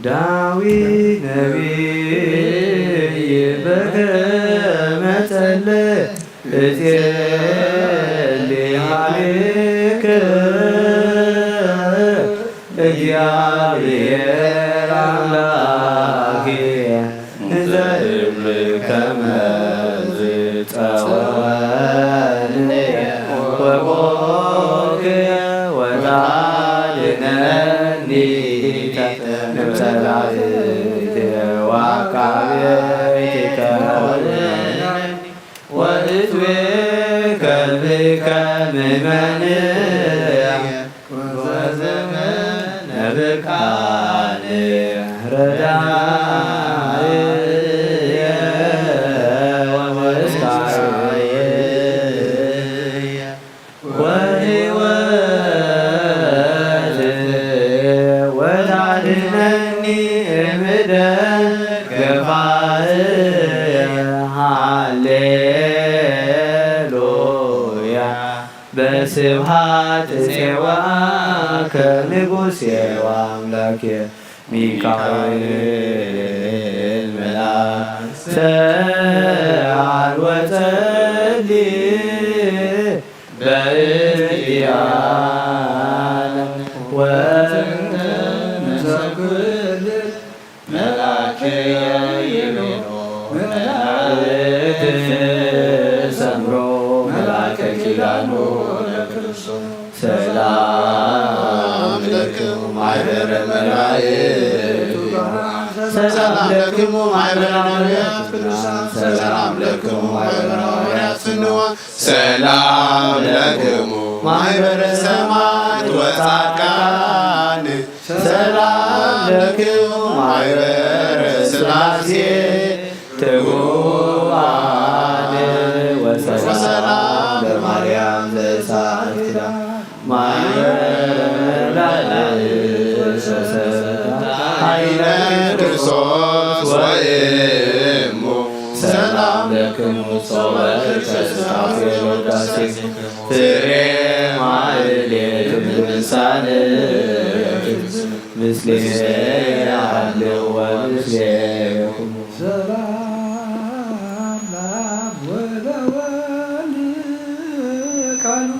ዳዊት ነቢይ በከመ ጸለየ፣ እጼሊ ሀቤከ እግዚአብሔር አምላኬ እንዘ እብል ከመ ጸወኒ ወቦክየ ወታድነኒ እምጸላእትየ ወአቃቤ ቤትከ ወእትቤ ከልብከ ምመንየ ወዘመነ ብርካነ ረዳየ ወመስካየ ወሕይወት ወታድነኒ እምደ ገፋህየ። ሃሌሉያ። በስብሐት ጼዋከ ንጉሴ ወአምላኬ ሚካኤል መልአክ ሰአል ወጸሊ በእንቲአነ ወእንተ ነፍሰ ኩል መልአከ ይቤሎ መላእክት ሰምሮ መልአከ ኪዳኑ ለክርስቶስ። ሰላም ለክሙ ማሕበረ መላእክት፣ ሰላም ለክሙ ማሕበረ ነቢያት ቅዱሳን፣ ሰላም ለክሙ ማሕበረ ሐዋርያት ፍንዋን፣ ሰላም ለክሙ ማሕበረ ሰማዕት ወጻድቃን፣ ሰላም ለክሙ ማሕበረ ሥላሴ ትጉሃን፣ ወሰላም ለማርያም ዘእሳት ኪዳን ማሕበረ መላእክት ወሰብእ ኃይለ ክርስቶስ ወእሙ፣ ሰላም ለክሙ ጾመ ርክሰ ስጣሴ ወዳሴ ፍሬ ማሕሌት ልሳን ምስሌ ያለው ወምስሌክሙ። ሰላም ለአብ ወለወልድ ቃሉ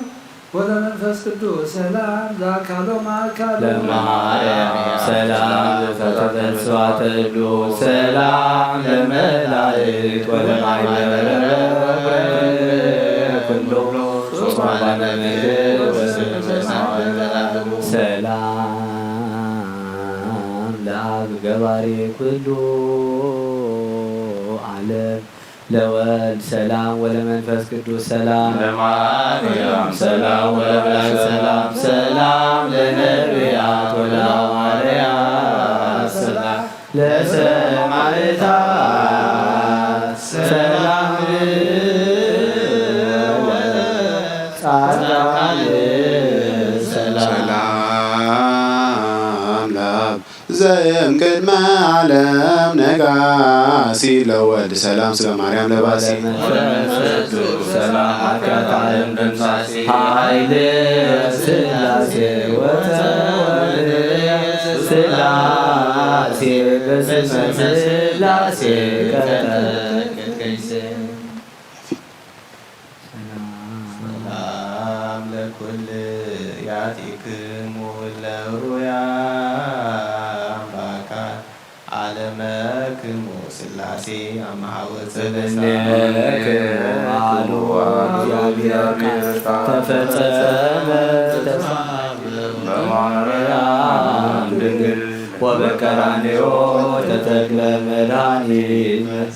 ወለመንፈስ ቅዱስ ሰላም ዘአካሎ ማእካሉ ለማርያም ሰላም ዘተተስፋ ተብሎ ሰላም ለመላእክት ወለማይበረ ኩሎ ጾማነ መድር ወስብሐት ለዘላለሙ። ሰላም ለአብ ገባሬ ኩሉ ዓለም ለወልድ ሰላም ወለመንፈስ ቅዱስ ሰላም ለማርያም ሰላም ወለመላእክት ሰላም ሰላም ለነቢያት ወለሐዋርያት ሰላም ለሰማዕታት ሰላም ለጻድቃን ሰላም ሰላም ለአብ ዘእምቅድመ ዓለም ነጋሲ ለወልድ ሰላም ስለ ማርያም ለባሲ ለመንፈስ ቅዱስ ሰላም ኃጢአት ዓለም ደምሳሲ ኃይል ስላሴ ወተወልድ ስላሴ በስመ ስላሴ ቀጠቀጥከኝ ስም ሰላም ለኩልያቲክሙ እለ ሩያም በአካል ዓለመክሙ ሥላሴ አመሃወፀ እምኔክሙ አሉ እግዚአብሔር ቃል ተፈጸመ ተስፋ በማርያም ድንግል ወበቀራንዮ ተተክለ መድኃኒት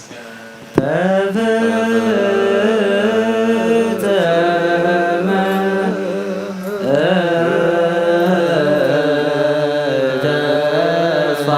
ተፈጸመ ተስፋ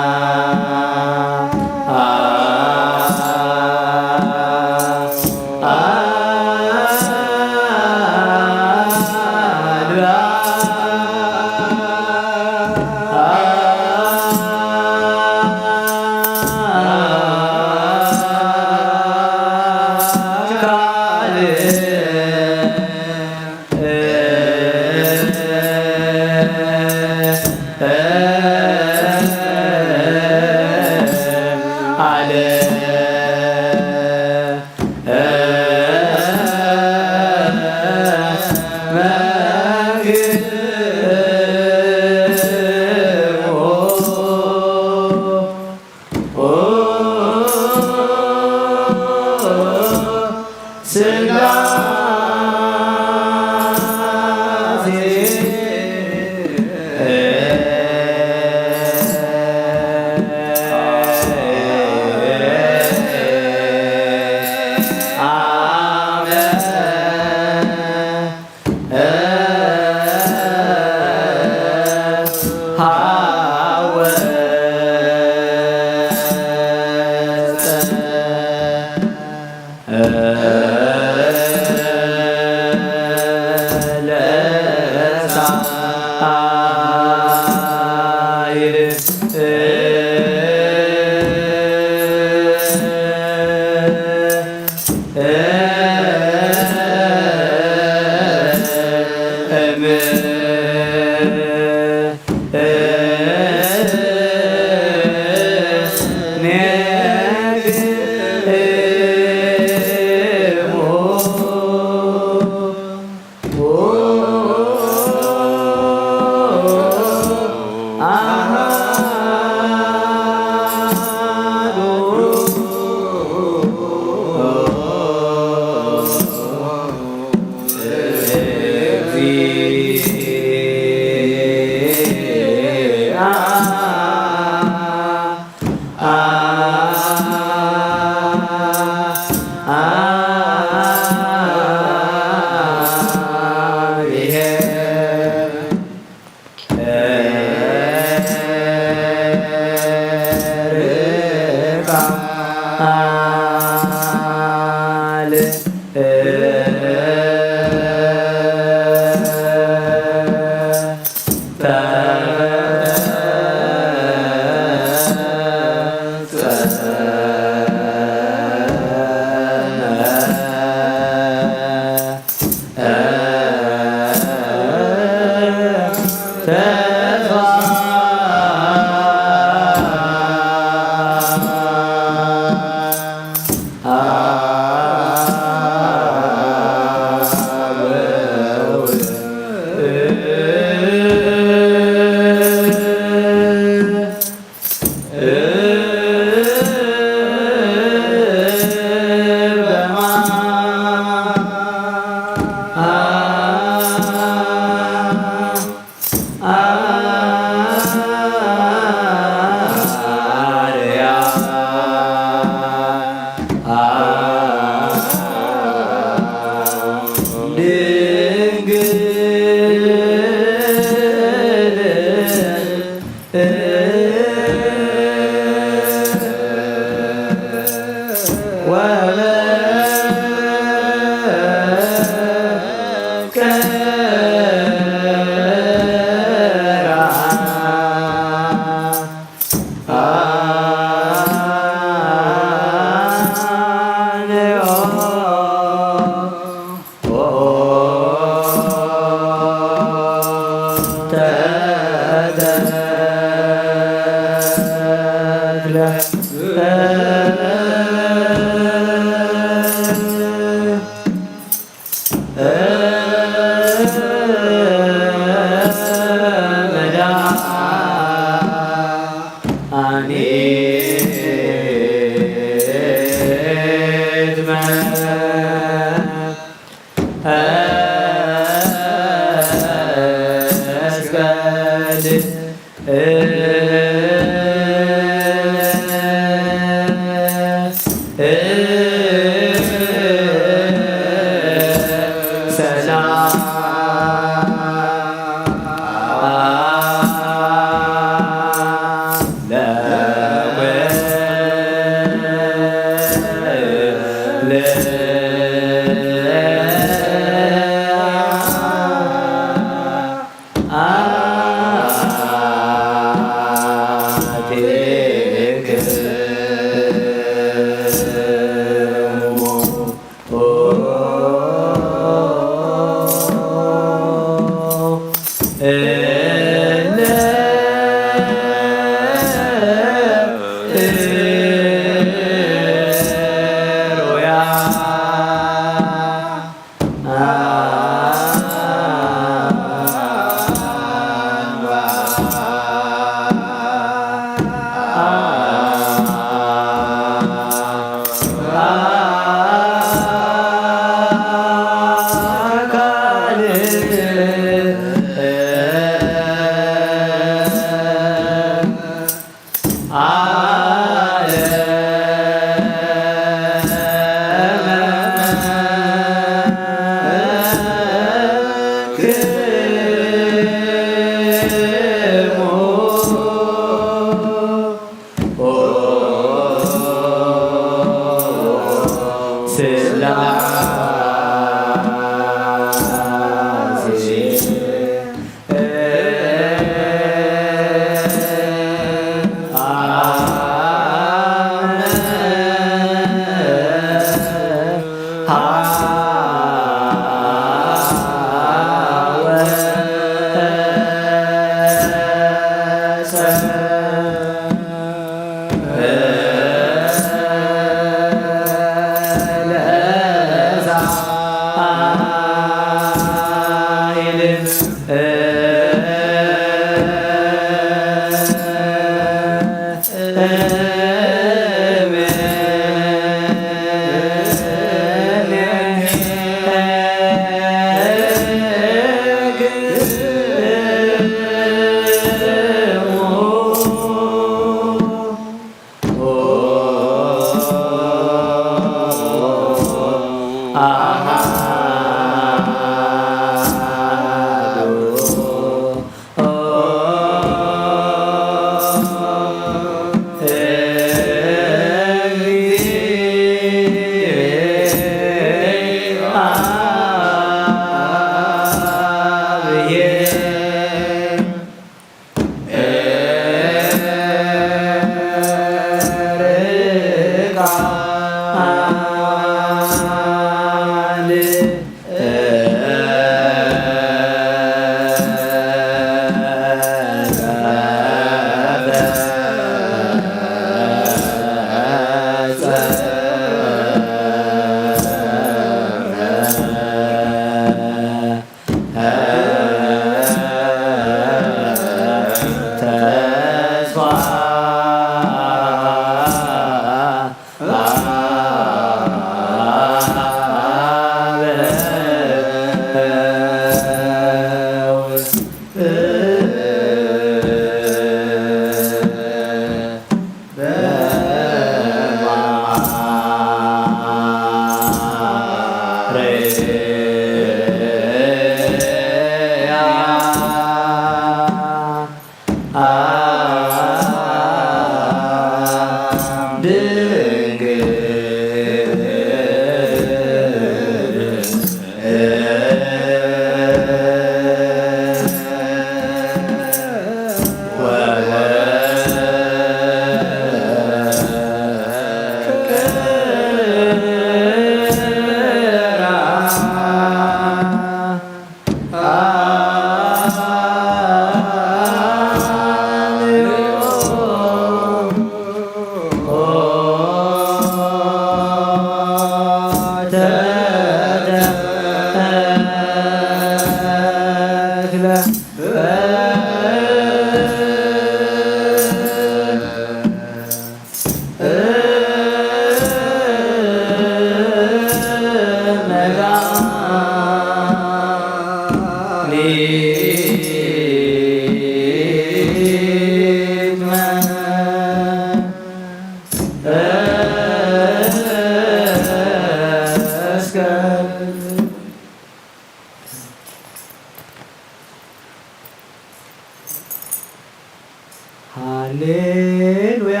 ሃሌሉያ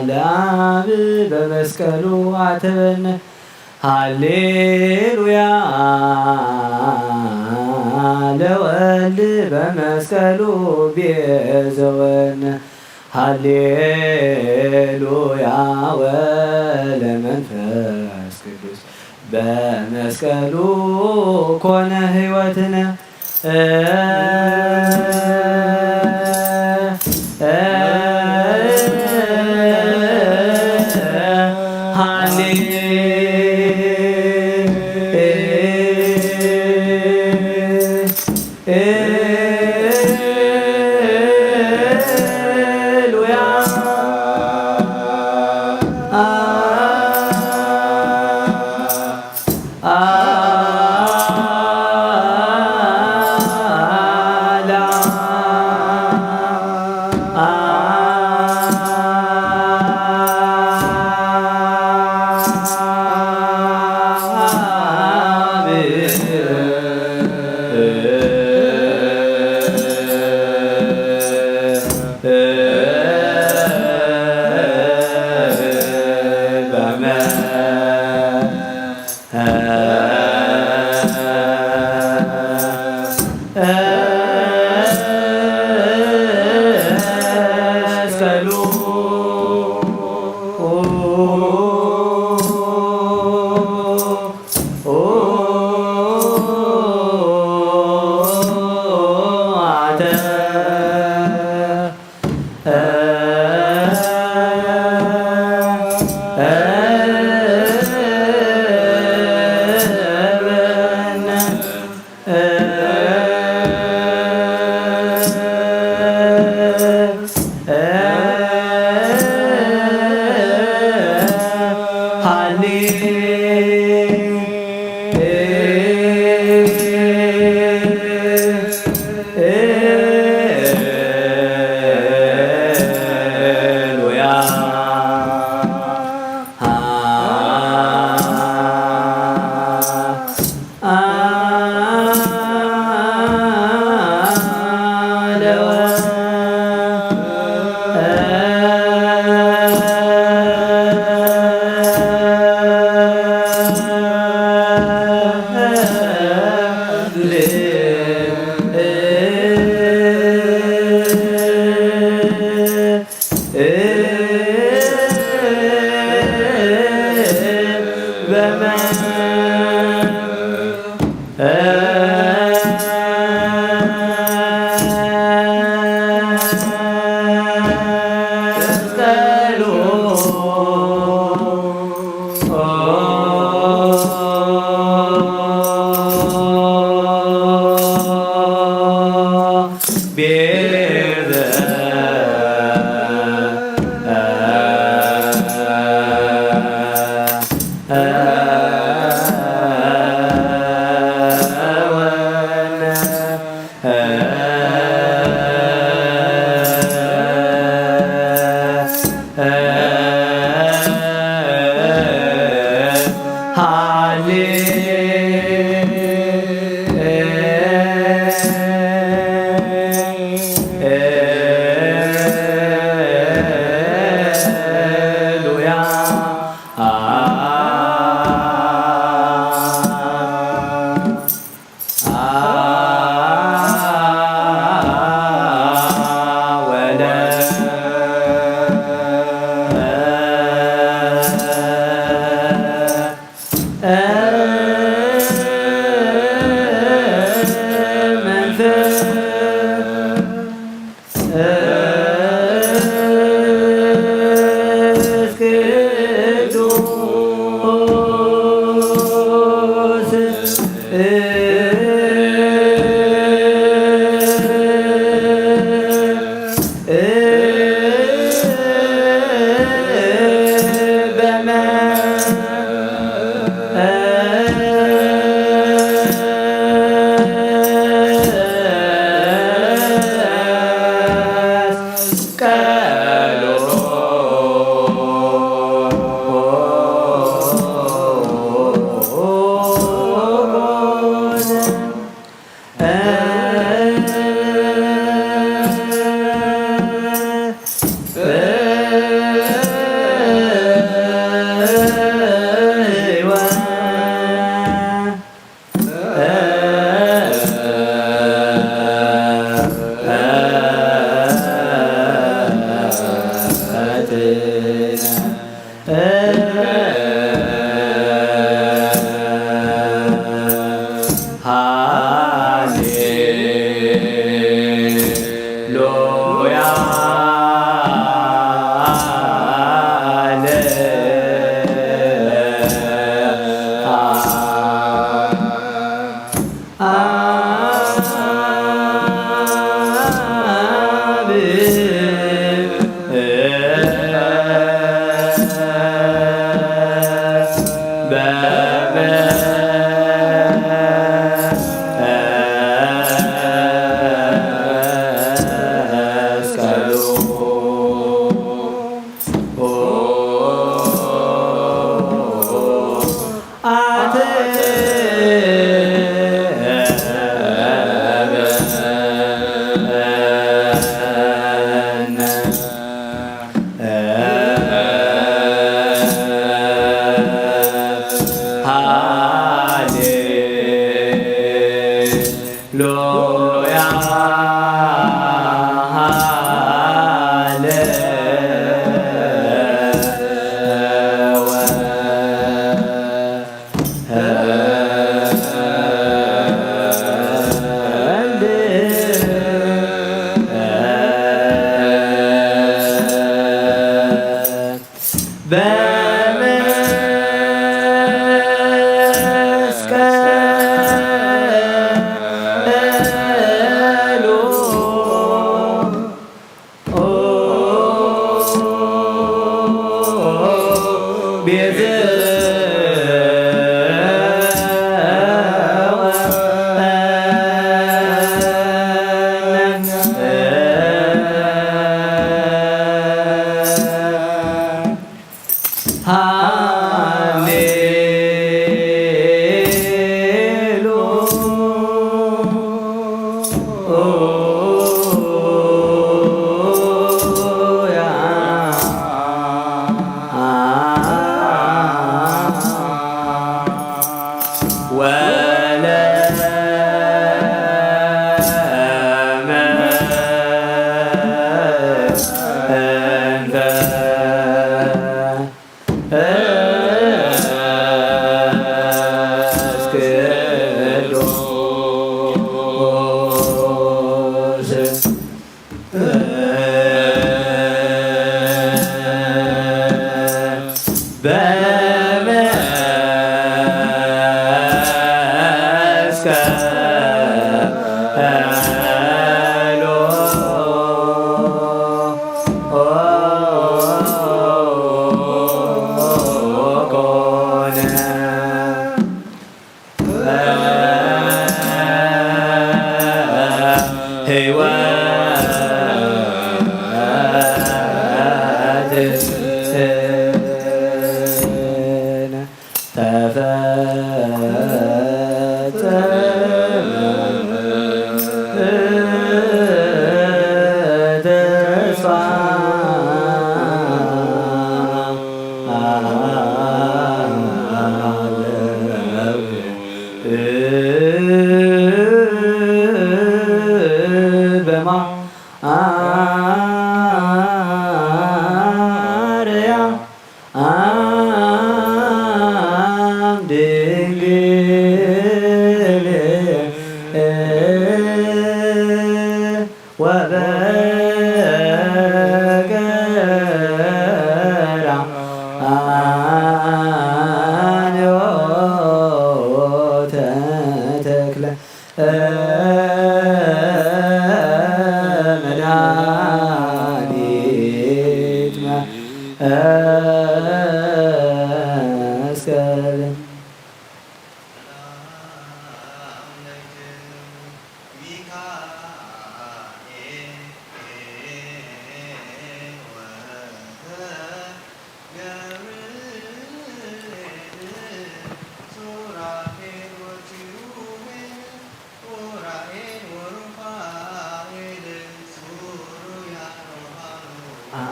ለአብ በመስቀሉ አተበነ። ሃሌሉያ ለወልድ በመስቀሉ ቤዘወነ። ሃሌሉያ ወለመንፈስ ቅዱስ በመስቀሉ ኮነ ሕይወትነ። ሃሌ ሉያ።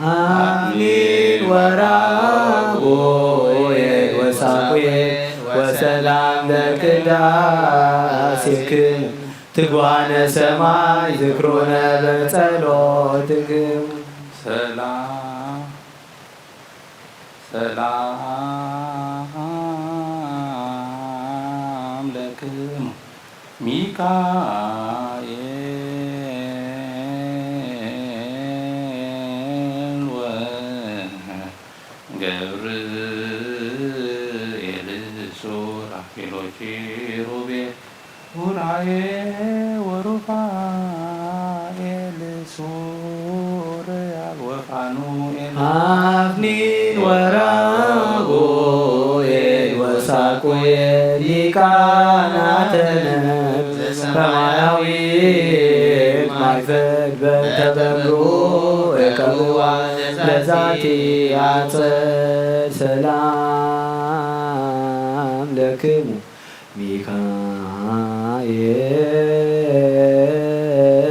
አሚን። ወራጉኤል ወሳሙኤል ወሰላም ለቅዳሴክም ትጓነ ሰማይ ዝክሩነ በጸሎትክም። ሰላም ሰላም ለክሙ ሚካኤል ወገብርኤል ሱራፌል ወኪሩቤል ኡራኤል ወሩፋኤል ሱራፌል ወፋኑኤል አፍኒን ወራጉኤል ወሳቁኤል ሊቃናተ ነፍስ ሰማያዊት ማይፈድ በእንተ በምሩ እቀብዋ ለዛቲ አጸድ ሰላም ለክሙ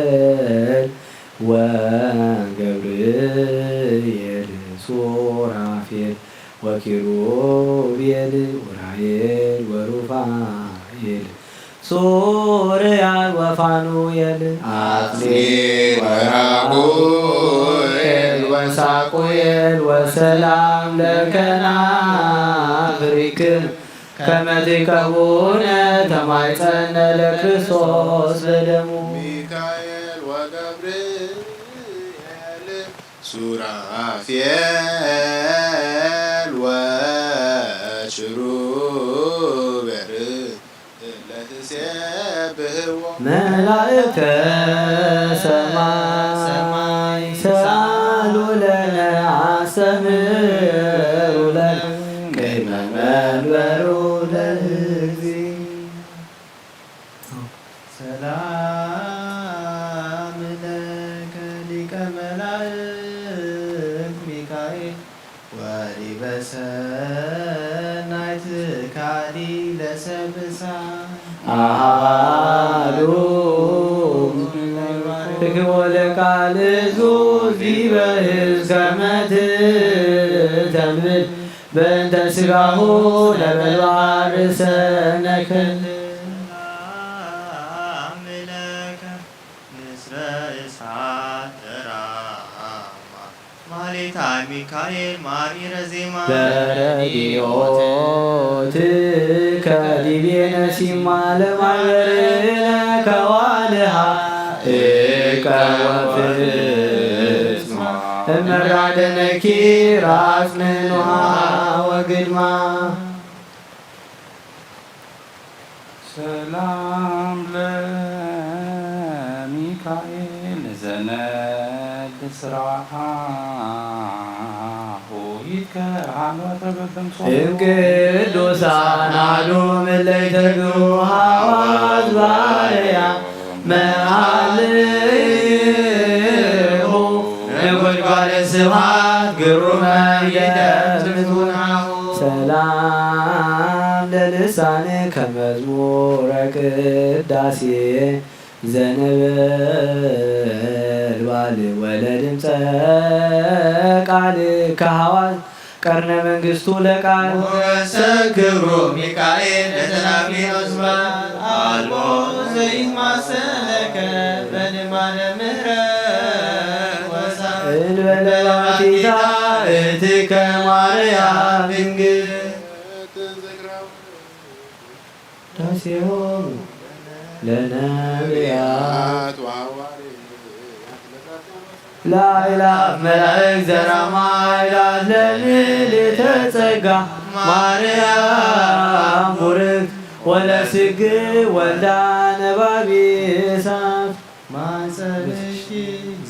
ሚካኤል ወገብርኤል ሱራፌል ወኪሩቤል ኡራኤል ወሩፋኤል ሱራፌል ወፋኑኤል አጽኒ ወራጉኤል ወሳቁኤል ወሰላም ለከናፍሪክም ከመ ትከውነ ተማይጸነ ለክርስቶስ በደሙ። ሚካኤል ወገብርኤል ሱራፌል ወኪሩቤል ለትሴብሕዎ መላእክተ ሰማይ ሰአሉ ለነ አስተምህሩ ለነ ቅድመ መንበሩ ለእግዚእ። ሰላም ለከ ሊቀ መላእክት ሚካኤል ወዲበ ሰናይትካ ሊለሰብሳ አሃዱ ትክቦ ለቃል ዙ ዲበ ህዝብ ከመ ትተንብል በእንተ ስጋሁ ነበልባል ርእሰነ ከልእ። ሰላም ለከ ንስረ እሳት ተራማ ማሌታ ሚካኤል ማሪረ ዜማ በረድኤትከ ዲቤነ ሲማ ለማህበርነ ከዋልሃ እቀ ወፍጽማ እምራደነኪ ራጽነ ኖሃ ወግድማ። ሰላም ለሚካኤል ዘነድ ስራሃሁ ይትከሃን ወተበበም ጾሙ። እም ቅዱሳን አሐዱ እለ ይተግሁ ሐዋዝ ባርያ መአልሁ ነጎድጓደ ስብሐት ግሩመ ይደምጽ ቡናሁ። ሰላም ለልሳንከ መዝሙረ ቅዳሴ ዘነበልባል ወለድምፀ ቃልከ ሐዋዝ ቀርነ መንግስቱ ለቃል። ሞገሰ ክብሩ ሚካኤል ለተናግሪ ኖስባል አልቦ ዘይማሰለከ በልማደ ምህረት ወሳል እንበለ ባቲታ እትከ ማርያም ድንግል። ዳሴሆሙ ለነቢያት ወሐዋርያት ለአእላፍ መላእክት ዘራማ አእላፍ ለምልዕተ ጸጋ ማርያም ቡርክት ወለስግ ወልዳ ነባቢ እሳት ማጸንኪ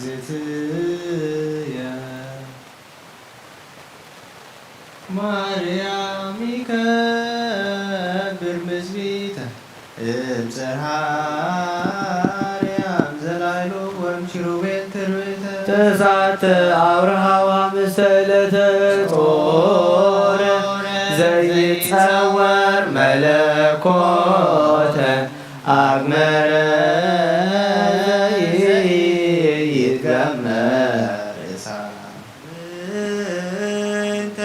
ዝትየ ማርያም ይከብር ምስቢተ እምጽርሃ አርያም ዘላይሎ ወምኪሩቤል ትርብተ ተሳተ አውርሃዋ ምስተ ዕለተ ጾር ዘይጸወር መለኮተ አግመረ ዘይትገመር እሳት። ምንተ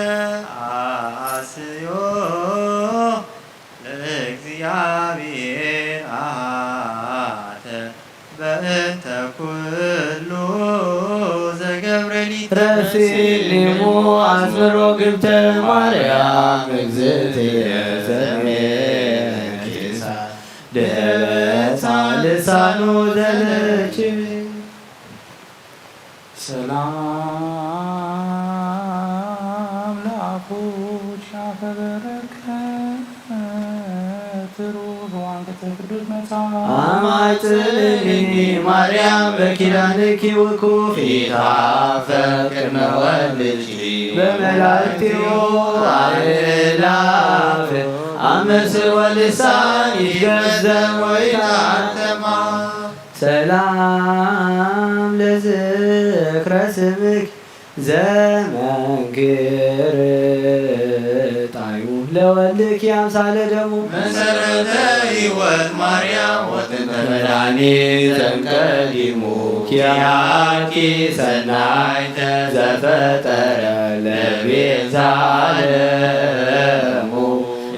አስዮ ለእግዚአብሔር አተ በእንተ ኩሉ ዘገብረ ሊትረሲኒሙ አስምሮ ግብተ ማርያም እግዝእትየ ዘሜኪሳ ደበሳ ልሳኑ ዘለችብ ሰላም ለአፉኪ አፈ በረከት ሩሩዋን ቅድስት መጽሐፍ። አማጽንኒ ማርያም በኪዳንኪ ውኩፍ ኢታፈር ቅድመ ወልድኪ በመላእክቲሁ አእላፍ አመስል ወልሳን ይትገዘብ ወይታተማ። ሰላም ለዝክረ ስምኪ ዘመንክር ጣዕሙ ለወልድኪ አምሳለ ደሙ። መሰረተ ሕይወት ማርያም ወጥንተ መድኃኒት ዘንቀዲሙ ኪያኪ ሰናይተ ዘፈጠረ ለቤዛ ዓለሙ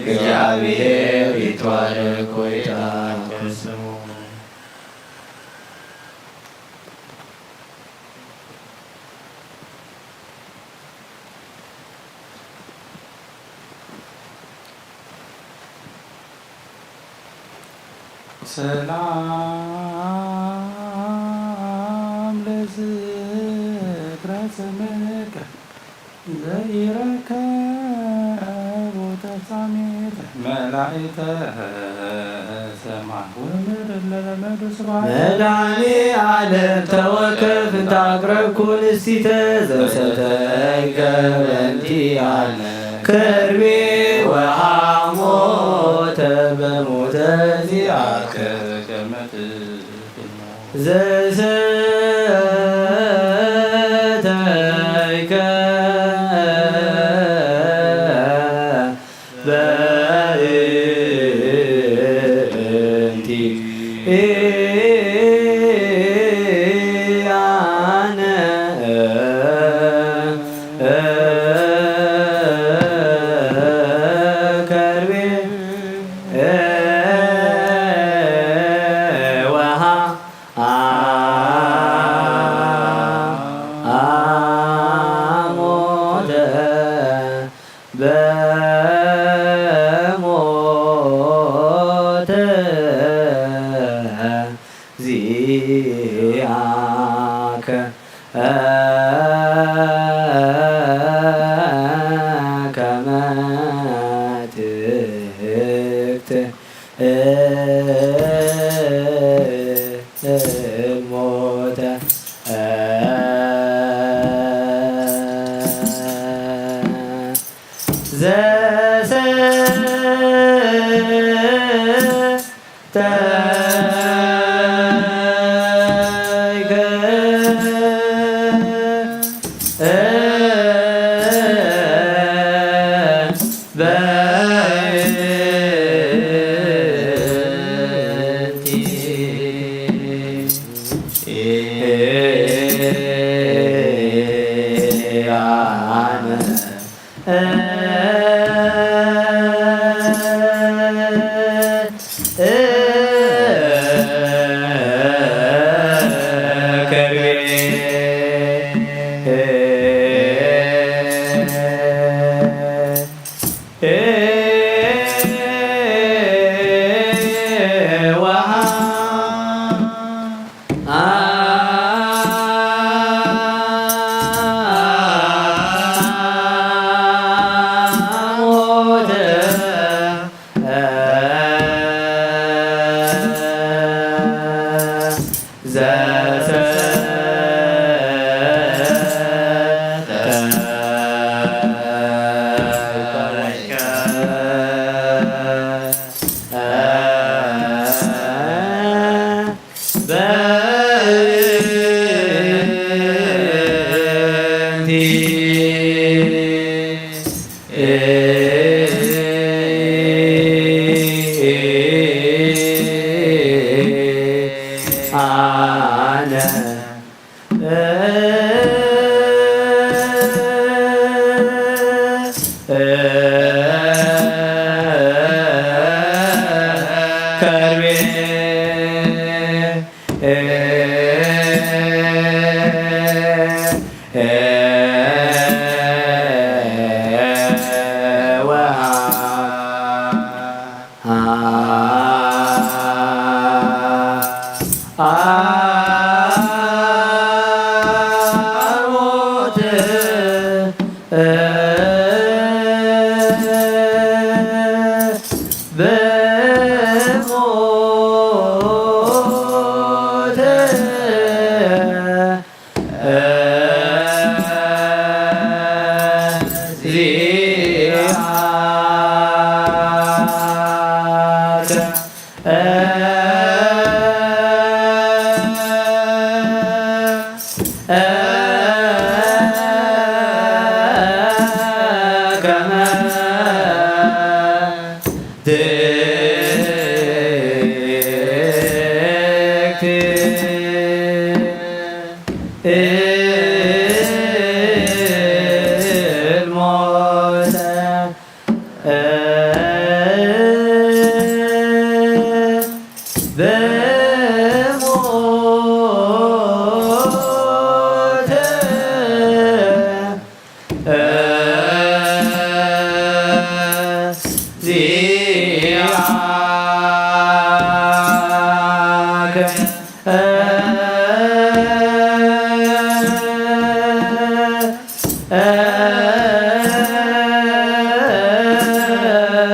እግዚአብሔር ይትባረክ ወይትአከስሙ። ሰላም ለዝክረ ስምከ ዘኢረከቡ ተፍጻሜተ መላእክተ ሰማይ ወምድር ለለመዱ ስብሐት። መድኃኔ ዓለም ተወከፍ እንተ አቅረብኩ ንስቲተ ዘሰተይከ በእንቲአነ ከርቤ ወሐሞተ በሞተ ዚአከ ዘሰተይከ በእንቲአነ ከርቤ ወሃ አሞተ በሞተ ዚአከ ከመ ትክት እሞተ ዘሰ ተይከ በእንቲ አነ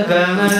በሞተ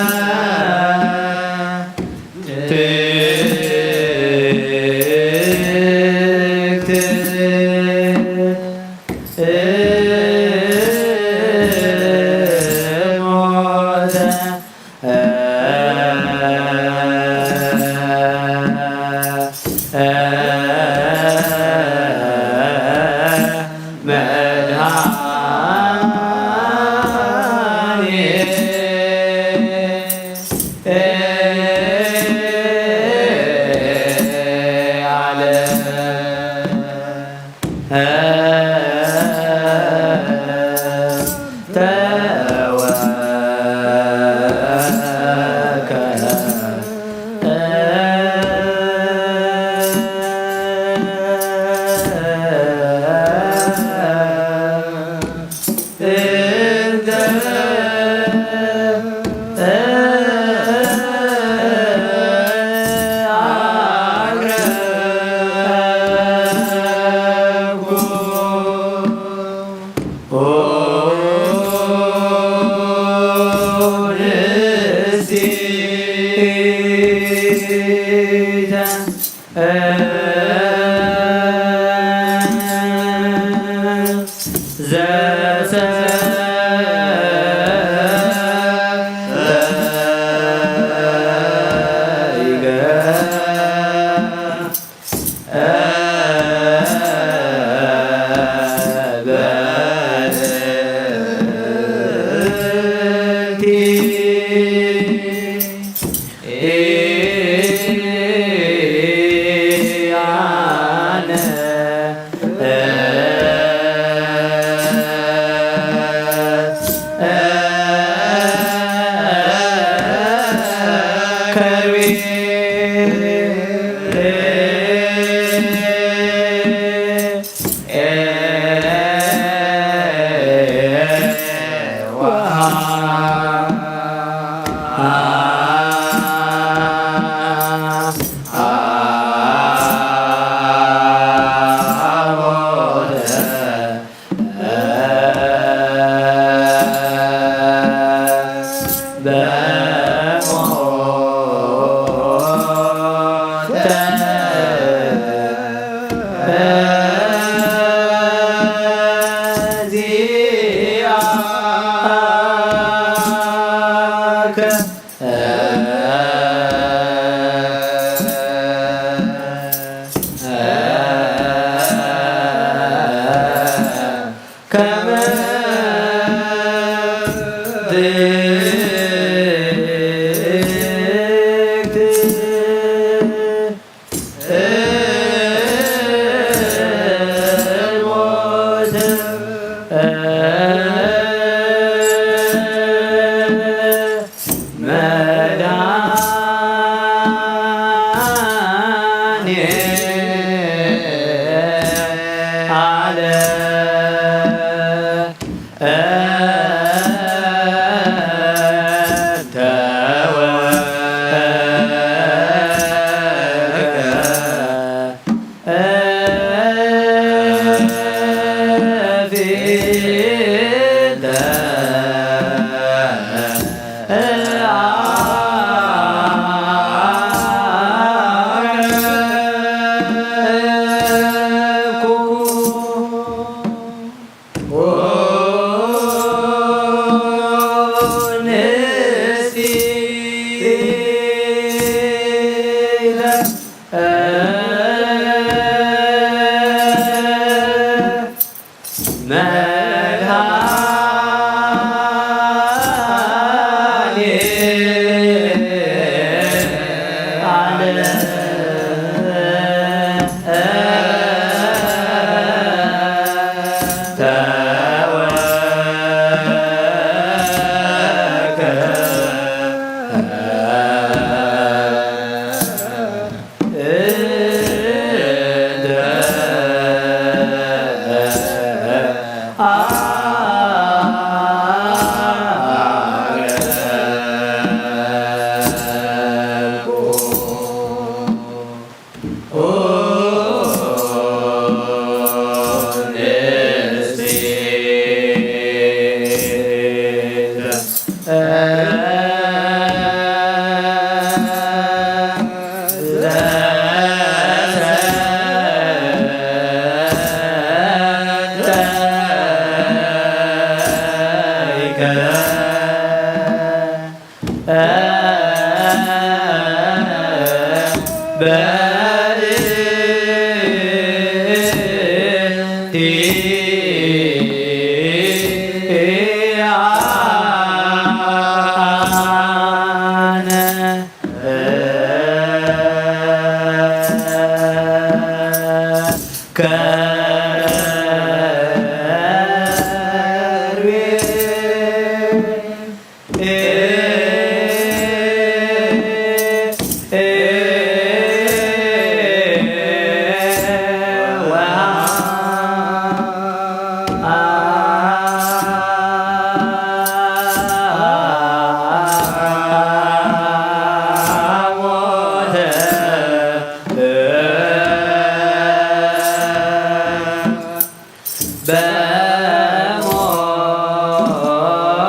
ዚአከ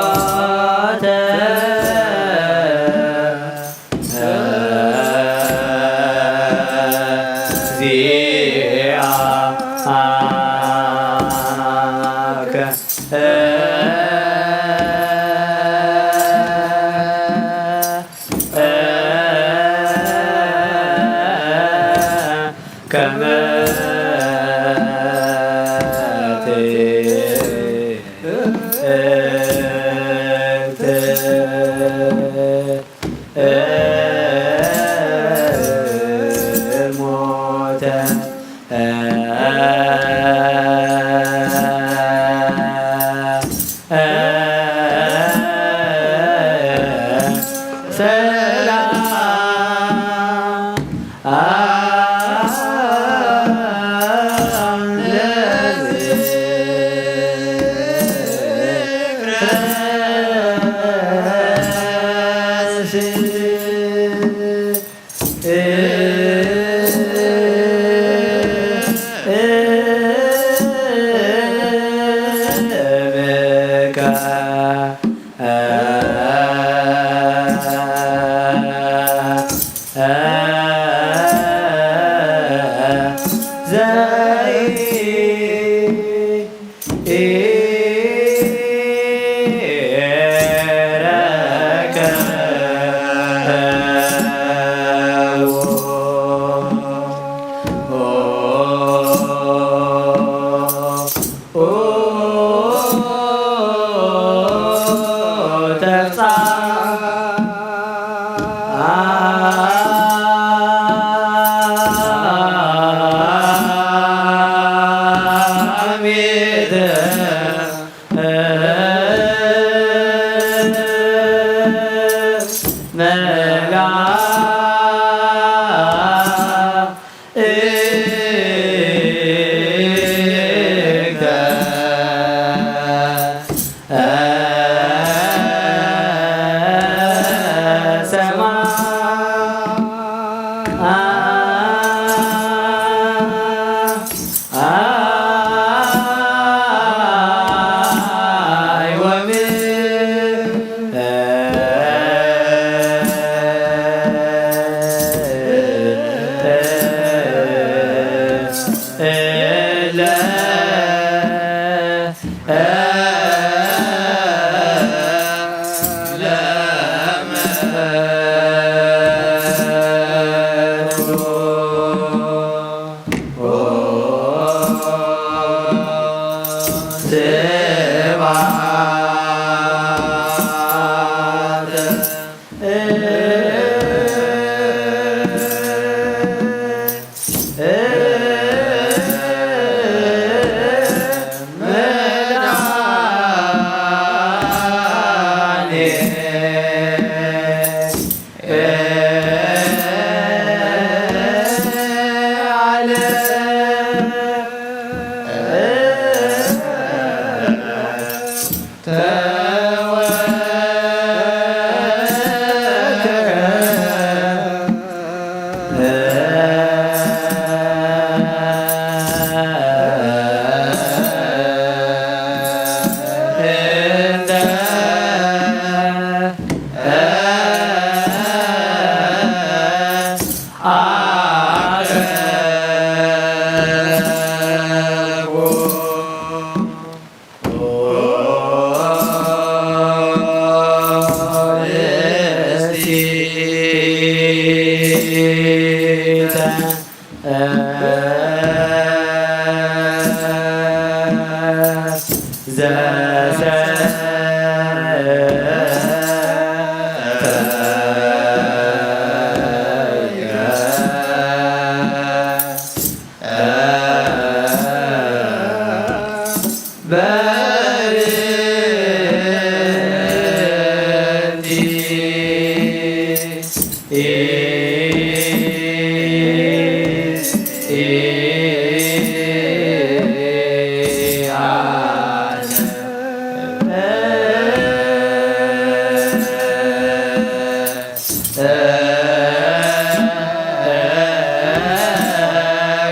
በሞተ ዚአከ ከመ ትእትት ሞተ ሰላም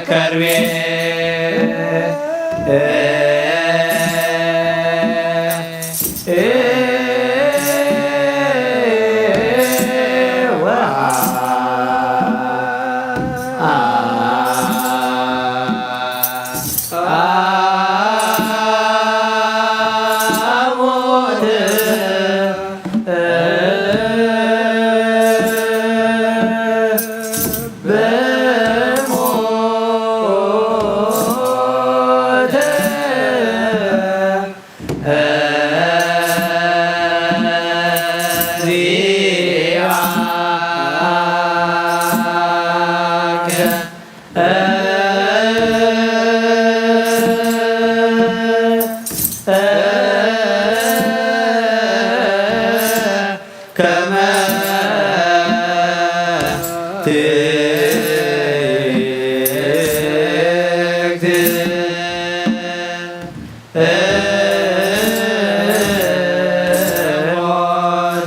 ከርቤ ከመ ትእግዝእ ሞተ።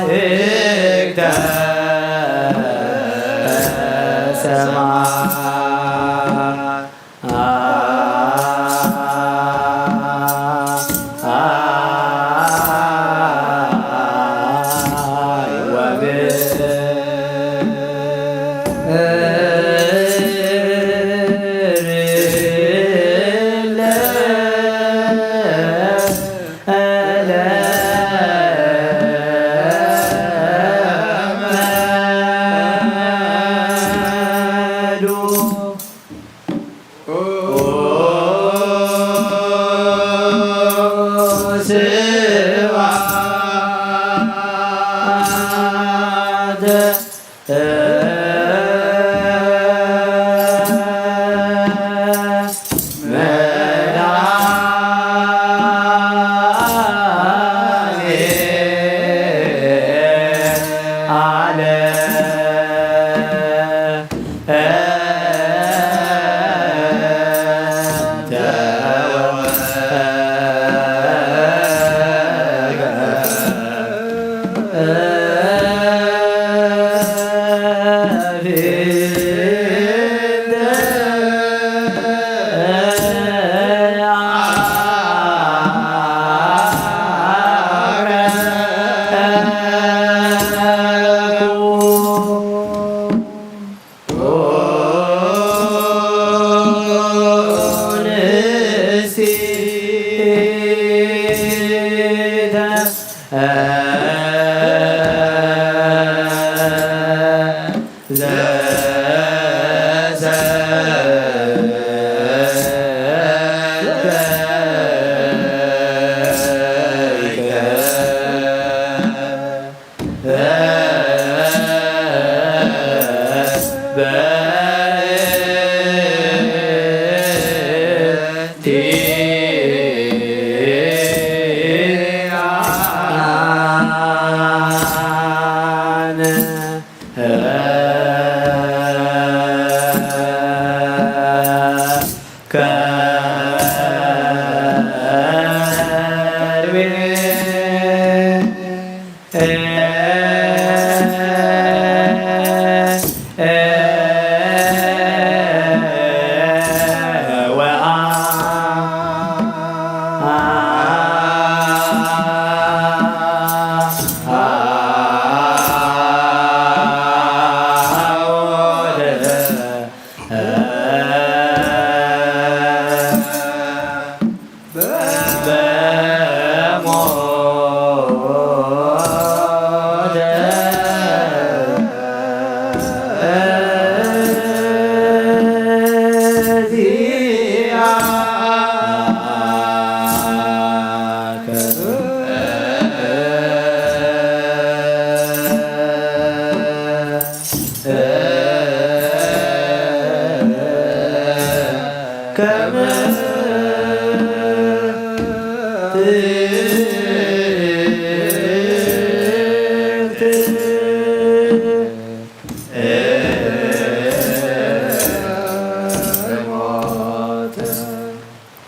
መላእክተ ሰማይ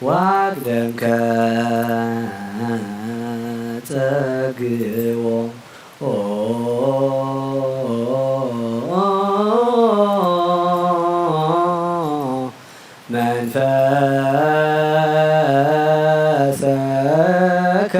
ዋግደምከ ጸግዎ መንፈሰከ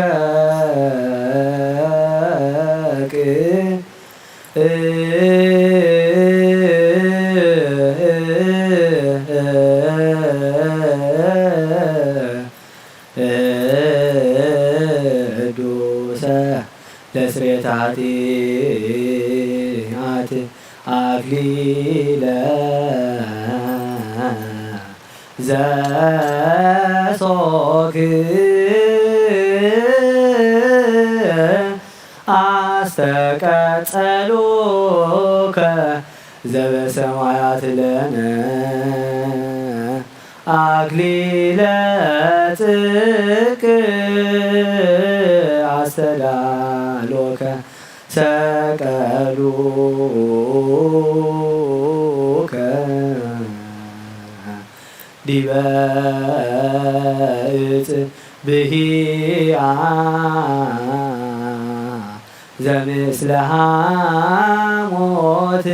ቅዱሰ ለስሬት ኃጢአት አክሊለ ዘሶክ አስተቀጸሉከ ዘበሰማያት ለነ አክሊለ ጽድቅ አስተዳሎከ ሰቀሉከ ዲበ እጽ ብሂአ ዘምስለ ሐሞት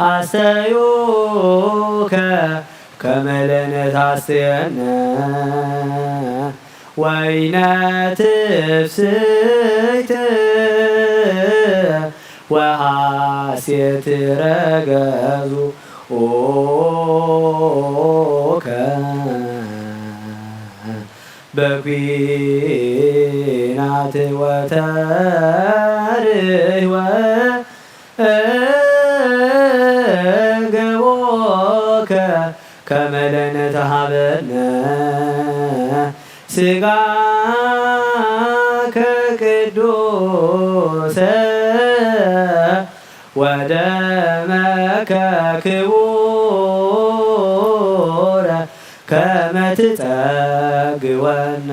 አስተዩከ ከመ ለነታስየነ ወይነ ትፍስሕት ወሐሴት ረገዙ ኡከ በኲናት ወተርህወ ገቦከ ከመ ለነተሃበነ ሥጋከ ቅዱሰ ወደመከ ክቡረ ከመ ትጸግወነ።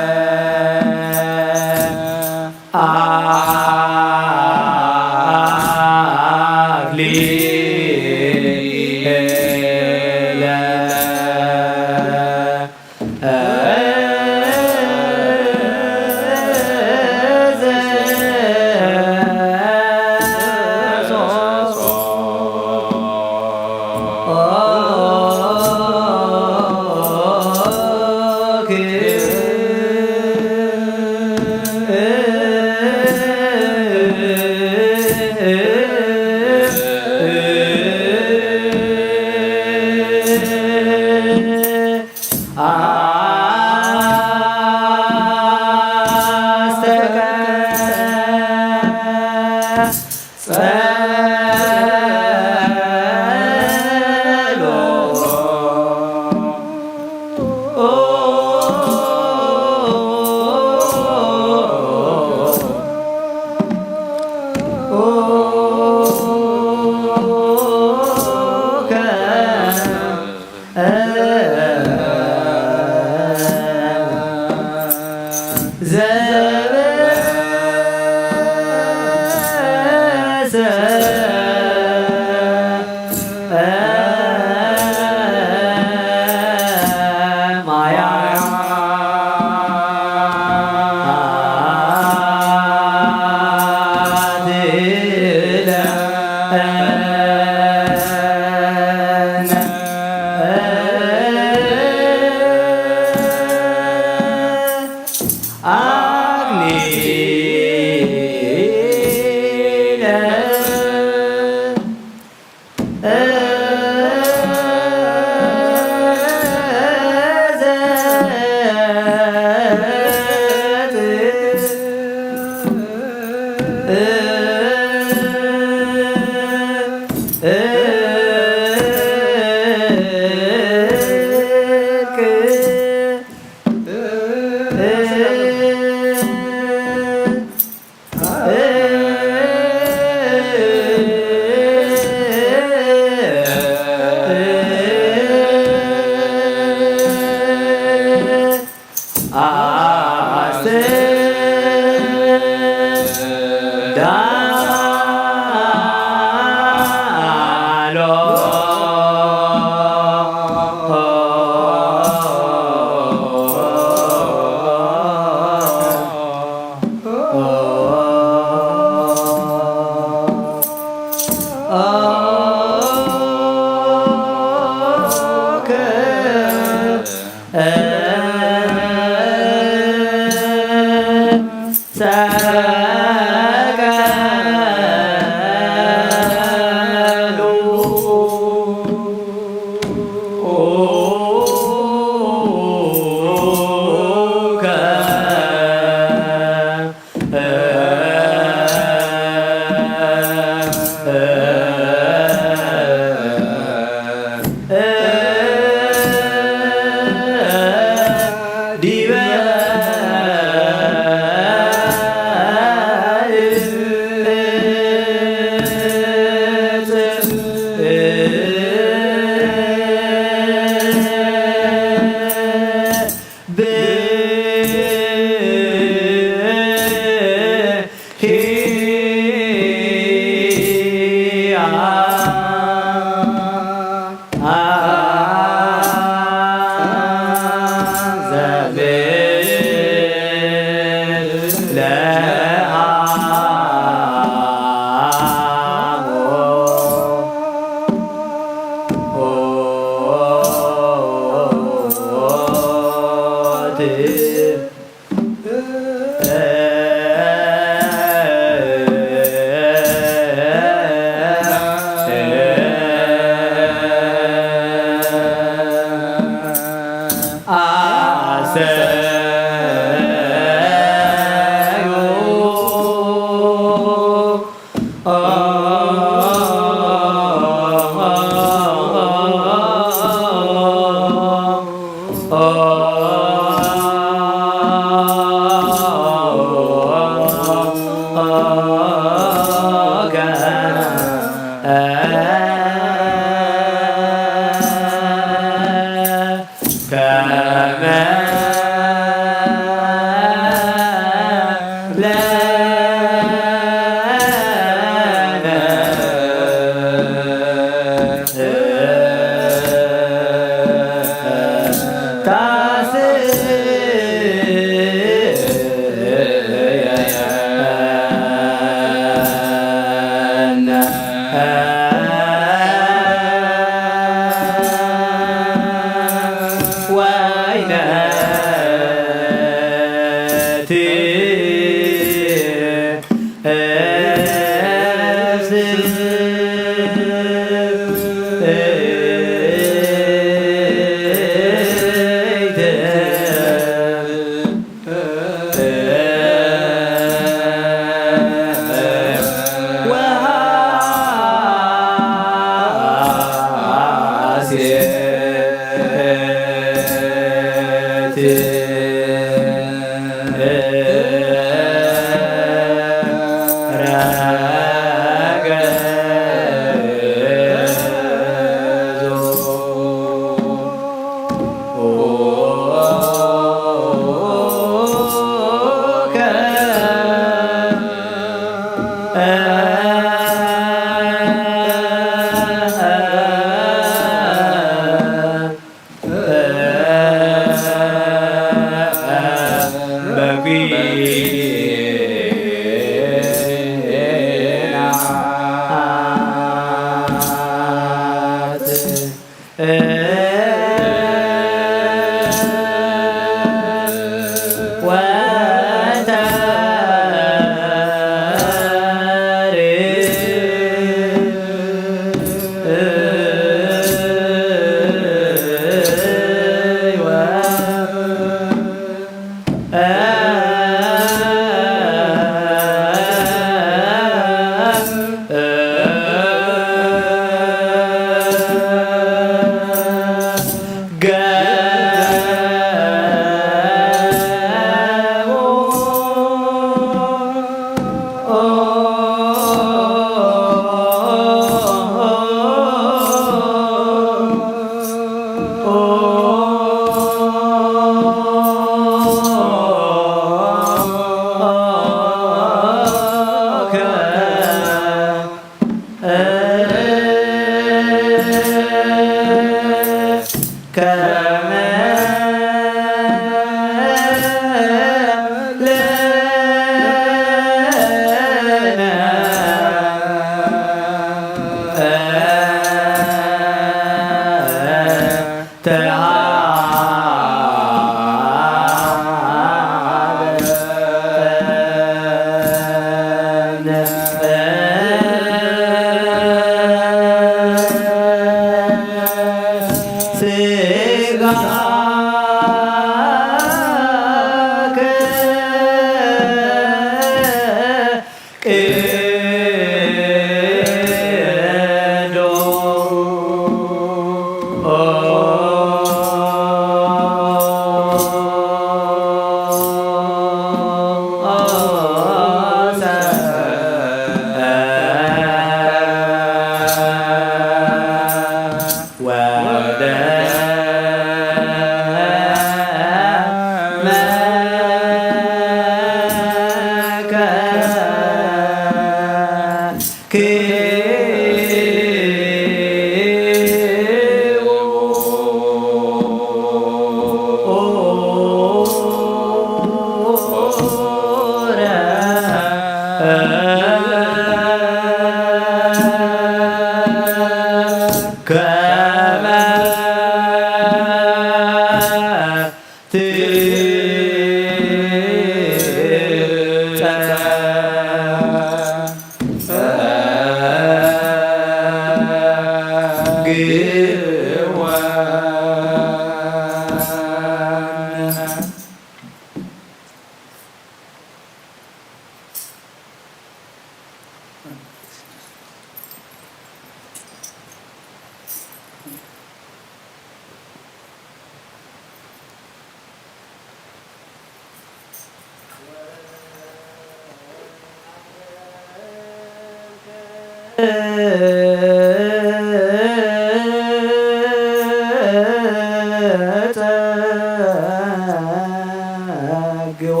ጸግዎ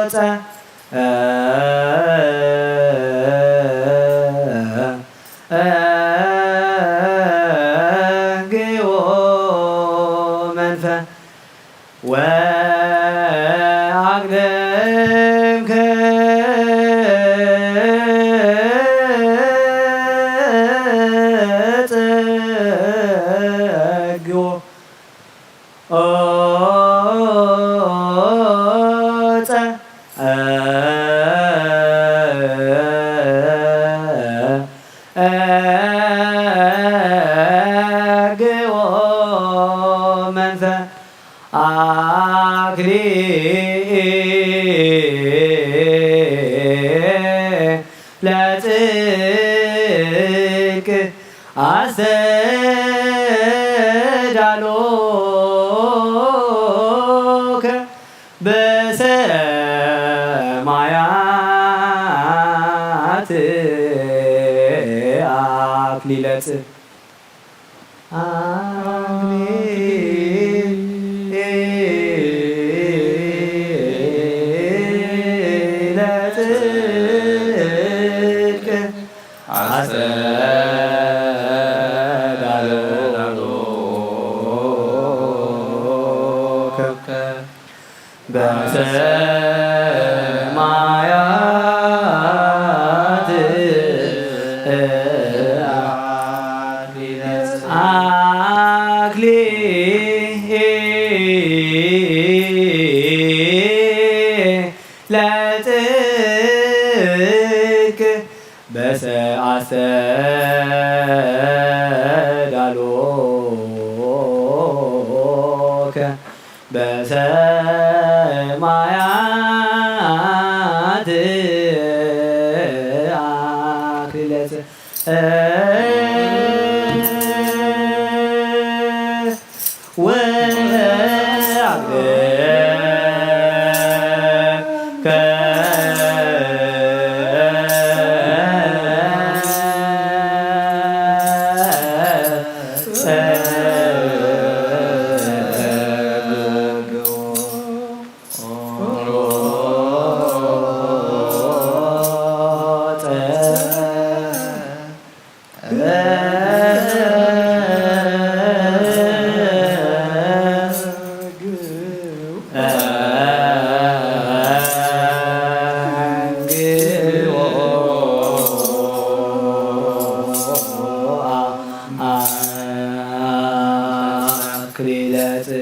ኦጸ ግዎ መንፈ ወአግደምከ ጸግዎ ኦጸ ግዎ መንፈ አክሊለ ጽድቅ አስተዳሎከ በሰማያት አክሊለ ጽ- አክሊለ ጽድቅ አስተዳሎከ በሰማያት አክሊለ ጽድቅ በሰ- አስተዳሎከ በሰማያት አክሊለ ጽ- ወአግደምከ አክሊለ ጽ-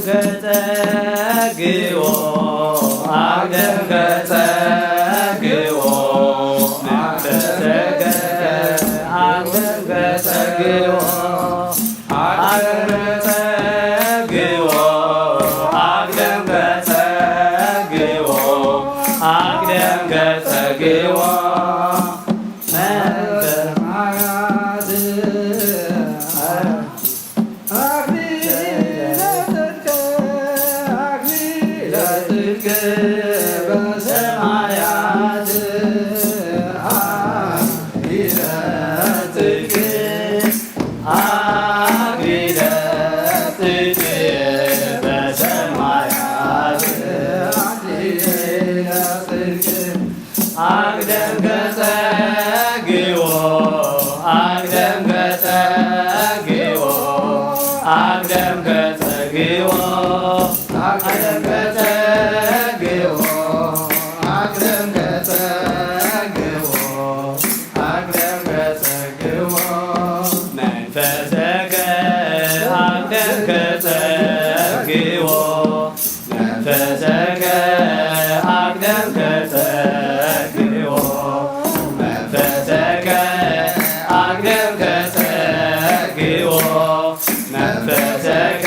ገጸግዎ፣ ኣግደም ገጸግዎ፣ መንፈሰከ ኣግደም ገጸግዎ፣ ኣግደም ገጸግዎ፣ ኣግደም ገጸግዎ፣ ኣግደም ገጸግዎ። መንፈስ ኣግደም ገጸግዎ፣ ኣግደም ገጸግዎ፣ ኣግደም ገጸግዎ፣ ኣግደም ገጸግዎ፣ ኣግደም ገጸግዎ፣ ኣግደም ገጸግዎ። መንፈሰከ ኣግደም ገጸግዎ፣ መንፈሰከ ኣግደም ገጸግዎ፣ መንፈሰከ ኣግደም ገጸግዎ፣ መንፈሰከ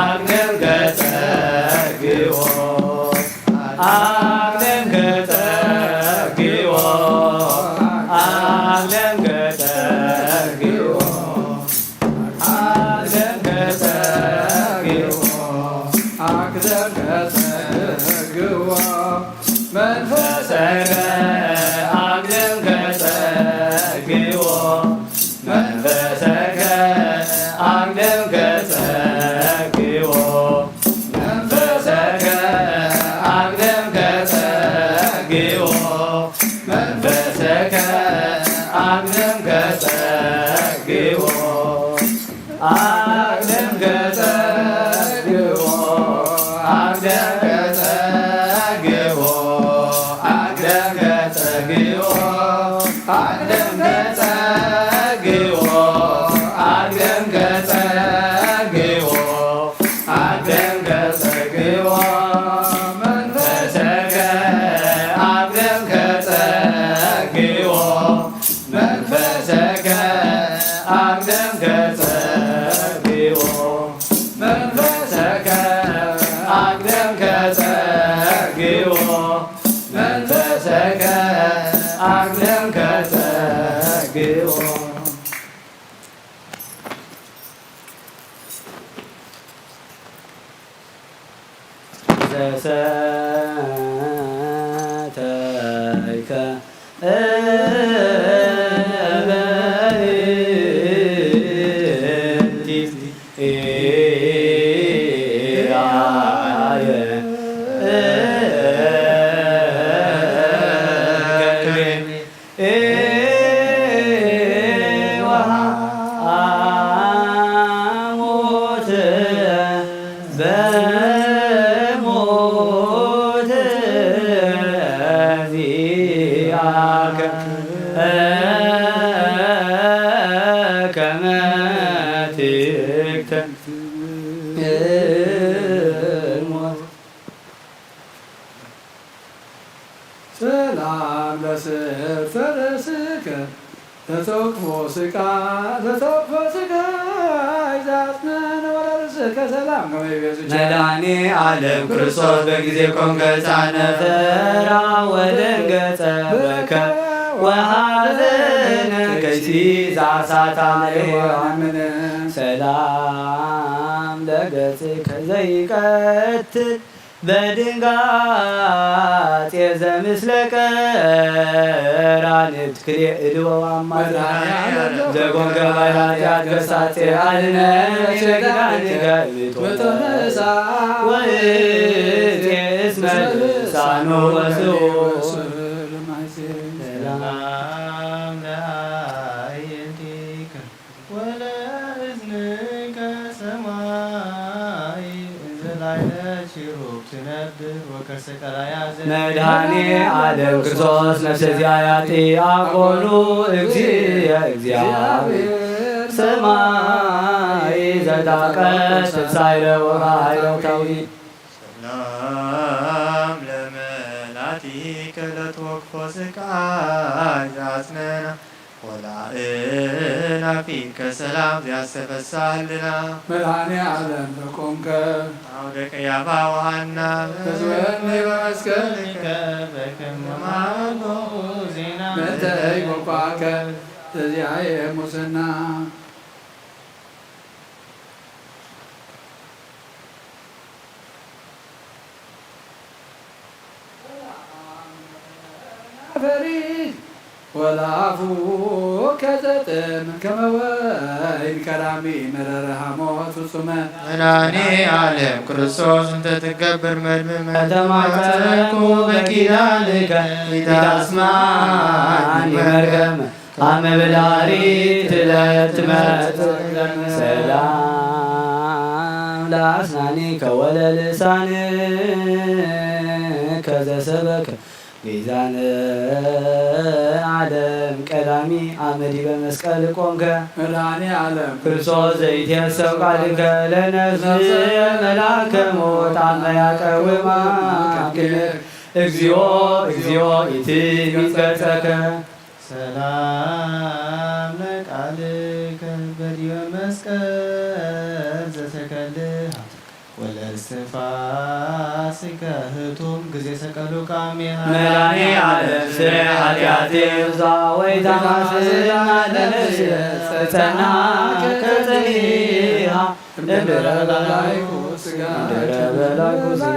ኣግደም ገጸግዎ፣ ኣግደም ገጸግዎ፣ ኣግደም ገጸግዎ። ኣግደም ገጸግዎ፣ ኣግደም ገጸግዎ፣ መንፈሰከ ኣግደም ገጸግዎ፣ መንፈሰከ ኣግደም ገጸግዎ፣ መንፈሰከ ኣግደም ገጸግዎ፣ መንፈሰከ ኣግደም ገጸግዎ፣ ኣግደም ገጸግዎ፣ ኣግደም ገጸግዎ፣ ኣግደም ገጸግዎ፣ ኣግደም ገጸግዎ፣ ኣግደም ገጸግዎ፣ ኣግደም ገጸግዎ፣ መንፈሰከ ኣግደም ገጸግዎ፣ መንፈሰከ ኣግደም ገጸግዎ፣ መንፈሰከ ኣግደም ገጸግዎ፣ መንፈሰከ ኣግደም ገጸግዎ። ዘሰተይከ እበይንቲ ኢያየ እወሃ አሞተ በሞተ ዚአከ ከመ ትክተ ሞት። ሰላም ለስብእተ ርእስከ ለተወቅፎ ስቃ ለተወቅፎ ስቃ ይዛጽነን ወለርእስከ ሰላም ከመ ይቤ ዝቻ። መድኃኔ ዓለም ክርስቶስ በጊዜ ኮንከ ሕፃነ ፈራ ወደንገጸ በከ ወሐዘነ ከይሲ ዛሳታ ለዮሐንስ ሰላም ለገጽከ ዘይቀትል በድንጋጼ ዘምስለ ቀራንብት ክልኤ እልወ ወአማጽ ዘኮንከ ባይ ኃጢአት ገሳጼ አድነን ኪዳንከ ብቶመሳ ወእቴ እስመ ልሳኑ ወስኡ ሰላም ለአዕይንቲከ ወለእዝንከ ሰማይ እንዘ ላዕለ ኪሩብ ትነብር ወከርሰ ቀላያ ዘ መድኃኔ ዓለም ክርስቶስ ነፍሰ ዚአያቲ አኮኑ እግዚእየ እግዚአብሔር ሰማይ ዘጣቀስ ሳይረ ወሃይታዊ ሰላም ለመላቲከ ለትወክፎ ስቃይ ዘአጽነና ወላእላፊከ ሰላም ዘያስተፈሳ ህልና መድኃኔ ዓለም ዘቆምከ አውደ ቀያፋ ወሃና ህዝበኒ በመስቀልከ በከመ ማርቆ ዜና ምእንተ ይጎባከ ዘዚአየ ሙስና ፈሪስ ወላፉ ከዘጥም ከመ ወይን ከራሚ መረረ ሐሞት ፍጹመ መድኃኔ ዓለም ክርስቶስ እንተ ትገብር መድምመ ተማጸንኩ በኪዳንከ ኢታስማኒ መርገመ አመ ብላሪት ለትመጽእ ሰላም ለአስናኒከ ወለልሳንከ ዘሰበከ ሚዛነ ዓለም ቀዳሚ አመ ዲበ መስቀል ቆምከ መድኃኔ ዓለም ክርስቶስ ዘይትየሰው ቃልከ ለነፍስ መልአከ ሞት አመ ያቀውማ እግዚኦ እግዚኦ ኢትሚት ገጸከ ሰላም ለቃልከ በዲበ መስቀል ዘተከልሃ ወለእስትንፋስከ ህቱም ግዜ ሰቀሉከ አሜሃ መድኃኔ ዓለም ስረ ኃጢአቴ ብዛ ወይታ ማስና ለነፍሴ ጸናከ ጽኒሃ እምድረ በላይኩ ስጋ እምድረ በላይኩ ስጋ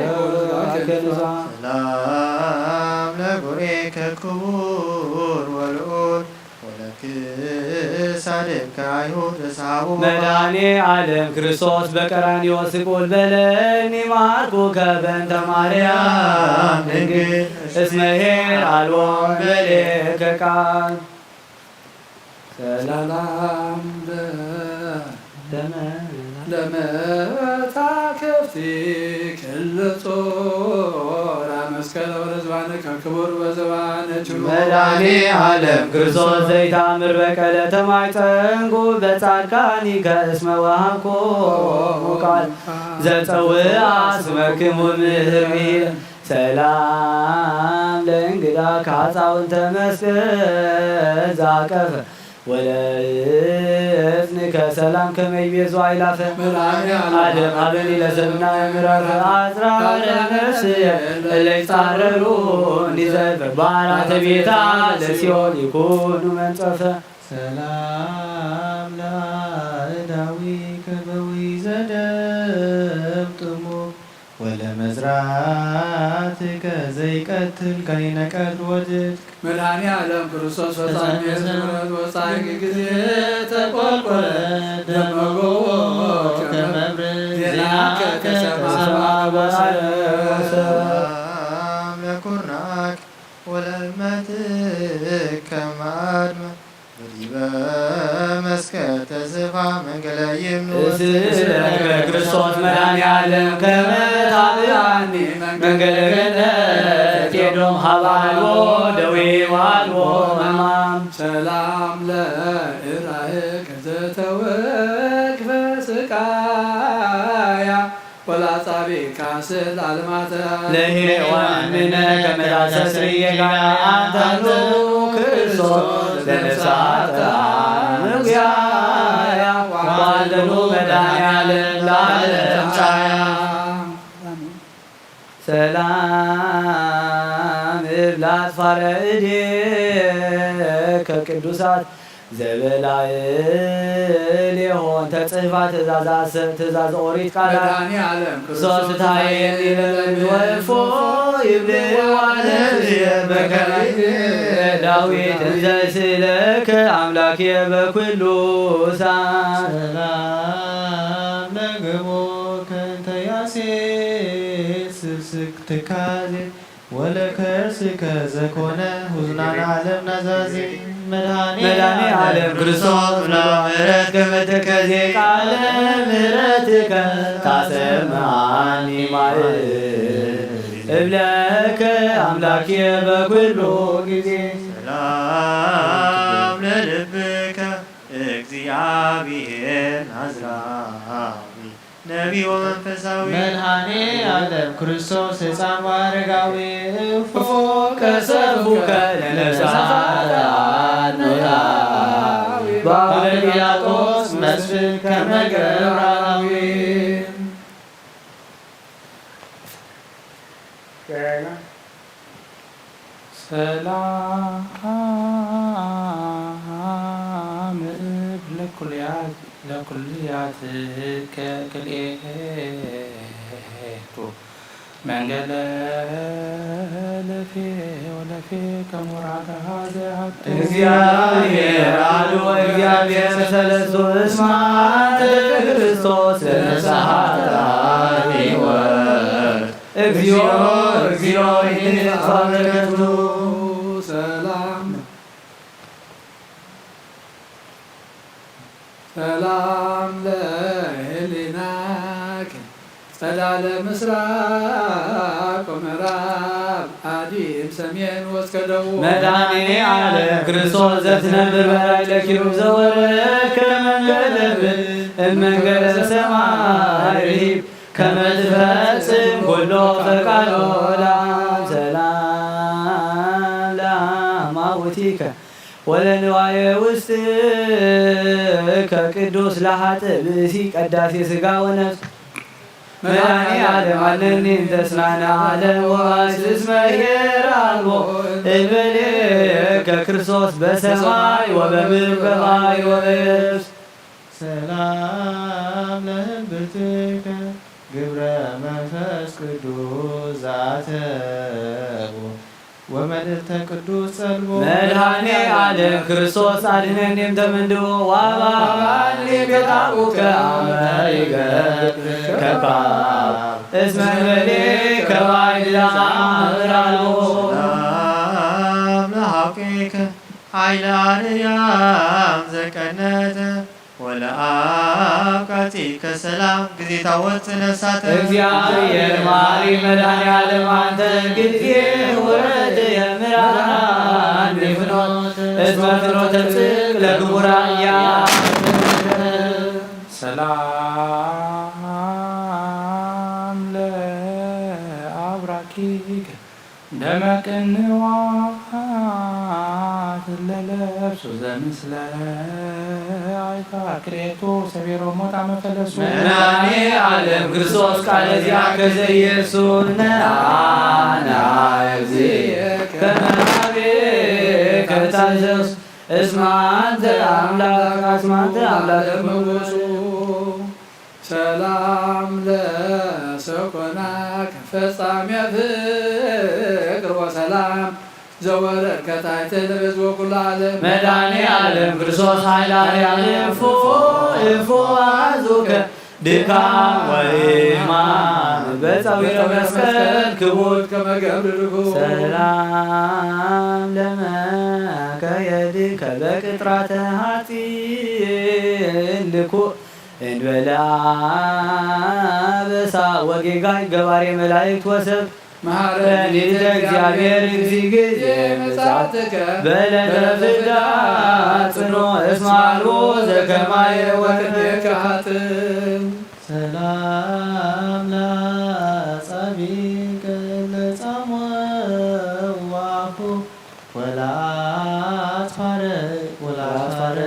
ሰላም ለጉሬከ ክቡር ወልዑል ወለክሳድከ አይሁድ እስሃቡ መድኃኔ ዓለም ክርስቶስ በቀራንዮ ስቁል በለኒ ማርኩከ በእንተ ማርያም ድንግል እስመ ኄር አልቦ በሌከ ቃል ሰላም ለ- ለመ- ለመታክፍቲ ክልጾራ መስቀለ ወለዝባነ ከክቡር ወዘባነ ችሉ መድኃኔ ዓለም ክርስቶስ ዘይታምር በቀለ ተማይጸንኩ በጻድቃኒከ እስመ ወሃብኩ ቃል ዘጸውአ ስመክሙ ምህር ብሂል ሰላም ለእንግዳ ካጻውንተ መስቀል ዛቀፈ ወለእዝንከ ሰላም ከመ ይቤዙ አይላፈ መድኃኔ ዓለም አበኒ ለሰብና ምራረ አጽራረ ነፍስየ እለ ይጻረሩ እንዲዘልፈ ባራተ ቤታ ለሲኦል ይኩኑ መንጸፈ ሰላም ለአእዳዊከ በዊ ዘደም ጥሙቅ ወለመዝራትከ ዘይቀትል ከኒነ ቀትል ወድቅ መድኃኔ ዓለም ክርስቶስ ፈጻሜ ምሕረት ወጻድቅ ጊዜ ተቆልቆለ ደመጎ ከመብርህ ዜናከ ተሰማ ሰማይ ወሰማይ ሰላም ለኩርናክ ወለእመትከ ማድመ ወዲበ መስቀል ተስፋ መንገለ ይምኑ እስእለከ ክርስቶስ መድኃኔ ዓለም ከመ ታብአኒ መንገለ ገነት ኤዶም ሀበ አልቦ ደዌ ወአልቦ ሕማም ሰላም ለእራየ ከዘተወክፈ ስቃያ ወላጻቤካ ስል አልማተ ለሔዋን ምነ ከመታሰስርየካ አንታኑ ክርስቶስ ለነሳተ ምጉያያ ዋለሉ መድኃኔዓለም ለዓለም ጻያ ሰላም እብላ አጽፋረ እዴከ ቅዱሳት ዘበላዕሌሆን ተጽሕፋ ትእዛዛት ትእዛዝ ኦሪት ቃላት መድኃኔ ዓለም ክርስቶስ ክርስቶስ ፍትሐየኒ ለመንግሥት ወእፎ ይብልዋ ለእግዚእ በከመ ዳዊት እንዘ ስእለከ አምላክየ በኩሉ ሰዓት ሰላም ለገቦከ እንተ ያሴስስክ ትካዜ ወለከርስከ ዘኮነ ሁዝናን ዓለም ናዛዜ መድኃኔ መድኃኔ ዓለም ክርስቶስ ምሕረት ከመተከዜ ቃለ ምሕረትከ ታሰምዓኒ ማርያም እብለከ አምላክየ በኩሉ ጊዜ ሰላም ለልብከ እግዚአ እግዚአብሔር ናዝራዊ ነቢይ ወመንፈሳዊ መድኃኔ ዓለም ክርስቶስ ሕፃን ወአረጋዊ እፎ ከሰፉከ ለነፍሳት ኖላዊ በአቡነ ጲላጦስ መስፍን ከመ ገብራዊ። ሰላም ለኩልያትከ ክልኤቱ መንገለ ለፌ ወለፌ ከሙራጋ ዘያት እግዚአብሔር አሉ ወእግዚአብሔር ሰለስቱ እስመ አንተ ክርስቶስ ለነፍሳት ሕይወት። እግዚኦ እግዚኦ ይንፋቀቱ ሰላም ሰላም ለህሊናክ ጸዳለ ምስራቅ ወምዕራብ አዲም ሰሜን ወስከ ደቡብ መድኃኔ ዓለም ክርስቶስ ዘትነብር በላይ ለኪሩብ ዘወረድከ መንገለ እም መንገለ ሰማይ ርሂብ ከመ ትፈጽም ኩሎ ፈቃዶ ለአብ ሰላም ለአማውቲከ ወለንዋየ ውስጥከ ቅዱስ ለሀጥ ብእሲ ቀዳሴ ሥጋ ወነፍስ መድኃኔ ዓለም አድነኒ እንተ ስናነ ዓለም ወአይስ እስመ ኄር አልቦ እምኔከ ክርስቶስ በሰማይ ወበምድር በባሕር ወበየብስ ሰላም ለህልብትከ ግብረ መንፈስ ቅዱስ ዘአተቦ ወመልእልተ ቅዱስ ጸልቦ መድኃኔ ዓለም ክርስቶስ አድነኒ እምተ ምንድቦ ወአባባኒ ቤታቡከ አመ ይገብር ከካብ እስመ እንበሌከ ባዕድ ለአምር አልቦ ሰላም ለሐቂከ ኃይለ አርያም ዘቀነተ ወለአብቃቲከ ሰላም ግዜ ታወፅእ ነፍሳተ እግዚአብሔር መሐሪ መድኃኔ ዓለም አንተ ጊዜ ውረድ የምራን ፍኖት እስመ ፍኖተ ጽድቅ ለክቡራን ያ ሰላም ለአብራኪከ ደመ ቅንዋት ለለብሱ ዘምስለ አይካ ክሬቶ ሰቤሮ ሞጣ መፈለሱ መድኃኔ ዓለም ክርስቶስ ቃለ ዚአከ ዘኢየሱስ ነአና እግዚእ ከመ ሀቤከ ታዘዝ እስመ አንተ አምላክ አስመ አንተ አምላክ መወሱ ሰላም ለሰኮናከ ፈጻሜ ፍቅር ወሰላም ዘወረድከ ታሕተ ለሕዝቦ ኩሉ ዓለም መድኃኔ ዓለም ክርስቶስ ኃይለ አርያም እፎ እፎ አዙከ ድካም ወሕማም በጸዊረ መስቀል ክቡር ከመ ገብር ርኩ ሰላም ለመከየድከ በቅጥራተ ሐጺን ልኩእ እንበለ አበሳ ወጌጋይ ገባሬ መላእክት ወሰብ መሐረኒ ለእግዚአብሔር እግዚእ ጊዜ ምጽአትከ በዕለተ ፍዳ ጽኖ እስመ አልቦ ዘከማየ ወቅኔከ ሀጥእ ሰላም ለአጻብዕከ ለጻሞ ወአፉ ወለአጽፋረ ወለአጽፋረ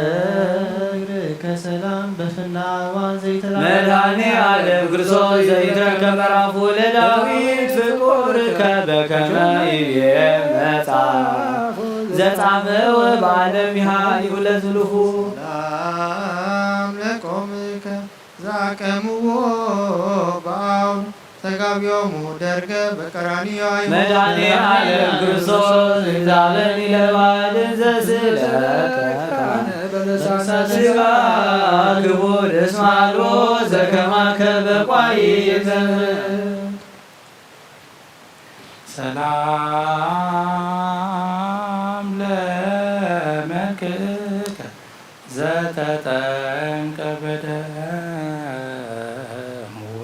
እግርከ ሰላም በፍና እዋን ዘይተላ መድኃኔ ዓለም ክርስቶስ ዘይትረከብ ምዕራፉ ለዳዊት ፍቁርከ በከመ ይቤ መጽሐፍ ዘጻመወ በዓለም ይሃ ይብለ ዝሉፉ ሰላም ለቆምከ ዛቀምዎ በአውድ ተጋቢዮሙ ደርገ በቀራንዮ አይሁድ መድኃኔ ዓለም ክርስቶስ እግዚአብሔር ይለባልን ዘስለከ በለሳነ ስጋ ክቡር እስመ አልቦ ዘከማከ በቋይ ዘመን ሰላም ለመልክከ ዘተጠምቀ በደሙ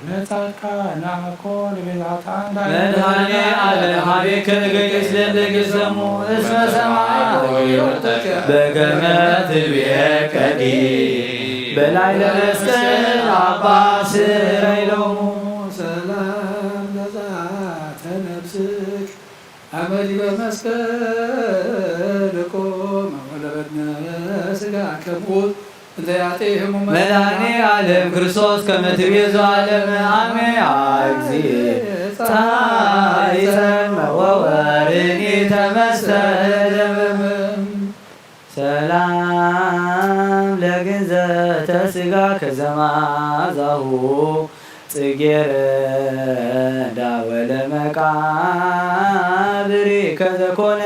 ለጻድቃን አኮ ለቤዛታን መድኃኔ ዓለም ሀቤከ እገይስ ለእለ ግሰሙ እስመ ሰማይ ወዮርተከ በከመ ትቤ ቀዲ በላይ ለመስቀል አባ ስረይ ሎሙ ሰላም ለዛተ ነፍስክ አመ ዲበ መስቀል ቆመ ወለበድነ ስጋ ከሙት እንተ ያጤ ህሙመ መድኃኔ ዓለም ክርስቶስ ከመ ትቤዞ ዓለም አሜ አግዚ ጻይጸን ወወርኒ ተመሰለ ደመመ ሰላም ለግንዘተ ስጋ ከዘማዛሁ ጽጌረዳ ወለመቃብሪ ከዘኮነ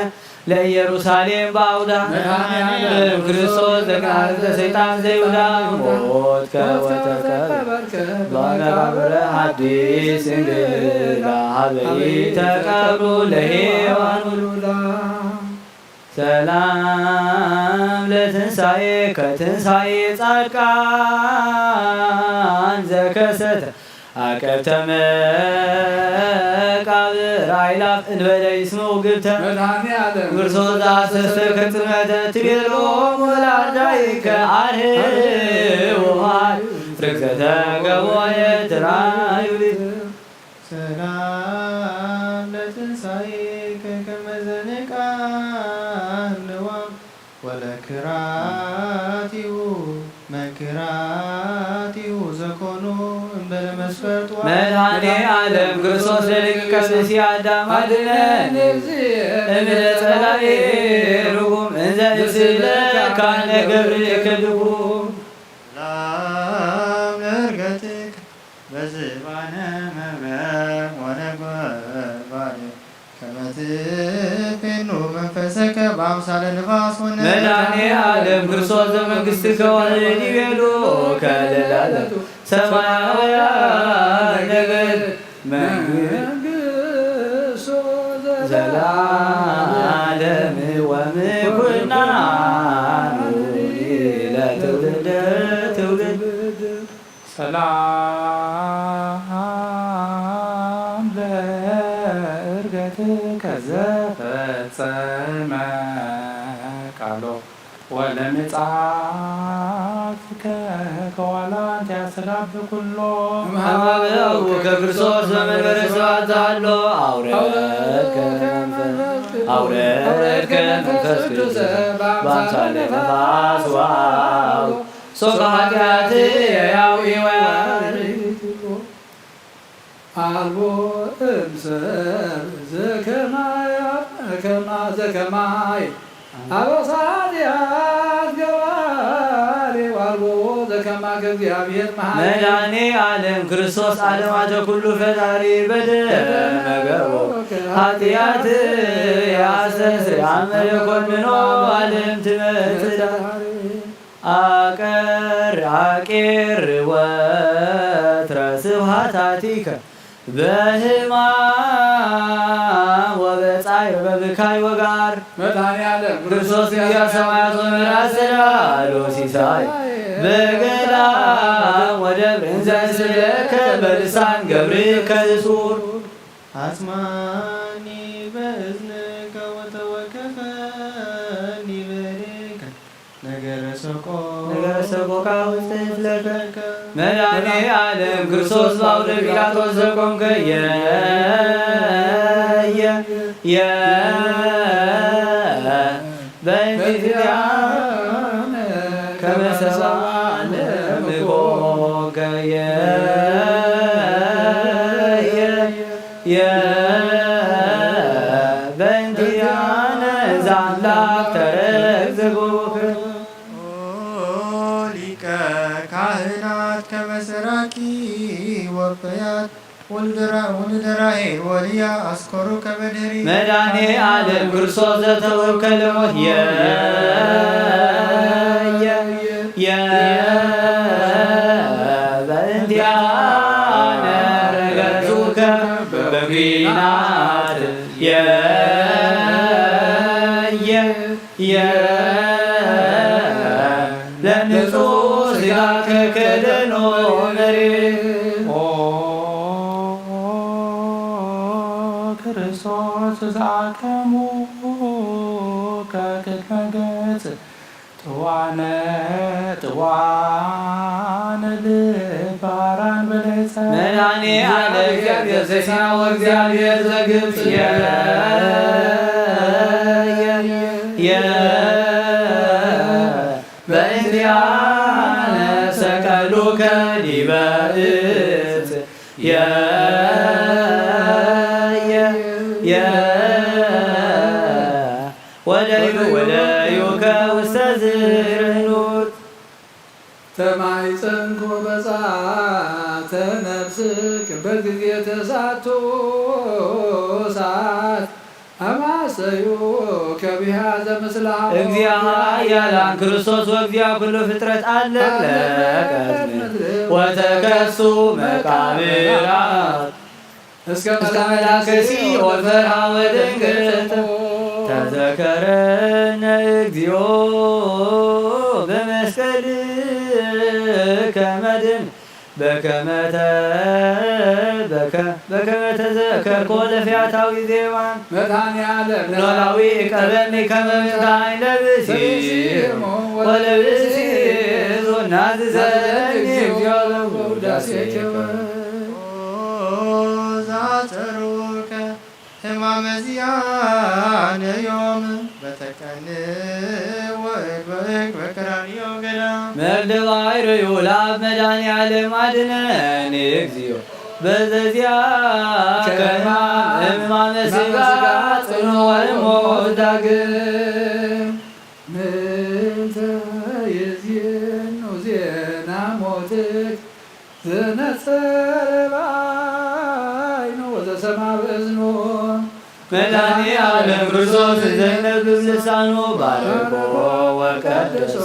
ለኢየሩሳሌም በአውዳ መድኃኔ ዓለም ክርስቶስ ዘቃርተ ሰይጣን ዘይሁዳ ሞት ከወተከበርከ በመቃብረ ሐዲስ እንግዳ ሀበይ ተቀብሩ ለሔዋን ውሉዳ ሰላም ለትንሳኤ ከትንሳኤ ጻድቃን ዘከሰተ አቀብተ መቃብር አይላፍ እንበለ ይስምዑ ግብተ መድኃኔ ዓለም ክርስቶስ ዳሰሰ ከጽመተ ትቤሎ ወላዳይከ አርህው ርግዘተ ገቦየ ትራዩሊት ሰላም ለትንሳኤከ ከመ ዘንቃልዋ ወለክራቲሁ መንክራቲሁ ዘኮኑ እምበለ መስፈርት ዋ መድኃኔ ዓለም ክርስቶስ ለልቅ ቀብሲ አዳም አድነን እምለ ጸላኤ ርጉም እንዘ እስለ ካነ ገብርኤል ከድጉም ሰላም ለእርገትክ በዝባነ መብረቅ ወነጎድጓድ ከመ ትፌኑ መንፈሰከ በአምሳለ ንፋስ ወነ መድኃኔ ዓለም ክርስቶስ ዘመንግሥትከ ወርድ ይቤሉ ከለላለቱ ሰማያውያን ነገር መንግሥቶ ዘላለም ወምኩናኑ ለትውልደ ትውልድ ሰላም ለእርገትከ ዘፈጸመ ቃሎ ወለምጽአትከ ከዋላ እንተ ያስተጋብ ኩሎ እምሃበ አቡከ ክርስቶስ በመንበረ ስብሐት ዛሎ አውረድከ መንፈስ አውረድከ መንፈስ ቅዱስ በአምሳለ ነፋስ ዋው ሶበ ኃጢአትየ ያውኢ ወያርግ አልቦ እምሰል ዘከማይ አብ- ከማ- ዘከማይ አበሳ ኃጢአት ገባሪ አልቦ ዘከማከ እግዚአብሔር መሐሪ መድኃኔ ዓለም ክርስቶስ ዓለማተ ኩሉ ፈጣሪ በደመ ገቦ ኃጢአት ያስተስሪ አመ የኮንኖ ዓለም ትመጽእ አቀር አቄር ወትረ ስብሐታቲከ በህማም ወበጻይ በብካይ ወጋር መድኃኔ ዓለም ክርስቶስ እግዚአ ሰማያት ወምድር አስተዳሎ ሲሳይ በገዳም ወደብር እንዘ ስብሐከ በልሳን ገብርከ ስሱር አስማኒ በእዝንከ ወተወከፈኒ በእዴከ ነገረ ሰቆ ነገረ ሰቆቃ ውስተ እዝለከ መድኃኔ ዓለም ክርስቶስ በአውደ ጲላጦስ ዘቆምከ የ የ የ በእንቲአነ ከመ ሰብአነ ምኮንከ የ የ የ በእንቲአነ እዛ አምላክ ተረግዝጉክ ኦ ሊቀ ካህናት ከመ ሰራቂ ወፈያት ወልደ ራ- ወልደ ራሄል ወልያ አስኮሩ ከመ ድህሪ መድኃኔ ዓለም ክርስቶስ ዘተወከለ ሞት የ የ የ በእንቲአነ ረገጹከ በኩናት የ የ የ ለንጹሕ ሥጋከ ከደኖ መሬት ኦ ክርስቶስ ዘአከሙ ከቅድመ ገጽ ዋነ ትዋነ ልባራን በለጸ መድኃኔ ዓለም እግዚአብሔር ዘሲና ወእግዚአብሔር ዘግብጽ የ- የ- በእንቲአነ ሰቀሉከ ዲበ እጽ የ- የ- የ- ወደዩ ወደዩከ ውስተ ዝርህኑት ተማይጸንኮ በጻተ ነፍስክ በጊዜ ተሳቶ ሰዓት አማሰዩ ከቢሃ ዘምስላ እግዚአ ኃያላን ክርስቶስ ወእግዚአ ኩሉ ፍጥረት አለቀ ወተከሱ መቃብራት እስከ መላእክት ሲኦል ፈርሃ ወደንገጸ ተዘከረነ እግዚኦ በመስቀልከ መድን በከመ ተ- በከ- በከመ ተዘከርኮ ለፈያታዊ ዜማን መድኃኔ ዓለም ኖላዊ ቀበኒ ከመ ምንታይ ለብሲ ለብሲ ወለብሲ ዞና ዝዘኒ እግዚኦ ለውዳሴከ ዛተሩከ ሕማመ ዚአነ ዮም በተቀን ወእግበ እግበ ቀራንዮ ገዳም። መግደባይ ርዩ ለአብ መድኃኔ ዓለም አድነኒ እግዚኦ በዘዚአ ከሕማም ሕማመ ሥጋ ጽኑ ወልሞት ዳግም ምንተ ይዜኑ ዜና ሞትክ ዘነጸረ በዓይኑ ወዘሰማ በእዝኑ መድኃኔ ዓለም ክርስቶስ ዘይነብብ ልሳኑ ባርኮ ወቀደሶ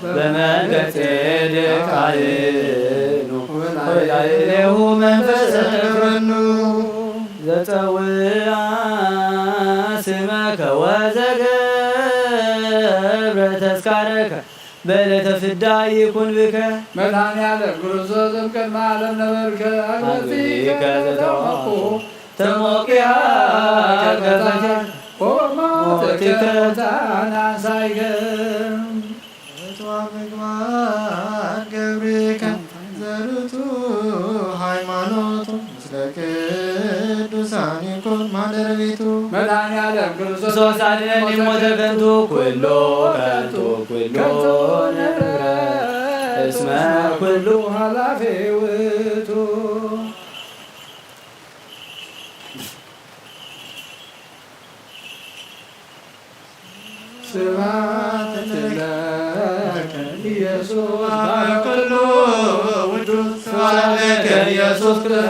በመልከ ጼዴቅ ካህኑ ወላዕሌሁ መንፈሰ ተፈኑ ዘጸውዓ ስመከ ወዘገብረ ተስካረከ በዕለተ ፍዳ ይኩን ብከ መድኃኔ ዓለም ክርስቶስ እምቅድመ ዓለም ነበርከ አግብርቲከ አግብርቲከ ዘተወኩ ተሞቂሃ ከፈተ ሞትከ ተናሳይከ እቷ ምግባር ገብርከ ዘርቱ ሃይማኖቱ ስለ ቅዱሳን ይኩን ማደረቢቱ መድኃኔ ዓለም ክርስቶስ አድነኒ ሞተ ከንቱ ኩሎ ከንቱ ኩሎ ንብረት እስመ ኩሉ ኃላፊ ውእቱ። ስብሐት ለከ ኢየሱስ በኩሉ ውዱስ ስብሐት ለከ ኢየሱስ ቅዱስ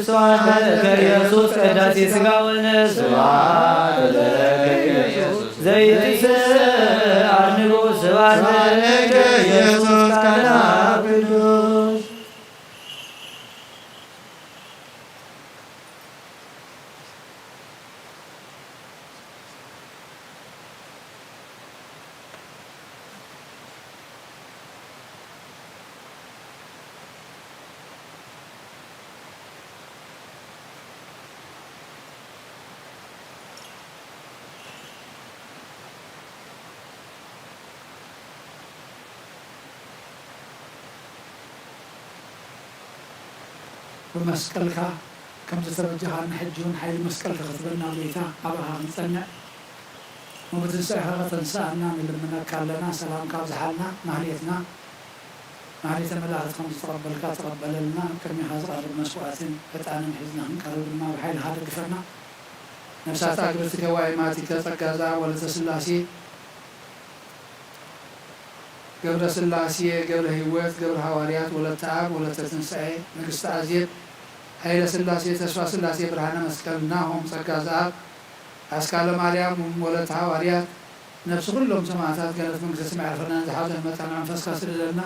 ስብሐት ለከ ኢየሱስ ቅዳሴ ሥጋ ወነፍስ ስብሐት ለከ ኢየሱስ ዘይትስአር ንጉሥ ስብሐት ለከ ኢየሱስ ቃል አብ ቅዱስ ብመስቀልካ ከም ዝተበጀኻና፣ ሕጂ እውን ሓይሊ መስቀልካ ክትበና፣ ጐይታ፣ ኣባኻ ክንጸንዕ፣ እሞ ብትንሳኤኻ ከተንስኣና ንልምነካ ኣለና። ሰላምካ ኣብዝሓልና። ማህሌትና፣ ማህሌተ መላእክት ከም ዝተቐበልካ ተቐበለልና። ቅድሜኻ ዝቐርብ መስዋዕትን ዕጣንን ሒዝና ክንቀርብ ድማ ብሓይልኻ ደግፈና። ነፍሳት ኣግብርቲ ከዋይማቲከ ጸጋ ዘአብ ወለተ ሥላሴ ገብረ ሥላሴ፣ ገብረ ሕይወት፣ ገብረ ሃዋርያት፣ ወለተ ኣብ፣ ወለተ ትንሣኤ፣ ንግሥቲ ኣዜብ፣ ኃይለ ሥላሴ፣ ተስፋ ሥላሴ፣ ብርሃነ መስቀል፣ ናሆም፣ ጸጋ ዘኣብ፣ ኣስካለ ማርያም፣ ወለተ ሃዋርያት፣ ነፍሲ ኩሎም ሰማዕታት ገነት መንግሥተ ሰማይ ያዕርፈና፣ ዝሓዘን መጣን መንፈስካ ስደደልና፣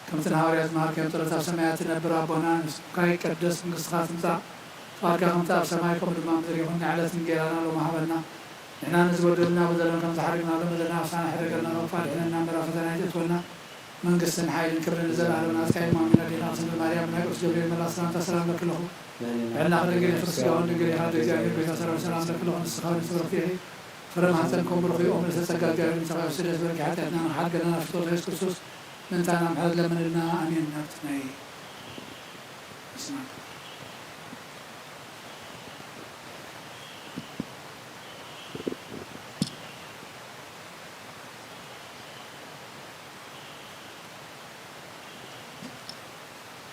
ከምቲ ንሃዋርያት ዝመሃርካዮም ጸሎት ኣብ ሰማያት ትነብር ኣቦና፣ ስምካ ይቀደስ፣ መንግሥትኻ ትምጻእ፣ ፍቓድካ ከምቲ ኣብ ሰማይ ከምኡ ድማ ምድሪ ይኹን፣ ንዕለት እንጌራና ሎሚ ሃበና፣ ንሕና ንዝበደሉና በደሎም ከም ዝሓረግናሎም በደልና ኣሳና ሕደገልና፣ ካብ ክፉእ ኣድሕነና፣ እምበር ኣብ ፈተና ኣይተእትወና፣ መንግስትን ሓይልን ክብርን ንዘለኣለም ናትካ እዩ። ኣሜን። ኣዴና ቅድስት ድንግል ማርያም፣ ናይ ቅዱስ ገብርኤል መልኣክ ሰላምታ ሰላም ለኪ ኣለኹ። ልዕልና ከደንግል ፍስጋውን ድንግል ኢኻ፣ ደግ እግዚኣብሔር ጎይታ ሰራዊት ሰላም ለኪ ኣለኹ። ንስኻ ንስብርክቲ ኢኺ። ፍረ ማህፀን ከም ብሩኽ እዩ። ኦም ርእሰ ጸጋ እግዚኣብሔር ምሳኻ ይኹን። ስለ ዝበልኪ ሓጢኣትና ንሓት ገናና ፍትወት የሱስ ክርስቶስ ምእንታና ምሕረት ለምንልና። ኣሜን። ናብቲ ናይ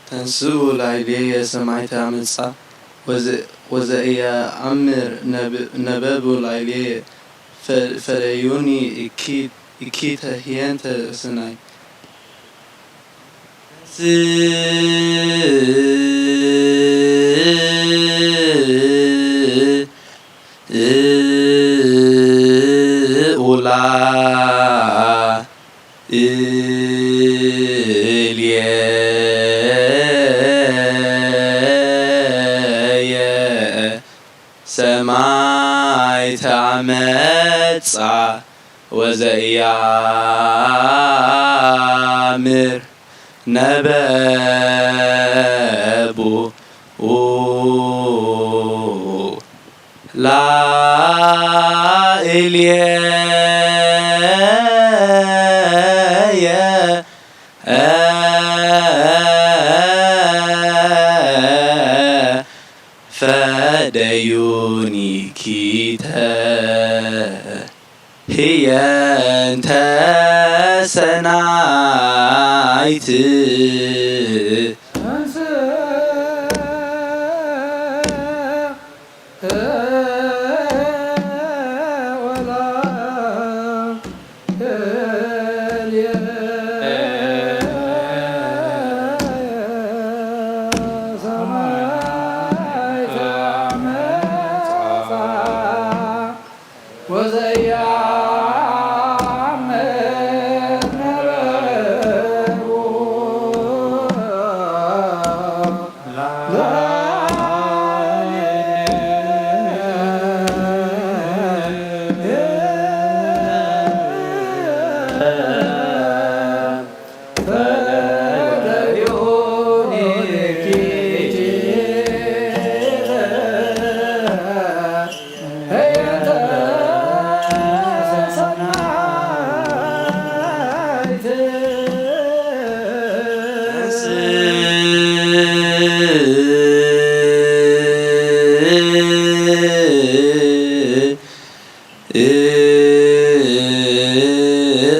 ተንስኡ ላዕሌየ ሰማይ ተኣምጻ ወዘ-፣ ወዘኢየኣምር ነብ-፣ ነበቡ ላዕሌየ ፈ-፣ ፈደዩኒ እኪ-፣ እኪተ ህየንተ ሰናይ። ኡላ እልየየ ሰማይ ተኣመጻ ወዘኢየኣምር ነበቡ ላዕሌየ ፈደዩኒ ኪተ ህየንተ ሰናይት።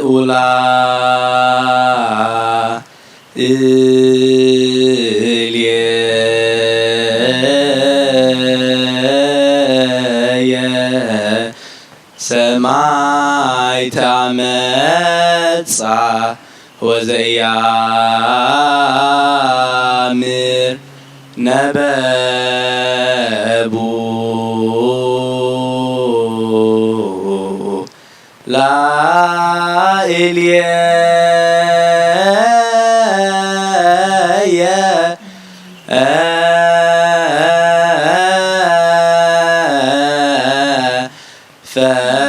ኡላ እልየየ ሰማይ ተኣመጻ ወዘኢየኣምር ነበቡ ላዕሌየ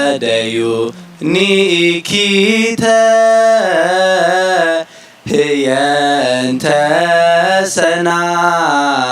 ፈደዩኒ ኪተ ህየንተ ሰናይት።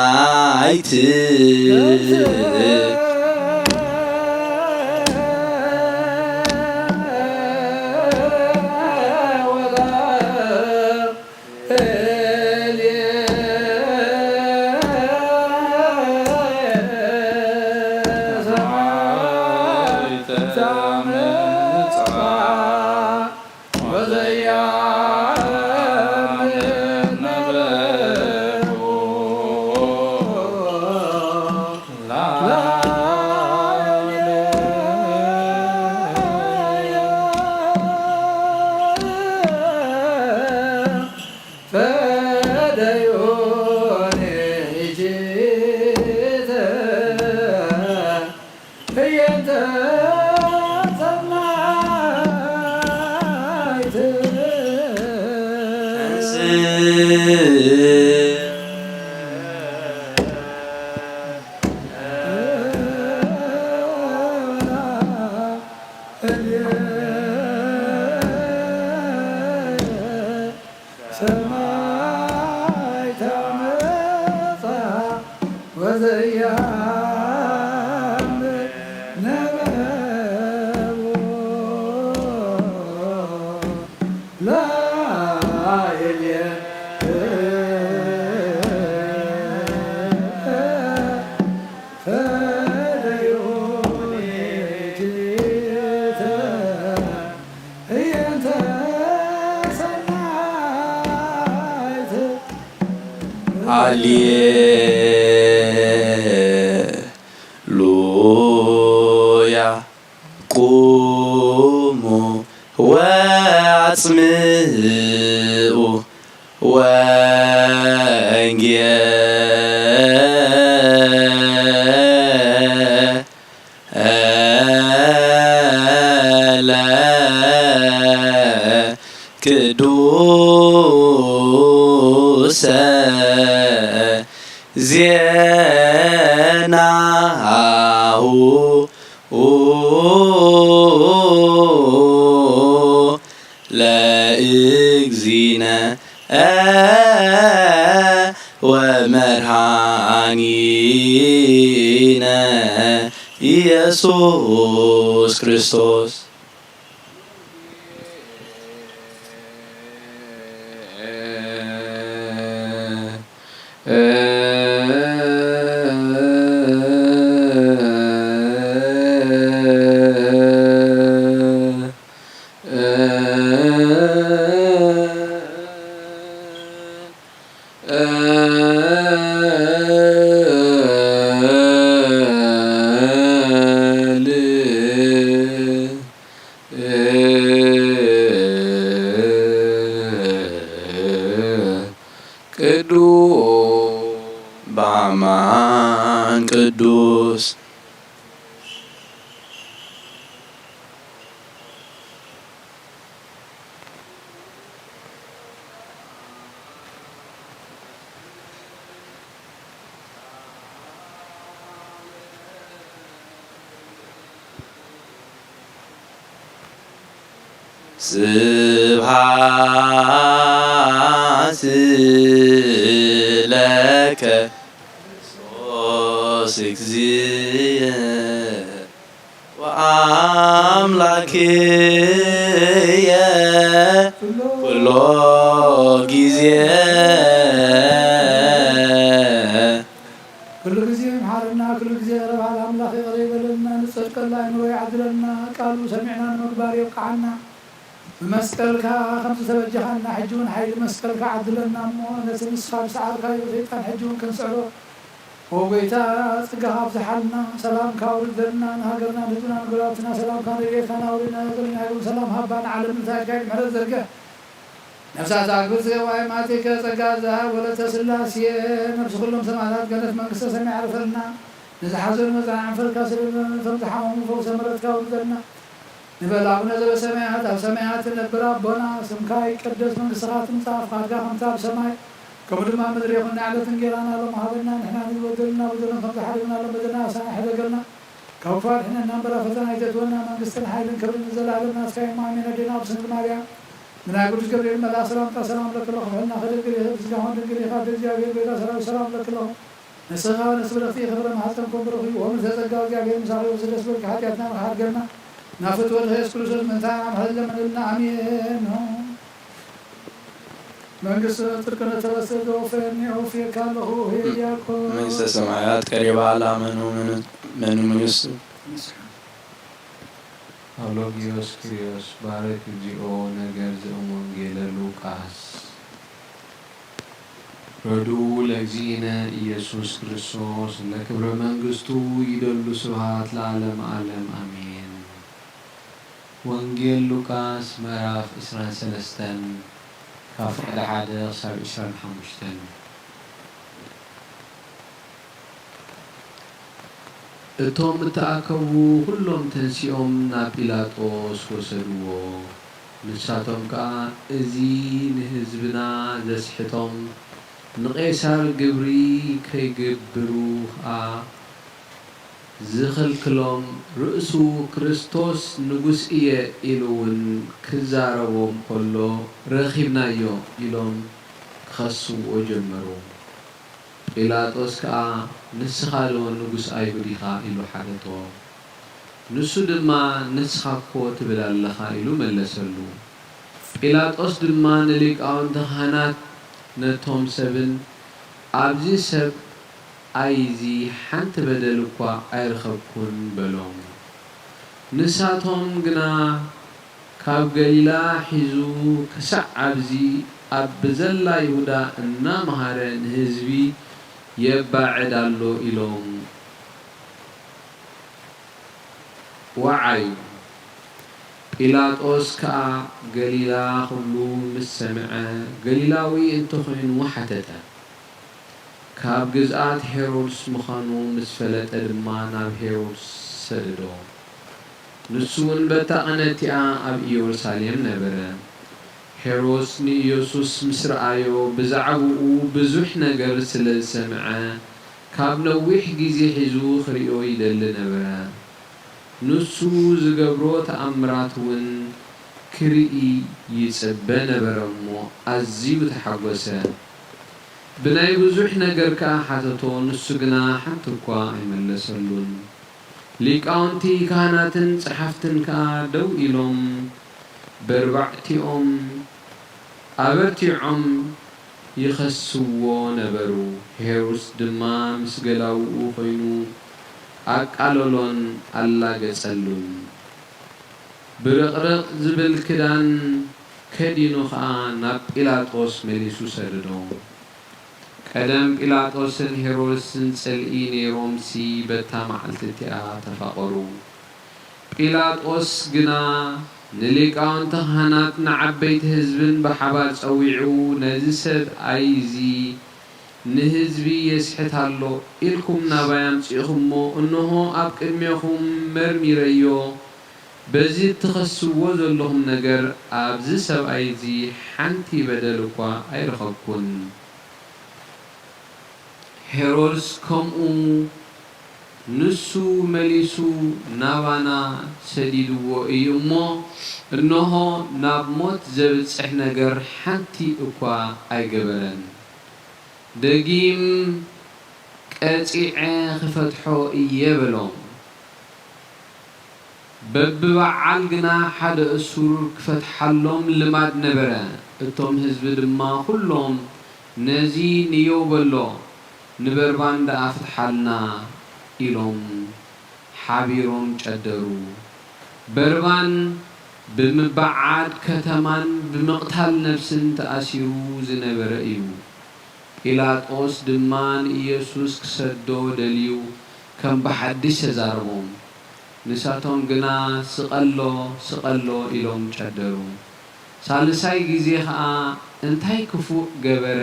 ሰማይ ተመጻ ወዘያም ነበቡ። ፈደዩ ሌሊተ ህየንተ ሰናይት። ሃሌሉያ። ቁሙ ወአጽምዑ ወንጌለ ቅዱሰ ዜናሁ ለእግዚእነ ወመድኃኒነ ኢየሱስ ክርስቶስ። ቅዱስ በአማን ቅዱስ። ስብሐት ለከ ክርስቶስ እግዚእ ወአምላክየ ኩሎ ጊዜ። ኩሉ ግዜ ይምሓረና፣ ኩሉ ግዜ ይቕረ በሃል ኣምላኽ ይቕረ ይበለልና፣ ንጽድቀሉ ኣእምሮ ይዓድለልና፣ ቃሉ ሰሚዕና ንምግባር የብቅዓና። ብመስቀልካ ከም ዝተበጀኻና፣ ሕጂ እውን ሓይሊ መስቀልካ ዓድለና እሞ፣ ነቲ ንስኻ ዝሰዓርካዮ ሰይጣን ሕጂ እውን ክንስዕሮ፣ ኦ ጐይታ፣ ጸጋኻ ኣብዝሓልና፣ ሰላምካ ኣውርደልና፣ ንሃገርና፣ ንህዝብና፣ ንጎረባብትና ሰላምካን ረድኤትካን ኣውርድ፣ ናይ ሃገርና ሃገርና ሰላም ሃባ፣ ንዓለም ንታሪካ ኢድ ምሕረት ዘርግሕ። ነፍሳት ኣግብር ዘየዋይ ማቲከ ጸጋ ዘሃብ ወለተ ስላሴ፣ ነፍሲ ኩሎም ሰማዕታት ገነት መንግስተ ሰማይ ያዕርፈልና። ንዝሓዘኑ መጽናዕን ፈርካ ስለ፣ ነቶም ዝሓመሙ ፈውሰ ምሕረትካ ኣውርደልና። ንበል ኣቡነ ዘበሰማያት፣ ኣብ ሰማያት እትነብር ኣቦና፣ ስምካ ይቀደስ፣ መንግስትኻ ትምጻእ፣ ፍቓድካ ከምቲ ኣብ ሰማይ ከምኡ ድማ ኣብ ምድሪ ይኹን። ንዕለት እንጌራና ሎም ሃበና፣ ንሕና ንዝበደሉና በደሎም ከም ዝሓደግናሎም በደልና ኣሳና ሕደገልና። ካብ ክፉ ኣድሕነና እምበር፣ ኣብ ፈተና ኣይተእትወና፣ መንግስትን ሓይልን ክብርን ንዘለኣለም ናትካ እዩ። እሞ ኣሜን። ኣዴና ቅድስት ድንግል ማርያም፣ ብናይ ቅዱስ ገብርኤል መልኣኽ ሰላምታ ሰላም ለኪ ኣለኹ፣ ብሕልናኺ ድንግል ኢኺ፣ ብስጋኺ እውን ድንግል ኢኺ፣ ኣደ እግዚኣብሔር ጐይታ ሰራዊት ሰላም ለኪ ኣለኹ። ንስኻ ንስብርኽቲ ክብረ ማሕፀን ኮንብርኽ እዩ። ወምልዕተ ጸጋ እግዚኣብሔር ምሳኺ ወስደስ በልኪ ሓጢኣትና ንኽሓድገልና ናብ ፍትወት ኢየሱስ ክርስቶስ ምእንታና ምሕረት ለምንልና። ኣሜን። መንግስት ጽድቅ ነተበሰ ዘወፈየኒ ወፍየካ ኣለኹ። ሄ ዲያቆን መንግስተ ሰማያት ቀሪባ ላመኑ መኑ መንግስቱ። ኣውሎጊዮስ ኪርዮስ ባርክ እግዚኦ ነገር ዘእም ወንጌለ ሉቃስ። ረድኡ ለእግዚእነ ኢየሱስ ክርስቶስ ለክብረ መንግስቱ ይደሉ። ስብሐት ለዓለመ ዓለም ኣሜን። ወንጌል ሉቃስ ምዕራፍ ዕስራን ሰለስተን ካብ ፍቕዲ ሓደ ክሳብ ዕስራን ሓሙሽተን። እቶም እተኣከቡ ኹሎም ተንሲኦም ናብ ጲላጦስ ወሰድዎ። ንሳቶም ከኣ፣ እዚ ንህዝብና ዘስሕቶም፣ ንቄሳር ግብሪ ከይገብሩ ኸኣ ዝኽልክሎም፣ ርእሱ ክርስቶስ ንጉስ እየ ኢሉ እውን ክዛረቦም ከሎ ረኺብናዮ ኢሎም ክኸስዎ ጀመሩ። ጲላጦስ ከኣ፣ ንስኻዶ ንጉስ ኣይሁድ ኢኻ? ኢሉ ሓተቶ። ንሱ ድማ፣ ንስኻ እኮ ትብል ኣለኻ፣ ኢሉ መለሰሉ። ጲላጦስ ድማ ንሊቃውንተ ካህናት ነቶም ሰብን፣ ኣብዚ ሰብ ኣይዚ ሓንቲ በደል እኳ ኣይረኸብኩን በሎም። ንሳቶም ግና ካብ ገሊላ ሒዙ ክሳዕ ኣብዚ ኣብ ብዘላ ይሁዳ እናመሃረ ንህዝቢ የባዕድ ኣሎ ኢሎም ወዓዩ። ጲላጦስ ከኣ ገሊላ ኹሉ ምስ ሰምዐ፣ ገሊላዊ እንተኾይኑ ሓተተ። ካብ ግዝኣት ሄሮድስ ምዃኑ ምስ ፈለጠ ድማ ናብ ሄሮድስ ሰደዶ። ንሱ እውን በታ ቐነ እቲኣ ኣብ ኢየሩሳሌም ነበረ። ሄሮድስ ንኢየሱስ ምስ ረኣዮ፣ ብዛዕባኡ ብዙሕ ነገር ስለ ዝሰምዐ፣ ካብ ነዊሕ ግዜ ሒዙ ክርእዮ ይደሊ ነበረ። ንሱ ዝገብሮ ተኣምራት እውን ክርኢ ይጽበ ነበረ እሞ፣ ኣዝዩ ተሓጐሰ። ብናይ ብዙሕ ነገር ከኣ ሓተቶ፣ ንሱ ግና ሓንቲ እኳ ኣይመለሰሉን። ሊቃውንቲ ካህናትን ጸሓፍትን ከኣ ደው ኢሎም በርባዕቲኦም ኣበርቲዖም ይኸስዎ ነበሩ። ሄሮድስ ድማ ምስ ገላውኡ ኾይኑ ኣቃለሎን ኣላገጸሉን። ብርቕርቕ ዝብል ክዳን ከዲኑ ኸኣ ናብ ጲላጦስ መሊሱ ሰደዶ። ቀደም ጲላጦስን ሄሮድስን ጽልኢ ነይሮምሲ በታ መዓልቲ እቲኣ ተፋቐሩ። ጲላጦስ ግና ንሊቃውንቲ ካህናት ንዓበይቲ ህዝብን ብሓባር ጸዊዑ፣ ነዚ ሰብኣይ እዚ ንህዝቢ የስሕት ኣሎ ኢልኩም ናባይ ኣምጺእኹሞ፣ እንሆ ኣብ ቅድሜኹም መርሚረዮ፣ በዚ እትኸስዎ ዘለኹም ነገር ኣብዚ ሰብኣይ እዚ ሓንቲ በደል እኳ ኣይረኸብኩን። ሄሮድስ ከምኡ ንሱ መሊሱ ናባና ሰዲድዎ እዩ እሞ፣ እንሆ ናብ ሞት ዘብጽሕ ነገር ሓንቲ እኳ ኣይገበረን። ደጊም ቀጺዐ ክፈትሖ እየ በሎም። በብበዓል ግና ሓደ እሱር ክፈትሓሎም ልማድ ነበረ። እቶም ህዝቢ ድማ ኩሎም፣ "ነዚ ንየው በሎ፣ ንበርባን ደኣ ፍትሓልና" ኢሎም ሓቢሮም ጨደሩ። በርባን ብምብዓድ ከተማን ብምቕታል ነፍስን ተኣሲሩ ዝነበረ እዩ። ጲላጦስ ድማ ንኢየሱስ ክሰዶ ደልዩ ከም ብሓድሽ ተዛረቦም። ንሳቶም ግና፣ "ስቐሎ፣ ስቐሎ" ኢሎም ጨደሩ። ሳልሳይ ግዜ ኸኣ፣ "እንታይ ክፉእ ገበረ?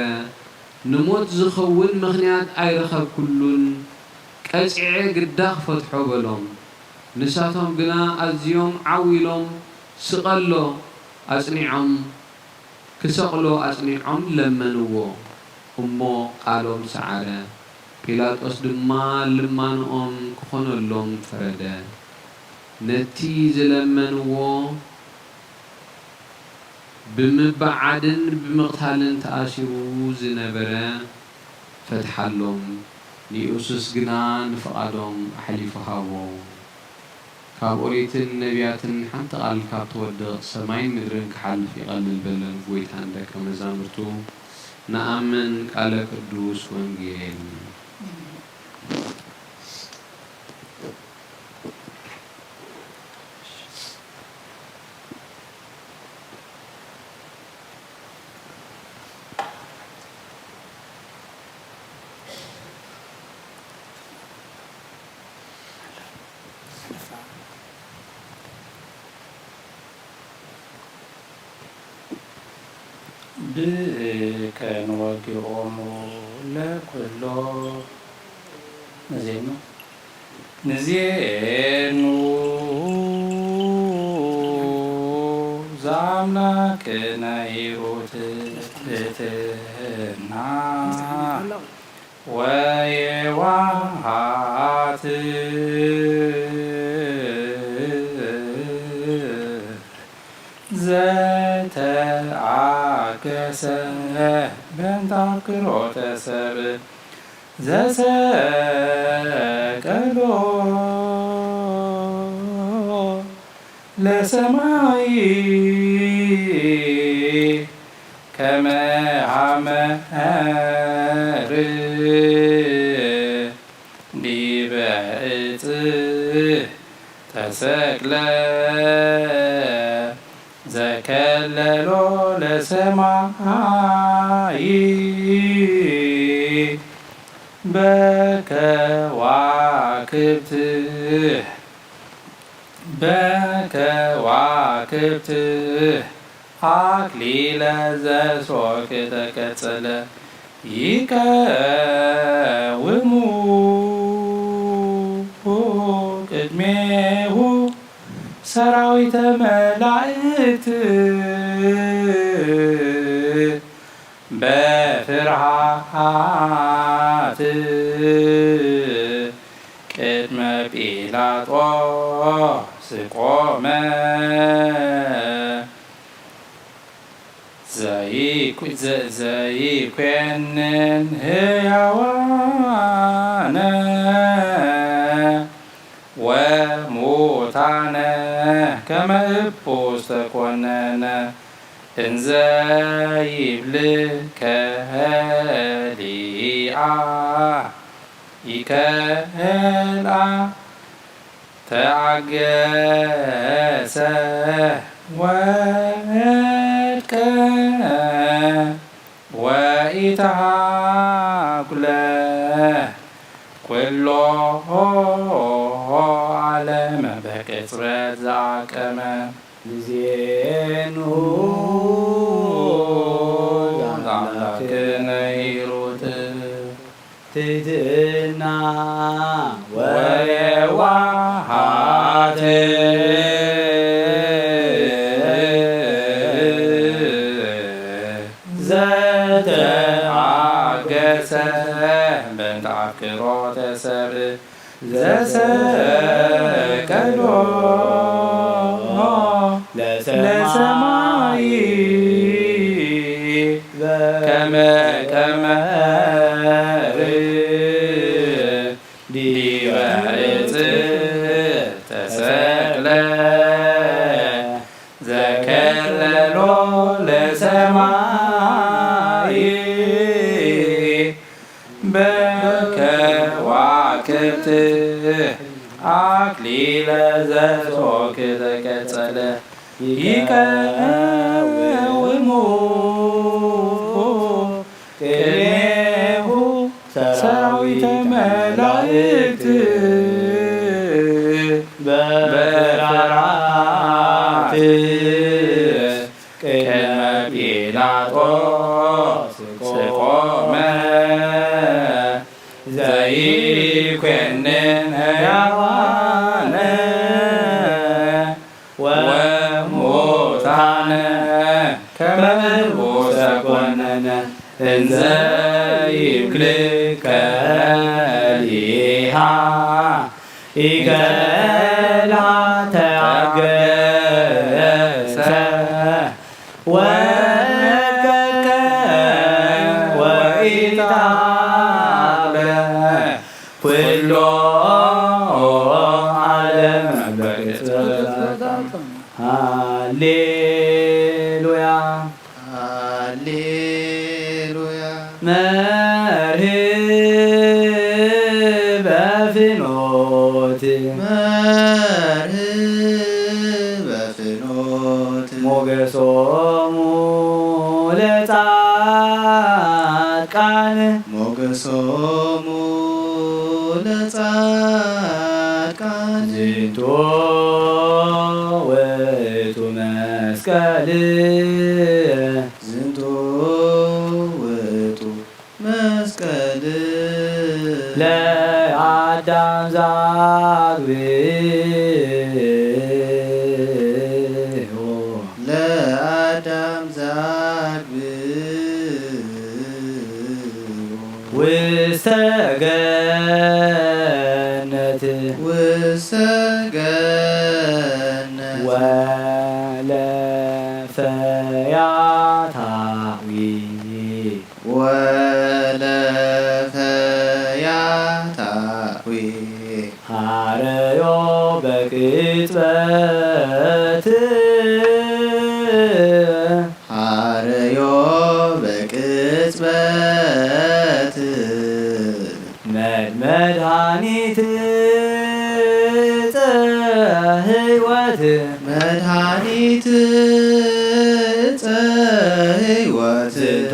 ንሞት ዝኸውን ምኽንያት ኣይረኸብኩሉን። ቀጺዐ ግዳ ክፈትሖ" በሎም። ንሳቶም ግና ኣዝዮም ዓው ኢሎም፣ "ስቐሎ" ኣጽኒዖም ክሰቕሎ ኣጽኒዖም ለመንዎ እሞ፣ ቃሎም ሰዓረ። ጲላጦስ ድማ ልማንኦም ክኾነሎም ፈረደ። ነቲ ዝለመንዎ ብምብዓድን ብምቕታልን ተኣሲሩ ዝነበረ ፈትሓሎም። ንኢየሱስ ግና ንፍቓዶም ኣሕሊፉ ሃቦ። ካብ ኦሪትን ነቢያትን ሓንቲ ቃል ካብ ትወድቕ፣ ሰማይን ምድርን ክሓልፍ ይቐልል በለን ጎይታ ንደቀ መዛሙርቱ። ንኣምን ቃለ ቅዱስ ወንጌል። ብከ ንወግኦሙ ለኩሎ ንዜኑ ንዜኑ ዘኣምላክ ናይ ሩት ትሕትና ወየዋሃት ዘተዓገሰ በእንተ አፍቅሮተ ሰብ ዘሰቀሎ ለሰማይ ከመ ሐመር እጽ ተሰቅለ ዘከለሎ ለሰማይ በከዋክብት በከዋክብት አክሊለ ዘሶክ ተቀጸለ ይቀውሙ ቅድሜሁ ሰራዊተ መላእክት በፍርሃት ቅድመ ጲላጦስ ቆመ። ዘይኩ-፣ ዘ-፣ ዘይኮንን ህያዋነ ወሙታነ ከመ እቡስ ተኮነነ እንዘ ይብል ከሊኣ ኢከልኣ ተአገሰ ወድቀ ወኢተሃጉለ ኩሎ ዓለመ በቅጽበት ዘአቀመ። ንዜኑ ዘአምላክነ ሂሩት ትሕትና ወየዋሃት ዘተአገሰ በእንተ አፍቅሮተ ሰብእ ዘሰቀሎ ለሰማይ ከመ ቀመር ዲበ ዕፅ ተሰቅለ ዘከለሎ ለሰማይ በከዋክብት አክሊለ ዘሶክ ተቀጸለ ይቀውሙ ቅድሜሁ ሰራዊተ መላእክት በፍርሃት ቅድመ ጲላጦስ ቆመ ዘይኮንን ሕያዋነ ወሙታነ ከመ እቡሰ ኮነነ እንዘ ይብልከ ሊሃ ኢከላ ተአገሰ ወቀቀ ወኢታብለ ኩሎ ዓለም በቅጽበት ሃሌሉያ። ሃሌሉያ። መርህበ ፍኖት መርህበ ፍኖት ሞገሶሙ ለጻድቃን ሞገሶሙ ለጻድቃን ዝንቱ ውእቱ መስቀል ዝንቱ ውእቱ መስቀል ለአዳም ዛግብኦ ለአዳም ዛግብኦ ውስተ ገነት ውስተ ገነት ወለፈያታዊ ወለፈያታዊ ሐረዮ በቅጽበት ሐረዮ በቅጽበት መድመድኃኒት መድኃኒት ዕፀ ሕይወት ዝንቶ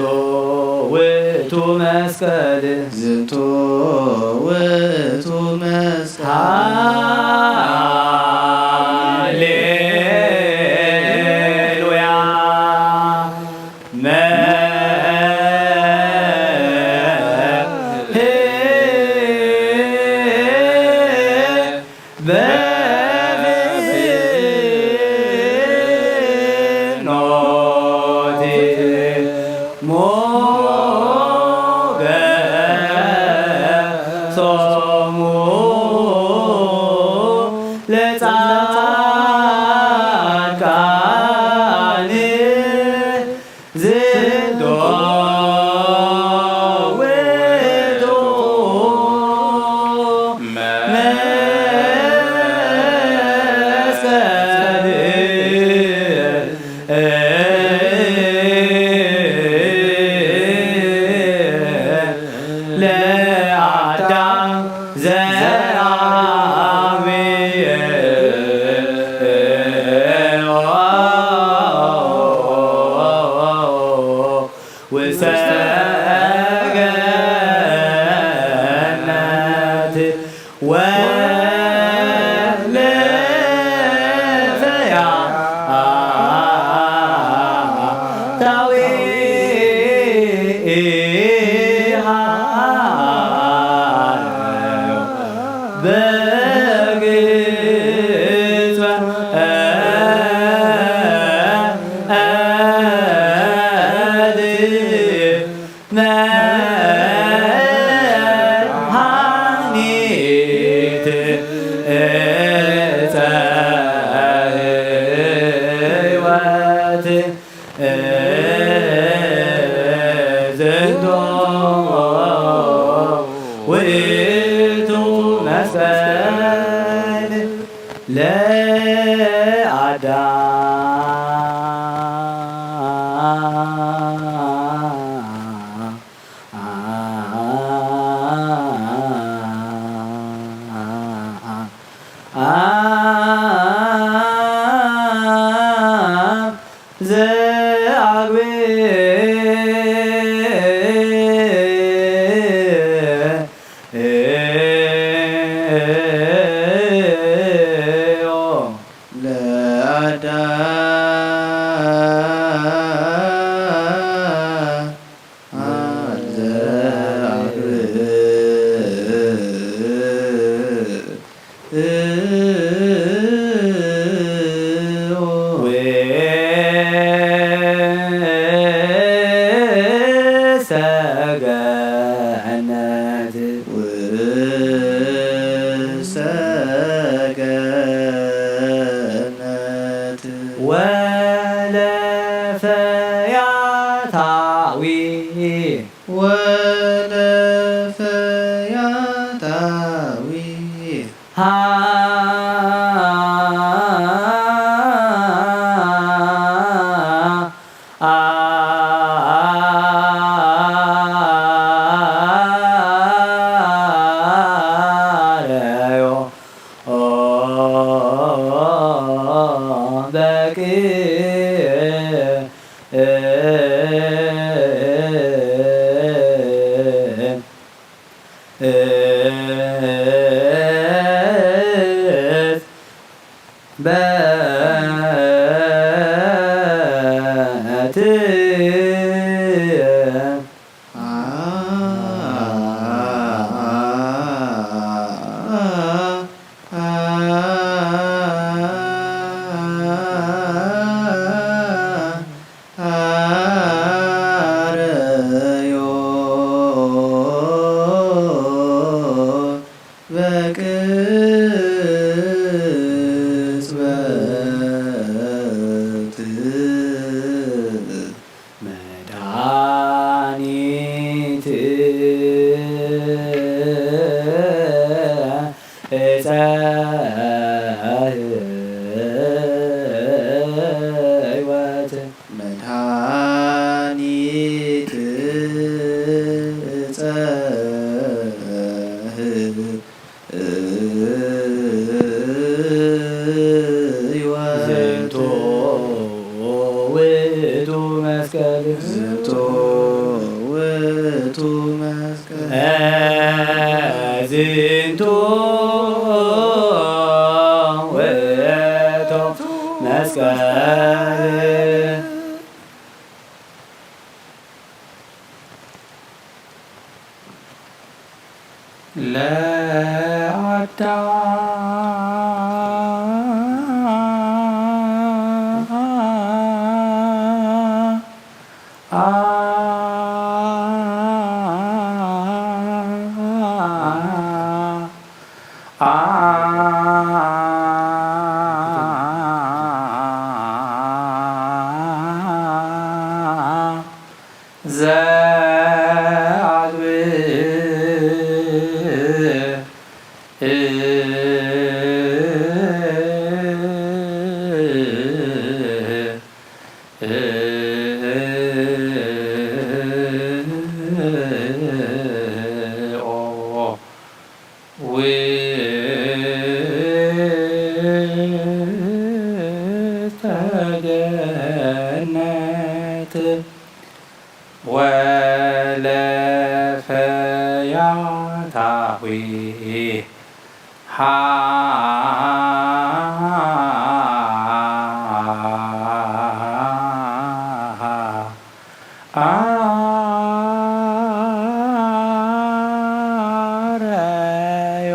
ውእቱ መስቀል። ዝንቶ ውእቱ መስቀል። ሃሌሉያ። ውእቱ መስቀል። ለአዳም ዘአግብእ ውስተ ገነት ወለፈያታዊ አረዮ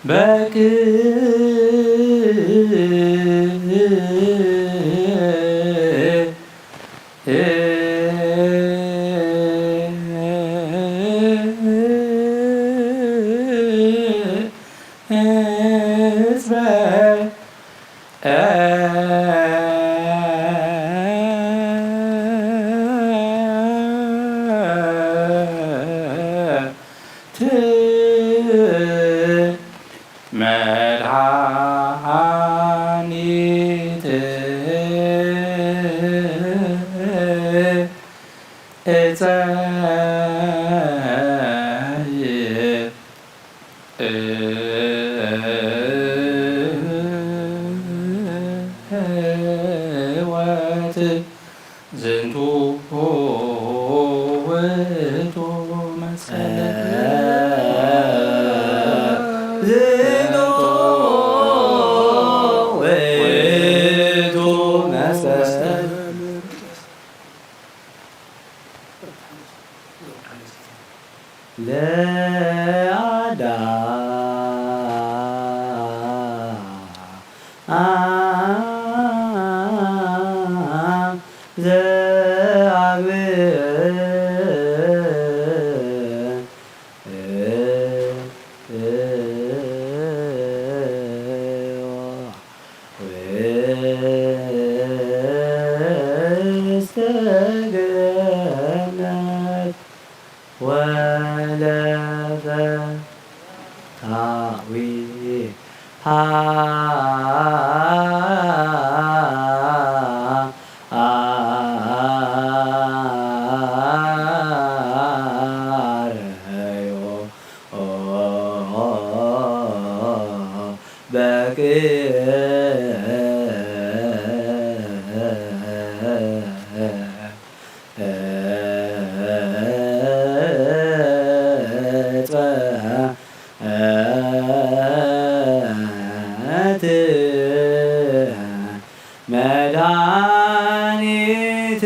በክ መድኃኒት እፀይ ሕይወት ዝንቱ ውእቱ መስቀል። ዝንቱ ውእቱ መስቀል። ለአዳም ዘአግብእ ውስተ ገነት ወለፈያታዊ አረዮ በክ መድኃኒት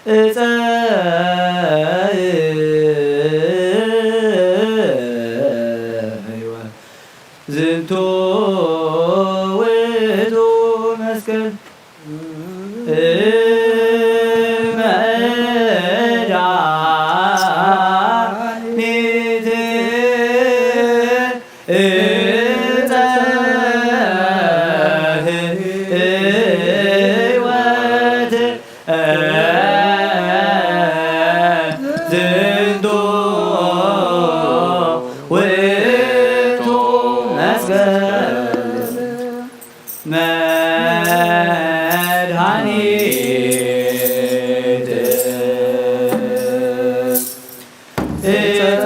እፀ ሕይወት ዝንቱ ውእቱ መስቀል። መድኃኒት እፀ ሕይወት ዝንቱ ውእቱ መስቀል። መድኃኒት እፀ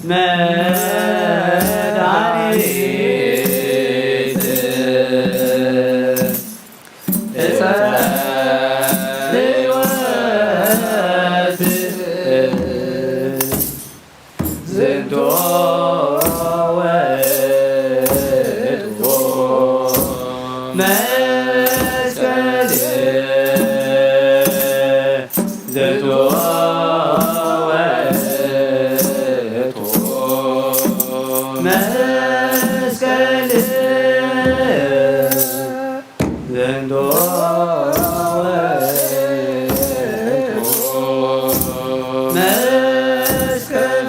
ሕይወት መስቀል ዝንቶ ውእቱ መስቀል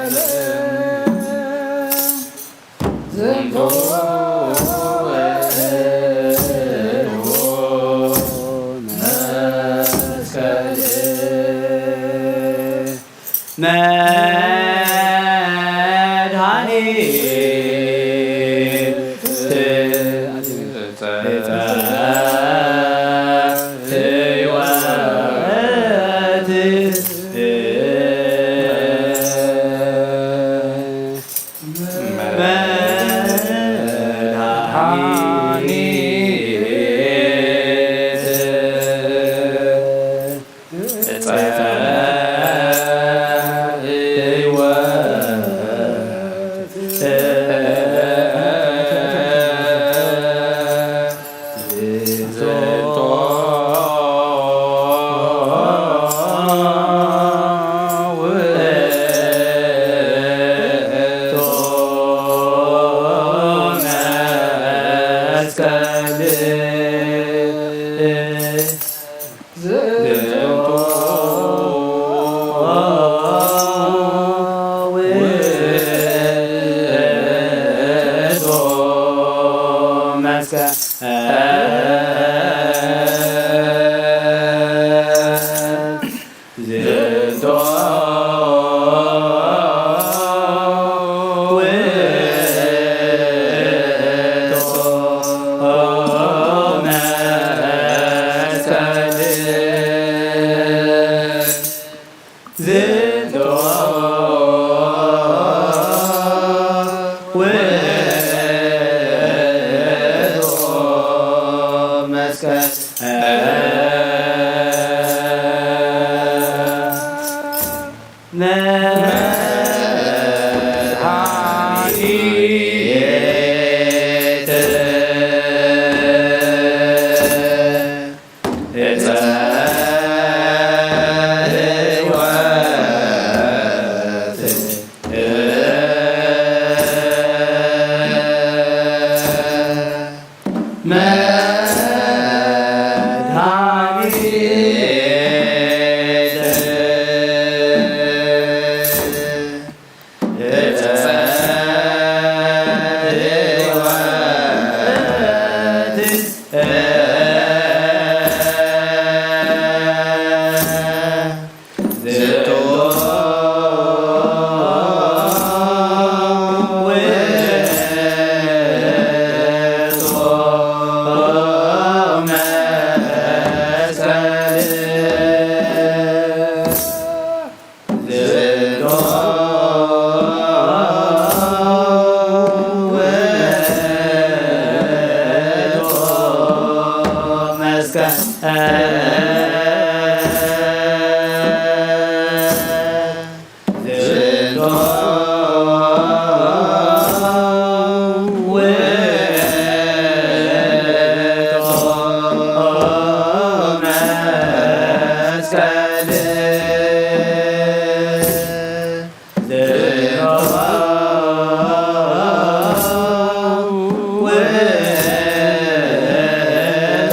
ዝንቱ ውእቱ መስቀል መድኃኒት ዕፀ ሕይወት መድኃኒት ዕፀ ሕይወት ዝንቶ ውእቱ መስቀል ዝንቱ ውእቱ መስቀል ዝንቱ ውእቱ መስቀል ዝንቱ ውእቱ መስቀል መድኃኒት ዕፀ ሕይወት መድኃኒት ዕፀ ሕይወት ዝንቱ ውእቱ መስቀል ዝንቱ ውእቱ መስቀል ዝንቱ ውእቱ መስቀል ዝንቱ ውእቱ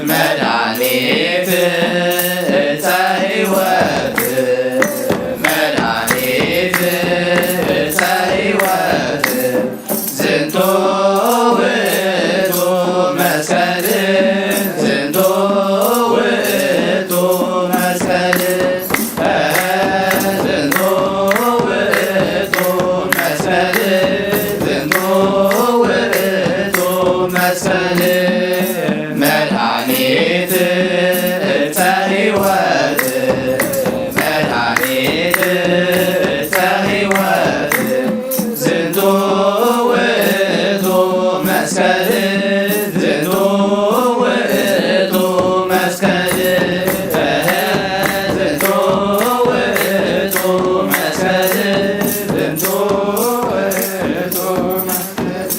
መድኃኒት ዕፀ ሕይወት፣ መድኃኒት ዕፀ ሕይወት፣ ዝንቱ ውእቱ መስቀል፣ ዝንቱ ውእቱ መስቀል፣ ዝንቱ ውእቱ መስቀል፣ ዝንቱ ውእቱ መስቀል፣ መድኃኒት ዕፀ ሕይወት፣ መድኃኒት ዕፀ ሕይወት፣ ዝንቱ ውእቱ መስቀል፣ ዝንቱ ውእቱ መስቀል፣ ዝንቱ ውእቱ መስቀል፣ ዝንቱ ውእቱ መስቀል።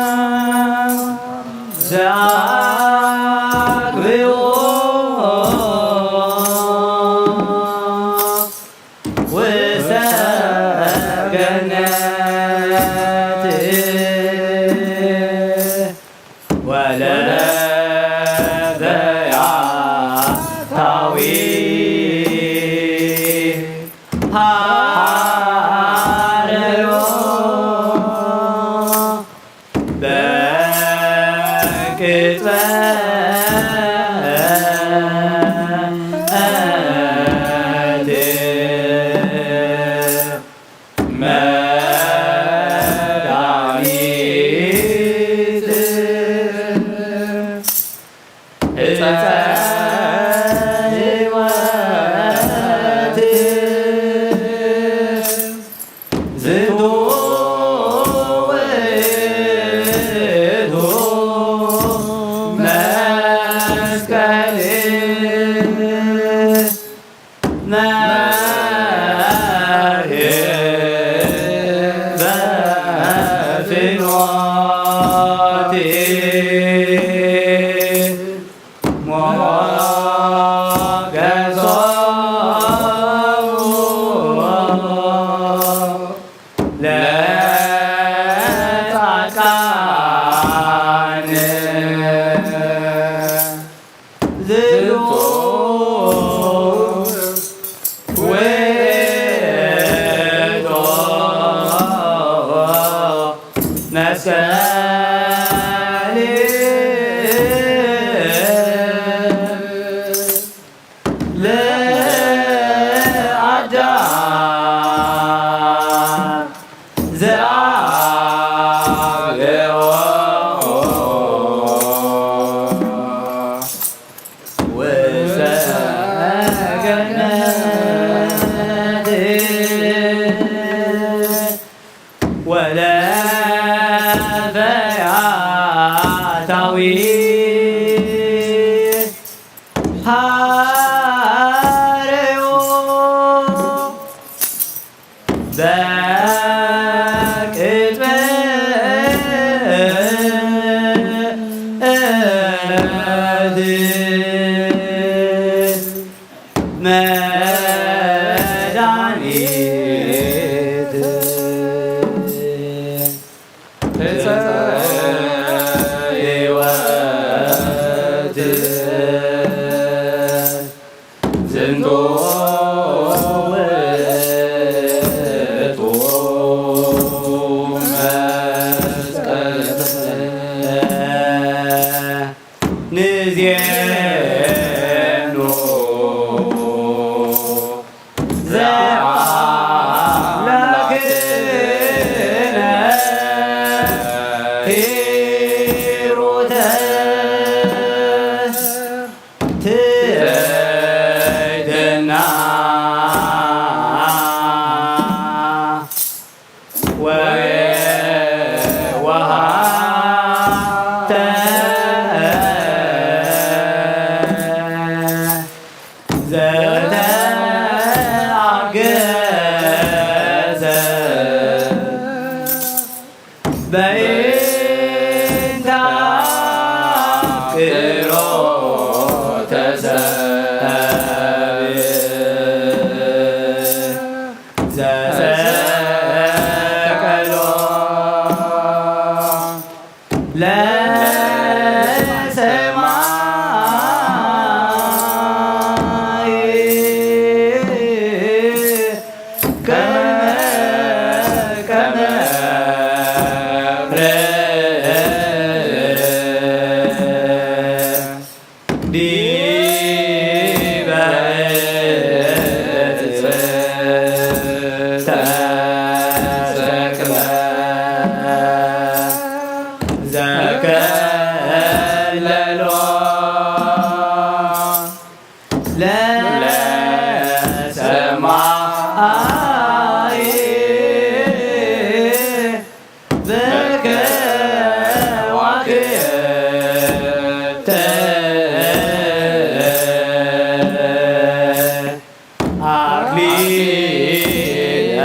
ለአዳም ዘአግብኦ ውስተ ገነት ወለዘያታዊ ሐረዮ በቅጽበት መድኃኒት ዕፀ ሕይወት ዝንቱ ውእቱ መስቀል መርኄር በፍኖት ሞገሶሙ ለጻድቃን ዝንቱ ውእቱ መስቀል ለአዳም ዘአግብኦ ውስተ ገነት ወለፈያታዊ ሐረዮ በቅጽበት መድኃኒት ዕፀ ሕይወት ዝንቱ ውእቱ መስቀል ንዜኑ ዘአምላክነ ሂሩተ ትሕትና ወየዋሃተ ዘተአገሰ በእንተ አፍቅሮተ ሰብ ዘሰቀሎ በከዋክብተ ኣክሊለ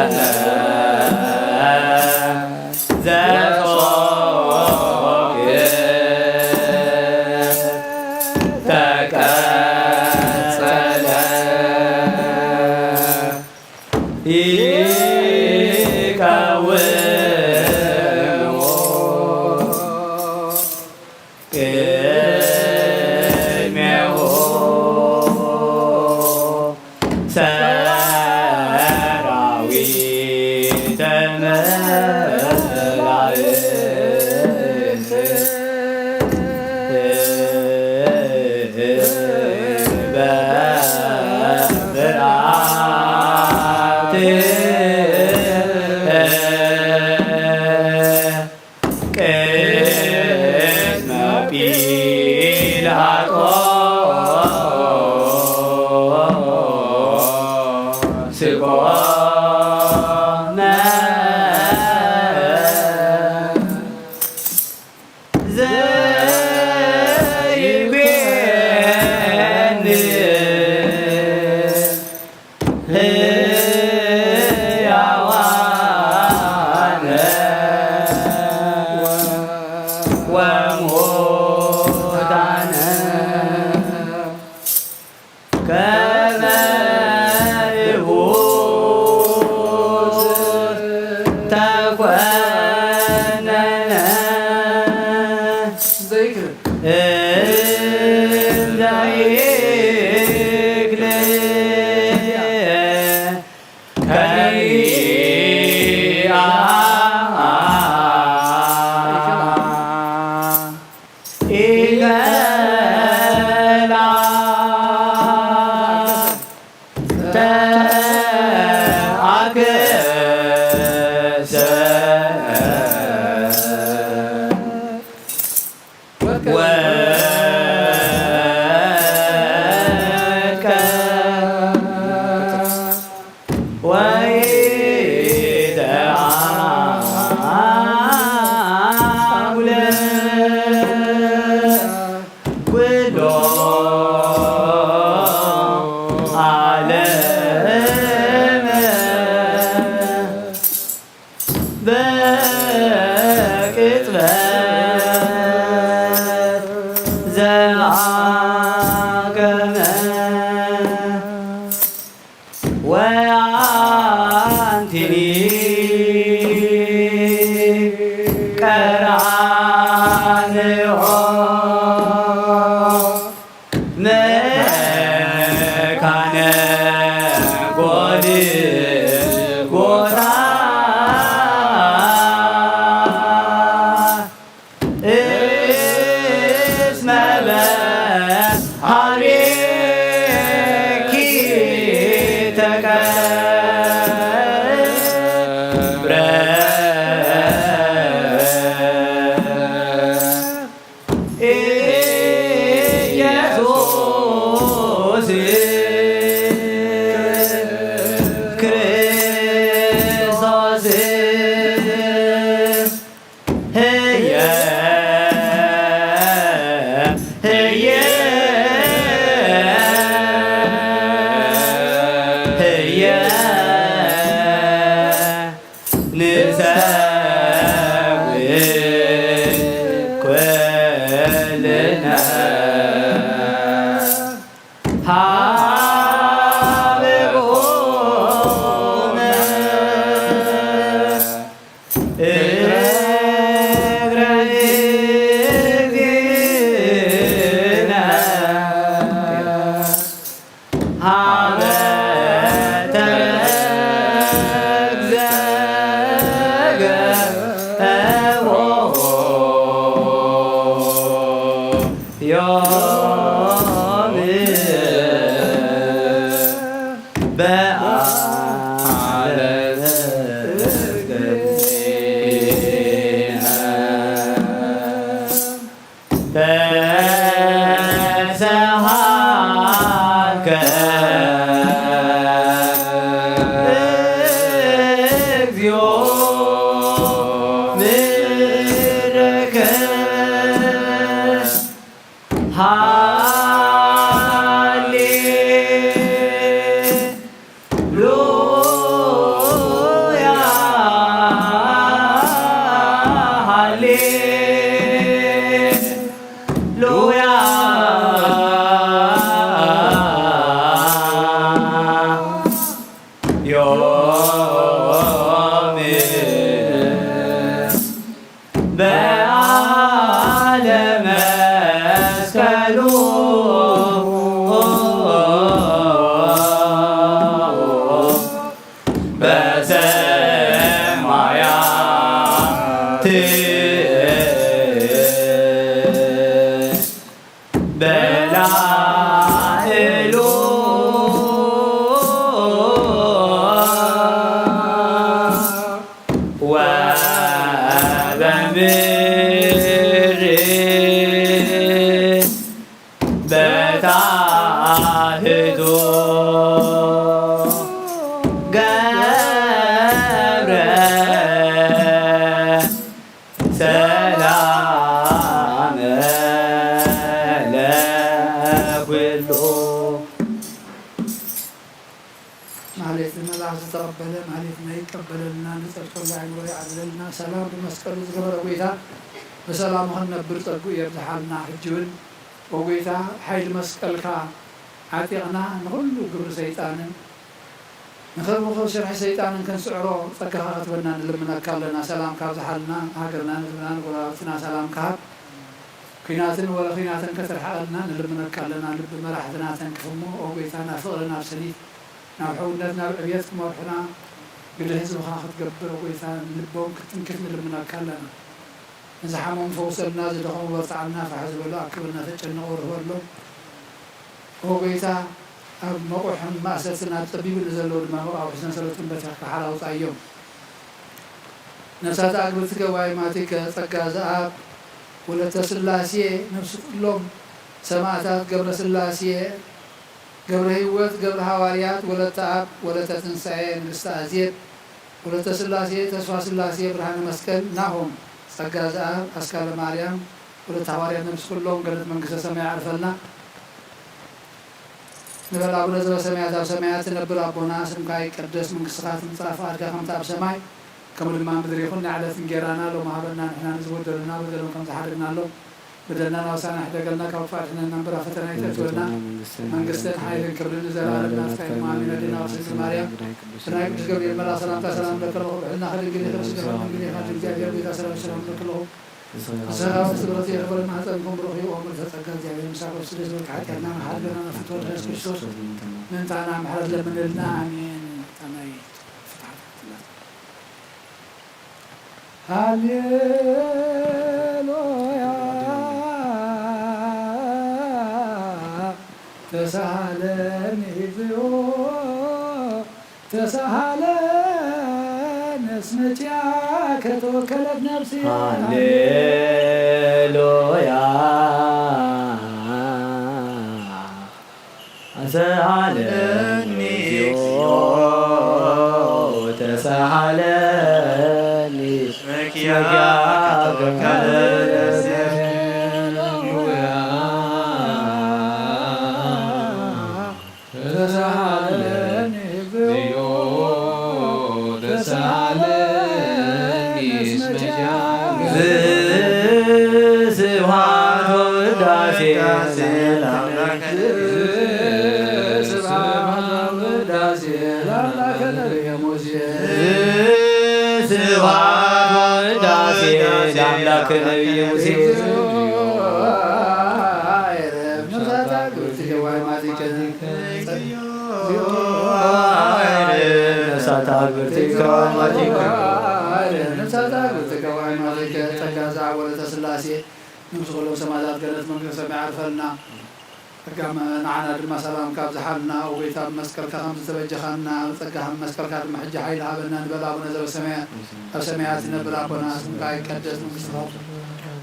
ዘጾምከ ተቀጸለ። ይቀውሙ ቅድሜሁ ሰራዊተ መላእክት በብርሃን ቅድመ ጲላጦስ ቆመ። ዘይቤን ሕያዋነ ወሙታነ ከመ ይሁን ተኮነነ። ዘይክል። እንዘ ይክል ከሪኣ ኢከላ ተአክሰ ወድቀ ወኢተአጉለ ኩሎ ዓለመ በቅጽበት ዘአቀመ ወአንትኒ ቀራንዮ መካነ ጎልጎታ እስመ በሀቤኪ ተቀብረ ኢየሱስ ክርስቶስ። ህየ ህየ ህየ ንሰብእ ኩልና ሀበ ኦመ እግረ እግዚእነ ሀበ ተረግዘ ገቦ ዮም በአለ ተሰሃልከ እግዚኦ። በዓለ መስቀሉ በሰማያት በላዕሉ ወበምድሪ በታሕቱ ገብረ ሰላም ለኩሉ። ማህሌት መልኣክ ዝተቐበለ ማህሌትና ይቀበለልና፣ ንጸድፈሉ ኣእምሮ ይዓድለልና። ሰላም ብመስቀሉ ዝገበረ ጎይታ ብሰላሙ ክንነብር ጸግኡ የብዝሓልና። ሕጂ እውን ኦ ጎይታ ሓይሊ መስቀልካ ዓጢቕና ንኹሉ ግብሪ ሰይጣንን ንኸብኹ ስራሕ ሰይጣንን ክንስዕሮ ጸጋኻ ክትበና ንልምነካ ኣለና። ሰላም ካብዝሓልና፣ ሃገርና፣ ንህዝብና፣ ንጎረባብትና ሰላም ካብ ኲናትን ወረ ኲናትን ከተርሕቐልና ንልምነካ ኣለና። ልቢ መራሕትና ተንክፍ እሞ፣ ኦ ጎይታ፣ ናብ ፍቕሪ፣ ናብ ሰኒት፣ ናብ ሕውነት፣ ናብ ዕብየት ክመርሑና ግደ ህዝብኻ ክትገብር፣ ኦ ጎይታ፣ ንልቦም ክትትንክፍ ንልምነካ ኣለና። ንዝሓመሙ ፈውሰልና፣ ዝደኸሙ በርትዓልና፣ ፋሕ ዝበሉ ኣክበልና፣ ተጨነቑ ርህወሎም። ኦ ጎይታ፣ ኣብ መቑሕን ማእሰርትን ኣብ ጸቢብን ንዘለዉ ድማ መቃውሒ ሰንሰለቱን በቲኽካ ሓራ ኣውጻዮም። ነፍሳት ኣግብርትከ ዋይማቲከ ጸጋ ዘኣብ ወለተ ስላሴ ነፍሲ ኩሎም ሰማዕታት ገብረ ስላሴ ገብረ ህይወት ገብረ ሃዋርያት ወለተ ኣብ ወለተ ትንሳኤ ንግስተ ኣዜብ ወለተ ስላሴ ተስፋ ስላሴ ብርሃነ መስቀል ናሆም ጸጋ ዘኣብ ኣስካለ ማርያም ወለተ ሃዋርያት ነፍሲ ኩሎም ገነት መንግስተ ሰማይ ኣዕርፈልና። ንበል ኣቡነ ዘበሰማያት፣ ኣብ ሰማያት ትነብር ኣቦና፣ ስምካ ይቀደስ፣ መንግስትኻ ትምጻእ፣ ፍቓድካ ከምቲ ኣብ ሰማይ ከምኡ ድማ ኣብ ምድሪ ይኹን። ናይ ዕለት እንጌራና ሎሚ ሃበና፣ ንሕና ንዝበደሉና በደሎም ከም ዝሓደግናሎም በደልና ናብ ሳና ሕደገልና፣ ካብ ክፉእ ኣድሕነና እምበር ኣብ ፈተና ኣይተእትወና። መንግስትን ሓይልን ክብርን ንዘለኣለም ናትካ እዩ። ኣሜን። ኣዴና ቅድስት ድንግል ማርያም፣ ብናይ ቅዱስ ገብርኤል መልኣኽ ሰላምታ ሰላም ንብለኪ ኣለኹ። ብሕልናኺ ድንግል ኢኺ፣ ብስጋኺ ድንግል ኢኺ። እግዚኣብሔር ጎይታ ሰላም ሰላም ንብለኪ ኣለኹ። ንስኻ ቅድስቲ ብርኽቲ ኢኺ፣ ፍረ ማህፀንኩም ብሩኽ እዩ። ኦ ምልዕተ ጸጋ፣ እግዚኣብሔር ምሳኺ፣ ደስ ይበልኪ። ሓጢኣትና መሓሪ ገና ነፍትወ ድረስ ክርስቶስ ምእንታና ምሕረት ለምንልና። ኣሜን። ኣሜን። ሃሌሉያ ተሳሃለኒ እግዚኦ ተሳሃለኒ እስመ ኪያከ ተወከለት ነፍስየ። ሃሌሉያ ተሳሃለኒ እግዚኦ ተሳሃለኒ እስመ ኪያከ ተወከለት ነፍስየ። ተሳሃለኒ እግዚኦ ተሳሃለኒ እስመ ኪያከ ስብሐት ወውዳሴ ለአምላክ። ስብሐት ወውዳሴ ለአምላክ ነቢየ ሙሴ። ስብሐት ወውዳሴ ለአምላክ ነቢየ ሙሴ። ነፍሳት አግብርቲከ ዋይ ማቲከ። ነፍሳት አግብርቲከ ዋይ ማቲከ። ነፍሳት አግብርቲከ ዋይ ማቲከ። ጸጋ ዘአብ ወለተ ሥላሴ ነፍሲ ኩሎም ሰማዕታት ገነት መንግስተ ሰማይ ያዕርፈልና። ጸጋ ንዓና ድማ ሰላም ካብዝሓልና። ወጎይታ ብመስቀልካ ከም ዝተበጀኻና፣ ብጸጋኻ ብመስቀልካ ድማ ሕጂ ሓይሊ ሃበና ንበል። ኣቡነ ዘበሰማያት፣ ኣብ ሰማያት ትነብር ኣቦና፣ ስምካ ይቀደስ፣ መንግስትኻ ትምጻእ፣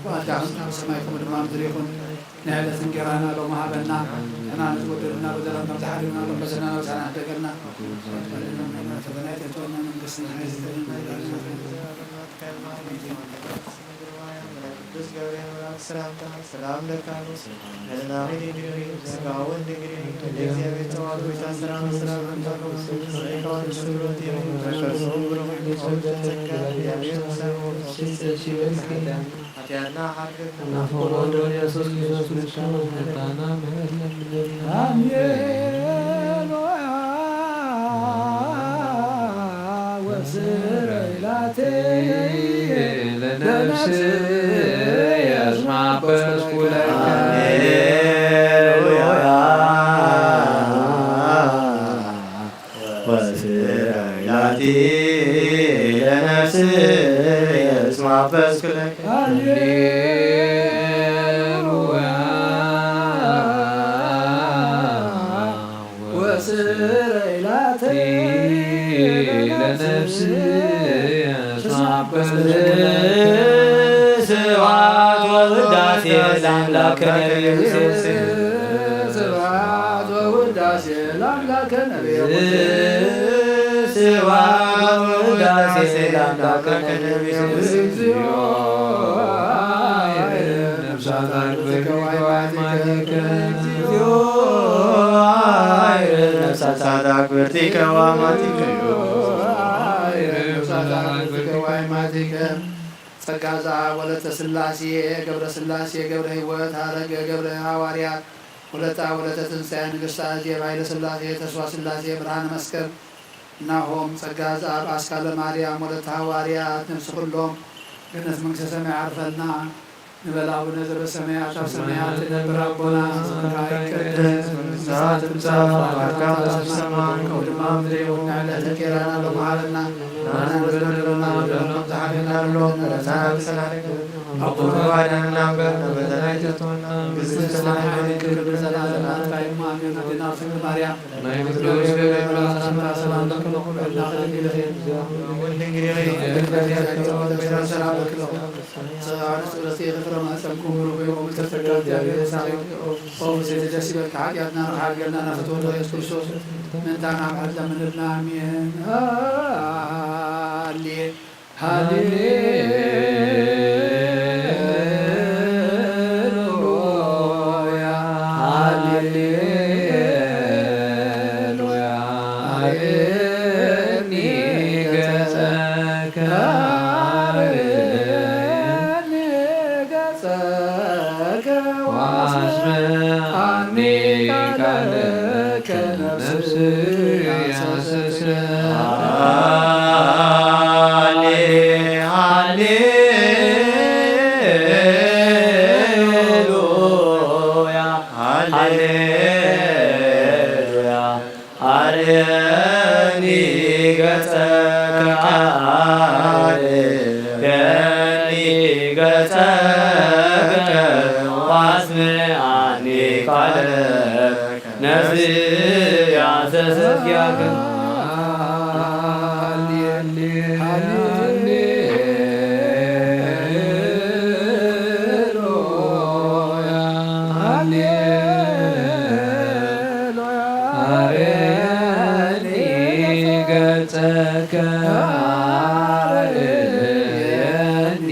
ፍቓድካ ከምቲ ኣብ ሰማይ ከምኡ ድማ ኣብ ምድሪ ይኹን። ናይ ዕለት እንጌራና ሎሚ ሃበና። ንሕና ንዝበደሉና በደሎም ከም ዝሓደግናሎም በደልና ናብሳና ሕደገልና። ፈተና ኣይተእትወና፣ መንግስትን ሓይልን ክብርን ናትካ እዩ። ቅዱስ ገብርኤል መልአክ ሰላምታ ሰላም እለካ፣ ህልናኺ ድንግል እዩ፣ ስጋውን ድንግል እዩ። ለእግዚአብሔር ጸባኦት ሆይ ሰላም ሰላም እልሻለሁ። ጸጋ እግዚአብሔር ምሳሌ ኃጢአትና ሀገር ናፍቆ ወልድ ኢየሱስ ክርስቶስ ምልክት ኃጢአትና ምሕረት ለምንልን። ሃሌሉያ ወስረይ ላተይ ለነፍስየ እስመ ሐበስኩ ለከ። ሃሌሉያ። ወስረይ ላቲ ለነፍስየ እስመ ሐበስኩ ለከ። ሃሌሉያ። ወስረይ ላቲ ለነፍስየ እስመ ሐበስኩ ለከ። ስብሐት ወውዳሴ ለአምላከ ነቢየ ሙሴ። ስብሐት ወውዳሴ ለአምላከ ነቢየ ሙሴ። ስብሐት ወውዳሴ ለአምላከ ነቢየ ሙሴ። እግዚኦ ነፍሳት አግብርቲከ ወአማቲከ። እግዚኦ ነፍሳት አግብርቲከ ወአማቲከ። ነፍሳት አግብርቲከ ወአማቲከ። ጸጋ ዘአብ ወለተ ሥላሴ ገብረ ሥላሴ ገብረ ሕይወት ሐረገ ገብረ ሐዋርያት ወለተ አብ ወለተ ትንሣኤ ንግሥተ አዜብ ኃይለ ሥላሴ ተስፋ ሥላሴ ብርሃነ መስቀል ናሆም ጸጋ ዘአብ አስካለ ማርያም ወለተ ሐዋርያት ነፍስ ኩሎም ገነት መንግሥተ ሰማይ ዓርፈልና ንበል። አቡነ ዘበሰማያት አብ ሰማያት ትነብር አቦና ስምካ ይቀደስ መንግሥትከ ትምጻእ ፈቃድከ በከመ በሰማይ ከማሁ በምድር። የዕለተ እንጀራነ ሀበነ ሀበነ ዮም ወህብ ለነ በደለነ በደለነ ከመ ንሕነኒ ለዘበደሉነ በደለነ አበሳነ አበሳነ አቡነ ባዳንና እምበር ነበረና ይተቶና መንግስት ሰማይ ኃይል ክብር ለዘላለሙ አሜን። አሜን። አዲና ፍቅር ማርያም ናይ ቅዱስ ገብርኤል መልአክ ሰላምታ ሰላም ለኪ እልኪ በእናትኪ ለሄን ወልድ እንግዲህ ሰላም ለኪ ሰብአነ ጽብረቲ የፍረ ማህፀንኩም ብሩክ ወይ ኦምልተ ጸጋ እግዚአብሔር ሳሌ ኦፍሴ ደስ ይበልካ ኃጢአትና ርሓ ገና ናፍቶ ኢየሱስ ክርስቶስ ምንታና ብዓት ለምንልና አሜን። ሃሌ ሃሌሉያ፣ ሃሌሉያ፣ አርየኒ ገጸከ፣ አርየኒ ገጸከ ወአስምዓኒ ቃለ ከነፍስያ ሰስነ። ሃሌ ሃሌሉያ ሃሌሉያ አርየኒ ገጸከ አርየኒ ገጸከ ወአስምዓኒ ቃለከ ነፍስያ ሰሰስያከ። አርየኒ ገጸከ አርየኒ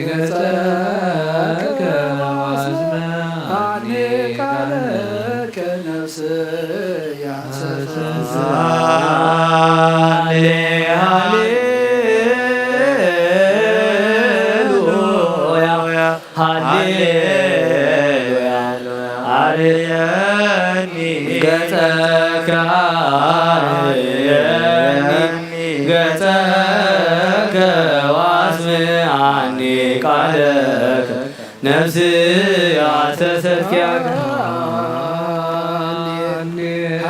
ገጸከ ወአስምዓኒ ቃለከ ነፍስያ ሰሰስያ። ሃሌ ሃሌሉያ ሃሌሉያ አርየኒ ገጸከ አርየኒ ገጸከ ወአስምዓኒ ቃለከ ነፍስያ ሰሰስያከ። ሃሌሉያ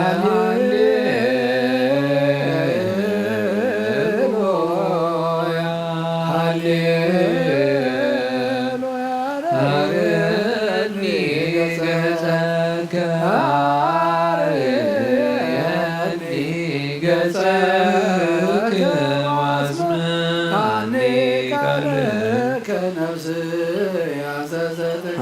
ሃሌሉያ አርየኒ ገጸከ አርየኒ ገጸከ ወአስምዓኒ ቃለከ ነፍስያ ሰሰስያከ።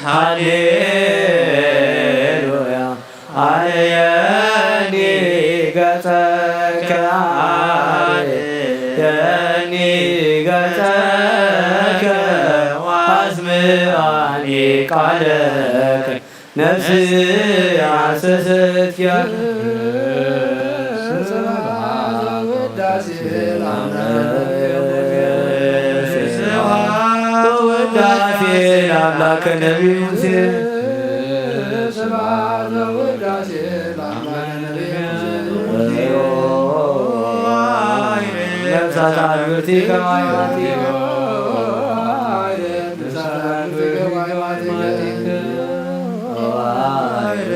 ሃሌ ሃሌሉያ አርየኒ ገጸከ አርየኒ ገጸከ ወአስምዓኒ ቃለከ ነፍስያ ሰሰስያከ። ስብሐት ወውዳሴ ለአምላከ ነቢዩ ሙሴ። ስብሐት ውዳሴ ለአምላከ ነቢያት ነፍሳት አድብርቲ ከማይማቲከ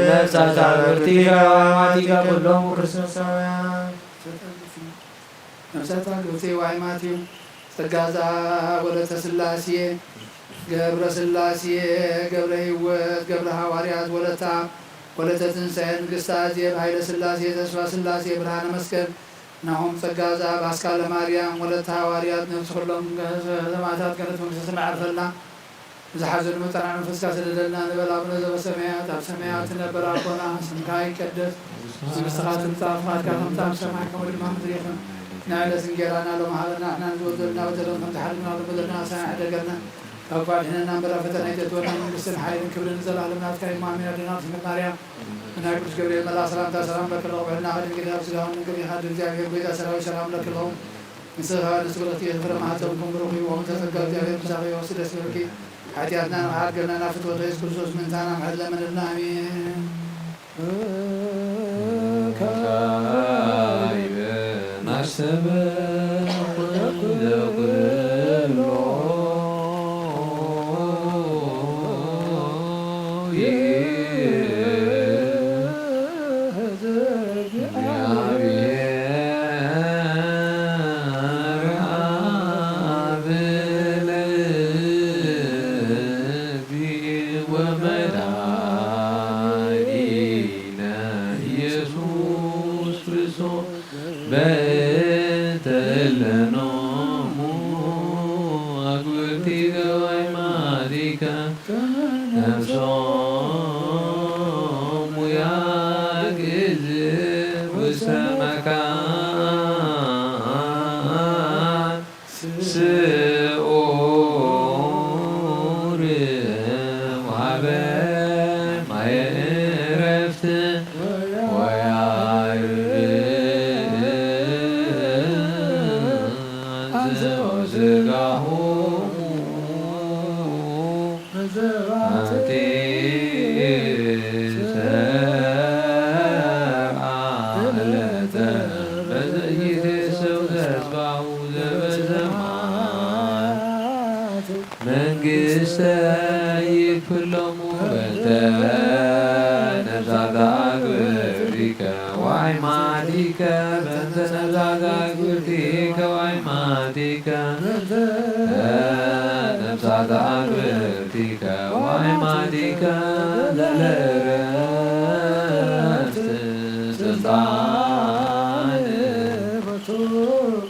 ነፍሳት አድብርቲ ከማይማቲከ ኩሎም ክርስቶሳውያን ነፍሳት አድብርቲ ዋይ ማቲው ጸጋዛ ወለተ ስላሴ ገብረ ስላሴ ገብረ ህይወት ገብረ ሐዋርያት ወለታ ወለተ ትንሳኤ ንግስታ ዜብ ኃይለ ስላሴ ተስፋ ስላሴ ብርሃነ መስቀል ናሆም ጸጋዛ ባስካለ ማርያም ወለተ ሐዋርያት ነፍስ ኩሎም ሰማዕታት ገነት መንግስተ ሰማይ ዓርፈልና። ዝሓዘኑ መጠን መንፈስካ ሰደደልና ንበል። ኣቡነ ዘበሰማያት ኣብ ሰማያት ትነብር ኣቦና ስምካ ይቀደስ። መንግስትኻ ትምጻእ። ፍቓድካ ከምቲ ኣብ ሰማይ ከምኡ ድማ ምድሪ ይኹን። ናይ ዕለት እንጌራና ሎሚ ሃበና። ንሕና ንዝወደልና በደሎም ከም ዝሓለና ንበደልና ኣሳና ዕደገልና። ካብ ክፉእ ኣድሕነና እምበር ኣብ ፈተና ኣይተእትወና። መንግስትን ሓይልን ክብርን ንዘለኣለም ናትካ እዩ። ኣሜን። ኣዴና ድንግል ማርያም ብናይ ቅዱስ ገብርኤል መልኣኽ ሰላምታ ሰላም ለኪ ኣለኹ። ብሕልናኺ ድንግል ኢኺ፣ ኣብ ስጋኺ እውን ድንግል ኢኺ። ኣደ እግዚኣብሔር ጐይታ ሰራዊት ሰላም ለኪ ኣለኹ። ንስኻ ንስግረቲ ፍረ ማህፀንኩም ብሩኽ እዩ። ወእንተ ጸጋ እግዚኣብሔር ምሳኺ ወእስደስ ይበልኪ። ሓጢኣትና ንኽሓድገልና ናብ ፍትወት የሱስ ክርስቶስ ምእንታና ምሕረት ለምንልና። ኣሜን። ካይበ ናሰበ ለኩሎ በእንተ እለኖሙ አግብርቲከ ወአይማቲከ ነፍሶሙ ያግዝ ውስተ መካን ስዑር ወሀበ ማየ ዕረፍት ወያርብ አንዘ ስጋሁ አንቲ ሰርአ ዕለተ በዘይቴሰው ተስፋሁ ዘበሰማያት መንግስተ ይክፍሎሙ በንተ ነፍሳተ አግብርቲከ ወአይማቲከ በንተ ነፍሳተ አግብርቲከ ወአይማቲከ በንተ ነፍሳተ አግብርቲከ ወአይማቲከ ለለረፍት ስልጣን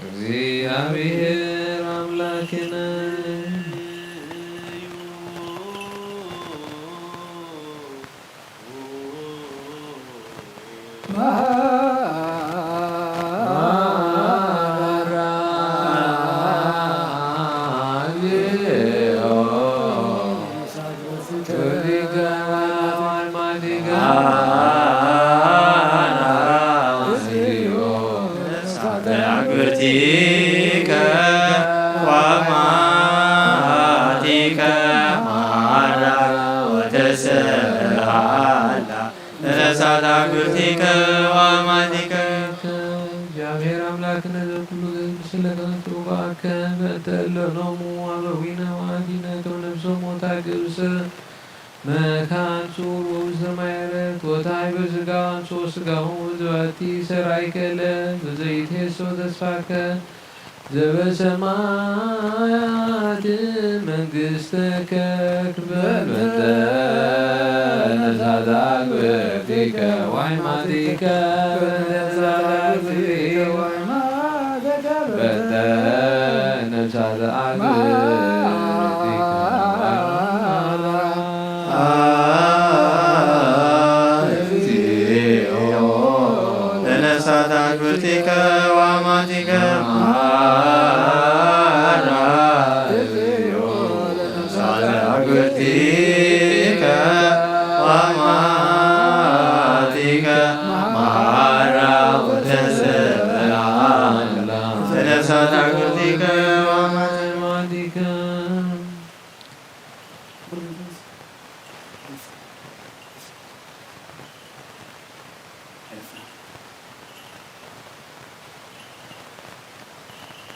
እግዚአብሔር አምላክነ። አግብርቲከ ወአማቲከ መዓራ ወተሰሃላ ለነፍሳት አግብርቲከ ወአማቲከ። እግዚአብሔር አምላክነ ዘኩሉ ዘዝብስለከ ንጽውዓከ በእንተ እለኖሙ አበዊነ ወአዲነ ከመ ነፍሶሙ ወታገብሰ መካን ጹሩ ዘማይረት ወታይ በስጋ አንሶ ስጋሁ ዘባቲ ሰራይ ከለ በዘይቴሶ ተስፋከ ዘበሰማያት መንግስተከ ክበል በንተ ነፍሳት አግብርቲከ ወአይማቲከ በንተ ነፍሳት አግብርቲከ ወአይማቲከ በንተ ነፍሳት አግብርቲከ እግዚኦ ለነፍሳት አግብርቲከ ወአማቲከ መሐራ እግዚኦ ለነፍሳት አግብርቲከ ወአማቲከ መሐራ ወተሰብሐ ለነፍሳት አግብርቲከ ወአማቲከ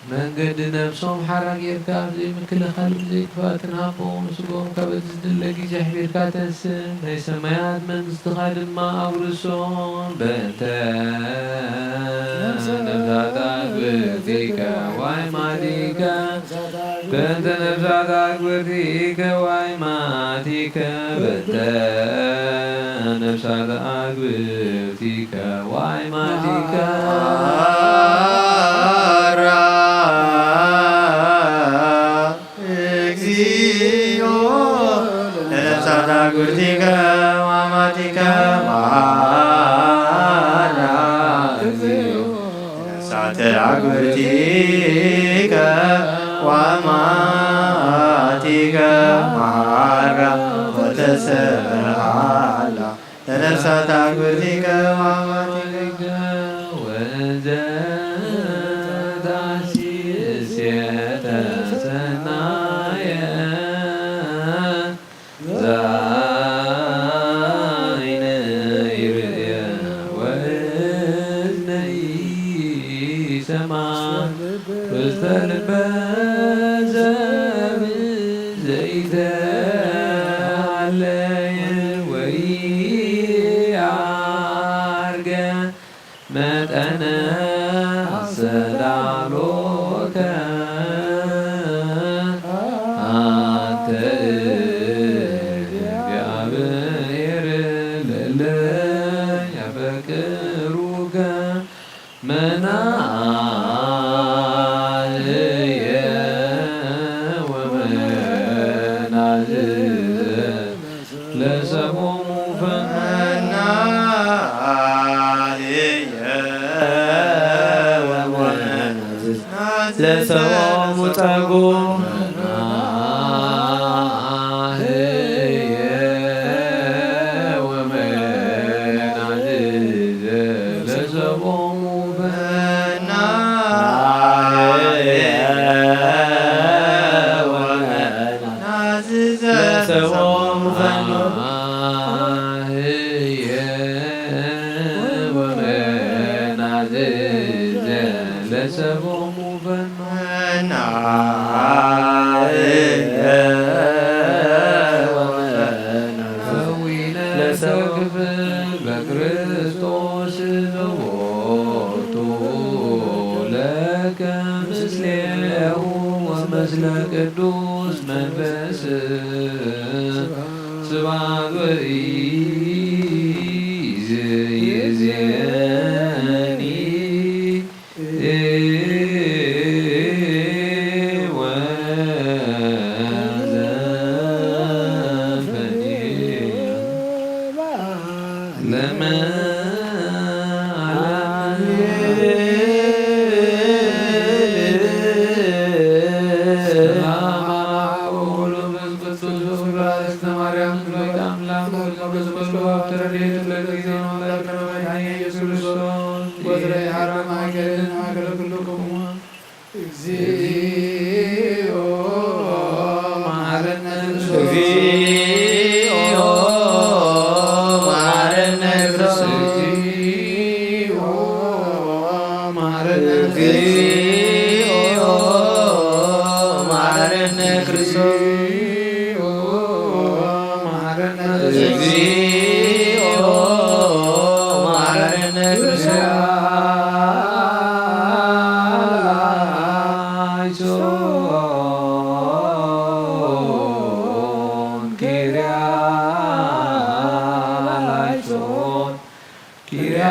መንገዲ ነብሶም ሓራ ጌርካ፣ ብዘይ ምክልኻል ብዘይ ክፍኣትን ሃቦም። ስግኦም ካብ እቲ ዝድለ ግዜ ኣሕቢርካ ተንስእ፣ ናይ ሰማያት መንግስትኻ ድማ ኣውርሶም። በእንተ ነፍሳት ኣግብርቲከ ዋይማቲከ፣ በእንተ ነፍሳት ኣግብርቲከ ዋይማቲከ፣ በእንተ ነፍሳት ኣግብርቲከ ዋይማቲከ። መሓራ እግዚኦ ለነፍሳት ኣግብርቲከ ዋይማቲከ፣ መሓራ እግዚኦ ለነፍሳት ኣግብርቲከ ዋይማቲከ፣ መሓራ ወተሰሃላ ለነፍሳት ኣግብርቲከ ዋይማቲከ። ወዘተሲእስየ ተሰናየ፣ ዛይነ ይርእየ ወእዝነ ይሰማ፣ ውስተ ልበ ሰብ ዘይተሃለየ ወኢዐርገ፣ መጠነ ኣሰላሎከ ኣንተ እግዚአብሔር ለለ ያፈቅሩከ መናህየ ወመናዝዘ ለሰቦሙ ፈናህየ ወመናዝዘ ለሰቦሙ ጸጉ መናህየ ወመናዝዘ ለሰቦሙ ፈናህየ ወመናዝዘ ለሰቦሙ ፈናህየ ወመናዝዘ ለሰቦሙ ፈናህየ ወመናዝዘ ለሰቦሙ ለክፍል በክርስቶስ ዘቦቱ ለከ ምስሌሁ ወምስለ ቅዱስ መንፈስ ስብሐት ወኢይእዜኒ ወዘልፈኒ ለመ እግዚኦ መሐረነ ክርስቶስ። እግዚኦ መሐረነ ክርስቶስ። እግዚኦ መሐረነ ክርስቶስ። እግዚኦ መሐረነ ክርስቶስ። መሐረነ ክርስቶስ። እግዚኦ መሐረነ ክርስቶስ። ላይሶን ኪርያ ላይሶን ኪርያ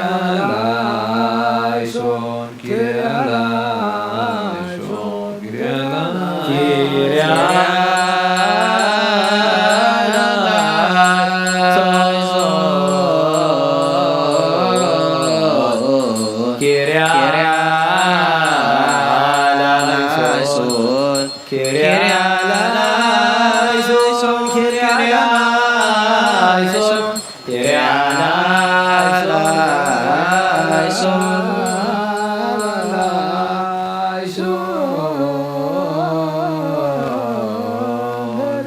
ላይሶን ኪርያ ላይሶን ኪርያ ላይሶን ኪርያ ላይሶን ኪርያ ላይሶን ኪርያ ላይሶን ኪርያ ላይሶን ኪርያ ላይሶን ላይሶን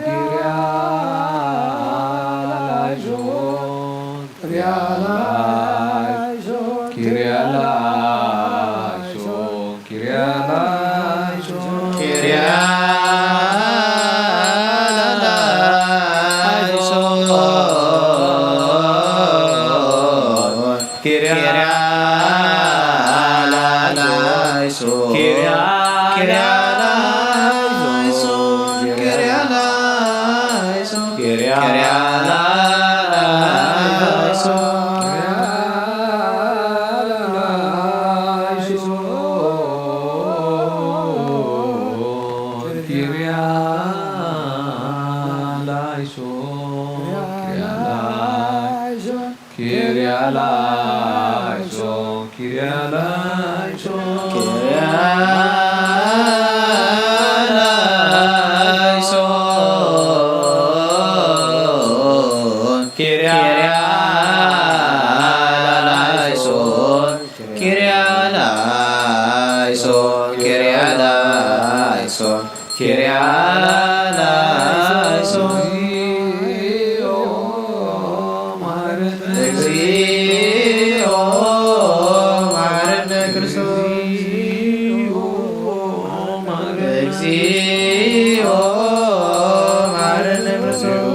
ኪርያ ላይሶን ኪርያ ላይሶን ኪርያ ላይሶን ኪርያ ላይሶን ኪርያ ላይሶን፣ ኪርያ ላይሶን፣ ኪርያ ላይሶን፣ ኪርያ ላይሶን፣ ኪርያ ላይሶን፣ ኪርያ ላይሶን፣ ኪርያ ላይሶን። ኪርያ ላይሶን፣ ኪርያ ላይሶን፣ ኪርያ ላይሶን፣ ኪርያ ላይሶን፣ ኪርያ ላይሶን፣ ኪርያ ላይሶን። ኪርያ ላይሶን። እግዚኦ መሐረነ፣ እግዚኦ መሐረነ ክርስቶስ። እግዚኦ መሐረነ ክርስቶስ።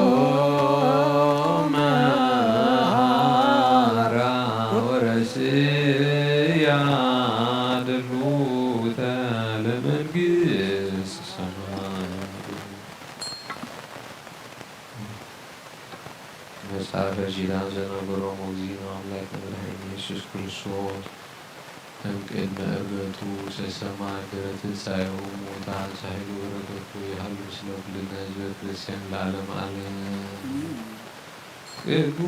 መሐራ ወረስያ ድሉተ ለመንግስት ሰማይ። መጽሐፈ ኪዳን ዘነገሮሙ እግዚእነ አምላክ መድኃኒነ ኢየሱስ ክርስቶስ እምቅድመ ዕርገቱ ሰሰማ ድረ ትንሣኤሁ እሙታን ሳህሉ በረከቱ ይሃሉ ምስለ ኩልነ ህዝበ ክርስቲያን ለዓለመ ዓለም። ቅዱስ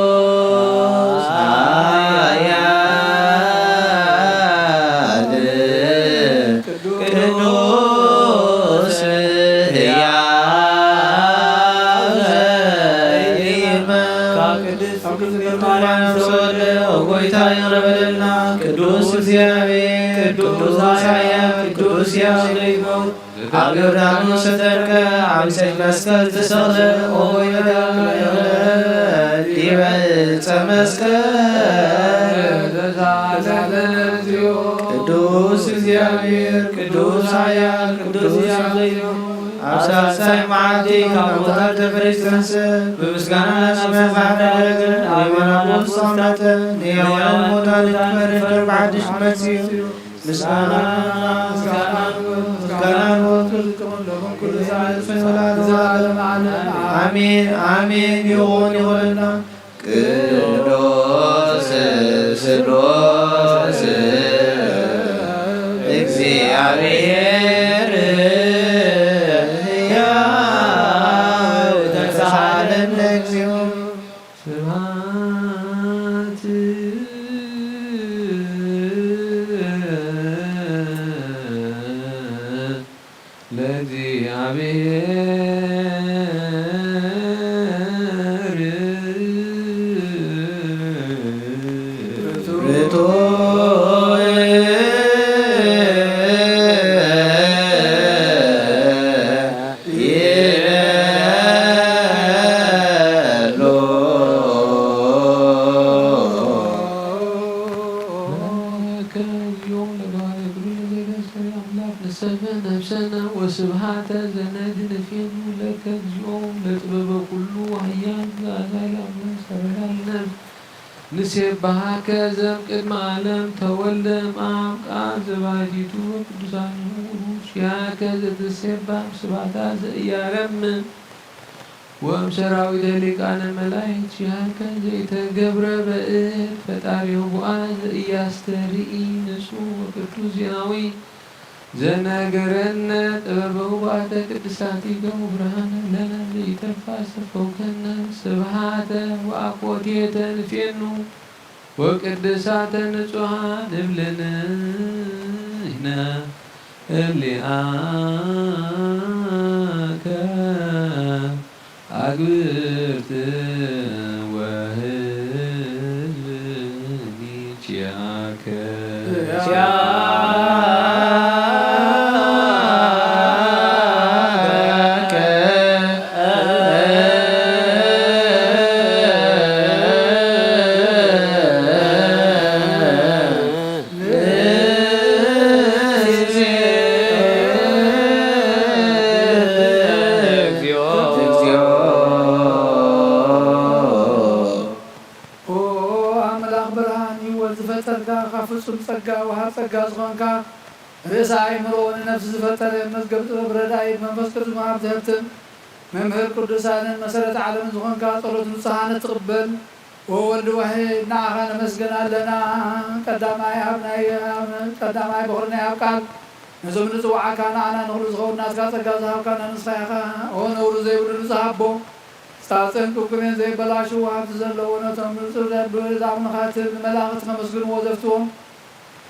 ቅዱስ ኃያል ቅዱስ ሕያው ዘኢይመውት። ከቅድስት ድንግል ማርያም ተወልደ። ኦ ጐይታ ይቕረ በለልና። ቅዱስ እግዚአብሔር፣ ቅዱስ ኃያል፣ ቅዱስ ሕያው ዘይመውት። ኣብ ዮርዳኖስ ተጠምቀ፣ ኣብ ዕፀ መስቀል ተሰቕለ። ኦ ጐይታ ይቕረ ዲበ ዕፀ መስቀል። ቅዱስ እግዚአብሔር፣ ቅዱስ ኃያል፣ ቅዱስ ሕያው ዘይመውት። ኣብ ሳልሳይ መዓልቲ ካብ ሙታን ተፈሪሱ ተንስአ። ብምስጋና ናብ ሰማይ ባሕሪ ዓረገ። ኣብ የማነ ኣቦ ተቐመጠ። ንሕያዋንን ሙታንን ክፈርድ ብሓድሽ መጺኡ። ምስጋና፣ ምስጋና፣ ምስጋና ንወቱ ዝከውን ለኩም ኩሉ ሰዓት እስመ ወላዲ ወዓለም ዓለም። አሜን፣ አሜን። ይኹን፣ ይኹንልና። ቅዱስ ስሉስ እግዚአብሔር ሕያው ተሳሃለነ እግዚኦ። ስብሐት ለእግዚአብሔር። ርቱዕ ይቤሎ። ለከ እግዚኦ ለባሕርይ ኩሉ ለዘይደሰ አምላክ ንሰብእ ነፍሰነ ወስብሐተ ዘነድንፌኑ ለከ እግዚኦ ለጥበበ ኩሉ ኃያል ዘአዛይ ለአምላክ ሰረጋል ነፍስ። ንሴብሐከ ዘእምቅድመ ዓለም ተወልደ እምአብ ቃል ዘባሕቲቱ ቅዱሳኒሁ ውሉድ። ኪያከ ዘትሴባህ ምስባታ ዘኢያረምም ወእም ሰራዊተ ሊቃነ መላእክት። ኪያከ ዘኢተገብረ በእድ ፈጣሪ ህቡአት ዘኢያስተርኢ ንጹሕ ወቅዱስ ዜናዊ። ዘነገረነ ጥበበ ውባተ ቅድሳቲከ ወብርሃነ ለነ ዘኢተርፋ ሰፈውከነ ስብሃተ ወአኮቴተ ንፌኑ ወቅድሳተ ንጹሃን እብልንህነ እሊአከ መዛግብርት ወህዝብ ኒኪያከ ኦ ኣምላኽ ብርሃን ህይወት ዝፈጠርካ፣ ካብ ፍጹም ጸጋ ወሃብ ጸጋ ዝኾንካ፣ ርእሰ ኣእምሮ ንነፍሲ ዝፈጠረ፣ መዝገብ ጥበብ ረዳኢ፣ መንፈስ ቅዱስ መሃብ ዘህብትም፣ መምህር ቅዱሳንን መሰረት ዓለምን ዝኾንካ፣ ጸሎት ንጹሃን እትቕበል፣ ኦ ወልድ ዋሕድ፣ ንዓኻ ነመስግን ኣለና። ቀዳማይ ኣብ ናይ፣ ቀዳማይ በኹሪ ናይ ኣብ ቃል፣ ነዞም ንጽውዓካ ንዓና ንኹሉ ዝኸውን ናትካ ጸጋ ዝሃብካና ንስኻ ኢኻ። ኦ ነውሪ ዘይብሉ ንጹህ ኣቦ፣ ጻጽን ቅብቅብን ዘይበላሽው ሃብቲ ዘለዎ፣ ነቶም ንጹህ ደብር ዝኣምኑኻ ትብል ንመላእኽቲ ከመስግንዎ ዘፍትዎም፣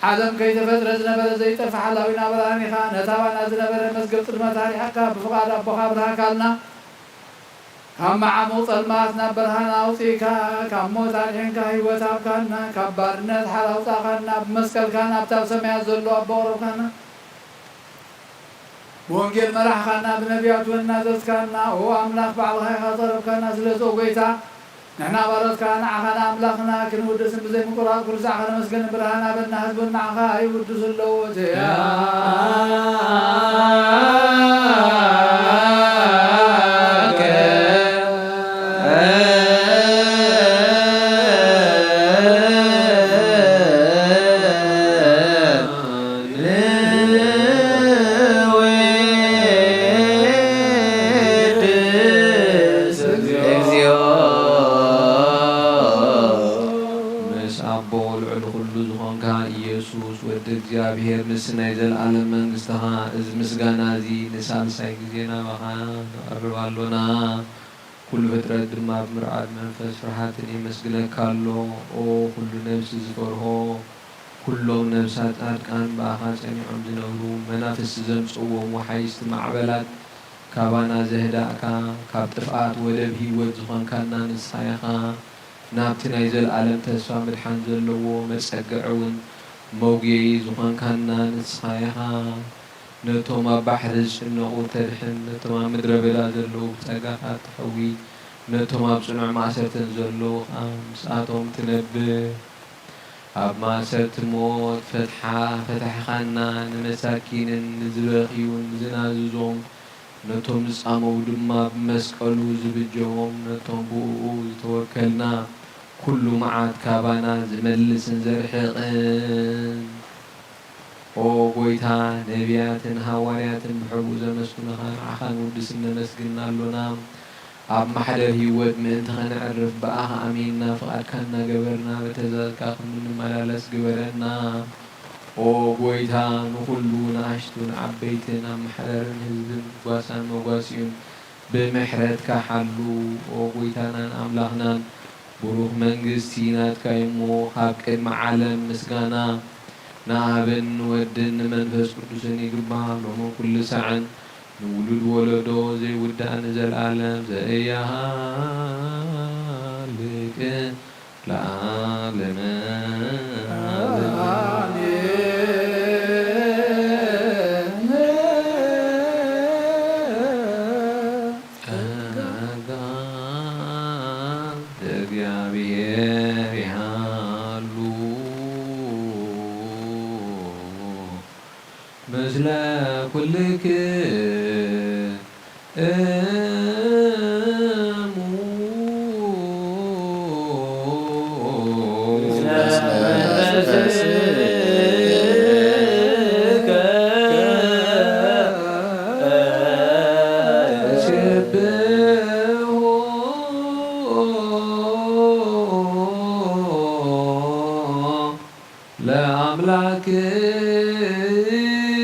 ዓለም ከይተፈጥረ ዝነበረ ዘይጠፍእ ሓላዊና ብርሃን ኢኻ። ነታ ባና ዝነበረ መዝገብ ጽልመት ኣርሒቕካ፣ ብፍቓድ ኣቦኻ ኣብርሃካልና። ካብ መዓሙቕ ጸልማት ናብ ብርሃን ኣውጺእካ፣ ካብ ሞት ኣድሒንካ ህይወት ሃብካና፣ ካብ ባርነት ሓራ ኣውጻእካና፣ ብመስቀልካ ናብታ ኣብ ሰማያት ዘሎ ኣቦ ኣቕረብካና። ብወንጌል መራሕኻና፣ ብነቢያት እውን እናዘዝካና፣ ኦ ኣምላኽ ባዕልኻ ኢኻ ዘቕረብካና። ስለዚ ኦ ጐይታ፣ ንሕና ባሮትካ ንዓኻ ንኣምላኽና ክንውድስን ብዘይ ምቁራጽ ኩሉ ሳዕ ከነመስግንን ብርሃን ሃበና። ህዝቢ እውን ንዓኻ ይውድሱ ኣለዉ። ንወድስ እግዚኦ። ምስ ኣቦ ልዑል ኩሉ ዝኾንካ ኢየሱስ ወዲ እግዚኣብሔር፣ ንስ ናይ ዘለዓለም መንግስትኻ፣ እዚ ምስጋና እዚ ንሳልሳይ ግዜ ናባኻ ነቐርብ ኣሎና። ኩሉ ፍጥረት ድማ ብምርዓድ መንፈስ ፍርሃትን የመስግነካ ኣሎ። ኦ ኩሉ ነብሲ ዝፈርሆ፣ ኩሎም ነብሳት ጻድቃን ብኣኻ ጸኒዖም ዝነብሩ፣ መናፍስቲ ዘምጽእዎም ወሓይስቲ ማዕበላት ካባና ዘህዳእካ፣ ካብ ጥፍኣት ወደብ ህይወት ዝኾንካና ንስኻ ኢኻ። ናብቲ ናይ ዘለኣለም ተስፋ ምድሓን ዘለዎ መጸግዒ እውን መጉየዪ ዝኾንካና ንስኻ ኢኻ። ነቶም ኣብ ባሕሪ ዝጭነቑ ተድሕን፣ ነቶም ኣብ ምድረ በዳ ዘለዉ ብጸጋኻ ትሕዊ፣ ነቶም ኣብ ጽኑዕ ማእሰርተን ዘለዉ ኸኣ ምስኣቶም ትነብር። ኣብ ማእሰርቲ ሞት ፈትሓ ፈታሕኻና፣ ንመሳኪንን ንዝበኽዩን ዝናዝዞም፣ ነቶም ዝጻመዉ ድማ ብመስቀሉ ዝብጀዎም፣ ነቶም ብእኡ ዝተወከልና፣ ኩሉ መዓት ካባና ዝመልስን ዘርሕቕን። ኦ ጐይታ፣ ነቢያትን ሃዋርያትን ብሕቡእ ዘመስግኑኻ፣ ንዓኻ ንውድስን ነመስግን ኣሎና። ኣብ ማሕደር ህይወት ምእንቲ ኸነዕርፍ፣ ብኣኻ ኣሚንና፣ ፍቓድካ እናገበርና፣ ብትእዛዝካ ከም እንመላለስ ግበረና። ኦ ጐይታ፣ ንኹሉ ንኣሽቱን ዓበይትን፣ ኣብ ማሕደርን ህዝብን፣ ጓሳን መጓስዩን፣ ብምሕረትካ ሓሉ። ኦ ጐይታናን ኣምላኽናን፣ ብሩኽ መንግስቲ ናትካ እዩ እሞ፣ ካብ ቅድሚ ዓለም ምስጋና ንኣብን ንወድን ንመንፈስ ቅዱስን ይግባእ፣ ሎምን ኩሉ ሳዕን ንውሉድ ወለዶ ዘይውዳእ ንዘለኣለም ዘኢያሃልቅ ለዓለመ ዓለምን። ጸጋ ለእግዚኣብሔር ይሃሉ ምስለ ኩልክሙ።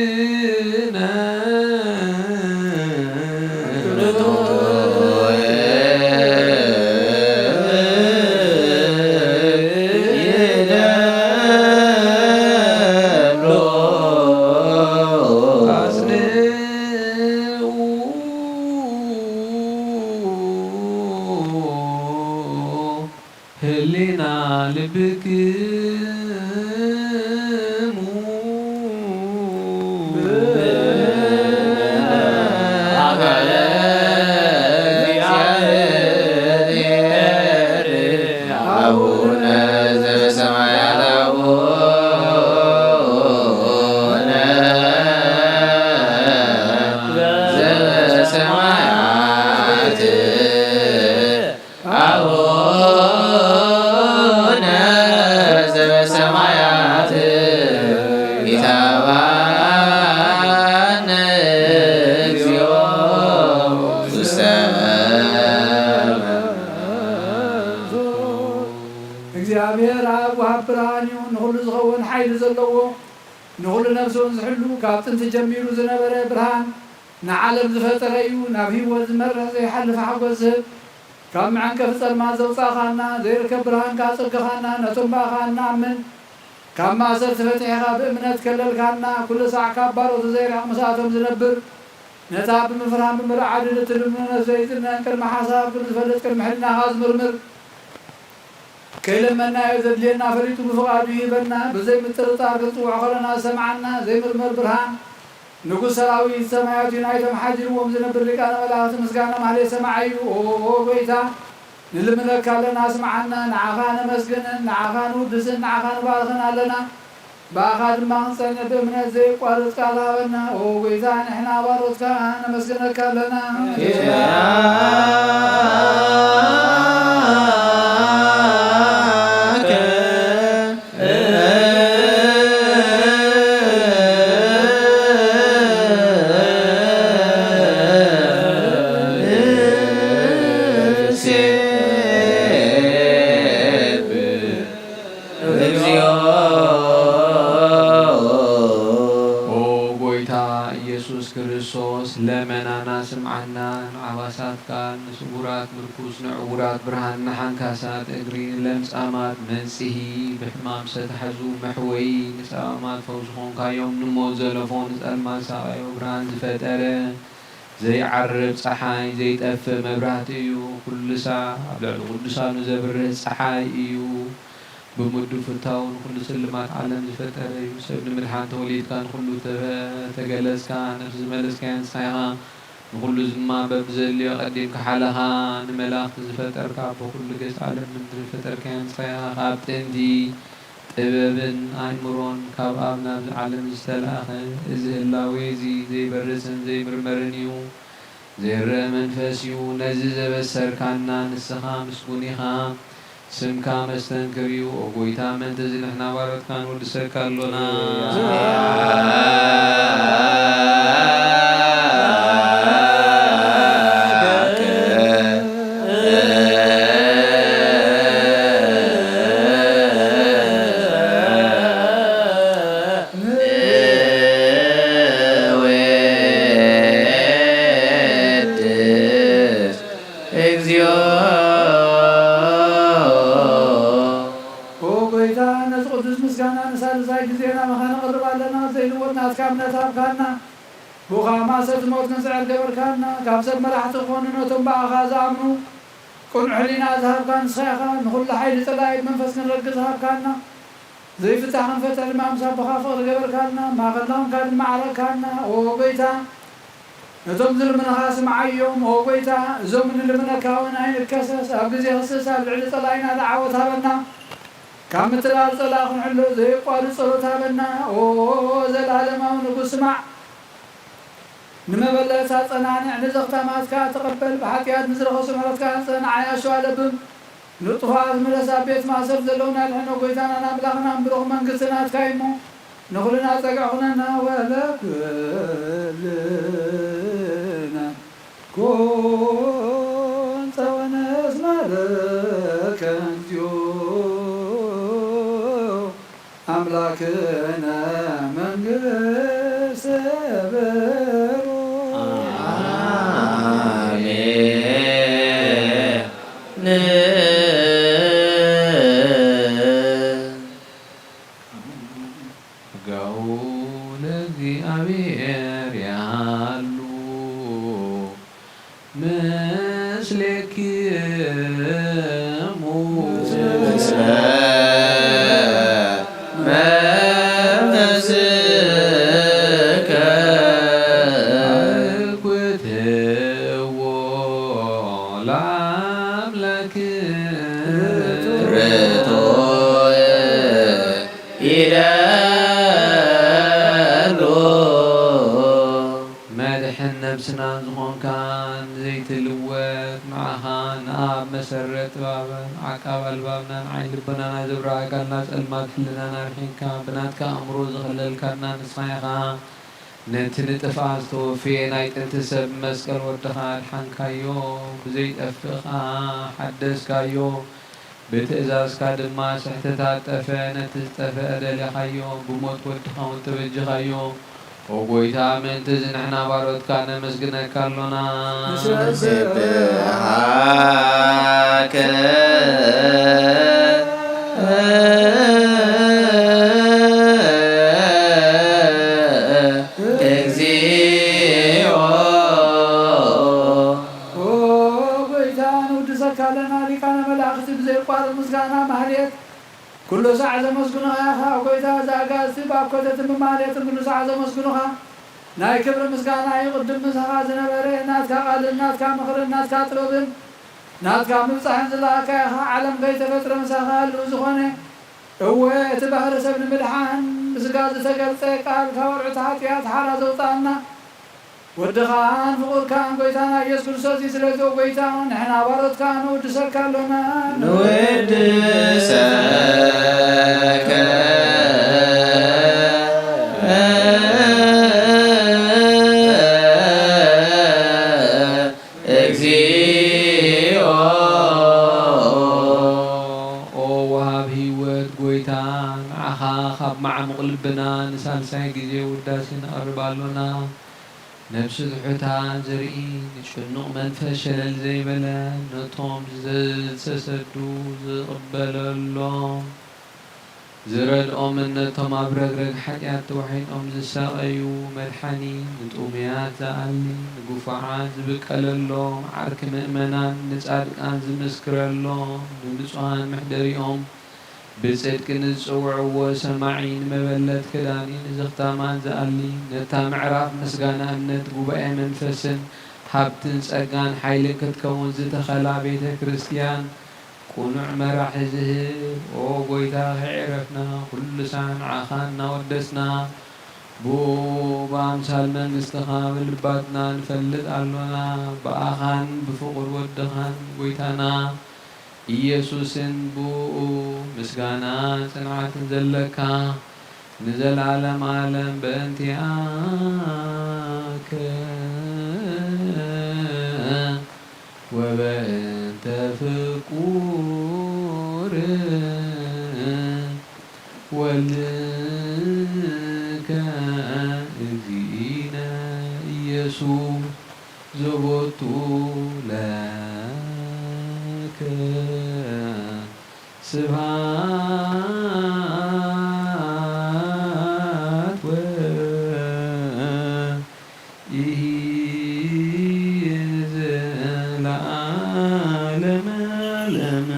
ለአምላክነ አጽንዑ። ህሊና ልብክሙ ኣቡነ ዘበሰማያት ኣቡነ ዘበሰማያት ኣቡነ ዘበሰማያት ኢታባነ እግዚኦ ውስተ እግዚአብሔር ኣብ ወሃብ ብርሃን እዩ፣ ንኹሉ ዝኸውን ሓይሊ ዘለዎ፣ ንኹሉ ነፍሲ እውን ዝሕሉ፣ ካብ ጥንቲ ጀሚሩ ዝነበረ ብርሃን ንዓለም ዝፈጠረ እዩ። ናብ ህይወት ዝመርሕ ዘይሓልፍ ሓጎስ ዝህብ፣ ካብ መዐንቀፊ ጸልማት ዘውጻእኻና፣ ዘይርከብ ብርሃን ካጸገኻና፣ ነቶም ብኣኻ እንኣምን ካብ ማእሰርቲ ፈቲሕኻ ብእምነት ከለልካና፣ ኩሉ ሳዕ ካብ ባሮት ዘይርሕቕ ምስኣቶም ዝነብር፣ ነታ ብምፍራህን ብምርዓድን እትልምኖ ነፍሰይ ዝነን ቅድሚ ሓሳብ ኩሉ ዝፈልጥ ቅድሚ ሕልናኻ ዝምርምር፣ ከይለመናዮ ዘድልየና ፈሊጡ ብፍቓዱ ይህበና። ብዘይ ምጥርጣር ክንጽውዖ ከለና ዝሰምዓና ዘይምርመር ብርሃን ንጉስ ሰራዊት ሰማያት እዩ። ናይቶም ሓዲርዎም ዝነብር ሊቃነ መላእኽቲ ምስጋና ማህሌት ሰማዓይ እዩ። ኦ ጎይታ፣ ንልምነካ ኣለና፣ ስምዓና። ንዓኻ ነመስግንን ንዓኻ ንውድስን ንዓኻ ንባርኽን ኣለና። ብኣኻ ድማ ክንጸንዕ ብእምነት ዘየቋርጽ ቃል ሃበና። ኦ ጎይታ፣ ንሕና ባሮትካ ነመስግነካ ኣለና። እግዚኦ። ኦ ጎይታ ኢየሱስ ክርስቶስ፣ ለመናና ስምዓና፣ ንዓባሳት ቃል፣ ንስጉራት ምርኩስ፣ ንዕውራት ብርሃን፣ ንሓንካሳት እግሪ፣ ንለምጻማት መጽሂ፣ ብሕማም ዝተታሕዙ መሕወዪ፣ ንጸማማት ፈውሲ ኾንካዮም፣ ንሞት ዘለፎ፣ ንጸልማት ሳቓዮ ብርሃን ዝፈጠረ፣ ዘይዓርብ ጸሓይ፣ ዘይጠፍእ መብራህቲ እዩ። ኩሉ ሳዕ ኣብ ልዕሊ ቅዱሳኑ ዘብርህ ጸሓይ እዩ። ብምዱ ፍታው ንኹሉ ስልማት ዓለም ዝፈጠረ እዩ። ሰብ ንምድሓን ተወሊድካ፣ ንኹሉ ተ-፣ ተገለጽካ፣ ነፍሲ ዝመለስካያ ንስኻ ኢኻ። ንኹሉ ድማ በብዘድልዮ ቀዲምካ ሓለኻ። ንመላእኽቲ ዝፈጠርካ፣ ኣቦ ኩሉ ገጽ ዓለም ምድሪ ዝፈጠርካያ ንስኻ ኢኻ። ካብ ጥንቲ ጥበብን ኣእምሮን ካብ ኣብ ናብዚ ዓለም ዝተላእኸ፣ እዚ ህላዌ እዚ ዘይበርስን ዘይምርመርን እዩ። ዘይረአ መንፈስ እዩ። ነዚ ዘበሰርካና ንስኻ ምስጉን ኢኻ። ስምካ መስተንክር እዩ። ኦ ጎይታ፣ ምእንትዚ ንሕና ባሮትካ ንውድሰካ ኣሎና። ንወድስ እግዚኦ። ኦ ጎይታ፣ ነዚ ቅዱስ ምስጋና ንሳልሳይ ግዜ ናባኻ ነቕርብ ኣለና። ዘይልወጥ ናትካ እምነት ሃብካና። ብኡኻ ማእሰርቲ ሞት ክንስዕር ገበርካና። ካብ ሰብ መራሕቲ ክኾኑ ነቶም ብኣኻ ዝኣምኑ ቅኑዕ ሕሊና ዝሃብካ ንስኻ ኢኻ። ንኹሉ ሓይሊ ጸላኢ ብመንፈስ ክንረግጽ ሃብካና። ዘይፍታሕ ክንፈትሕ ድማ ምስ ኣቦኻ ፍቕሪ ገበርካና። ማእኸልና ኾንካ ድማ ዓረቕካና። ኦ ጎይታ፣ ነቶም ዝልምንኻ ስምዓዮም። ኦ ጎይታ፣ እዞም ንልምነካ እውን ኣይንከሰስ። ኣብ ግዜ ክስስ ኣብ ልዕሊ ጸላኢና ደዓወት ሃበና። ካብ ምትላል ጸላኢ ክንሕሎ ዘየቋርጽ ጸሎት ሃበና። ኦ ዘለኣለማዊ ንጉስ፣ ስማዕ። ንመበለት ኣጸናንዕ፣ ንዘኽታማት ከኣ ተቐበል። ብሓጢኣት ንዝረኸሱ ምሕረትካ ኣጽንዓ፣ ኣሸዋ ለብም። ንጥፉኣት ምለስ፣ ኣብ ቤት ማእሰርቲ ዘለዉና ኣድሕኖ። ጎይታናን ኣምላኽናን ብሩኽ መንግስቲ ናትካ እዩ እሞ፣ ንኹልና ጸግዒ ኩነና። ወለኩልና ኮን ጸወነስ ማረከ እግዚኦ። ኣምላክነ መንግስተ ብሩክ። ኣሜን። ጸጋኡ ለእግዚኣብሔር ያሉ ምስሌክሙ። ርቱዕ ኢለሉ። መድሕን ነብስናን ዝኾንካን ዘይትልወጥ ንዓኻን ንኣብ መሰረት ጥበብን ዓቃብ ኣልባብናን ዓይኒ ልቦናና ዘብራህካልና ጸልማት ሕልናና ኣርሒቕካ ብናትካ ኣእምሮ ዝኸለልካና ንስኻ ኢኻ። ነቲ ንጥፍኣት ዝተወፍየ ናይ ጥንቲ ሰብ መስቀል ወድኻ ኣድሓንካዮ፣ ብዘይጠፍእ ኸኣ ሓደስካዮ። ብትእዛዝካ ድማ ስሕተታት ጠፍአ፣ ነቲ ዝጠፍአ ደለኻዮ፣ ብሞት ወድኻ እውን ተበጀኻዮ። ኦ ጐይታ፣ ምእንቲ እዚ ንሕና ባሮትካ ነመስግነካ ኣሎና። ንስብሐከ እግዚኦ። ኦ ጐይታ፣ ንውድሰካ ኣለና፣ ሊቃነ መላእኽቲ ብዘየቋርጥ ምስጋና ማህሌት ኩሉ ሳዕ ዘመስግኑኻ ኢኻ። ጐይታ፣ እዚ ኣጋእዝቲ ብኣኮተትን ብማህሌትን ኩሉ ሳዕ ዘመስግኑኻ። ናይ ክብሪ ምስጋና እዩ ቅድም ምሳኻ ዝነበረ፣ ናትካ ቃልን ናትካ ምኽርን ናትካ ጥበብን ናትካ ምብጻሕን ዝለኣካ ኢኻ። ዓለም ከይተፈጥረ ምሳኻ ህልው ዝኾነ፣ እወ፣ እቲ ባህሪ ሰብ ንምድሓን ብስጋ ዝተገልጸ ቃል ካብ ወርዑት ሓጢኣት ሓራ ዘውጽኣና ወድኻን ፍቑርካን ጐይታና ኢየሱስ ክርስቶስ እዩ። ስለዚ ኦ ጐይታ፣ ንሕና ባሮትካ ንውድሰካ ኣሎና። ንውድሰከ እግዚኦ። ኦ ወሃብ ህይወት ጐይታ፣ ንዓኻ ካብ ማዕሙቕ ልብና ንሳልሳይ ግዜ ውዳሴ ነቕርብ ኣሎና። ነብሲ ትሑታ ዘርኢ፣ ንጭኑቕ መንፈስ ሸለል ዘይበለ፣ ነቶም ዝተሰዱ ዝቕበለሎም፣ ዝረድኦምን ነቶም ኣብ ረግረግ ሓጢኣት ተዋሒጦም ዝሳቐዩ መድሓኒ፣ ንጥሙያት ዝኣሊ፣ ንግፉዓት ዝብቀለሎም፣ ዓርኪ ምእመናን ንጻድቃን ዝምስክረሎም፣ ንንጹሃን መሕደሪኦም፣ ብጽድቂ ንዝጽውዕዎ ሰማዒ፣ ንመበለት ክዳኒ፣ ንዘኽታማን ዝኣሊ፣ ነታ ምዕራፍ ምስጋና እምነት፣ ጉባኤ መንፈስን ሃብትን ጸጋን ሓይልን ክትከውን ዝተኸላ ቤተ ክርስቲያን፣ ቅኑዕ መራሒ ዝህብ፣ ኦ ጐይታ፣ ከየዕረፍና፣ ኩሉ ሳዕ ንዓኻ እናወደስና፣ ብኡ ብኣምሳል መንግስትኻ ብልባትና ንፈልጥ ኣሎና። ብኣኻን ብፍቑር ወድኻን ጐይታና ኢየሱስን ብኡ ምስጋና ጽንዓትን ዘለካ ንዘለዓለም ዓለም በእንቲኣከ ወበእንተ ፍቁር ወልድከ እግዚእነ ኢየሱስ ዘቦቱ ለከ ስብሐት ወኢሂ ዘለዓለመ ዓለም።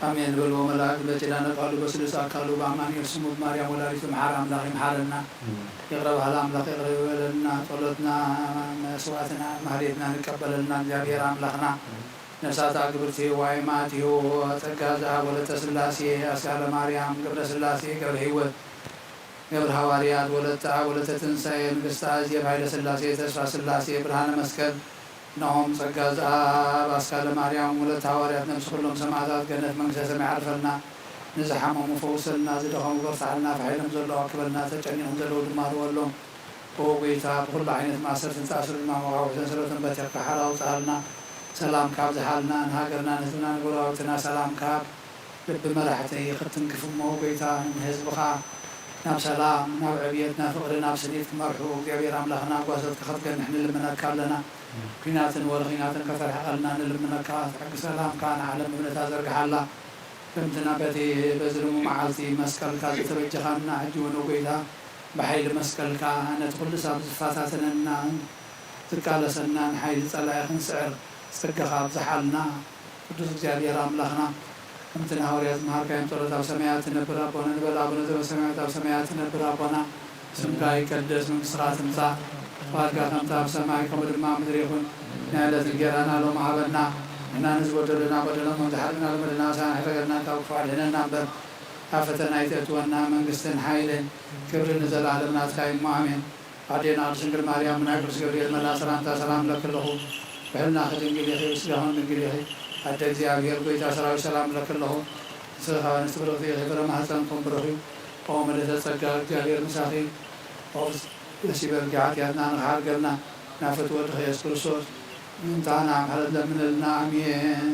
ኣሜን በልዎ መላእክት በኪዳነ ቃሉ በስሉስ ኣካሉ በአማኑኤል ስሙ ብማርያም ወላዲቱ መሓሪ ኣምላኽ ይምሓረና። ይቕረ በሃሊ ኣምላኽ ይቕረ ይበለልና። ጸሎትና መስዋዕትና ማህሌትና ንቀበለልና እግዚኣብሔር ኣምላኽና። ነፍሳታ ግብርቲ ዋይማት ይህዎ ጸጋ ዘኣብ ወለተ ስላሴ ኣስካለ ማርያም ገብረ ስላሴ ገብረ ህይወት ገብረ ሃዋርያት ወለተ ኣብ ወለተ ትንሳኤ ንግስተ ኣዜብ ሃይለ ስላሴ ተስፋ ስላሴ ብርሃነ መስቀል። ነሆም ጸጋ ዘኣብ ኣስካለ ማርያም ወለተ ሃዋርያት ነብሲ ኩሎም ሰማዕታት ገነት መንግስተ ሰማይ ዓርፈልና። ንዝሓመሙ ፈውሰልና፣ ዝደኸሙ በርትዓልና፣ ፋሕ ኢሎም ዘለዉ ኣክበልና፣ ተጨኒቖም ዘለዉ ድማ ርወሎም። ኦ ጐይታ፣ ብኹሉ ዓይነት ማእሰርትን ተኣስሩ ድማ መዋውዕ ሰንሰለቶም በቲኽካ ሓራ ኣውጽኣልና። ሰላምካ ኣብዝሓልና፣ ንሃገርና፣ ንህዝብና፣ ንጎረባብትና ሰላምካ ሃብ። ልቢ መራሕቲ ክትንክፍ እሞ፣ ጐይታ፣ ንህዝብኻ ናብ ሰላም፣ ናብ ዕብየት፣ ናብ ፍቕሪ፣ ናብ ስኒት ክመርሑ እግዚኣብሔር ኣምላኽና ጓሶትካ ክትገንሕ ንልምነካ ኣለና። ኲናትን ወረ ኲናትን ከተርሕቐልና ንልምነካ። ሕጊ ሰላምካ ንዓለም እምነታ ዘርግሓላ። ከምቲ ናብ በቲ በዚ ልሙ መዓልቲ መስቀልካ ዝተበጀኻና፣ ሕጂ እውን ጐይታ፣ ብሓይሊ መስቀልካ ነቲ ኩሉ ሳብ ዝፈታተነና ዝቃለሰናን ሓይሊ ጸላኢ ክንስዕር ጸጋኻ ኣብዝሓልና። ቅዱስ እግዚኣብሔር ኣምላኽና፣ ከምቲ ንሃዋርያት ዝመሃርካዮም ጸሎት ኣብ ሰማያት ትነብር ኣቦና ንበል። ኣቡነ ዘበሰማያት ኣብ ሰማያት ትነብር ኣቦና፣ ስምካ ይቀደስ፣ መንግስትኻ ትምጻእ፣ ፍቓድካ ከምቲ ኣብ ሰማይ ከምኡ ድማ ኣብ ምድሪ ይኹን። ናይ ዕለት እንጌራና ሎሚ ሃበና፣ ንሕና ንዝበደሉና በደሎም ከም ዝሓለና ንበድል፣ ኣሳና ኣይሕረገልና፣ ካብ ክፉእ ኣድሕነና እምበር፣ ካብ ፈተና ኣይተእትወና፣ መንግስትን ሓይልን ክብርን ንዘለኣለም ናትካ እዩ እሞ፣ ኣሜን። ኣዴና ቅድስት ድንግል ማርያም፣ ናይ ቅዱስ ገብርኤል መልኣኽ ሰላምታ ሰላም እብለኪ ኣለኹ። ብሕልናኺ ድንግል ኢኺ፣ ብስጋኺ እውን ድንግል ኢኺ። ኣደ እግዚኣብሔር፣ ጎይታ ሰራዊት፣ ሰላም እብለኪ ኣለኹ። ንስኺ ካብ ኣንስቲ ብርኽቲ ኢኺ፣ ፍረ ማህፀንኪ እውን ብሩኽ እዩ። ኦ ምልእተ ጸጋ፣ እግዚኣብሔር ምሳኺ። ኦ ደስ ይበልኪ፣ ሓጢኣትና ንኽሓርገልና ናብ ፍትወ ወድኺ የሱስ ክርስቶስ ምእንታና ምሕረት ለምንልና። ኣሜን።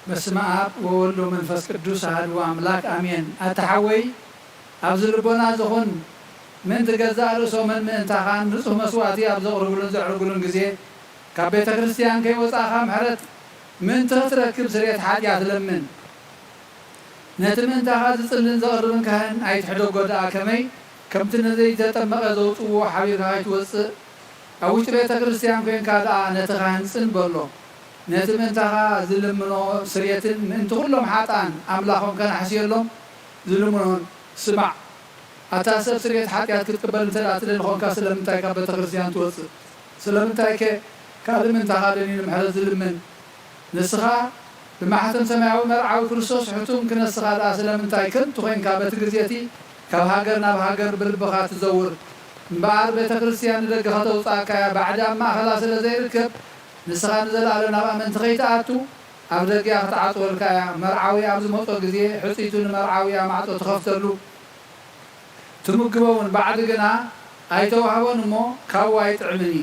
በስመ አብ ወወልድ ወመንፈስ ቅዱስ አሐዱ አምላክ አሜን። ኣታ ሓወይ፣ ኣብዚ ልቦና ዝኹን ምእንቲ ገዛእ ርእሶምን ምእንታኻን ንጹሕ መስዋእቲ ኣብ ዘቕርብሉን ዘዕርግሉን ግዜ፣ ካብ ቤተ ክርስቲያን ከይወጻእኻ ምሕረት ምእንቲ ክትረክብ ስርየት ሓጢኣት ለምን። ነቲ ምእንታኻ ዝጽልን ዘቕርብን ካህን ኣይትሕደጎ ደኣ፣ ከመይ ከምቲ ንዘይተጠመቐ ዘውጽእዎ ሓቢርካ ከይትወጽእ፣ ኣብ ውሽጢ ቤተ ክርስቲያን ኮይንካ ደኣ ነቲ ካህን ጽን በሎ። ነቲ ምእንታኻ ዝልምኖ ስርየትን ምእንቲ ኩሎም ሓጥኣን ኣምላኾም ከነሕስየሎም ዝልምኖን ስማዕ። ኣታ ሰብ ስርየት ሓጢኣት ክትቅበል እንተ ደኣ ትደሊ ኾንካ፣ ስለምንታይ ካብ ቤተ ክርስቲያን ትወጽእ? ስለምንታይከ ካልእ ምእንታኻ ደልዩ ንምሕረት ዝልምን? ንስኻ ብማሕተም ሰማያዊ መርዓዊ ክርስቶስ ሕቱም ክነስኻ ደኣ ስለምንታይ ከንቱ ኾይንካ በቲ ግዜ እቲ ካብ ሃገር ናብ ሃገር ብልብኻ ትዘውር? እምበኣር ቤተ ክርስቲያን ንደገ ከተውጽኣካ እያ፣ ባዕዲ ኣብ ማእኸላ ስለ ዘይርከብ፣ ንስኻ ንዘለኣለም ናብ ኣመንቲ ከይትኣቱ ኣብ ደገ እያ ክትዓጽወልካ እያ። መርዓዊ ኣብ ዝመጾ ግዜ ሕጽይቱ ንመርዓዊ እያ ማዕጾ ትኸፍተሉ። ትምግቦ እውን ባዕዲ ግና ኣይተዋህቦን እሞ ካብኡ ኣይጥዕምን እዩ።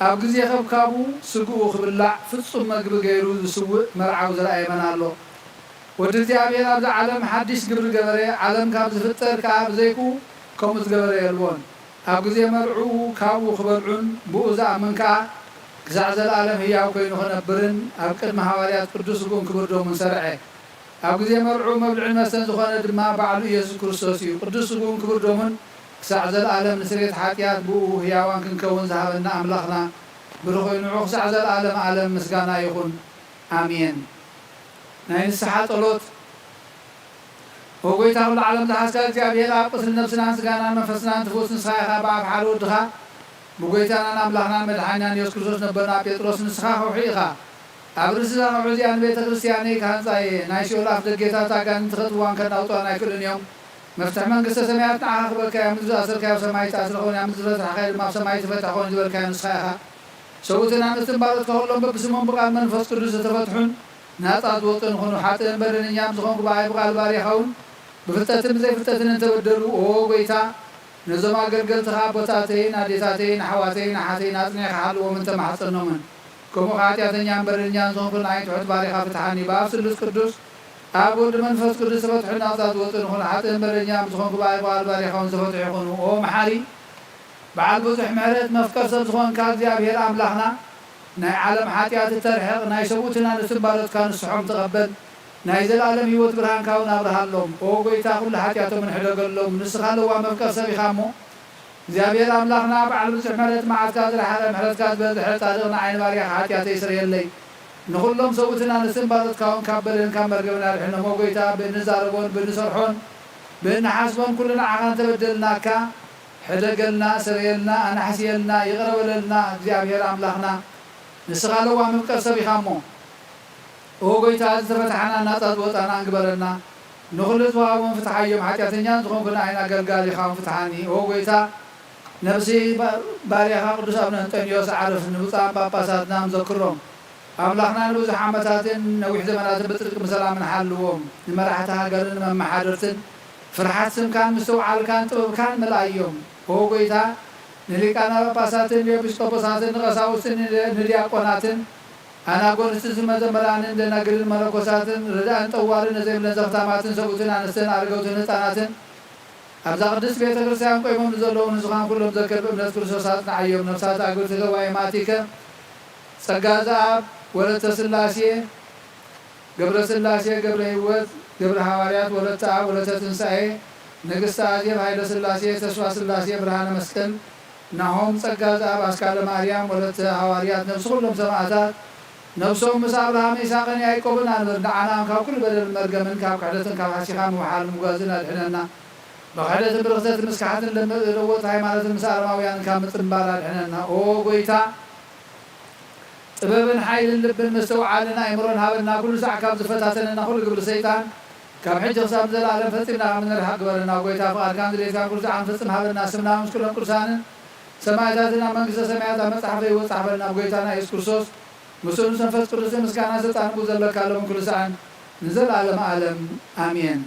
ኣብ ግዜ ከብካቡ ስግኡ ክብላዕ ፍጹም መግቢ ገይሩ ዝስውእ መርዓዊ ዝረኣየ መን ኣሎ? ወዲ እግዚኣብሔር ኣብዚ ዓለም ሓድሽ ግብሪ ገበረ፣ ዓለም ካብ ዝፍጠር ከኣ ብዘይክኡ ከምኡ ዝገበረ የልቦን። ኣብ ግዜ መርዕኡ ካብኡ ክበልዑን ብኡ ዝኣምን ከኣ ክሳዕ ዘለኣለም ህያው ኮይኑ ክነብርን ኣብ ቅድሚ ሃዋርያት ቅዱስ ስግኡን ክብር ደሙን ሰርዐ። ኣብ ግዜ መርዕኡ መብልዕን መስተን ዝኾነ ድማ ባዕሉ ኢየሱስ ክርስቶስ እዩ። ቅዱስ ስግኡን ክብር ደሙን ክሳዕ ዘለኣለም ንስርየት ሓጢኣት ብኡ ህያዋን ክንከውን ዝሃበና ኣምላኽና ብሩኽ ኮይኑ ንዑ ክሳዕ ዘለኣለም ዓለም ምስጋና ይኹን። ኣሜን። ናይ ንስሓ ጸሎት። ኦ ጎይታ፣ ኩሉ ዓለም ዝሓዝካ እግዚኣብሔር ኣብ ቁስሊ ነብስናን ስጋናን መንፈስናን ትፍውስ ንስኻ ኢኻ። ብኣፍ ሓደ ወድኻ ብጎይታናን ኣምላኽናን መድሓኒናን የሱስ ክርስቶስ ነበና ጴጥሮስ ንስኻ ከውሒ ኢኻ። ኣብ ርእሲ እዛ ከውሒ እዚኣ ንቤተ ክርስቲያነይ ክሃንጻ እየ። ናይ ሲኦል ኣፍ ደጌታት ኣጋንንቲ ከእትውዋን ከናውጽዋን ኣይክእሉን እዮም። መፍትሕ መንግስተ ሰማያት ንዓኻ ክበካ እያ። ምድሪ ዝኣሰርካዮ ኣብ ሰማይ ዝተኣስረ ኾይኑ፣ ኣብ ምድሪ ዝፈታሕካዮ ድማ ኣብ ሰማይ ዝተፈትሐ ኾይኑ ዝበልካዮ ንስኻ ኢኻ። ሰብኡትን ኣንስትን ባሮትካ ኩሎም በብስሞም ብቃል መንፈስ ቅዱስ ዝተፈትሑን ናጻ ዝወጹን ይኹኑ። ሓጥእን በደለኛን ዝኾንኩ ብኣይ ብቃል ባሪያኻ እውን ብፍልጠትን ብዘይፍልጠትን እንተበደሉ፣ ኦ ጎይታ፣ ነዞም ኣገልገልትኻ ኣቦታተይን ኣዴታተይን ኣሕዋተይን ኣሓተይን ኣጽኒዕካ ሓልዎም እንተማሕጸኖምን። ከምኡ ኸኣ ሓጢኣተኛን በደለኛን ዝኾንኩ ንዓይ ትሑት ባሪኻ ፍትሓኒ። ብኣብ ስሉስ ቅዱስ፣ ኣብ ወልድ መንፈስ ቅዱስ ተፈትሑ ናጻ ዝወጹን ይኹኑ። ሓጥእን በደለኛን ዝኾንኩ ብኣይ ብቃል ባሪኻ እውን ዝተፈትሑ ይኹኑ። ኦ መሓሪ፣ በዓል ብዙሕ ምሕረት መፍቀር ሰብ ዝኾንካ እግዚኣብሔር ኣምላኽና፣ ናይ ዓለም ሓጢኣት እተርሕቕ፣ ናይ ሰብኡትን ኣንስትን ባሮትካ ንስሖም ተቐበል። ናይ ዘለኣለም ህይወት ብርሃንካ እውን ኣብርሃሎም። ኦ ጎይታ፣ ኩሉ ሓጢኣቶም ሕደገሎም። ንስኻ ለዋህ መፍቀር ሰብ ኢኻ እሞ፣ እግዚኣብሔር ኣምላኽና በዓል ብዙሕ ምሕረት፣ መዓትካ ዝረሓቐ፣ ምሕረትካ ዝበዝሐ፣ ጻድቕ ንዓይ ንባርያኻ ሓጢኣተይ ስረየለይ። ንኹሎም ሰብኡትን ኣንስትን ባሮትካ እውን ካብ በደልን ካብ መርገምን ኣድሕኖም። ኦ ጎይታ፣ ብእንዛረቦን ብእንሰርሖን ብእንሓስቦን ኩሉ ንዓኻ እንተበደልናካ፣ ሕደገልና፣ ስረየልና፣ ኣናሕስየልና፣ ይቕረ በለልና እግዚኣብሔር ኣምላኽና። ንስኻ ለዋህ መፍቀር ሰብ ኢኻ እሞ፣ ኦ ጎይታ፣ ዝተፈታሕናን ናጻ ዝወጻናን ግበረና። ንኹሉ ህዝቢ ሃቦም ፍትሓዮም። ሓጢኣተኛን ዝኾንኩ ንዓይን ኣገልጋሊኻውን ፍትሓኒ። ኦ ጎይታ፣ ነብሲ ባ-፣ ባርያኻ ቅዱስ ኣቡነ እንጠንዮስ ኣዕርፍ፣ ንብፁዓን ጳጳሳትና ምዘክሮም። ኣምላኽና ንብዙሕ ዓመታትን ነዊሕ ዘመናትን ብጽድቂ ብሰላምን ሓልዎም። ንመራሕቲ ሃገርን መመሓደርትን ፍርሓት ስምካን ምስትውዓልካን ጥበብካን ምልኣዮም። ኦ ጎይታ፣ ንሊቃነ ጳጳሳትን ንኤጲስቆጶሳትን ንቐሳውስትን ንዲ-፣ ንዲያቆናትን ኣናጎንስትን መዘምራንን ደናግልን መነኮሳትን ርዳእን ጠዋርን ነዘይብለን ዘኽታማትን ሰብኡትን ኣንስትን ኣረገውትን ህፃናትን ኣብዛ ቅድስት ቤተ ክርስቲያን ቆይሞም ንዘለዉ ንስኻን ኩሎም ዘክር ብእምነት ክርስቶስ ኣጽንዓዮም። ነፍሳት ኣግብርቲ ተጋባይ ማቲከ ጸጋ ዘኣብ ወለተ ስላሴ ገብረ ስላሴ ገብረ ህይወት ገብረ ሃዋርያት ወለተ ኣብ ወለተ ትንሳኤ ንግስተ ኣዜብ ሃይለ ስላሴ ተስፋ ስላሴ ብርሃነ መስቀል ናሆም ጸጋ ዘኣብ ኣስካለ ማርያም ወለተ ሃዋርያት ነፍሲ ኩሎም ሰማእታት ነፍሶም ምስ ኣብርሃም ይስሐቅን ያዕቆብን ኣንብር። ንዓና ካብ ኩሉ በደልን መርገምን ካብ ክሕደትን ካብ ሓሲኻ ምውሓል ምጓዝን ኣድሕነና። ብክሕደትን ብርኽሰትን ምስ ካሕትን ለመ-፣ ለወጥ ሃይማኖትን ምስ ኣረማውያንን ካብ ምጽንባር ኣድሕነና። ኦ ጎይታ፣ ጥበብን ሓይልን ልብን ምስትውዓልን ኣእምሮን ሃበና። ኩሉ ሳዕ ካብ ዝፈታተነና ኩሉ ግብሪ ሰይጣን ካብ ሕጂ ክሳብ ንዘለኣለም ፈጺምና ካብ እንርሓቕ ግበረና። ጎይታ፣ ፍቓድካን ድሌትካን ኩሉ ሳዕ ክንፍጽም ሃበና። ስምና ምስ ኩሎም ቅዱሳንን ሰማእታትን ኣብ መንግስተ ሰማያት ኣብ መጽሓፈ ህይወት ጻሕፈልና። ብጎይታና የሱስ ክርስቶስ ምስኡ ምስ መንፈስ ቅዱስን ምስጋና ስልጣን ብኡ ዘለካ ሎምን ኩሉ ሳዕን ንዘለኣለም ዓለም ኣሜን።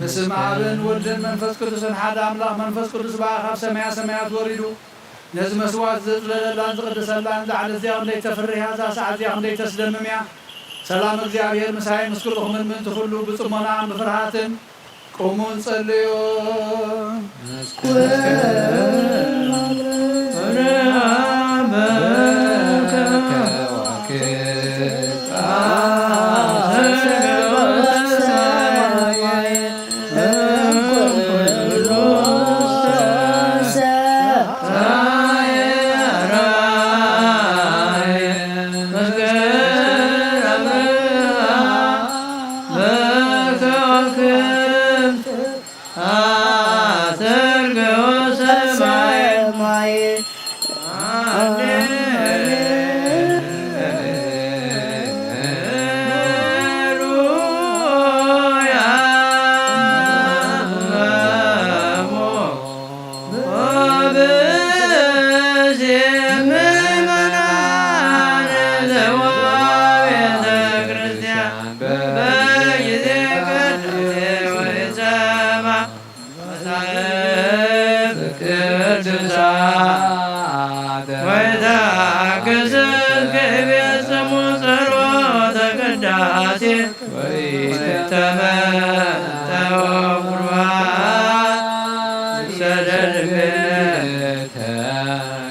በስመ ኣብን ወልድን መንፈስ ቅዱስን ሓደ ኣምላኽ። መንፈስ ቅዱስ ብኣ ካብ ሰማያ ሰማያት ወሪዱ ነዚ መስዋዕት ዘጽለለላን ዝቐደሰላን እዛ ዕለት እዚኣ ክንደይ ተፍርህ እያ፣ እዛ ሰዓት እዚኣ ክንደይ ተስደምም እያ። ሰላም እግዚኣብሔር ምሳይ ምስ ኩልኹምን ምእንቲ ኩሉ ብጽሞናን ብፍርሃትን ቁሙ ንጸልዮ።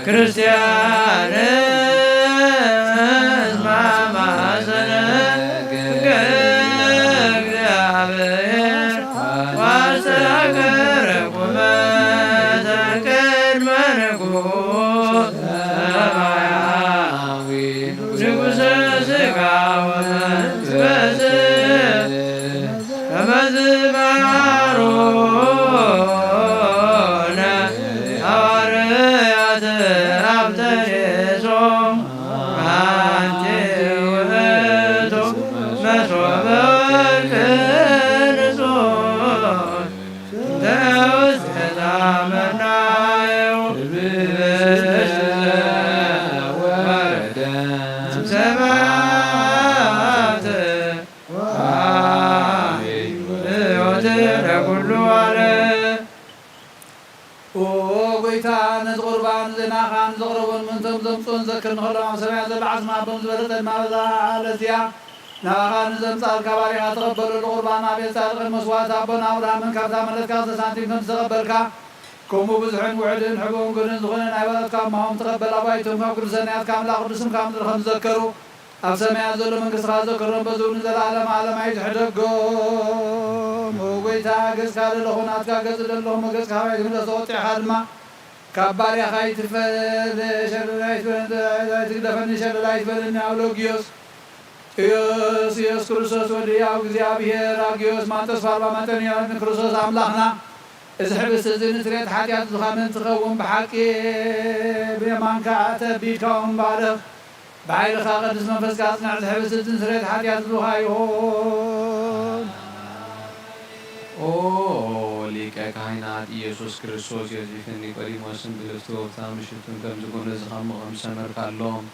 ክርስቲያን እስማ ማሰነ እግዚአብሔር ዋስተከረኩመ ተቅድመ ንጉሥ ሰማያዊ ንጉሠ ሥጋ ወመንፈስ። ከመ ዝመሃሩነ ሐዋርያት አብተኔሶ አንቲ ውእቱ መሶበ ወርቅ ንጹሕ እንተ ውስቴታ መናየው ህብስት ዘወረደ እምሰማያት ወአይ ሕይወት ለኩሉ ዓለም። ኦ ጎይታ፣ ነዚ ቁርባን እዚ ናኻ ንዘቕረቦን ምእንቶም ዘምጽኡን ዘክር ንኸሎም ኣብ ሰማያት ዘሎ ዓስማ ኣቦም ዝበለጸ ድማ በዛ ዕለት እዚኣ ናኻ ንዘምጻልካ ባሪኻ ተቐበለሉ። ቁርባን ኣቤል ጻድቕን መስዋዕቲ ኣቦና ኣብርሃምን ካብታ መለትካ ክልተ ሳንቲም ከም ዝተቐበልካ፣ ከምኡ ብዙሕን ውሑድን ሕቡእን ግኑን ዝኾነ ናይ በረከትካ እማሆም ተቐበል። ኣባይቶም ካብ ቅዱሰ ናያትካ ኣምላኽ ቅዱስም ካብ ምድሪ ከም ዝዘከሩ፣ ኣብ ሰማያት ዘሎ መንግስትኻ ዘክሮም፣ በዚ እውን ንዘለዓለመ ዓለም ኣይትሕደጎም። ኦ ጎይታ፣ ገጽካ ለለኹ ናትካ ገጽ ለለኹ፣ ገጽካ ካባይ ትምለስ፣ ተቖጢዕካ ድማ ካብ ባርያኻ ኣይትፈለ፣ ሸለል ኣይትበለኒ፣ ኣይትግደፈኒ፣ ሸለል ኣይትበለኒ። ኣውሎጊዮስ ኢየሱስ፣ ኢየሱስ ክርስቶስ ወዲ ያው እግዚኣብሔር፣ ኣጊዮስ ማንጠስ ፋርባ መጠንያት ንክርስቶስ ኣምላኽና፣ እዚ ሕብስቲ እዚ ንስርየት ሓጢኣት ዝኻመን ትኸውን ብሓቂ ብየማንካ ኣተቢድካ እምባርኽ። ብሓይልኻ ቅዱስ መንፈስካ ኣጽንዕ፣ ዝሕብስ እዝን ስርየት ሓጢኣት ህዝብኻ ይኹን። ኦ ሊቀ ካህናት ኢየሱስ ክርስቶስ፣ ዮሴፍን ኒቆዲሞስን ብልፍቲ ወፍታ ምሽቱን ከምዚ ጎነ ዝኸሙ ከም ዝሰመርካሎም፣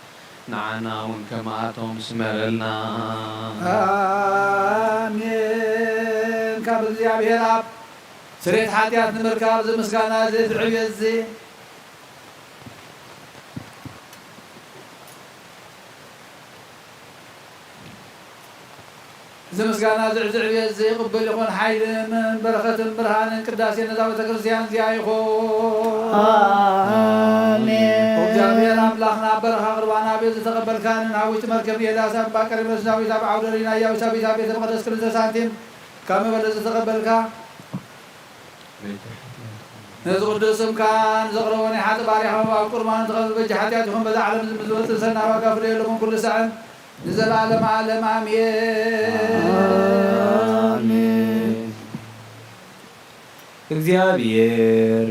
ንዓና እውን ከማኣቶም ስመረልና። ኣሜን። ካብ እግዚኣብሔር ኣብ ስርየት ሓጢኣት ንምርካብ እዚ ምስጋና እዚ፣ እዚ ዕብየት እዚ፣ እዚ ምስጋና እዚ፣ እዚ ዕብየት እዚ ቅቡል ይኹን። ሓይልን በረኸትን ብርሃንን ቅዳሴ ነዛ ቤተ ክርስቲያን እዚኣ ይኹን። ኣሜን። እግዚኣብሔር ኣምላኽና፣ ኣብ በረኻ ቁርባን ኣቤል ዝተቐበልካ፣ ንናዊት መርከብ ኤልያስ ኣብ ባቀሪኖስ፣ ናዊት ኣብ ዓውደ ሪና፣ ኢያቢስ ኣብ ቤተ መቕደስ ክልተ ሳንቲም ካብ መበለት ዝተቐበልካ፣ ነዚ ቅዱስ ስምካ ንዘቕረቦ ናይ ሓጥእ ባሪኻ ኣብ ቁርባን ትቐርብ በጃ ሓጢኣት ይኹን። በዛ ዓለም ዝም ዝመጽእ ሰናይ ዋጋ ፍደየሎም ኩሉ ሳዕን ንዘለዓለመ ዓለም ኣሜን። ኣሜን። እግዚኣብሔር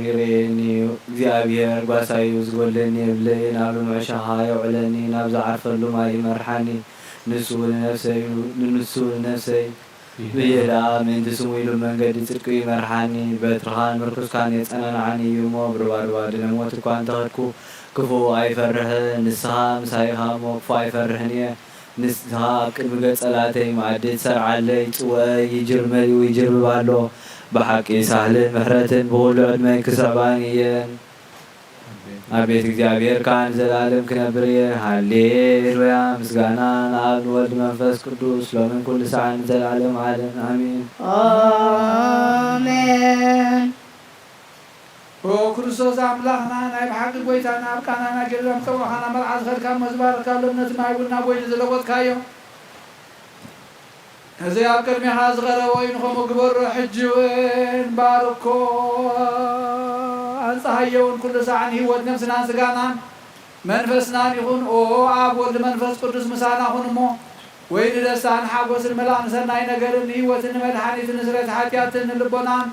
ይርእየኒ እዩ፣ እግዚኣብሔር ጓሳይ እዩ፣ ዝጎድለኒ የብለይን። ኣብ ልሙዕ ሻኻ የውዕለኒ፣ ናብ ዝዓርፈሉ ማይ ይመርሓኒ። ንሱ ንነፍሰይ እዩ፣ ንንሱ ንነፍሰይ ብይህዳ ምእንቲ ስሙ ኢሉ መንገዲ ጽድቂ ይመርሓኒ። በትርኻን ምርኩስካን የጸናንዓኒ እዩ እሞ፣ ብርባድባድ ንሞት እኳ እንተኸድኩ፣ ክፉእ ኣይፈርሕን። ንስኻ ምሳይ ኢኻ እሞ፣ ክፉእ ኣይፈርሕን እየ። ንስኻ ኣብ ቅድሚ ገጸላተይ መኣዲ ትሰርዓለይ፣ ጽውእይ ይጅርመይ ይጅርብብ ኣሎ። ብሓቂ ሳህልን ምሕረትን ብኹሉ ዕድመይ ክስዕባኒ እየን። ኣብ ቤት እግዚኣብሔር ከኣ ንዘለኣለም ክነብር እየ። ሃሌሉያ! ምስጋና ንኣብ ንወልድ መንፈስ ቅዱስ ሎምን ኩሉ ሰዓት ንዘለኣለም ዓለም ኣሜን። ኣሜን። ኦ ክርስቶስ ኣምላኽና፣ ናይ ብሓቂ ጐይታና፣ ኣብ ቃና ናይ ገሊላ ምስ ጸዋዕኻና መርዓ ዝኸድካ እሞ ዝባረኽካሎም ነቲ ማይ እውን ናብ ወይኒ ዝለወጥካዮ፣ እዚ ኣብ ቅድሜኻ ዝቐረበ ወይኒ ከምኡ ግበሮ። ሕጂ እውን ባርኮ፣ ኣንጽሃዮ እውን ኩሉ ሳዕ ንህይወት ነፍስናን ስጋናን መንፈስናን ይኹን። ኦ ኣብ ወልድ መንፈስ ቅዱስ ምሳና ኩን እሞ፣ ወይ ንደስታን ሓጎስን መላእ ንሰናይ ነገርን ንህይወትን ንመድሓኒትን ንስሬት ሓጢኣትን ንልቦናን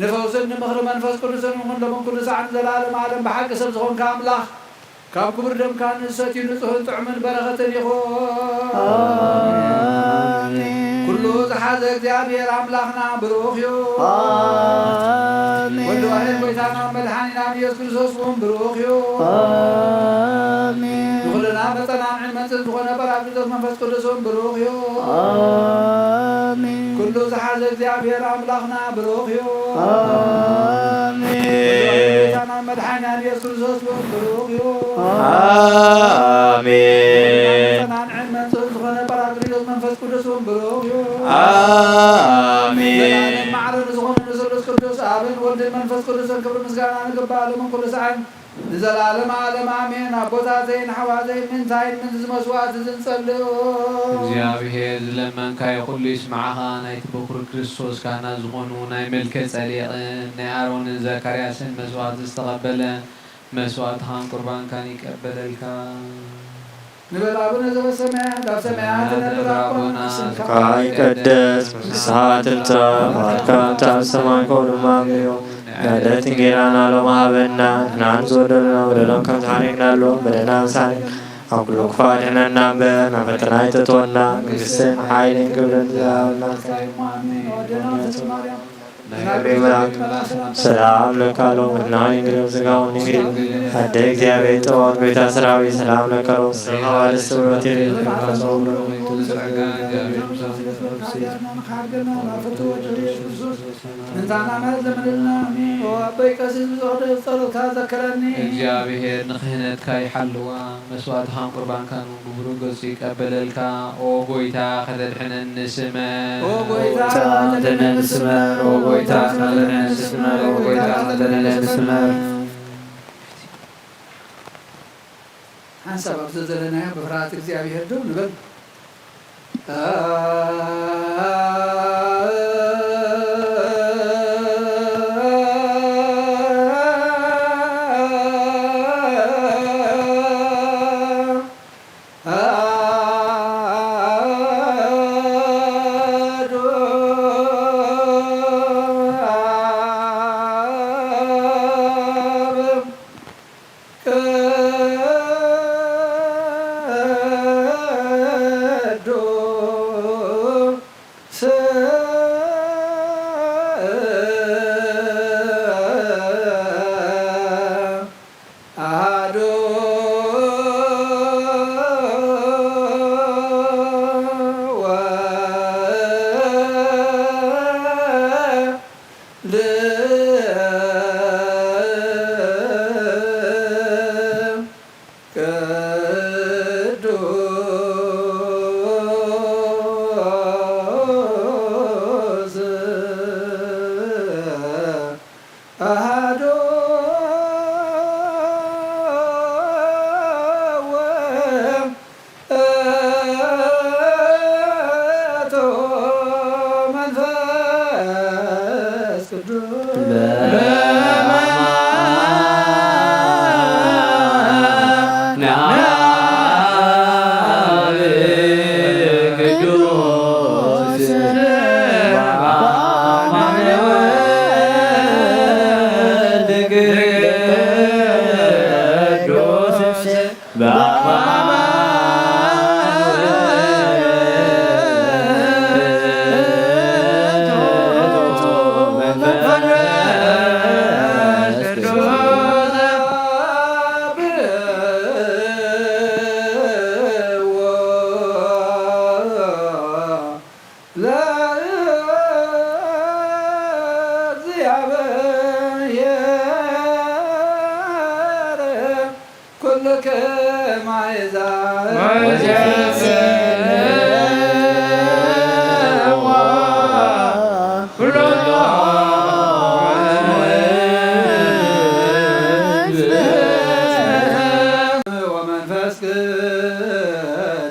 ንፈውስን ንምኽሪ መንፈስ ቅዱስን ይኹን ሎምን ኩሉ ሳዕን ዘላለም ዓለም ብሓቂ ሰብ ዝኾንካ ኣምላኽ ካብ ክቡር ደምካ ንዝሰትዩ ንጹህን ጥዑምን በረኸትን ይኹን። ኣሜን። ኩሉ ዝሓዘ እግዚኣብሔር ኣምላኽና ብሩኽ እዩ። ኣሜን። ወልድ ዋሕድ ጐይታና መድሓኒና ኢየሱስ ክርስቶስ እውን ብሩኽ እዩ። ኣሜን። ንኹልና መጸናንዕን መንጽን ዝኾነ ጳራቅሊጦስ መንፈስ ቅዱስ እውን ብሩኽ እዩ። ኣሜን። ኩሉ ዝሓዘ እግዚኣብሔር ኣምላኽና ብሩኽ እዩ። ኣሜን። ጐይታና መድሓኒና ኢየሱስ ክርስቶስ እውን ብሩኽ እዩ። ኣሜን። መጸናንዕን መንጽን ዝኾነ ጳራቅሊጦስ መንፈስ ቅዱስ እውን ብሩኽ እዩ። ኣሜን። ዘላለም ማዕረ ንዝኾነ ንስሉስ ቅዱስ ኣብን ወልድን መንፈስ ቅዱስን ክብሪ ምስጋና ንግባእ ሎምን ኩሉ ሰዓን ንዘላለም ዓለም ኣሜን። ኣቦታተይን ኣሕዋተይን ምንታይን ምንዚ መስዋዕቲ እዚ ንጸልእ። እግዚኣብሔር ዝለመንካዮ ኩሉ ይስምዓኻ። ናይቲ በኩር ክርስቶስ ካህናት ዝኾኑ ናይ መልከ ጸዴቅን ናይ ኣሮንን ዘካርያስን መስዋዕቲ ዝተቐበለ መስዋዕትኻን ቁርባንካን ይቀበለልካ። ንበል። ኣቡነ ዘበሰማያት፣ ኣብ ሰማያት ትነብር ኣቦና፣ ስምካ ይቀደስ፣ መንግስትኻ ትምጻእ፣ ፍቓድካ ከምቲ ኣብ ሰማይ ከምኡ ድማ ኣብ ምድሪ። የዕለትን እንጌራና ሎሚ ሃበና፣ ንሕና ንዝበደሉና በደሎም ከም ዝሓረግናሎም በደልና ምሳሌ ኣብ ኩሉ ክፉእ ኣድሕነና እምበር፣ ናብ ፈተና ኣይተእትወና፣ መንግስትን ሓይልን ክብርን ዘላለምና ናትካ እዩ። ኣሜን። ወደና ማርያም፣ ናይ መርገም ሰላም ለካ ሎም፣ እድናዊ ድንግል ስጋውን ድንግል፣ ኣደ እግዚኣብሔር ጸባኦት፣ ጐይታ ሰራዊት፣ ሰላም ለካ ሎም። ስብሐት ለስብሐት ጸጋ፣ እግዚአብሔር ምስለ ምንታና ማለት ለምንልና። ኣሜን። ኦ ኣቦይ ቀሲስ ብዝወደደ ጸሎትካ ዘከረኒ። እግዚኣብሔር ንክህነትካ ይሓልዋ። መስዋዕትኻን ቁርባንካን እውን ብብሩህ ገጹ ይቀበለልካ። ኦ ጐይታ፣ ከተድሕነኒ ስመር። ኦ ጐይታ፣ ከተድሕነኒ ስመር። ኦ ጐይታ፣ ከተድሕነኒ ስመር። ኦ ጐይታ፣ ከተድሕነኒ ስመር። ሓንሳብ ኣብ ዘዘለናዮ ብፍርሃት እግዚኣብሔር ደው ንበል። ቅዱስ አሐዱ ውእቱ መንፈስ ቅዱስ። ከማይዛ ወጀፈዋ ኩሎ ወመንፈስ ቅዱስ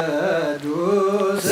ቅዱስ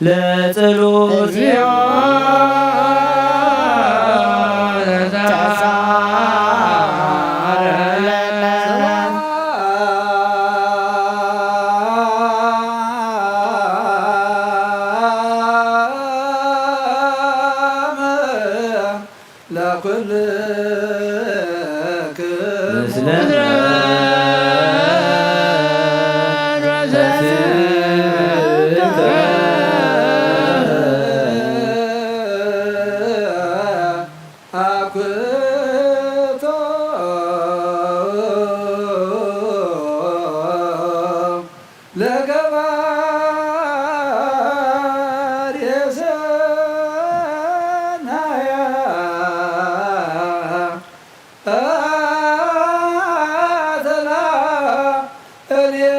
ለጸሎት ለኩልክ ምስለ አኩቶ ለገባሬ ሰናያ አተላ እልየነ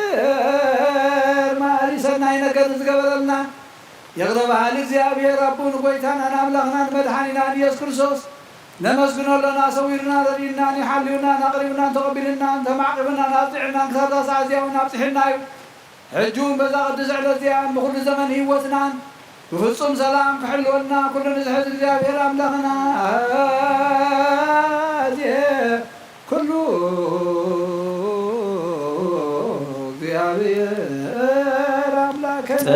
እግዚኣብሔር መሓሪ ሰናይ ነገር ዝገበረልና ይቕረ በሃሊ እግዚኣብሔር ኣቦን ጎይታናን ኣምላኽናን መድሓኒናን ኢየሱስ ክርስቶስ ነመስግኖ ኣሎና። ሰዊሩና ረዲኡናን ሓልዩናን ኣቕሪቡናን ተቐቢሉናን ተማዕቂቡናን ኣጽኒዑናን ክሳብ እዛ ሰዓት እዚኣ እውን ኣብጺሑና እዩ። ሕጂ እውን በዛ ቅድስቲ ዕለት እዚኣን ብኹሉ ዘመን ህይወትናን ብፍጹም ሰላም ክሕልወና ኩሉ ንዝሕዝ እግዚኣብሔር ኣምላኽና ኣዜ ኩሉ እግዚኣብሔር ኣምላኽና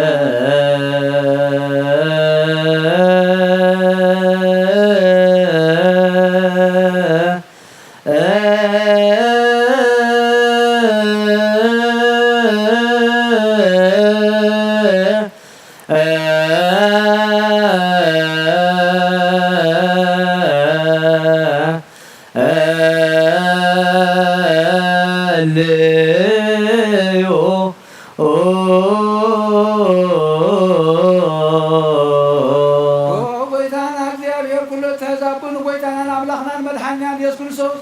ኦ ጎይታና እግዚኣብሔር ኩሉ እትሕዝ ኣቦ ንጎይታናን ኣምላኽናን መድሓኒናን ኢየሱስ ክርስቶስ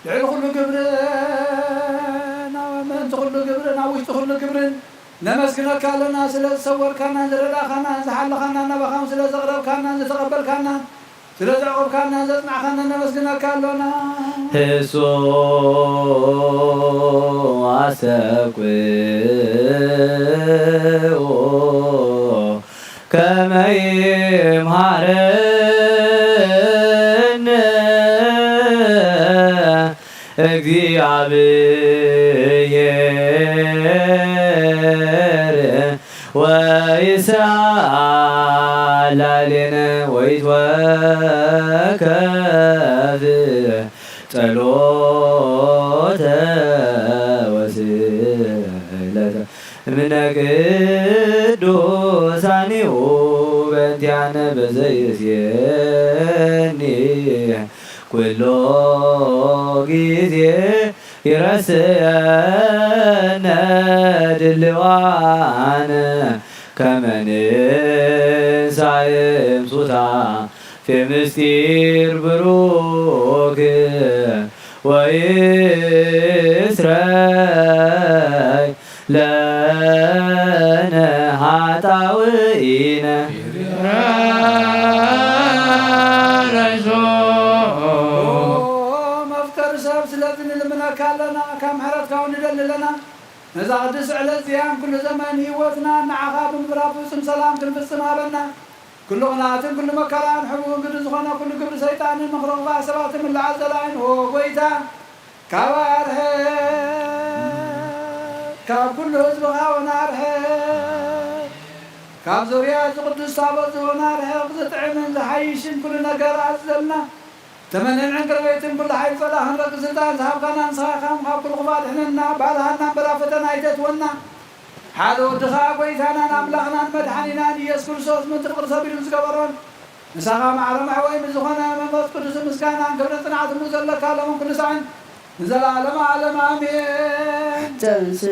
ልዕሊ ኩሉ ግብርን ኣብ ምእንቲ ኩሉ ግብርን ኣብ ውሽጢ ኩሉ ግብርን ነመስግነካ ኣለና። ስለ ዝሰወርካናን ዝረዳእካናን ዝሓለኻናን ናባኻ ስለ ዘቕረብካናን ዝተቐበልካናን ስለ ዘዕቆብካናን ዘጽናዕካናን ነመስግነካ ኣሎና። ህሱ ኣስተብቅዑ ከመ ይምሃረነ እግዚኣብሔር ወይትወከፍ ጸሎተ ወስእለተ እምነ ቅዱሳኒሁ በእንቲአነ በዘይእዜኒ ኩሎ እስየነ ድልዋነ ከመ ንሳኤም ሱታፌ ምስጢር ብሩክ ወይስረይ ለነ ኃጣውኢነ። ኦ መፍቀሪ ሰብ፣ ስለዚ ንልምነካ ኣለና፣ ካብ ምሕረትካ እውን ንደሊ ኣለና። ነዛ ቅድስቲ ዕለት እዚኣን ኩሉ ዘመን ህይወትና ንዓኻ ብምብራር ፍጹም ሰላም ክንፍጽም ሃበና። ኩሉ ቅንኣትን ኩሉ መከራን ሕቡን ግዲ ዝኾነ ኩሉ ግብሪ ሰይጣንን ምኽሪ ክፉኣት ሰባትን ምልዓል ጸላኢን፣ ኦ ጐይታ፣ ካብ ኣርሕቕ፣ ካብ ኩሉ ህዝብኻ እውን ኣርሕቕ። ካብ ዙርያ እዚ ቅዱስ ታቦት እውን ኣርሕቕ። ዝጥዕምን ዝሓይሽን ኩሉ ነገር ኣዝዘልና። ተመንን ዕንቅርበይትን ኩሉ ሓይሊ ጸላኢ ክንረግጽ ስልጣን ዝሃብካና ንስኻ ኢኻ። ካብ ኩሉ ክፉእ ኣድሕነና። ባልሃና እምበር ኣብ ፈተና ኣይተእትወና። ሓደ ወድኻ ጐይታናን ኣምላኽናን መድሓኒናን ኢየሱስ ክርስቶስ ምእንቲ ፍቕሪ ሰብ ኢሉ ዝገበሮን ንስኻ ማዕረ መሕወይ ምስ ዝኾነ መንፈስ ቅዱስ ምስጋናን ክብርን ጽንዓትን ዘለካ ሎምን ኩሉ ሳዕን ንዘለዓለመ ዓለም ኣሜን። ተንሥእ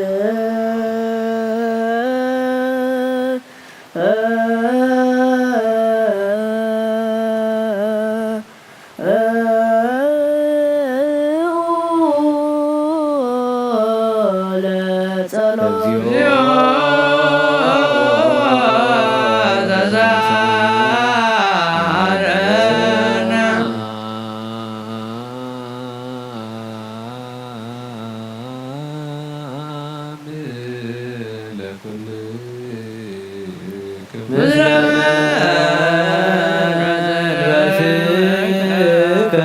ለጸሎት። እግዚኦ ተዛረነ። ምስለ መንፈስከ።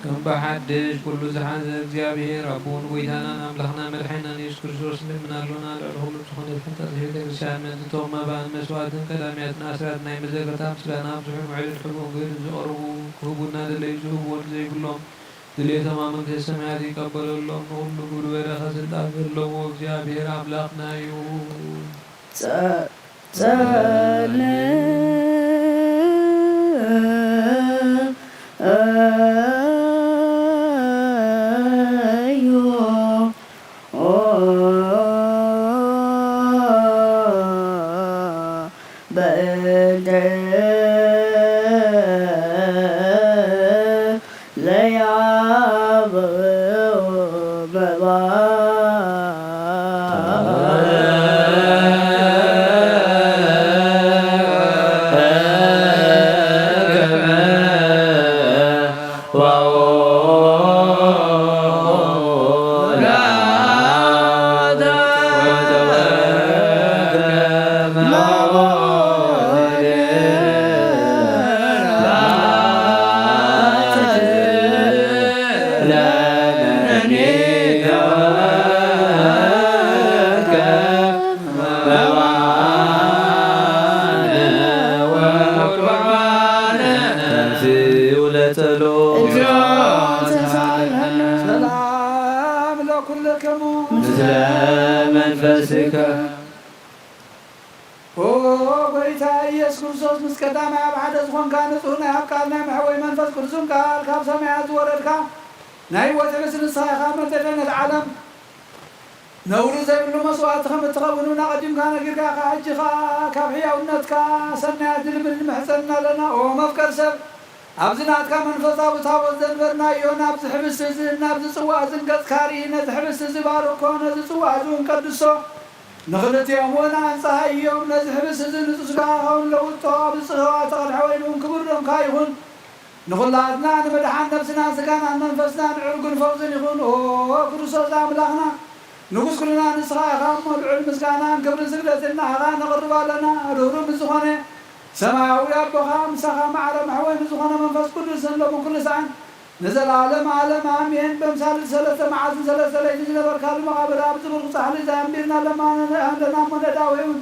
ከም ብሓድሽ ኩሉ ዝሓዘ እግዚኣብሔር ኣቦን ጐይታናን ኣምላኽና መድሓኒናን ኢየሱስ ክርስቶስ ንልምን ኣሎና። ልዕሊ ኩሉ ዝኾነ ዝሕንጠት ቤተ ክርስቲያን ምእንቲ ቶም መባእን መስዋዕትን ቀዳሚያትን ኣስራት ናይ መዘከርታ ምስጋና ብዙሕን ውዕልን ሕቡን ግህድን ዝቐርቡ ክህቡና ደለዩ ዝህብዎ ዘይብሎም ድሌቶም ኣብ መንግስተ ሰማያት ይቀበለሎም። ንኹሉ ግብሪ በረኸት ስልጣን ዘለዎ እግዚኣብሔር ኣምላኽና እዩ። ጸ-፣ ጸልዮ በእንተ ለያብ መባ ሰላም ለኩልክሙ ምስለ መንፈስከ። ኦ ጐይታ ኢየሱስ ክርስቶስ፣ ምስ ቀዳማይ ኣብ ሓደ ዝኾንካ፣ ንጹህ ናይ ኣብ ቃል ናይ መሕወይ መንፈስ ቅዱስን ቃል ካብ ሰማያት ዝወረድካ ናይ ህይወት ሕብስቲ ንስኻ ኢኻ። መጠደነት ዓለም ነውሪ ዘይብሉ መስዋእቲ ከም እትኸውን እውን ኣቐዲምካ ነጊርካ ኢኻ። ሕጂ ኸኣ ካብ ሕያውነትካ ሰናያት ንልምን ንምሕጸንን ኣለና። ኦ መፍቀር ሰብ፣ ኣብዚ ናትካ መንፈሳዊ ታቦት ዘንበርናዮ ናብዚ ሕብስቲ እዚ፣ ናብዚ ጽዋእ እዚ ንገጽካ ርኢ። ነዚ ሕብስቲ እዚ ባርኮ፣ ነዚ ጽዋእ እዚ እውን ቀድሶ። ንኽልቲኦም እውን ኣንጽሃዮም። ነዚ ሕብስቲ እዚ ንጹህ ስጋኻ ኸውን ለውጦ፣ ኣብዚ ጽዋ እተቐድሐ ወይኒ እውን ክቡር ደምካ ይኹን። ንኹላትና ንምድሓን ነብስናን ስጋናን መንፈስናን ዕርጉን ፈውስን ይኹን። ኦ ክርስቶስ ኣምላኽና፣ ንጉስ ኩልና ንስኻ ኢኻ እሞ፣ ልዑል ምስጋናን ክብርን ስግደትን ንዓኻ ነቕርብ ኣለና። ርህሩህ ምስ ዝኾነ ሰማያዊ ኣቦኻ፣ ምሳኻ ማዕረ መሕወይ ምስ ዝኾነ መንፈስ ቅዱስን ሎምን ኩሉ ሰዓን ንዘለዓለም ዓለም ኣሜን። በምሳል ሰለስተ መዓልትን ሰለስተ ለይትን ዝነበርካሉ መቓብር ኣብ ዝብርቕ ጻሕሊ ዘኣንቢርና ለማነ ኣለና እሞ፣ ነዳዊ እውን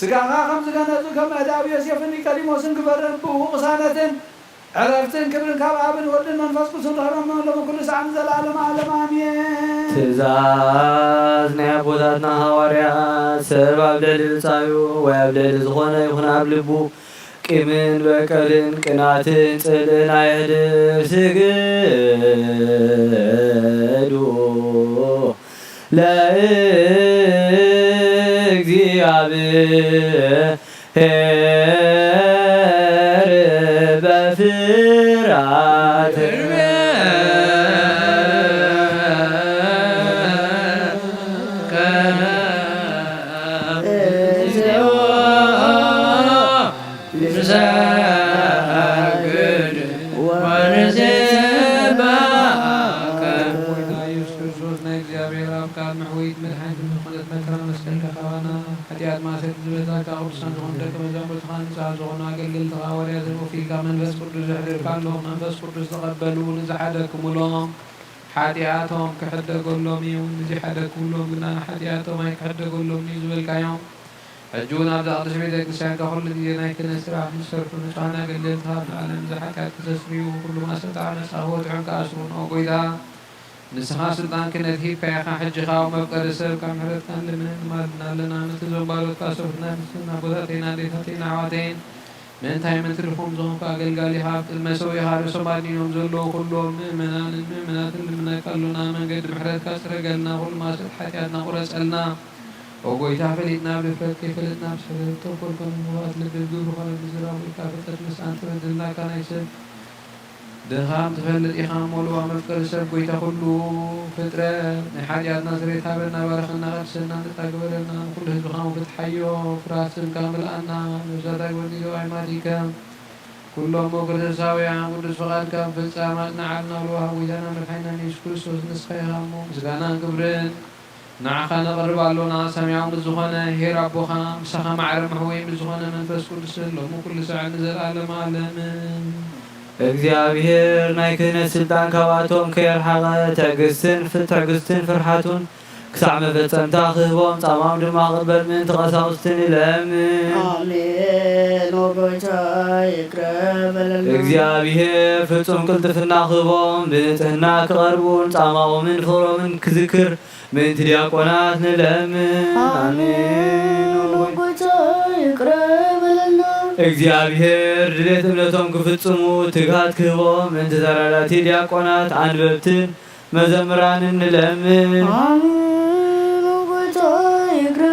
ስጋኻ ከም ዝገነዙ ከም ኣእዳው ዮሴፍን ኒቆዲሞስን ግበረን። ብእኡ ቅሳነትን ዕረፍትን ክብርን ካብ ኣብን ወልድን መንፈስ ቅዱስን ረኺቦም ሎሚ ኩሉ ሰዓት ንዘለዓለመ ዓለም ኣሜን። ትእዛዝ ናይ ኣቦታትና ሃዋርያት፣ ሰብ ኣብ ልዕሊ ብጻዩ ወይ ኣብ ልዕሊ ዝኾነ ይኹን ኣብ ልቡ ቂምን በቀልን ቅናትን ጽልእን ኣይሕድር። ስግዱ ለእግዚኣብሔር በፍርሃት። ንሰግድ ወንስብሐከ። ጎይታ ኢየሱስ ክርስቶስ ናይ እግዚኣብሔር ኣብ ቃል መሕወይት መድሓኒት ዝኾነት መከራ መስቀልካ ካባና ሓጢኣት ማእሰርቲ ዝበዛካ ቅዱሳን ዝኾኑ ደቂ መዛሙርትኻ ንጹሃት ዝኾኑ ኣገልገልትኻ ሃዋርያትን ወኪልካ መንፈስ ቅዱስ ዘሕድርካ ኣሎ። መንፈስ ቅዱስ ተቐበሉ ንዝሓደግኩምሎም ሓጢኣቶም ክሕደገሎም እዩ፣ ንዝሓደግኩምሎም ግና ሓጢኣቶም ኣይክሕደገሎም እዩ ዝበልካዮም። ሕጂ እውን ኣብዛ ቅድስት ቤተ ክርስቲያን ካብ ኩሉ ግዜ ናይ ክህነት ስራሕ ንዝሰርሑ ንጹሃን ኣገልገልትኻ ኣብ ንዓለም እዚ ሓጢኣት ክሰስርዩ ኩሉ ማእሰርቲ ዓመጻ ክወጥዑን ክኣስሩን ኦ ጎይታ ንስኻ ስልጣን ክህነት ሂብካ ኢኻ። ሕጂ ከኣ መፍቀሪ ሰብ ካብ ምሕረትካ ንልምንን ንማልድን ኣለና። ነቲ እዞም ባሮትካ ሰብኡት ናይ ምስልና ኣቦታተይን ኣዴታተይን ኣሕዋተይን ምእንታይ ምእንቲ ድኹም ዝኾንካ ኣገልጋሊኻ ኣብ ቅድሚ መሰውኢኻ ርእሶም ኣድኒኖም ዘለዉ ኩሎም ምእመናንን ምእመናትን ልምነካ ኣሎና። መንገዲ ምሕረትካ ጽረገልና፣ ኩሉ ማእሰርቲ ሓጢኣትና ቁረጸልና። ኦ ጎይታ፣ ፈሊጥና ብድፍረት፣ ከይፈለጥና ብስሕተት፣ ተንኮል ኮነ ምኽባኣት ልቢ፣ ብግብሪ ኮነ ብዝራብ ወይ ከዓ ፍጥረት ምስኣን ተበደልናካ። ናይ ሰብ ድኻም ትፈልጥ ኢኻ እሞ፣ ልዋም መፍቀሪ ሰብ፣ ጎይታ ኩሉ ፍጥረት፣ ናይ ሓጢኣትና ስርየት ሃበና፣ ባርኸና፣ ቀድሰና፣ ነጻ ግበረና። ንኩሉ ህዝብኻ እውን ፍትሓዮ፣ ፍርሃት ስምካ ምልኣና። ነብሳት ኣግበርቲ ደዋይ ማቲከ ኩሎም ሞ ክርስቶሳውያን ቅዱስ ፍቓድካ ምፍጻም ኣጽንዓልና። ልዋም ጎይታና መድሓኒናን የሱስ ክርስቶስ ንስኻ ኢኻ እሞ፣ ምስጋናን ክብርን ንዓኻ ነቕርብ ኣሎና። ሰማያዊ ምስ ዝኾነ ኄር ኣቦኻ፣ ምሳኻ ማዕረ መሕወዪ ምስ ዝኾነ መንፈስ ቅዱስን፣ ሎሚ ኩሉ ሰዓት ንዘለኣለመ ኣለምን። እግዚኣብሔር ናይ ክህነት ስልጣን ካብኣቶም ከየርሓቐ፣ ትዕግስትን ፍ-፣ ትዕግስትን ፍርሓቱን ክሳዕ መፈጸምታ ክህቦም፣ ጻማኦም ድማ ክቕበል ምእንቲ ቀሳውስቲ ንለምን። ኣሜን። ኦ ጎይታ ይቅረ በለልና። እግዚኣብሔር ፍጹም ቅልጥፍና ክህቦም፣ ብንጽህና ክቐርቡን ጻማኦምን ፍቕሮምን ክዝክር ምእንቲ ዲያቆናት ንለምን። ኣሜን። ኣሜን። ኦ ጎይታ ይቅረ በለልና። እግዚኣብሔር ድሌት እምነቶም ክፍጽሙ ትግሃት ክህቦም ምእንቲ ተራዳእቲ ዲያቆናት፣ ኣንበብትን መዘምራንን ንለምን። ኣሜን። ኦ ጎይታ ይቅረ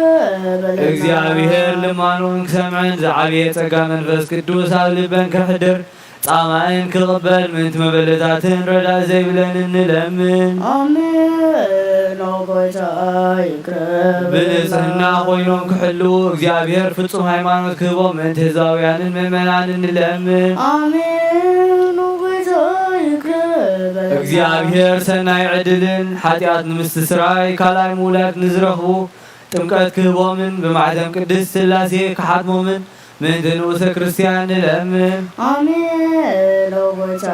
በለልና። እግዚኣብሔር ልማኖን ክሰምዕን ዝዓብየ ጸጋ መንፈስ ቅዱስ ኣብ ልበን ከሕድር ጻማእን ክቕበል ምእንቲ መበለታትን ረዳኢ ዘይብለንን ንለምን። ኣሜን። ኦ ጎይታ ይቅረ በለልና። ብንጽህና ኮይኖም ክሕልዉ እግዚኣብሔር ፍጹም ሃይማኖት ክህቦም ምእንቲ ህዝባውያንን ምእመናንን ንለምን። ኣሜን። ኦ ጎይታ ይቅረ በለልና። እግዚኣብሔር ሰናይ ዕድልን ሓጢኣት ንምስትስራይ ካልኣይ ምውላድ ንዝረኽቡ ጥምቀት ክህቦምን ብማሕተም ቅድስት ሥላሴ ክሓትሞምን ምእንቲ ንኡሰ ክርስቲያን ንለምን። ኣሜን። ኦ ጎይታ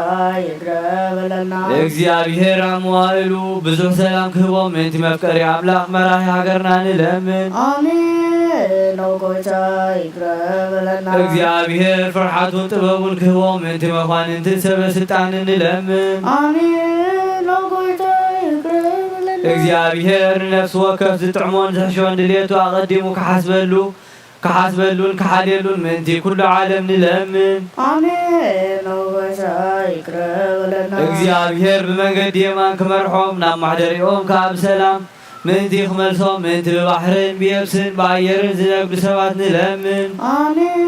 ይቅረ በለልና። እግዚኣብሔር ኣብ መዋእሉ ብዙሕ ሰላም ክህቦም ምእንቲ መፍቀሪ ኣምላኽ መራሒ ሃገርና ንለምን። ኣሜን። ኦ ጎይታ ይቅረ በለልና። እግዚኣብሔር ፍርሓቱን ጥበቡን ክህቦም ምእንቲ መኳንንትን ሰበ ስልጣንን ንለምን። ኣሜን። ኦ ጎይታ ይቅረ በለልና። እግዚኣብሔር ንነፍሲ ወከፍ ዝጥዕሞን ዝሕሾን ድልየቱ ኣቐዲሙ ክሓስበሉ፣ ክሓስበሉን ክሓልየሉን ምእንቲ ኩሉ ዓለም ንለምን። ኣሜን። ኦ ጎይታ ይቅረ በለልና። እግዚኣብሔር ብመንገዲ የማን ክመርሖም፣ ናብ ማሕደሪኦም ከኣ ብሰላም ምእንቲ ክመልሶም፣ ምእንቲ ብባሕርን ብየብስን ብኣየርን ዝነግዱ ሰባት ንለምን። ኣሜን።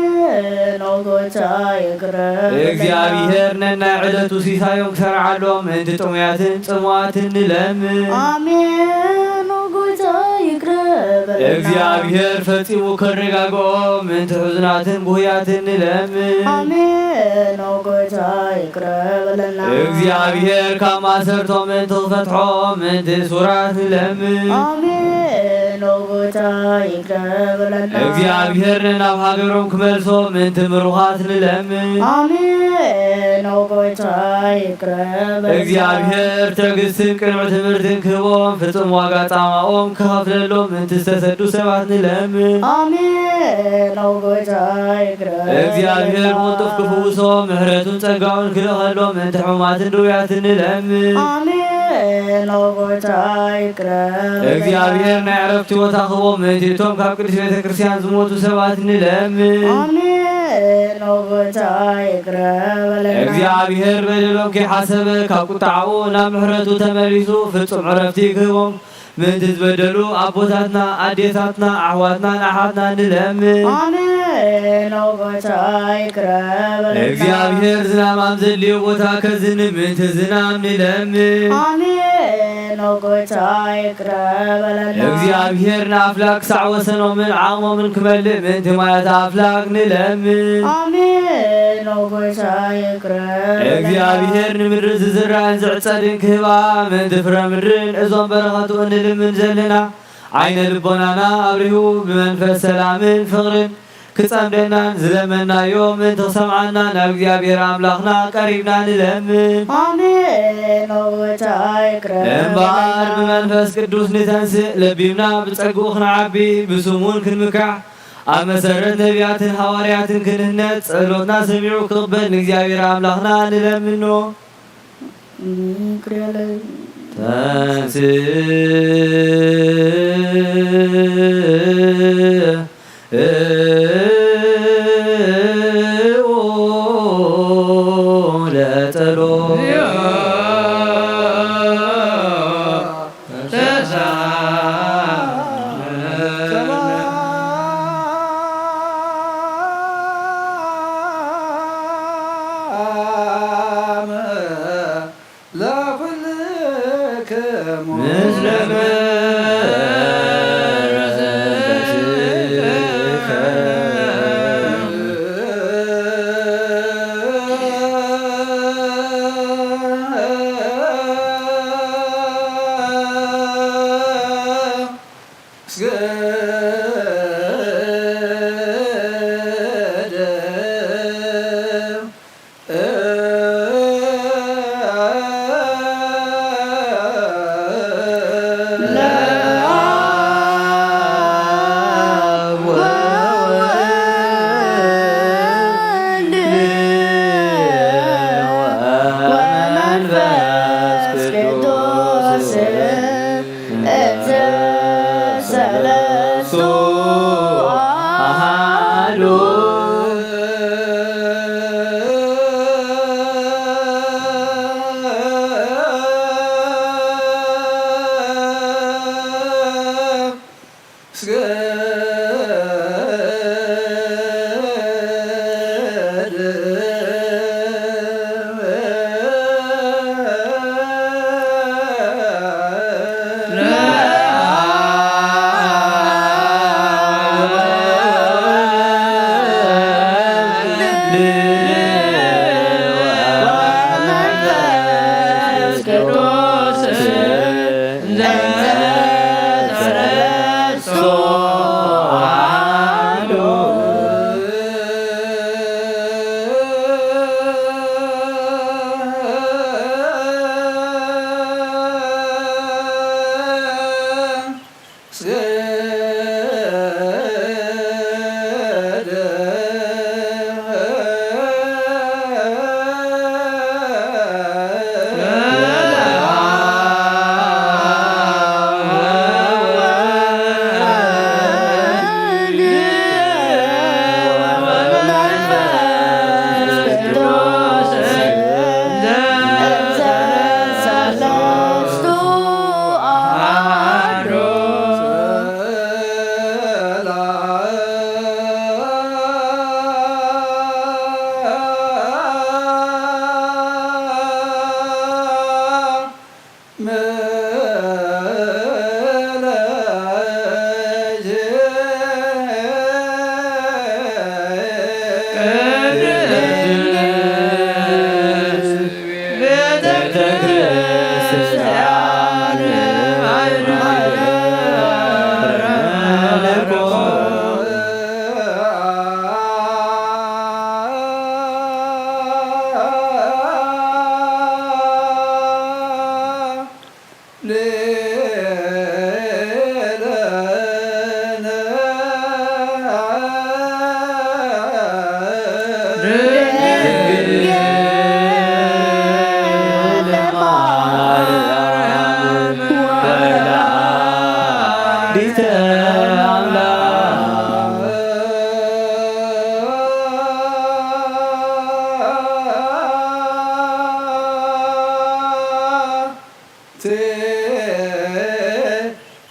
ኦ ጎይታ ይቅረ በለልና። እግዚኣብሔር ነናይ ዕለቱ ሲሳዮም ክሰርዓሎም፣ ምእንቲ ጥሙያትን ጽሙኣትን ንለምን። ኣሜን። ኦ ጎይታ ይቅረ በለልና። እግዚኣብሔር ፈጺሙ ከረጋግኦም፣ ምእንቲ ሕዙናትን ጉህያትን ንለምን። ኣሜን። ኦ ጎይታ ይቅረ በለልና። እግዚኣብሔር ካብ ማእሰርቶም ምእንቲ ክፈትሖም፣ ምእንቲ እሱራት ንለምን። ኣሜን። ኦ ጎይታ ይቅረ በለልና። እግዚኣብሔር ነናብ ሃገሮም ክመልሶም፣ ምእንቲ ምሩኻት ንለምን። ኣሜን። ኦ ጎይታ ይቅረ በለልና። እግዚኣብሔር ትዕግስትን ቅኑዕ ትምህርትን ክህቦም፣ ፍጹም ዋጋ ጻማኦም ክኸፍለሎም፣ ምእንቲ ዝተሰዱ ሰባት ንለምን። ኣሜን። ኦ ጎይታ ይቅረ በለልና። እግዚኣብሔር ብቕልጡፍ ክፍውሶም፣ ምሕረቱን ጸጋኡን ክልእኸሎም፣ ምእንቲ ሕሙማትን ድውያትን ንለምን። ኣሜን። ኦ ጎይታ ይቅረ በለልና። እግዚኣብሔር ናይ ዕረፍቲ ቦታ ክህቦም፣ ምእንቲ እቶም ካብ ቅድስት ቤተ ክርስቲያን ዝሞቱ ሰባት ንለምን። ኣሜን። ንጎይታ ይቅረ በለልና። እግዚኣብሔር በደሎም ከይሓሰበ ካብ ቁጣዓኡ ናብ ምሕረቱ ተመሊሱ ፍጹም ዕረፍቲ ክህቦም ምእንቲ ዝበደሉ ኣቦታትና፣ ኣዴታትና፣ ኣሕዋትናን ኣሓትናን ንለምን። ኣሜን። ንጎይታ ይቅረ በለልና። እግዚኣብሔር ዝናም ኣብ ዘድልዮ ቦታ ከዝንብ ምእንቲ ዝናም ንለምን። ኣሜን። ንጎይታ ይቅረ በለልና። እግዚኣብሔር ንኣፍላግ ክሳዕ ወሰኖምን ዓቕሞምን ክመልእ ምእንቲ ማያት ኣፍላግ ንለምን። ኣሜን። ንጎይታ ይቅረ በለልና። እግዚኣብሔር ንምድሪ ዝዝራእን ዝዕጸድን ክህባ ምእንቲ ፍረ ምድርን እዞም በረኸቱ እንልምን ዘለና ዓይነ ልቦናና ኣብሪሁ ብመንፈስ ሰላምን ፍቕርን ክጸምደናን ዝለመናዮ ምእንቲ ክሰምዓና ናብ እግዚኣብሔር ኣምላኽና ቀሪብና ንለምን። ኣሜን። ንጎይታ ይቅረ እምበኣር በለልና። ብመንፈስ ቅዱስ ንተንስእ፣ ለቢምና ብጸግኡ ክንዓቢ፣ ብስሙን ክንምካሕ፣ ኣብ መሰረት ነቢያትን ሃዋርያትን ክንህነጽ፣ ጸሎትና ሰሚዑ ክቕበል ንእግዚኣብሔር ኣምላኽና ንለምኖ። ይቅረ በለልና። ተንስእ ለኩልክሙ ምስለ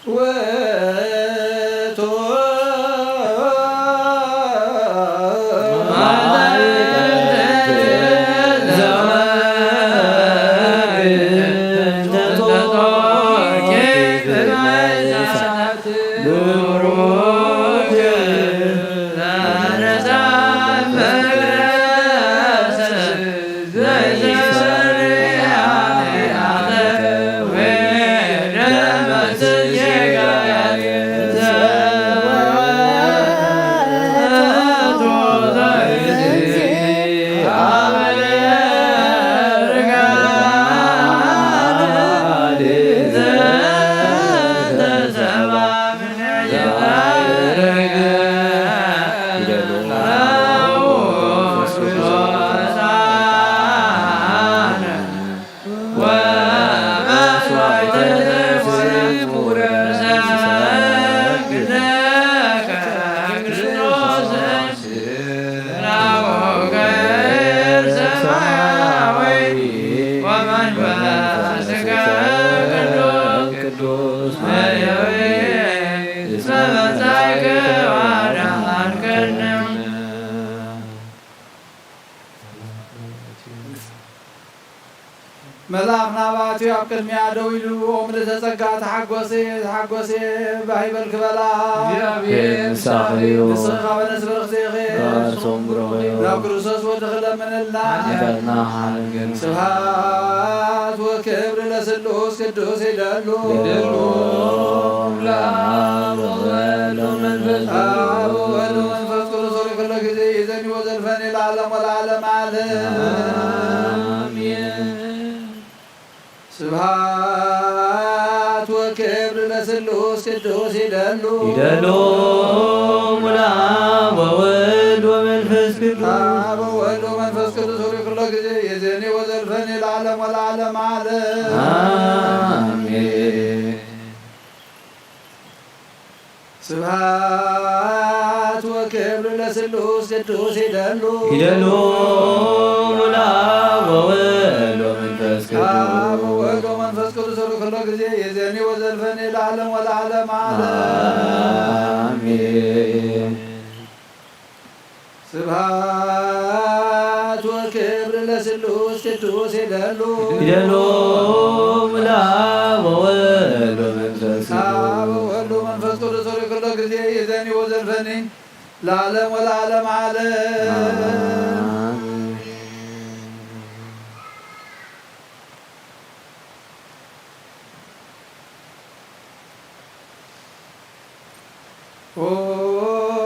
ውእቱ ቅዱስ እስመ መጻእከ ወአድኃንከነ። መልኣኽ ናባቲ ኣብ ቅድሚያ ደው ኢሉ፣ "ኦ ምልዕተ ጸጋ፣ ተሓጎሲ፣ ተሓጎሲ፣ ባህ ይበልኪ" በላ። እግዚኣብሔር ምሳኺ እዩ። ንስኺ ካበ ነስበርኽቴኺ፣ ከርሶም ብሩኽ እዩ። ናብ ክርስቶስ ወድኺ ለምንልና። ሓጢኣትና ሓልግን። ስብሐት ወክብር ለስሉስ ቅዱስ ይደሉ። ይደሉ ለአብ ወወልድ ወመንፈስ ቅዱስ። አብ ወወልድ ወመንፈስ ቅዱስ ወለኩሎ ጊዜ ይዘኒ ወዘልፈኒ ለዓለም ወለዓለም ዓለም። አሜን። ስብሐት ወክብር ለስሉስ ቅዱስ ይደሉ። ይደሉ ለአብ ወወልድ ወመንፈስ ቅዱስ። አብ ወወልድ ወመንፈስ ቅዱስ ወለኩሎ ጊዜ ይዘኒ ወዘልፈኒ ለዓለም ወለዓለም ዓለም። አሜን። ስብሐት ወክብር ለስሉስ ቅዱስ ይደሉ። ይደሉ ለአብ ወወልድ ወመንፈስ ቅዱስ። አብ ወወልድ ወመንፈስ ቅዱስ ወለኩሎ ጊዜ ይዘኒ ወዘልፈኒ ለዓለም ወለዓለም ዓለም። አሜን። ስብሐት ወክብር ለስሉስ ቅዱስ ይደሉ። ይደሉ ለአብ ወወልድ ወመንፈስ ቅዱስ። አብ ወወልድ ወመንፈስ ቅዱስ ወለኩሎ ጊዜ ይዘኒ ወዘልፈኒ ለዓለም ወለዓለም ዓለም። አሜን። ኦ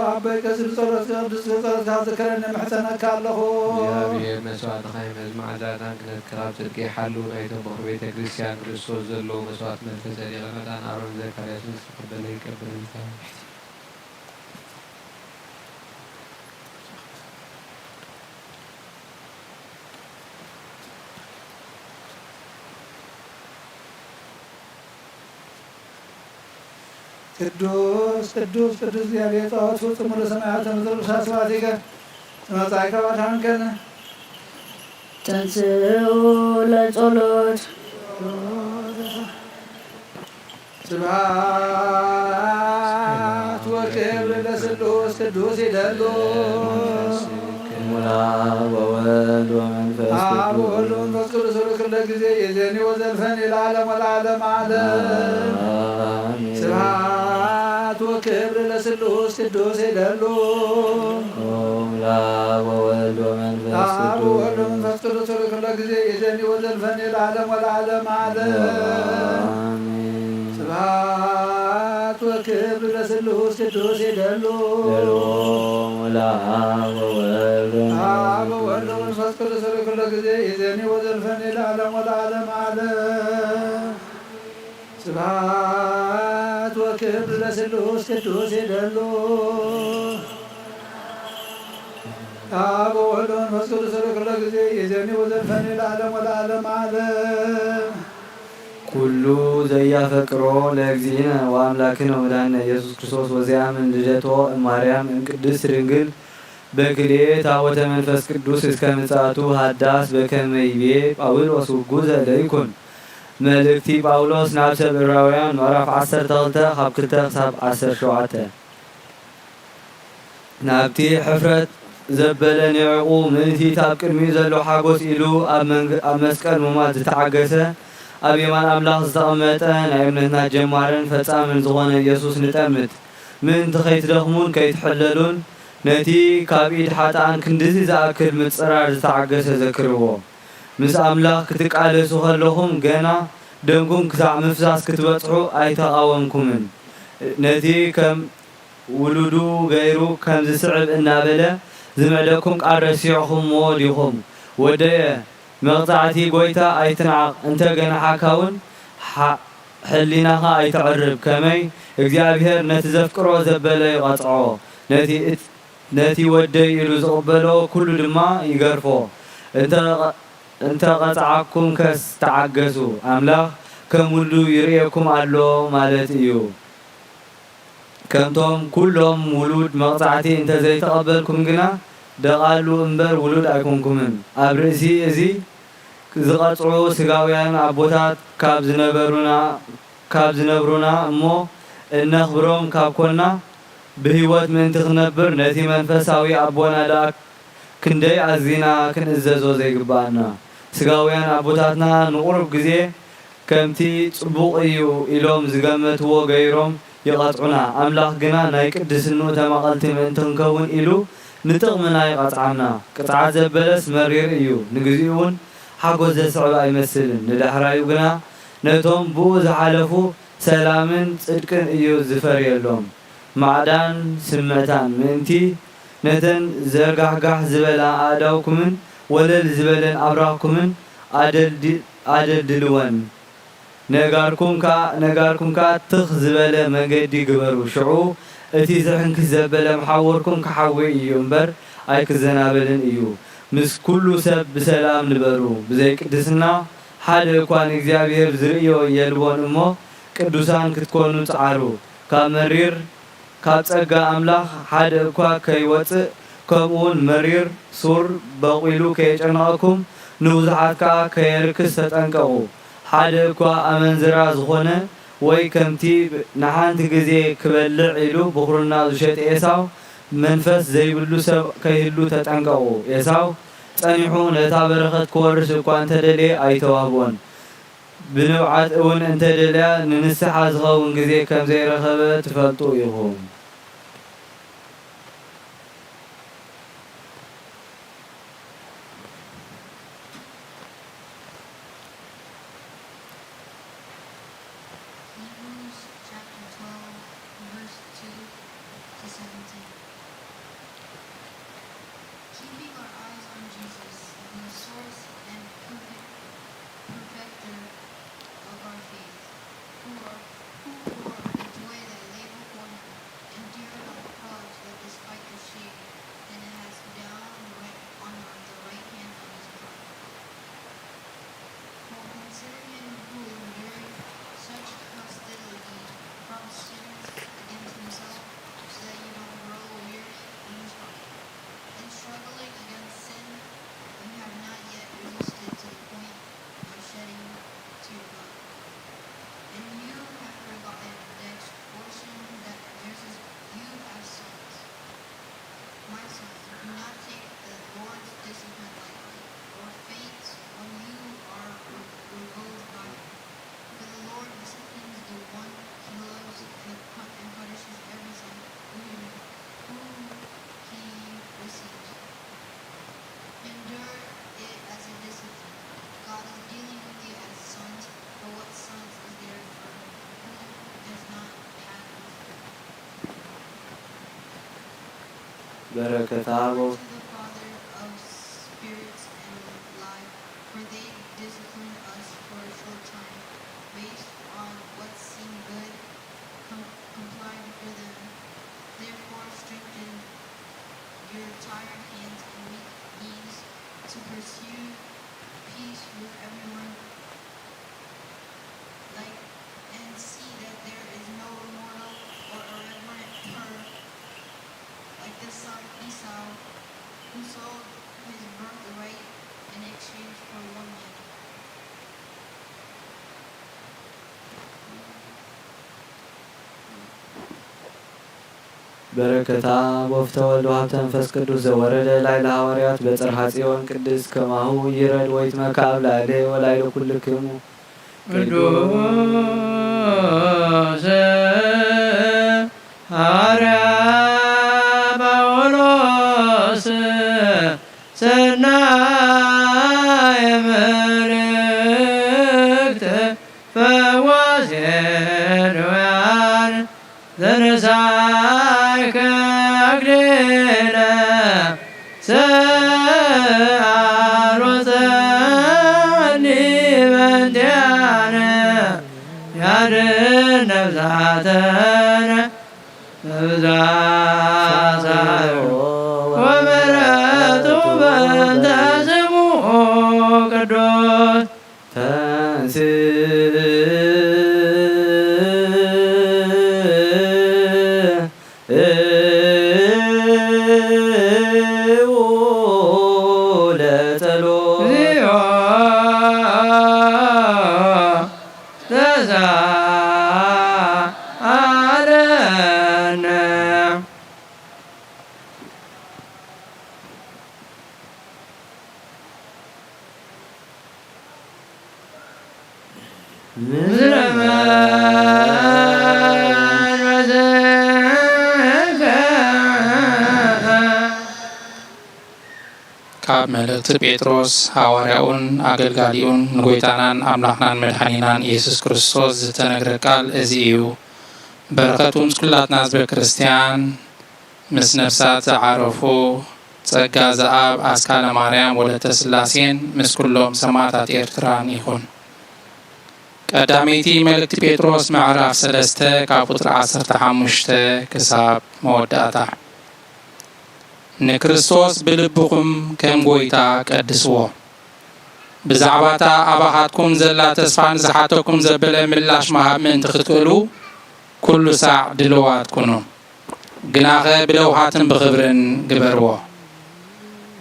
ኣቦይ ቀሲስ ብጸሎት ቅዱስ ጸሎትካ ዝክረኒ ምሕጸነካ ኣለኹ። እግዚኣብሔር መስዋዕትኻ ይመዝማዕ፣ ዛታን ክነትካ ኣብ ጽድቂ ይሓሉ። ናይቶም በኹር ቤተ ክርስቲያን ክርስቶስ ዘለዉ መስዋዕት መልከ ጸዴቅን ዕጣን ኣሮን ዘካርያስን ዝተቐበለ ይቀበለልካ። ቅዱስ ቅዱስ ቅዱስ እግዚኣብሔር ጸባኦት ፍጹም ሙሉ ሰማያት ምድር ቅዱስ ስብሐት ይገ መጻእከ ወአድኃንከነ። ተንሥኡ ለጸሎት። ስብሐት ወክብር ለስሉስ ቅዱስ ይደሉ። ሙላ ወወልድ ወመንፈስ አብ ቅዱስ። ወወልድ ወመንፈስ ቅዱስ ወለኩለ ጊዜ ይእዜኒ ወዘልፈኒ ለዓለም ወለዓለም ዓለም። አሜን። ስብሐት ወክብር ለስሉስ ቅዱስ ይደሉ። ሙላ ወወልድ ወመንፈስ አብ ቅዱስ። ወወልድ ወመንፈስ ቅዱስ ወለኩለ ጊዜ ይእዜኒ ወዘልፈኒ ለዓለም ወለዓለም ዓለም። አሜን። ስብሐት ወክብር ለስሉስ ቅዱስ ይደሉ። ይደሉ ለአብ ወወልድ አብ ወወልድ ወመንፈስ ቅዱስ ወለኩለ ጊዜ ይእዜኒ ወዘልፈኒ ለዓለም ወለዓለም ዓለም። ስብሐት ወክብር ለስሉስ ቅዱስ ይደሉ። አብ ወወልድ ወመንፈስ ቅዱስ ወለኩለ ጊዜ ይእዜኒ ወዘልፈኒ ለዓለም ወለዓለም ዓለም። ኩሉ ዘያፈቅሮ ለእግዚእነ ወአምላክነ ወመድኃኒነ ኢየሱስ ክርስቶስ ወዘያምን ልደቶ እማርያም እምቅድስት ድንግል በክልኤ ታቦተ መንፈስ ቅዱስ እስከ ምጽአቱ ሀዳስ በከመ ይቤ ጳውሎስ ውጉዘ ለይኩን መልእክቲ ጳውሎስ ናብ ሰብ ዕብራውያን ምዕራፍ ዓሰርተ ክልተ ካብ ክልተ ክሳብ ዓሰርተ ሸውዓተ። ናብቲ ሕፍረት ዘበለ ኒዕቑ ምእንቲ እቲ ኣብ ቅድሚኡ ዘሎ ሓጎስ ኢሉ ኣብ መንግ-፣ ኣብ መስቀል ምሟት ዝተዓገሰ፣ ኣብ የማን ኣምላኽ ዝተቐመጠ ናይ እምነትና ጀማርን ፈጻምን ዝኾነ ኢየሱስ ንጠምት። ምእንቲ ከይትደኽሙን ከይትሕለሉን፣ ነቲ ካብ ኢድ ሓጥኣን ክንድዚ ዝኣክል ምጽራር ዝተዓገሰ ዘክርዎ። ምስ ኣምላኽ ክትቃለሱ ከለኹም ገና ደምኩም ክሳዕ ምፍሳስ ክትበጽሑ ኣይተቓወምኩምን። ነቲ ከም ውሉዱ ገይሩ ከም ዝስዕብ እናበለ ዝምዕደኩም ቃል ረሲዕኹምዎ ዲኹም? ወደየ፣ መቕጻዕቲ ጐይታ ኣይትንዓቕ፣ እንተ ገንሓካ እውን ሓ-፣ ሕሊናኻ ኣይተዕርብ። ከመይ እግዚኣብሔር ነቲ ዘፍቅሮ ዘበለ ይቐጽዖ፣ ነቲ እት-፣ ነቲ ወደይ ኢሉ ዝቕበሎ ኩሉ ድማ ይገርፎ። እንተ፣ እንተ ቐጽዓኩምከስ ተዓገሱ፣ ኣምላኽ ከም ውሉዱ ይርእየኩም ኣሎ ማለት እዩ። ከምቶም ኩሎም ውሉድ መቕጻዕቲ እንተ ዘይተቐበልኩም ግና፣ ደቓሉ እምበር ውሉድ ኣይኮንኩምን። ኣብ ርእሲ እዚ ዝቐጽዑ ስጋውያን ኣቦታት ካብ ዝነበሩና፣ ካብ ዝነብሩና እሞ እነኽብሮም ካብ ኮና፣ ብህይወት ምእንቲ ክንነብር ነቲ መንፈሳዊ ኣቦና ደኣ ክንደይ ኣዚና ክንእዘዞ ዘይግብኣና። ስጋውያን ኣቦታትና ንቑሩብ ግዜ ከምቲ ጽቡቕ እዩ ኢሎም ዝገመትዎ ገይሮም ይቐጽዑና። ኣምላኽ ግና ናይ ቅድስንኡ ተማቐልቲ ምእንቲ ክንከውን ኢሉ ንጥቕምና ይቐጽዓና። ቅጽዓት ዘበለስ መሪር እዩ፣ ንግዚኡ እውን ሓጎስ ዘስዕብ ኣይመስልን። ንዳሕራዩ ግና ነቶም ብኡ ዝሓለፉ ሰላምን ጽድቅን እዩ ዝፈርየሎም። ማዕዳን ስምዕታን ምእንቲ ነተን ዘርጋሕጋሕ ዝበላ ኣእዳውኩምን ወለል ዝበለን ኣብራኽኩምን ኣደልድ-፣ ኣደልድልወን። ነጋርኩም ከኣ፣ ነጋርኩም ከኣ ትኽ ዝበለ መንገዲ ግበሩ። ሽዑ እቲ ዝሕንክስ ዘበለ መሓውርኩም ክሓዊ እዩ እምበር ኣይክዘናበልን እዩ። ምስ ኩሉ ሰብ ብሰላም ንበሩ። ብዘይ ቅድስና ሓደ እኳ ንእግዚኣብሔር ዝርእዮ የልቦን እሞ፣ ቅዱሳን ክትኮኑ ጽዓሩ። ካብ መሪር፣ ካብ ጸጋ ኣምላኽ ሓደ እኳ ከይወጽእ፣ ከምኡውን መሪር ሱር በቒሉ ከየጨንቐኩም፣ ንብዙሓት ከኣ ከየርክስ ተጠንቀቑ። ሓደ እኳ ኣመንዝራ ዝኾነ፣ ወይ ከምቲ ንሓንቲ ግዜ ክበልዕ ኢሉ ብኹርና ዝሸጠ ኤሳው፣ መንፈስ ዘይብሉ ሰብ ከይህሉ ተጠንቀቑ። ኤሳው ጸኒሑ ነታ በረኸት ክወርስ እኳ እንተደልየ ኣይተዋህቦን። ብንብዓት እውን እንተደልያ ንንስሓ ዝኸውን ግዜ ከም ዘይረኸበ ትፈልጡ ኢኹም። Hebrews chapter twelve, verse two to seventeen. Keeping our eyes on Jesus, the source and perfect-, perfecter of our faith, who are, who for the joy that lay before him endured the cross that despised the shame, and has down right, on the right hand of his throne. For consider him who endured such hostility from sinners against himself, so that you don't grow weary in trying. In struggling against sin, you have not yet resisted to the point of shedding tear blood. And you have forgotten the extortion that nurses you as sons. My sons, do not take the Lord's discipline lightly, or faint when you are re-, reproved by him. For the Lord disciplines the one he loves and, pu-, and punishes every son who, whom he receives. Endure it as a discipline. God is dealing with you as sons, but what sons is there for whom does not have በረከታ Glory to the Father of spirits and life, for they disciplined us for a short time, based on what seemed good, com-, complied for them. Therefore, strengthen your tired hands and weak knees to pursue peace with everyone, like, and see that there is no immortal or irreverent cur like the son Esau, who sold his birthright in exchange for one man. በረከታ ወፍተ ወልድ ወሃብተ መንፈስ ቅዱስ ዘወረደ ላዕለ ሃዋርያት በጽርሐ ጽዮን ቅድስት ከማሁ ይረድ ወይትመካ ኣብ ላዕሌ ወላዕለ ኩልክሙ። ቅዱስ ሐዋርያ ጳውሎስ ሰናይ መልእክት ፈዋሴ ድውያን ዘነሳይከ አክሊለ ሰአል ወጸሊ በእንቲአነ ያድን ነፍሳተነ በብዝኃ ሳህሉ ወምሕረቱ በእንተ ስሙ ቅዱስ። ተንሥእ ለጸሎት። እግዚኦ ተሳሃለነ። ምስለ መንፈስከ። ካብ መልእኽቲ ጴጥሮስ ሃዋርያኡን ኣገልጋሊኡን ንጎይታናን ኣምላኽናን መድሓኒናን ኢየሱስ ክርስቶስ ዝተነግረ ቃል እዚ እዩ። በረኸቱ ምስ ኩላትና ህዝበ ክርስቲያን፣ ምስ ነፍሳት ዝዓረፉ፣ ጸጋ ዘኣብ ኣስካለ ማርያም ወለተ ስላሴን ምስ ኩሎም ሰማዕታት ኤርትራን ይኹን። ቀዳመይቲ መልእክቲ ጴጥሮስ ምዕራፍ ሰለስተ ካብ ቁጽሪ ዓሰርተ ሓሙሽተ ክሳብ መወዳእታ። ንክርስቶስ ብልብኹም ከም ጐይታ ቀድስዎ። ብዛዕባታ ኣባኻትኩም ዘላ ተስፋ ንዝሓተኩም ዘበለ ምላሽ ምሃብ ምእንቲ ክትክእሉ፣ ኩሉ ሳዕ ድልዋት ኩኑ። ግናኸ ብለውሃትን ብኽብርን ግበርዎ።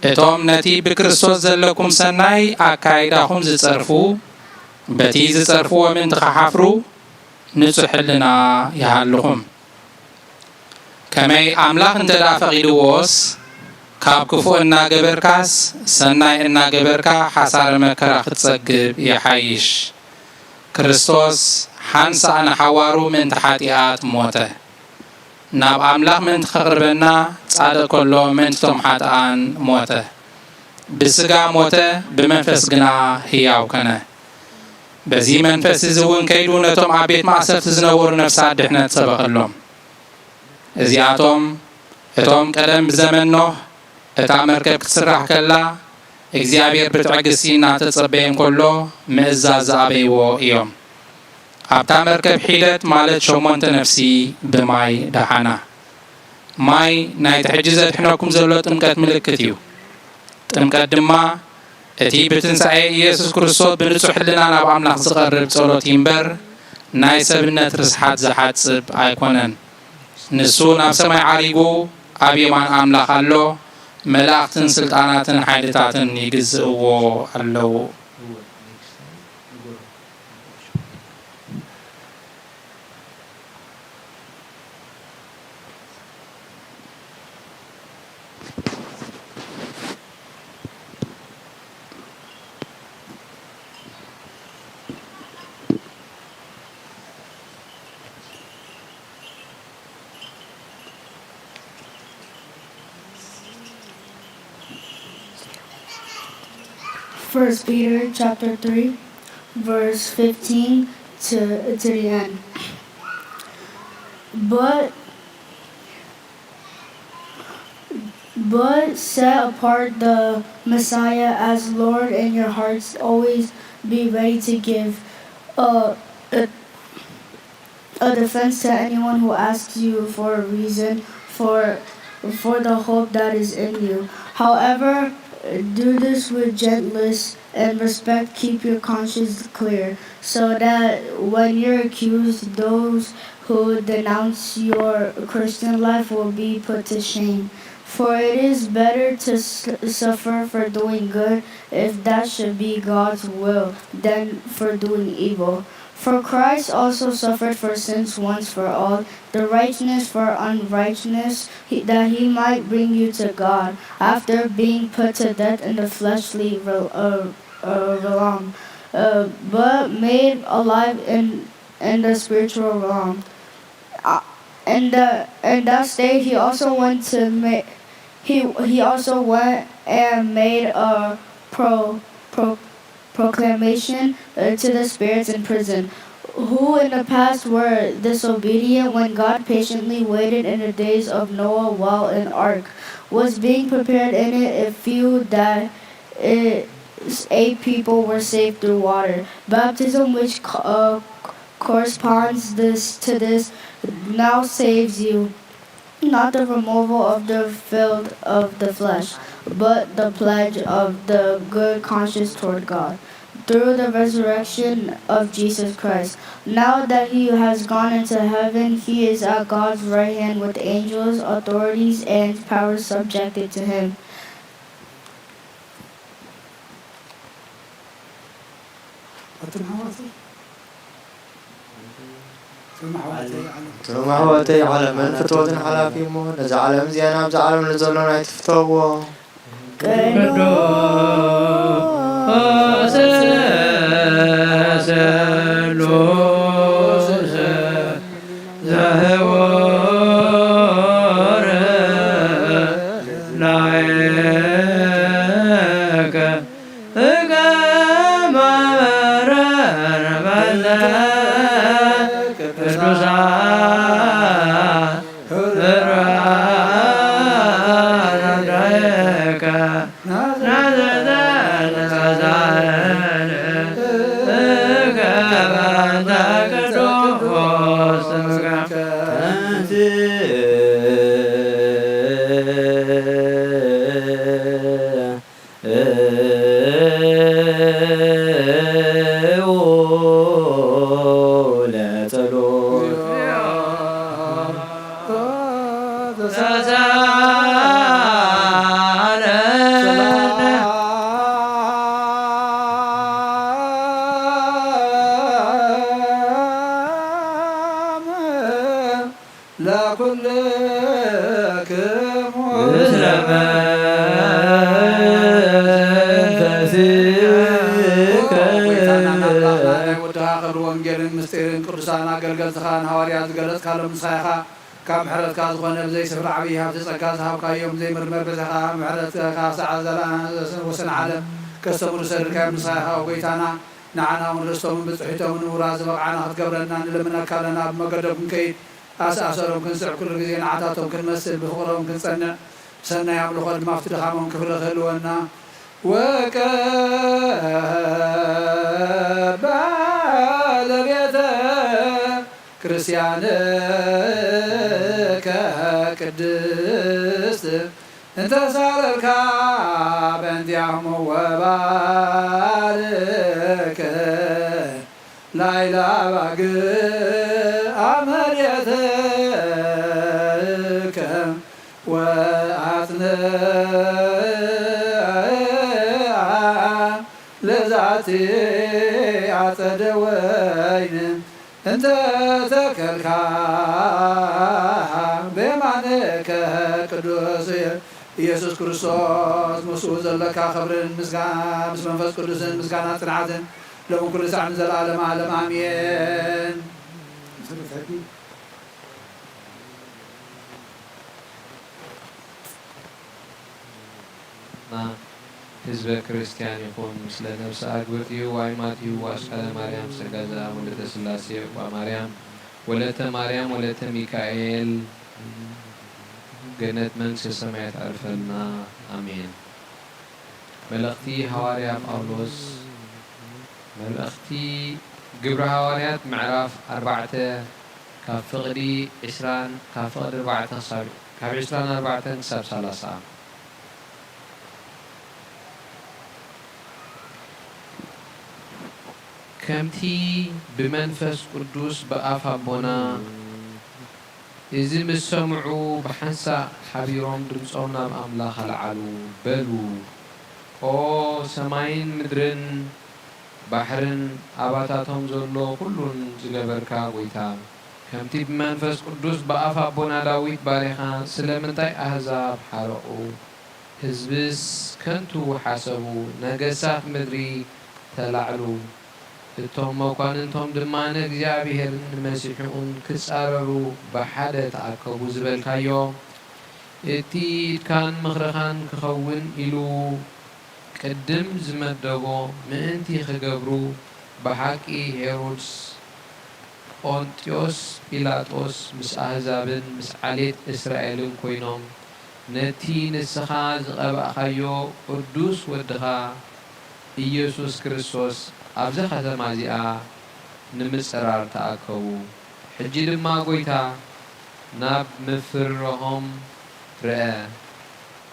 እቶም ነቲ ብክርስቶስ ዘለኩም ሰናይ ኣካይዳኹም ዝጸርፉ፣ በቲ ዝጸርፍዎ ምእንቲ ኽሓፍሩ፣ ንጹሕ ሕልና ይሃልኹም። ከመይ ኣምላኽ እንተ ደኣ ፈቒድዎስ፣ ካብ ክፉእ እናገበርካስ፣ ሰናይ እናገበርካ ሓሳረ መከራ ክትጸግብ ይሓይሽ። ክርስቶስ ሓንሳእ ንሓዋሩ ምእንቲ ሓጢኣት ሞተ። ናብ ኣምላኽ ምእንቲ ከቕርበና፣ ጻድቕ ከሎ ምእንቲ ቶም ሓጥኣን ሞተ። ብስጋ ሞተ፣ ብመንፈስ ግና ህያው ከነ። በዚ መንፈስ እዚ እውን ከይዱ ነቶም ኣብ ቤት ማእሰርቲ ዝነበሩ ነፍሳት ድሕነት ሰበኸሎም። እዚኣቶም እቶም ቀደም ብዘመን ኖህ እታ መርከብ ክትስራሕ ከላ እግዚኣብሔር ብትዕግስቲ እናተጸበየ እንከሎ ምእዛዝ ዝኣበይዎ እዮም። ኣብታ መርከብ ሒደት ማለት ሸሞንተ ነፍሲ ብማይ ደሓና። ማይ ናይቲ ሕጂ ዘድሕነኩም ዘሎ ጥምቀት ምልክት እዩ። ጥምቀት ድማ እቲ ብትንሳኤ ኢየሱስ ክርስቶስ ብንጹሕ ሕልና ናብ ኣምላኽ ዝቐርብ ጸሎት እዩ እምበር፣ ናይ ሰብነት ርስሓት ዝሓጽብ ኣይኮነን። ንሱ ናብ ሰማይ ዓሪጉ ኣብ የማን ኣምላኽ ኣሎ፣ መላእኽትን ስልጣናትን ሓይልታትን ይግዝእዎ ኣለዉ። First Peter chapter three, verse fifteen to, to the end. But but set apart the Messiah as Lord in your hearts. Always be ready to give a, a, a defense to anyone who asks you for a reason for for the hope that is in you. However, do this with gentleness and respect. Keep your conscience clear, so that when you're accused, those who denounce your Christian life will be put to shame. For it is better to s- suffer for doing good, if that should be God's will, than for doing evil. For Christ also suffered for sins once for all, the righteousness for unrighteousness, he- that he might bring you to God, after being put to death in the fleshly rel- uh, uh, realm, uh, but made alive in in the spiritual realm. Uh, in the in that state, he also went to make he he also went and made a pro, pro proclamation uh, to the spirits in prison, who in the past were disobedient when God patiently waited in the days of Noah while an ark was being prepared in it, a few that its a people were saved through water. Baptism, which co- uh, corresponds this to this, now saves you, not the removal of the filth of the flesh, but the pledge of the good conscience toward God, through the resurrection of Jesus Christ. Now that he has gone into heaven, he is at God's right hand with angels, authorities, and powers subjected to him. ኣቱም ኣሕዋተይ፣ ኣቱም ኣሕዋተይ፣ ዓለም። እቶም ኣሕዋተይ፣ ዓለምን ፍትወትን ሓላፊ እሞ፣ ነዛ ዓለም እዚኣ ናብዛ ዓለም ንዘሎ ኣይትፍተዎ። ቅዱስ ስሉስ ዘህውር ላይከ እገ ማህበረ በለ ቅዱሳን ራዳይከ ናዘዘ ንጸዛን እገ በእንተ ቅዱስ ስምከ። ለኩልክሙ ምስለ መንፈስከ። ጎይታና ኣምላኽና ናይ ወድኻ ክብሪ ወንጌልን ምስጢርን ቅዱሳን ኣገልገልትኻን ሃዋርያት ዝገለጽካሎም ንስኻ ኢኻ። ካብ ምሕረትካ ዝኾነ ብዘይ ስፍራ ዓብዪ ሃብቲ ጸጋ ዝሃብካዮም ዘይምርመር በጃኻ ምሕረትካ ሰዓት ዘላ ወሰን ዓለም ከስተምሩ ዝሰደድካዮም ንስኻ ኢኻ። ጎይታና ንዓና እውን ርስቶምን ብጽሒቶምን ምውራስ ዝበቕዓና ክትገብረና ንልምነካ ኣለና። ብመገዶም ክንከይድ ኣሰኣሰሮም ክንስዕ፣ ኩሉ ግዜ ንዓታቶም ክንመስል፣ ብፍቕሮም ክንጸንዕ፣ ብሰናይ ኣምልኾ ድማ ኣብቲ ድኻሞም ክብሪ ክህልወና። ወቀባ ለቤተ ክርስቲያንከ ቅድስት እንተ ሳረርካ በእንቲኣሙ ወባርክ ላይላ ባግ ኣመርየትከ ወኣጽንዓ ለዛቲ ኣጸደ ወይን እንተ ተከልካ በየማንከ ቅዱስ ኢየሱስ ክርስቶስ ምስኡ ዘለካ ክብርን ምስጋ-፣ ምስ መንፈስ ቅዱስን ምስጋና ጽንዓትን ሎም ኩሉ ሳዕ ንዘለዓለም ዓለም ኣሜን። ህዝበ ክርስቲያን ይኹን። ምስለ ነብሰ ኣግብርቲሁ ዋይ ማቲሁ ኣስቀለ ማርያም ጸጋ ዘኣብ ወለተ ስላሴ እቋ ማርያም ወለተ ማርያም ወለተ ሚካኤል ገነት መንግስተ ሰማያት ኣርፈልና ኣሜን። መልእኽቲ ሃዋርያ ጳውሎስ መልእኽቲ ግብረ ሃዋርያት ምዕራፍ ኣርባዕተ ካብ ፍቕዲ ዕስራን ካብ ፍቕዲ ኣርባዕተ ክሳብ ካብ ዕስራን ኣርባዕተን ክሳብ ሰላሳ። ከምቲ ብመንፈስ ቅዱስ ብኣፍ ኣቦና እዚ ምስ ሰምዑ ብሓንሳእ ሓቢሮም ድምጾም ናብ ኣምላኽ ኣልዓሉ፣ በሉ፣ ኦ ሰማይን ምድርን ባሕርን ኣባታቶም ዘሎ ኩሉን ዝገበርካ ጐይታ፣ ከምቲ ብመንፈስ ቅዱስ ብኣፍ ኣቦና ዳዊት ባሪኻ፣ ስለምንታይ ኣህዛብ ሓረቑ፣ ህዝብስ ከንቱ ሓሰቡ፣ ነገሳት ምድሪ ተላዕሉ፣ እቶም መኳንንቶም ድማ ንእግዚኣብሔርን ንመሲሑን ክጻረሩ ብሓደ ተኣከቡ ዝበልካዮ፣ እቲ ኢድካን ምኽርኻን ክኸውን ኢሉ ቅድም ዝመደቦ ምእንቲ ክገብሩ፣ ብሓቂ ሄሮድስ ጶንጥዮስ ጲላጦስ ምስ ኣህዛብን ምስ ዓሌት እስራኤልን ኮይኖም፣ ነቲ ንስኻ ዝቐባእካዮ ቅዱስ ወድኻ ኢየሱስ ክርስቶስ ኣብዛ ከተማ እዚኣ ንምጽራር ተኣከቡ። ሕጂ ድማ ጐይታ ናብ ምፍርራሆም ርአ።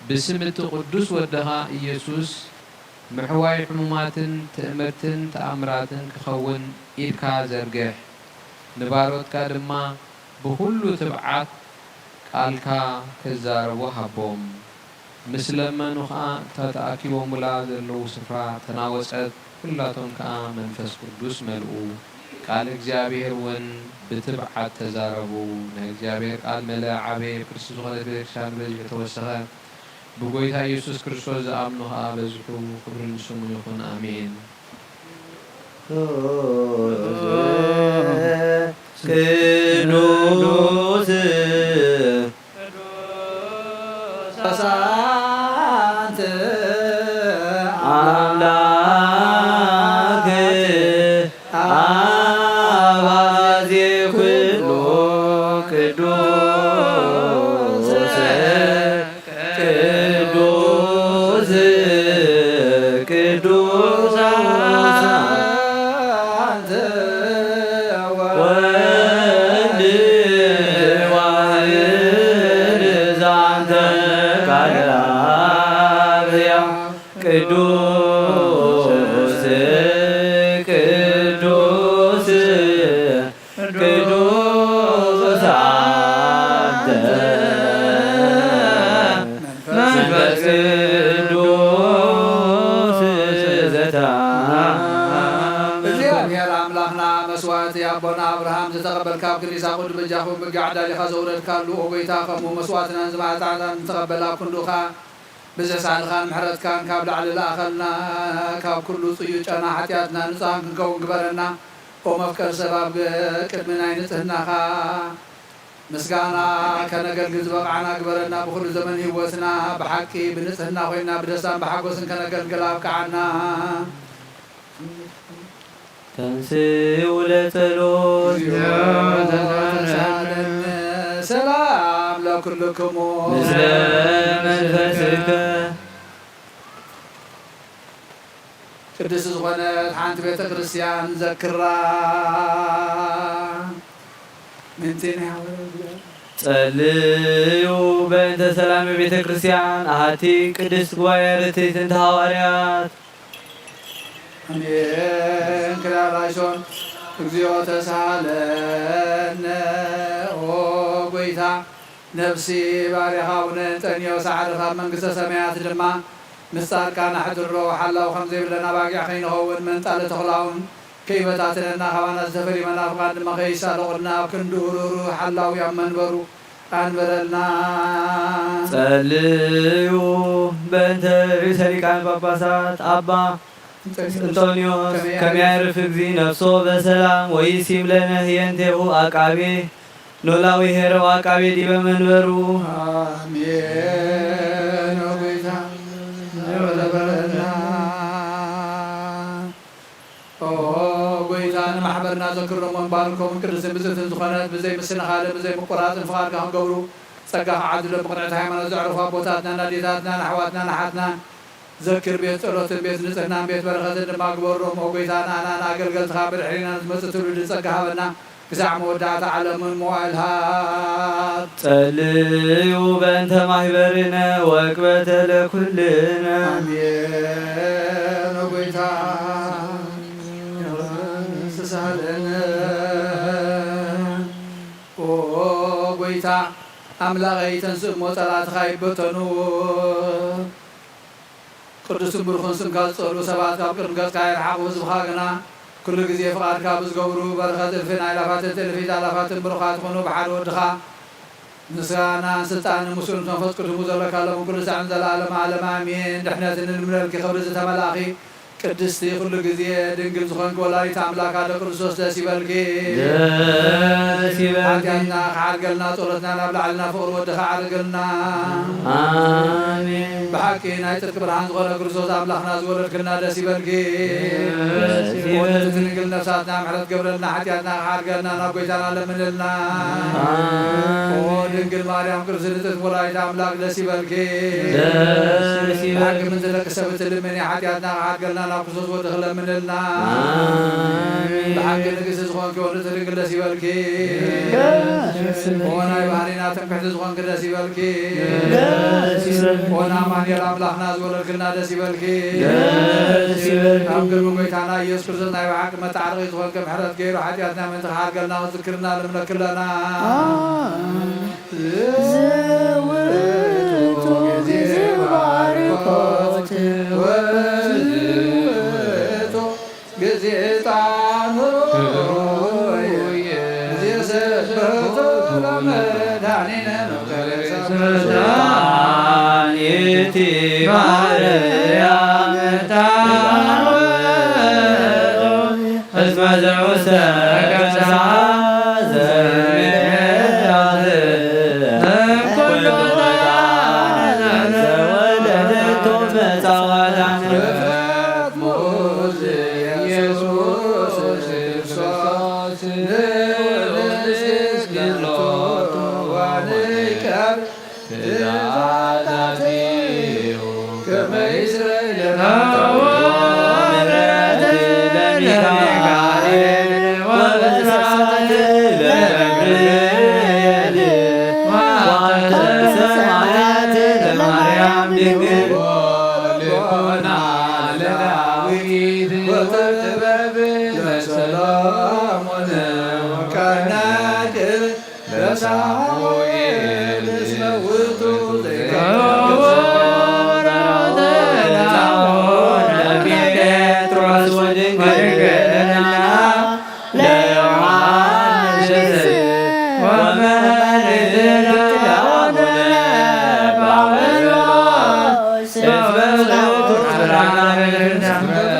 ብስም እቲ ቅዱስ ወድኻ ኢየሱስ፣ ምሕዋይ ሕሙማትን ትእምርትን ተኣምራትን ክኸውን ኢድካ ዘርግሕ። ንባሮትካ ድማ ብኹሉ ትብዓት ቃልካ ክዛረቡ ሃቦም። ምስ ለመኑ ኸኣ እታ ተኣኪቦሙላ ዘለዉ ስፍራ ተናወጸት፣ ኩላቶም ከኣ መንፈስ ቅዱስ መልኡ። ቃል እግዚኣብሔር እውን ብትብዓት ተዛረቡ። ናይ እግዚኣብሔር ቃል መለ ዓበየ፣ ቅድስቲ ዝኾነት ቤተክርስትያን በዚሑ ተወሰኸ። ብጎይታ ኢየሱስ ክርስቶስ ዝኣምኑ ኸኣ በዚሑ። ክብሪ ንስሙ ይኹን። ኣሜን። ቅዱስ ቅዱሳት አምላክ አባዜ ኩሉ ቅዱስ ቅዱስ ቅዱስ አንተ ወልድ ዋህድ ዛንተ ቃለ አብ ሕያው ቅዱስ ቅዱስ ቅዱስ አንተ መንፈስ ቅዱስ ዘተአምር። እግዚኣብሔር ኣምላኽና፣ መስዋእቲ ኣቦና ኣብርሃም ዝተቐበልካ፣ ኣብ ክንዲ ይስሐቅ ወዲ በጃኹም ብጊዕ ኣዳሊኻ ዘውረድካሉ፣ ኦ ጐይታ፣ ከምኡ መስዋእትናን ዝማዕጣዕታን ዝተቐበል ኣብ ክንድኡ ኸኣ ብዘሳልኻን ምሕረትካን ካብ ላዕሊ ለኣኸልና፣ ካብ ኩሉ ጽዩይ ጨና ሓጢኣትና ንጹሃን ክንከውን ግበረና። ኦ መፍቀር ሰብ፣ ኣብ ቅድሚ ናይ ንጽህናኻ ምስጋና ከነገልግል ዝበቕዓና ግበረና። ብኹሉ ዘመን ህይወትና ብሓቂ ብንጽህና ኮይና ብደስታን ብሓጎስን ከነገልግል ኣብቅዓና። ተንሥኡ ለጸሎት። እግዚኦ ተሳለነ። ሰላም ለኩልክሙ። ምስለ መንፈስከ። ቅድስቲ ዝኾነት ሓንቲ ቤተ ክርስቲያን ዘክራ። ምንቲን ያወረደ። ጸልዩ በእንተ ሰላም ቤተ ክርስቲያን ኣሃቲ ቅድስት ጉባኤ ርትዕት እንተ ሃዋርያት። ኣሜን። ክላላሾን እግዚኦ ተሳለነ። ኦ ጎይታ፣ ነፍሲ ባሪኻ ኣቡነ እንጠንዮስ ዓርፍ ኣብ መንግስተ ሰማያት ድማ ምስ ጻድቃን ኣሕድሮ። ሓላው ከም ዘይብለና ኣባጊዕ ከይንኸውን፣ መንጣሊ ተኹላውን ከይበታትነና፣ ካባና ዝተፈልዩ መናፍቓን ድማ ከይሳለቑልና፣ ኣብ ክንድኡ ርህሩህ ሓላዊ ኣብ መንበሩ ኣንብረልና። ጸልዩ በእንተ ርእሰ ሊቃነ ጳጳሳት ኣባ እንጦንዮስ ከመ ያዕርፍ እግዚእ ነፍሶ በሰላም ወይሲም ለነ ህየንቴሁ አቃቤ ኖላዊ ኄረው አቃቤ ዲበ መንበሩ። አሜን። ኦ ጐይታ፣ ኦ ጐይታ፣ ንማሕበርና ዘክሮምን ባርኮምን ቅድስትን ብፅዕትን ዝኾነት ብዘይ ምስንኻልን ብዘይ ምቁራፅን ፍቓድካ ክገብሩ ጸጋ ክዓድሎም ብቕንዕቲ ሃይማኖት ዘዕረፉ ኣቦታትናን ኣዴታትናን ኣሕዋትናን ኣሓትናን ዘክር። ቤት ጸሎትን ቤት ንጽህናን ቤት በረኸትን ድማ ግበሮም። ኦ ጐይታ፣ ንኣናን ኣገልገልትኻ ብድሕሪና ንዝመጽእ ትውልዲ ጸጋ ሃበና። ክሳዕ መወዳእታ ዓለምን መዋእልሃ ጸልዩ በእንተ ማሕበርነ ወቅበተ ለኩልነ። ኣሜን። ኦ ጐይታ፣ ተሳሃለነ። ኦ ጐይታ ኣምላኸይ፣ ተንስእ እሞ ጸላእትኻ ይበተኑ። ቅዱስን ብሩኽን ስምካ ዝጸልኡ ሰባት ካብ ቅድሚ ገጽካ ይርሓቑ። ህዝብኻ ግና ኩሉ ግዜ ፍቓድካ ብዝገብሩ በረኸት እልፍን ኣእላፋትን ትእልፊት ኣእላፋትን ብሩኻት ይኹኑ። ብሓደ ወድኻ ምስጋናን ስልጣንን ምስሉን መንፈስ ቅዱስ ዘለካ ሎም ኩሉ ሳዕን ዘለዓለመ ዓለም ኣሜን። ድሕነት እንልምነልኪ ክብሪ ዝተመላእኺ ቅድስቲ ኩሉ ግዜ ድንግል ዝኾንኪ ወላዲት ኣምላክ ኣደ ክርስቶስ ደስ ይበልኪ። ደስ ይበልኪ። ሓጢኣትና ክዓርገልና ጸሎትና ናብ ላዕልና ፍቕሪ ወድኻ ዓርገልና። ኣሜን። ብሓቂ ናይ ጽድቂ ብርሃን ዝኾነ ክርስቶስ ኣምላኽና ዝወለድክልና ደስ ይበልኪ። ደስ ይበልኪ። ወለድቲ ድንግል ነፍሳትና ምሕረት ገብረልና፣ ሓጢኣትና ክዓርገልና ናብ ጎይታና ለምንልና። ኣሜን። ኦ ድንግል ማርያም ቅድስት ንጽሕት ወላዲት ኣምላክ ደስ ይበልኪ። ደስ ይበልኪ። ብሓቂ ምእንቲ ደቂ ሰብ እትልምኒ ሓጢኣትና ክዓርገልና ናብ ክርስቶስ ወዲ ክለምንልና። ኣሜን። ብሓቂ ንግስቲ ዝኾንኪ ወለድቲ ድንግል ደስ ይበልኪ። ደስ ይበልኪ። ኦ ናይ ባህሪና ትምክሕቲ ዝኾንኪ ደስ ይበልኪ። ደስ ይበልኪ። ኦ ኣማኑኤል ኣምላኽና ዝወለድክልና ደስ ይበልኪ። ደስ ይበልኪ። ኣብ ቅድሚ ጎይታና ኢየሱስ ክርስቶስ ናይ ብሓቂ መተዓረቒ ዝኾንኪ ምሕረት ገይሩ ሓጢኣትና ምእንቲ ክዓርገልና ክዝክርና ልምነኪ ኣለና። ኣሜን። ዝውቱ ግዜ ባርኮት ወዝውቱ ግዜ ጣዕሙ ግዜ ስብሕቱ ለመድኃኒነ መዳኒቲ ማርያም ታወቱ እስመ ዘውስተ ከርሳ ዘምሕረት እምኩሉ ዘወለደቶ መጻወታ ፍጥረት ሙዝ ኢየሱስ ክርስቶስ ንእስክስክሎቱ ወንቀብ ትእዛዛቲሁ ከመ ይስረይ ለነ ተወረደ ለሚካኤል ወበስራት ለገብርኤል ወአተ ሰማያት ለማርያም ድንግል ወልቦና ለዳዊት ወጥበብ ለሰሎሞን ወቀናቅብ ለሳሙኤል እስመ ውእቱ ዘይከብር ጴጥሮስ ወድንግልና ለዮሐንስ ወመርዕድ ለአቡነ ጳውሎስ እስመ ውእቱ ብርሃነ ምድር።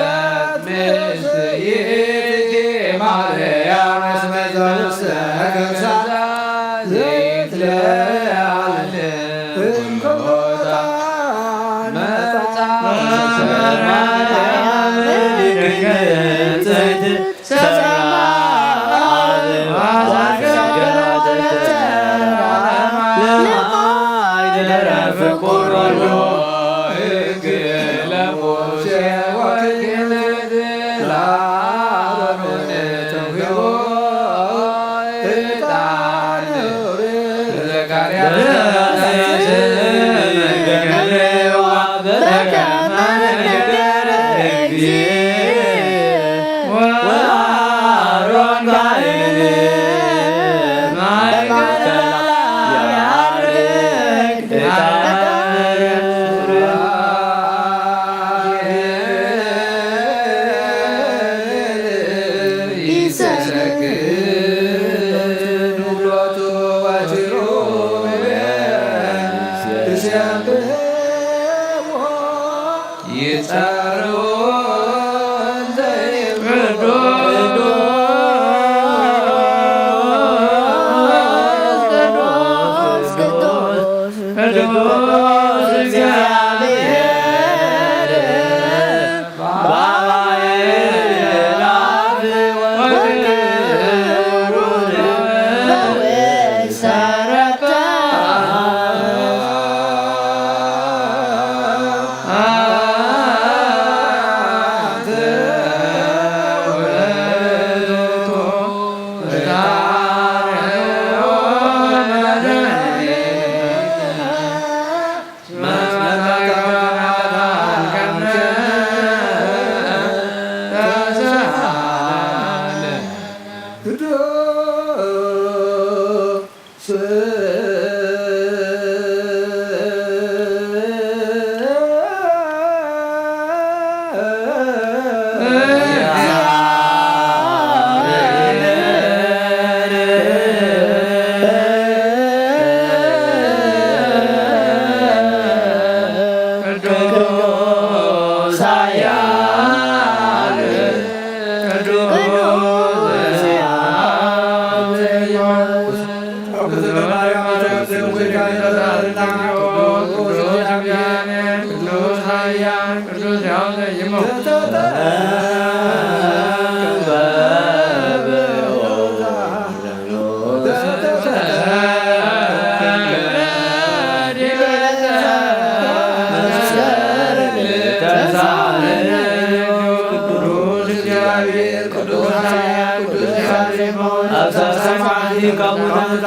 ሳልሳይ መዓልቲ ካብ ሙታን ተንሥኡ፣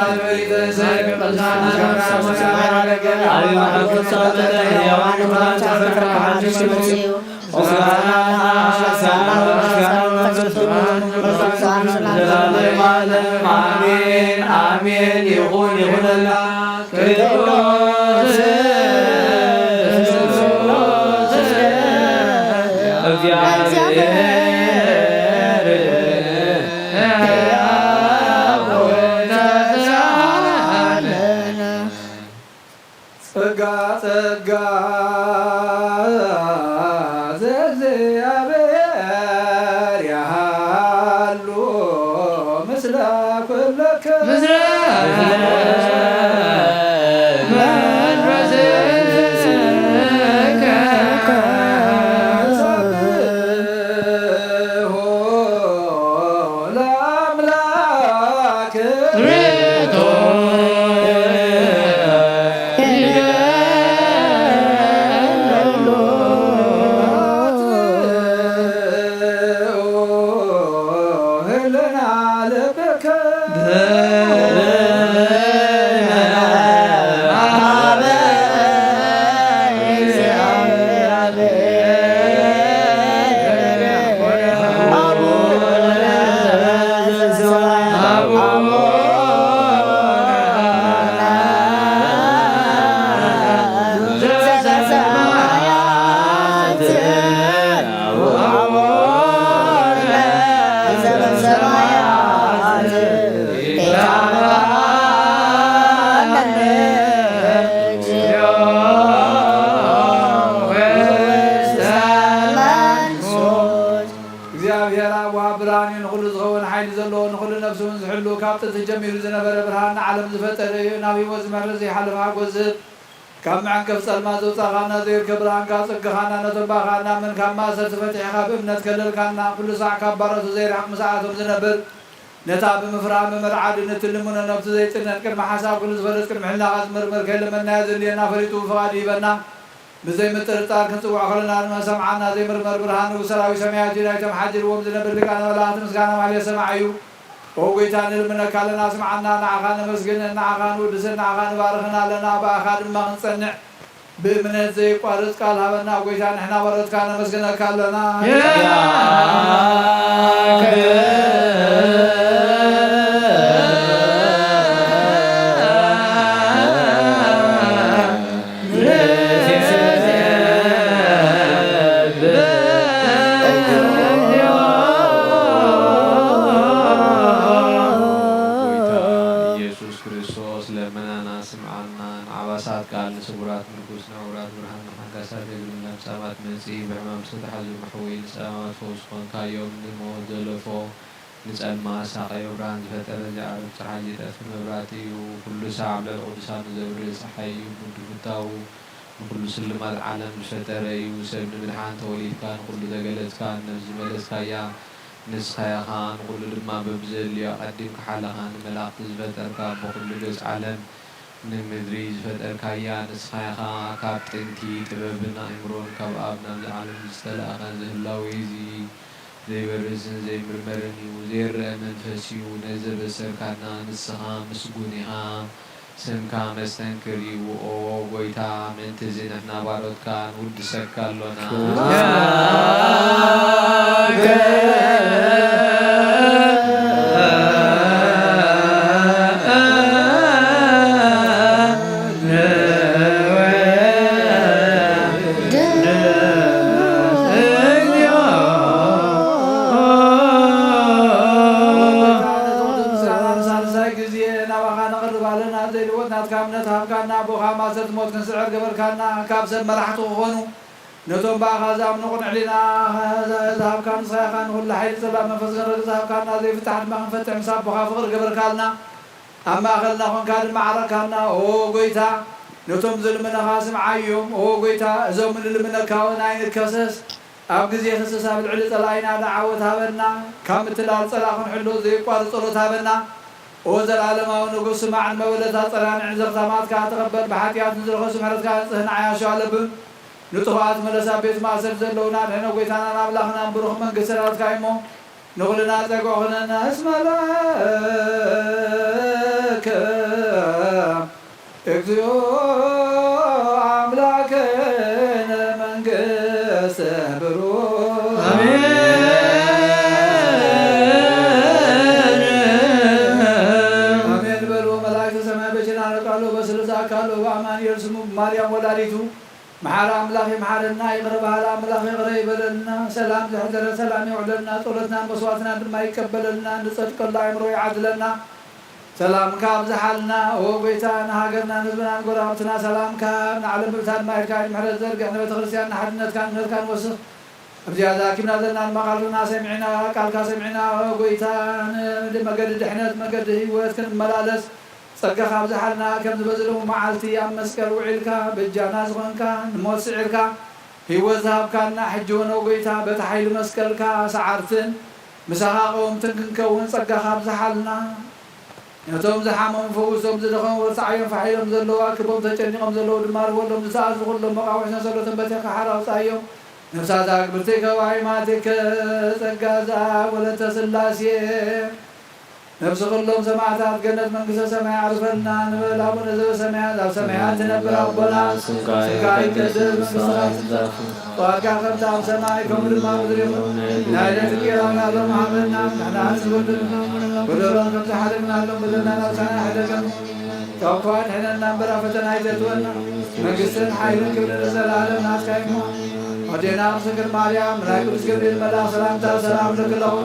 ኣብ መለኮት ጸወተ፣ ሕያዋን ሙታን ተንሥኡ፣ ምስጋና፣ ምስጋና፣ ምስጋና፣ ለዓለመ ዓለም፣ ኣሜን፣ ኣሜን። ይኹን፣ ይኹነልና። ቅዱስ፣ ቅዱስ፣ ቅዱስ፣ እግዚአብሔር፣ ጸጋ፣ ጸጋ፣ ዘእግዚአብሔር ያሃሉ፣ ምስለ ኩልክ፣ ምስለ መንፈስከ፣ ሰብሖ ለአምላክ፣ ርቶ ይገሉ፣ ህልና ልብከ፣ እግዚኣብሔር ኣብ ወሃብ ብርሃን እዩ፣ ንኹሉ ዝኸውን ሓይሊ ዘለዎ፣ ንኹሉ ነፍሲ እውን ዝሕሉ፣ ካብ ጥንቲ ጀሚሩ ዝነበረ ብርሃን፣ ንዓለም ዝፈጠረ እዩ። ናብ ህይወት ዝመርሕ ዘይሓልፍ ሓጎስ ዝህብ፣ ካብ መዐንቀፊ ጸልማት ዘውጻእኻና፣ ዘይርከብ ብርሃንካ ኣጸግኻና፣ ነቶም ብኣኻ እናኣመንካ ማእሰርቲ ፈቲሕኻ ብእምነት ከለልካና፣ ኩሉ ሳዕ ካብ ባሮቱ ዘይርሕቕ ምስኣቶም ዝነብር፣ ነታ ብምፍራህ መመርዓዲ ንትልምኖ ነብሱ ዘይጥነን ቅድሚ ሓሳብ ኩሉ ዝፈለጥ ቅድሚ ሕልናኻ ዝምርምር ከይለመንናዮ ዘድልየና ፈሊጡ ብፍቓዱ ይህበና። ብዘይ ምጥርጣር ክንጽውዖ ከለና ድማ ሰምዓና ዘይምርመር ብርሃን ንጉስ ሰራዊት ሰማያት እዩ። ናይቶም ሓዲርዎም ዝነብር ሊቃነ መላእኽቲ ምስጋና ማህሌት ሰማዕ እዩ። ኦ ጎይታ ንልምነካ ኣለና ስምዓና፣ ንዓኻ ነመስግን፣ ንዓኻ ንውድስን፣ ንዓኻ ንባርኽን ኣለና፣ ብኣኻ ድማ ክንጸንዕ ብእምነት ዘይቋርጽ ቃል ሃበና። ጎይታ ንሕና ባሮትካ ነመስግነካ ኣለና። ጎይታ ኢየሱስ ክርስቶስ ለመናና ስምዓና። ንዓባሳት ቃል ንስውራት ምርኩስ ንዕውራት ብርሃን ንሓጋሳት እግሪ ለምጻማት መጺ ብሕማም ዝተታሕዙ መሕወይ ንጸማማት ፈውስ ኮንካዮም። ንሞት ዘለፎ ንጸልማት ሳቐዮ ብርሃን ዝፈጠረ ዘይዓርብ ጸሓይ ዘይጠፍእ መብራህቲ እዩ። ኩሉ ሳዕ ኣብ ልዕሊ ቅዱሳኑ ዘብርህ ጸሓይ እዩ። ምድሪ ፍታዉ ንኹሉ ስልማት ዓለም ዝፈጠረ እዩ። ሰብ ንምድሓን ተወሊድካ፣ ንኹሉ ዘገለጽካ፣ ንነፍሲ ዝመለስካያ ንስኻ ኢኻ። ንኹሉ ድማ በብዘድልዮ ኣቐዲምካ ሓለኻ። ንመላእኽቲ ዝፈጠርካ፣ ኣቦ ኩሉ ገጽ ዓለም ንምድሪ ዝፈጠርካያ ንስኻ ኢኻ። ካብ ጥንቲ ጥበብን ኣእምሮን ካብ ኣብ ናብዚ ዓለም ዝተላእኸ ዝህላወ እዚ ዘይበርስን ዘይምርመርን እዩ። ዘይረአ መንፈስ እዩ። ነዚ ዘበሰርካና ንስኻ ምስጉን ኢኻ። ስምካ መስተንክር እዩ። ኦ ጎይታ፣ ምእንትዚ ንሕና ባሮትካ ንውድሰካ ኣሎና። ሳልሳይ ግዜ ናባኻ ነቕርብ ኣለና። ዘይልወጥ ናትካ እምነት ሃብካና፣ ኣቦኻ ማእሰርቲ ሞት ክንስዕር ገበርካና። ካብ ሰብ መራሕቲ ክኾኑ ነቶም ብኣኻ ዝኣምኑ ቅኑዕ ሕሊና ዝሃብካ ንስኻ ኢኻ። ንኹሉ ሓይሊ ጸላእ መንፈስ ክንረግጽ ዝሃብካና፣ ዘይፍታሕ ድማ ክንፈትሕ ምስ ኣቦኻ ፍቕሪ ገበርካልና። ኣብ ማእከልና ኾንካ ድማ ዓረካና። ኦ ጎይታ፣ ነቶም ዝልምነኻ ስምዓዮም። ኦ ጎይታ፣ እዞም ንልምነካ እውን ኣይንከሰስ። ኣብ ግዜ ክስስ ኣብ ልዕሊ ጸላኢና ደዓወት ሃበና። ካብ ምትላል ጸላእ ክንሕሎ ዘየቋርጽ ጸሎት ሃበና። ኦ ዘላለማዊ ንጉስ፣ ስማዕ ንመበለታ ጸናንዕ ዘኽታማትካ ተቐበል። ብሓጢኣት ንዝረኸሱ ምሕረትካ ንጽህና ዓያሾ ኣለብም። ንጥፉኣት መለሳ ቤት ማእሰርቲ ዘለዉና ኣድሕኖ። ጎይታናን ኣምላኽናን ብሩኽ መንግስቲ ናትካ እሞ ንኹልና ጸግዒ ኩነና እስመ ለከ እግዚኦ ኣምላክነ መንግስተ ብሩክ። ኣሜን። ኣሜን በሉ። መላእክተ ሰማይ በችና ነቃሎ በስሉስ ኣካሎ በአማኑኤል ስሙ ማርያም ወላዲቱ መሓሪ ኣምላኽ ይምሓረና፣ ይቕረ በሃሊ ኣምላኽ ይቕረ ይበለልና፣ ሰላም ዘሕደረ ሰላም የውዕለልና፣ ጸሎትናን መስዋዕትናን ድማ ይቀበለልና፣ ንጸድቀሉ ኣእምሮ ይዓድለና። ሰላምካ ኣብዝሓልና፣ ኦ ጐይታ፣ ንሃገርናን ህዝብናን ጐረባብትና ሰላምካ፣ ንዓለም ብብታ ድማ ኢድካ ምሕረት ዘርግሕ፣ ንቤተ ክርስቲያን ንሓድነትካን እምነትካን ወስኽ። ኣብዚኣ ተኣኪብና ዘለና ድማ ቃልካ ሰሚዕና፣ ቃልካ ሰሚዕና፣ ኦ ጐይታ፣ ንመገዲ ድሕነት፣ መገዲ ህይወት ክንመላለስ፣ ጸጋኻ ኣብዝሓልና፣ ከምዚ በዚ ልሙድ መዓልቲ ኣብ መስቀል ውዒልካ፣ በጃና ዝኾንካ፣ ንሞት ስዒርካ፣ ህይወት ዝሃብካና፣ ሕጂ እውን ኦ ጐይታ፣ በቲ ሓይሊ መስቀልካ ሰዓርትን ምሳኻ ቀወምትን ክንከውን ጸጋኻ ኣብዝሓልና። ነቶም ዝሓመሙ ፈውሶም፣ ዝደኸሙ በርትዓዮም፣ ፋሕ ኢሎም ዘለዉ ኣክቦም፣ ተጨኒቖም ዘለዉ ድማ ርወሎም፣ ዝተኣዝዙ ኩሎም መቓውሕ ሰንሰለቶም በቲኽካ ሓራ ኣውጽኣዮም። ነፍሳት ኣግብርቲከ ወኣይማቲከ ጸጋ ዘኣብ ወለተ ስላሴ ነፍሲ ኩሎም ሰማዕታት ገነት መንግስተ ሰማይ ኣዕርፈልና ንበል። ኣቡነ ዘበሰማያት ኣብ ሰማያት ትነብር ኣቦና ስምካ ይቀደስ መንግስትኻ ትምጻእ። ፍቃድካ ከምቲ ኣብ ሰማይ ከምኡ ድማ ኣብ ምድሪ ይኹን። ናይ ዕለት እንጀራና ሎም ሃበና ንሕና ንበድል በደሎም ከምቲ ሓደግናሎም በደልና ናብ ሳና ሕደገም ካብ ክፉእ ኣድሕነና እምበር ኣብ ፈተና ኣይተእትወና። መንግስትን ሓይልን ክብርን ንዘለኣለም ናትካ እዩ እሞ። ኣዴና ቅድስት ድንግል ማርያም፣ ናይ ቅዱስ ገብርኤል መልኣኽ ሰላምታ ሰላም እብለኪ ኣለኹ።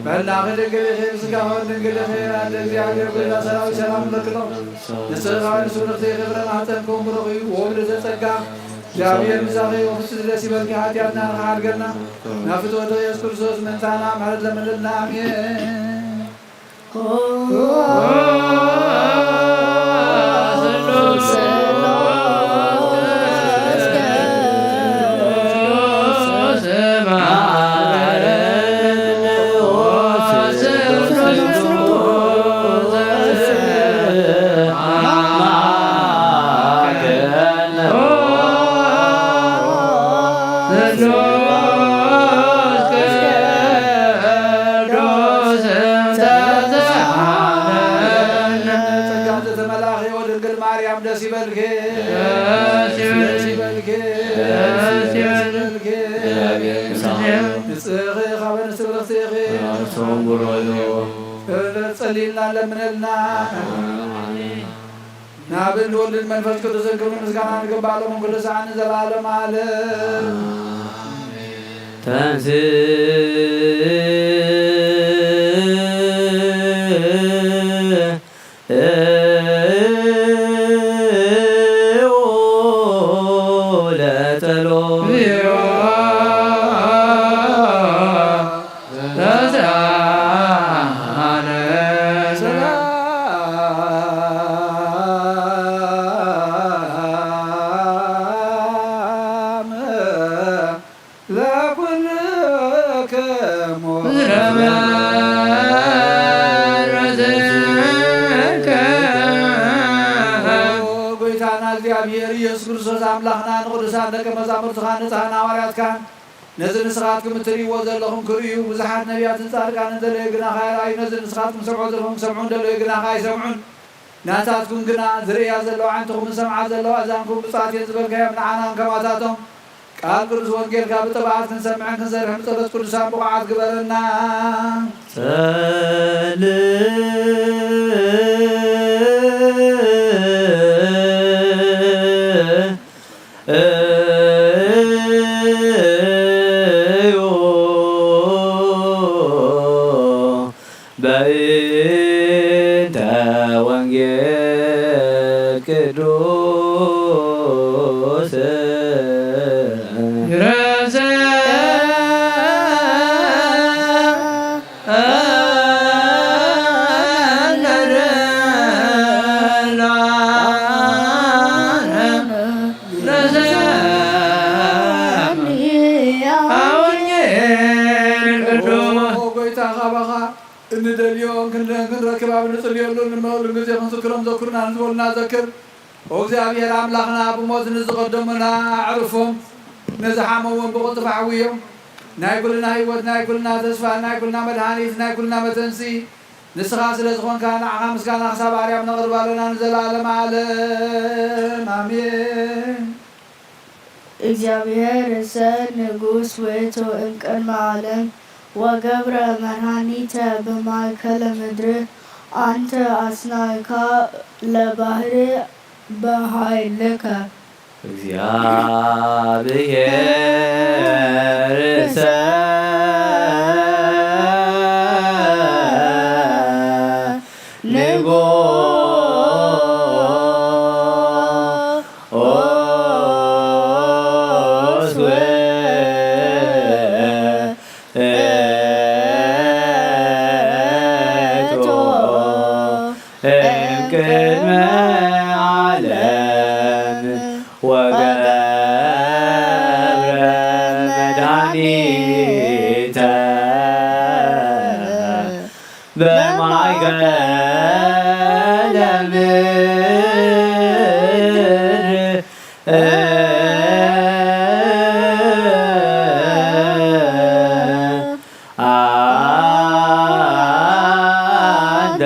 ብሕልናኺ ድንግል ኢኺ፣ ብስጋኺ እውን ድንግል ኢኺ። ኣደ እግዚኣብሔር፣ ጐይታ ሰራዊት፣ ሰላም እብለኪ ኣለኹ። ንስኺ ከኣ ንስብርኽቲ ኢኺ፣ ፍረ ማህፀንኪ እውን ብሩኽ እዩ። ወብልዕተ ጸጋ፣ እግዚኣብሔር ምሳኺ፣ ወፍስቲ ደስ ይበልኪ፣ ሓጢኣትና ንኽሓድገልና፣ ናብ ፍትወቱ ኢየሱስ ክርስቶስ ምእንታና ምሕረት ለምንልና። ኣሜን። ጸጋ ዝተመላእኺ ኦ ድንግል ማርያም ደስ ይበልኪ፣ ደስ ይበልኪ፣ ደስ ይበልኪ። ንጽሕቲ ካብ ኣንስቲ ብርኽቲ ኢኺ። ጸሊልና ለምነልና። ናብ እንወልድን መንፈስ ቅዱስን ክብሪ ምስጋና ንግባእ ሎምን ኩሉ ሰዓት ንዘለዓለም ዓለም። ተንስ ለጸሎት ለኩልክሙ ኦ ጐይታና እግዚኣብሔር ኢየሱስ ክርስቶስ ኣምላኽና ንቕዱሳን ደቀ መዛሙርትኻን ንጽሓን ሃዋርያትካን ነዚ ንስኻትኩም እትርእይዎ ዘለኹም ክርእዩ ብዙሓት ነቢያትን ጻድቃንን ዘለዩ ግናኻ ይረኣዩ። ነዚ ንስኻትኩም ትሰምዑ ዘለኹም ክሰምዑ እንደለዩ ግናኻ ኣይሰምዑን። ናታትኩም ግና ዝርእያ ዘለዋ ዓይንትኹምን ዝሰምዓ ዘለዋ ኣእዛንኩም ብፅዓት እየን ዝበልካዮም ንዓናን ከማታቶም ቃል ቅዱስ ወንጌልካ ብጥብዓት ክንሰምዕን ክንሰርሕን ብጸሎት ቅዱሳን ብቑዓት ግበረና። ጸል እዩ በእንተ ወንጌል ቅዱስ ይረሰ ኦ ጎይታ፣ ካባኻ እንደልዮ ክንረክብ ኣብ እንጽልየሉ እንመቕሉ ግዜ ክንዝክሮም ዘኩርና ንዝበሉና ዘክር። ኦ እግዚኣብሔር ኣምላኽና፣ ብሞት ንዝቐደሙና ኣዕርፎም፣ ንዝሓመዎም ብቕልጡፍ ኣሕውዮም። ናይ ኩልና ህይወት፣ ናይ ኩልና ተስፋ፣ ናይ ኩልና መድሃኒት፣ ናይ ኩልና መተንሲ ንስኻ ስለ ዝኾንካ፣ ንዓኻ ምስጋና ክሳብ ኣርያም ነቕርብ ኣለና ንዘለኣለም ዓለም። ኣሜን። እግዚኣብሔር ርእሰ ንጉሥ ውእቱ እምቅድመ ዓለም ወገብረ መድኃኒተ በማእከለ ምድር አንተ አጽናዕካ ለባህር በኃይልከ። እግዚአብሔርሰ ንጉሥ ውእቱ እምቅድመ ዓለም ወገብረ መድኃኒተ በማእከለ ምድር አንተ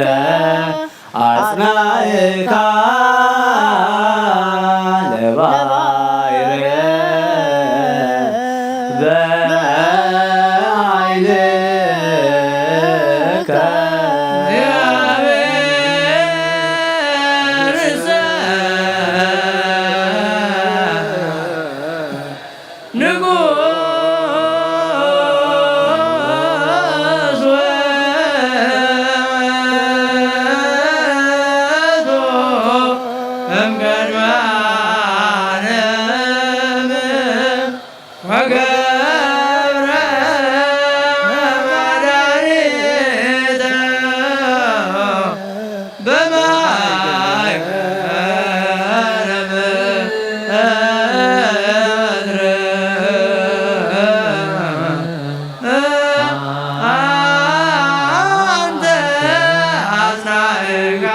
አጽናዕካ ለባሕር በኃይልከ። ንጉሥ ውእቱ እምቅድመ ዓለም ወገብረ መድኃኒተ በማእከለ ምድር አንተ አጽናዕካ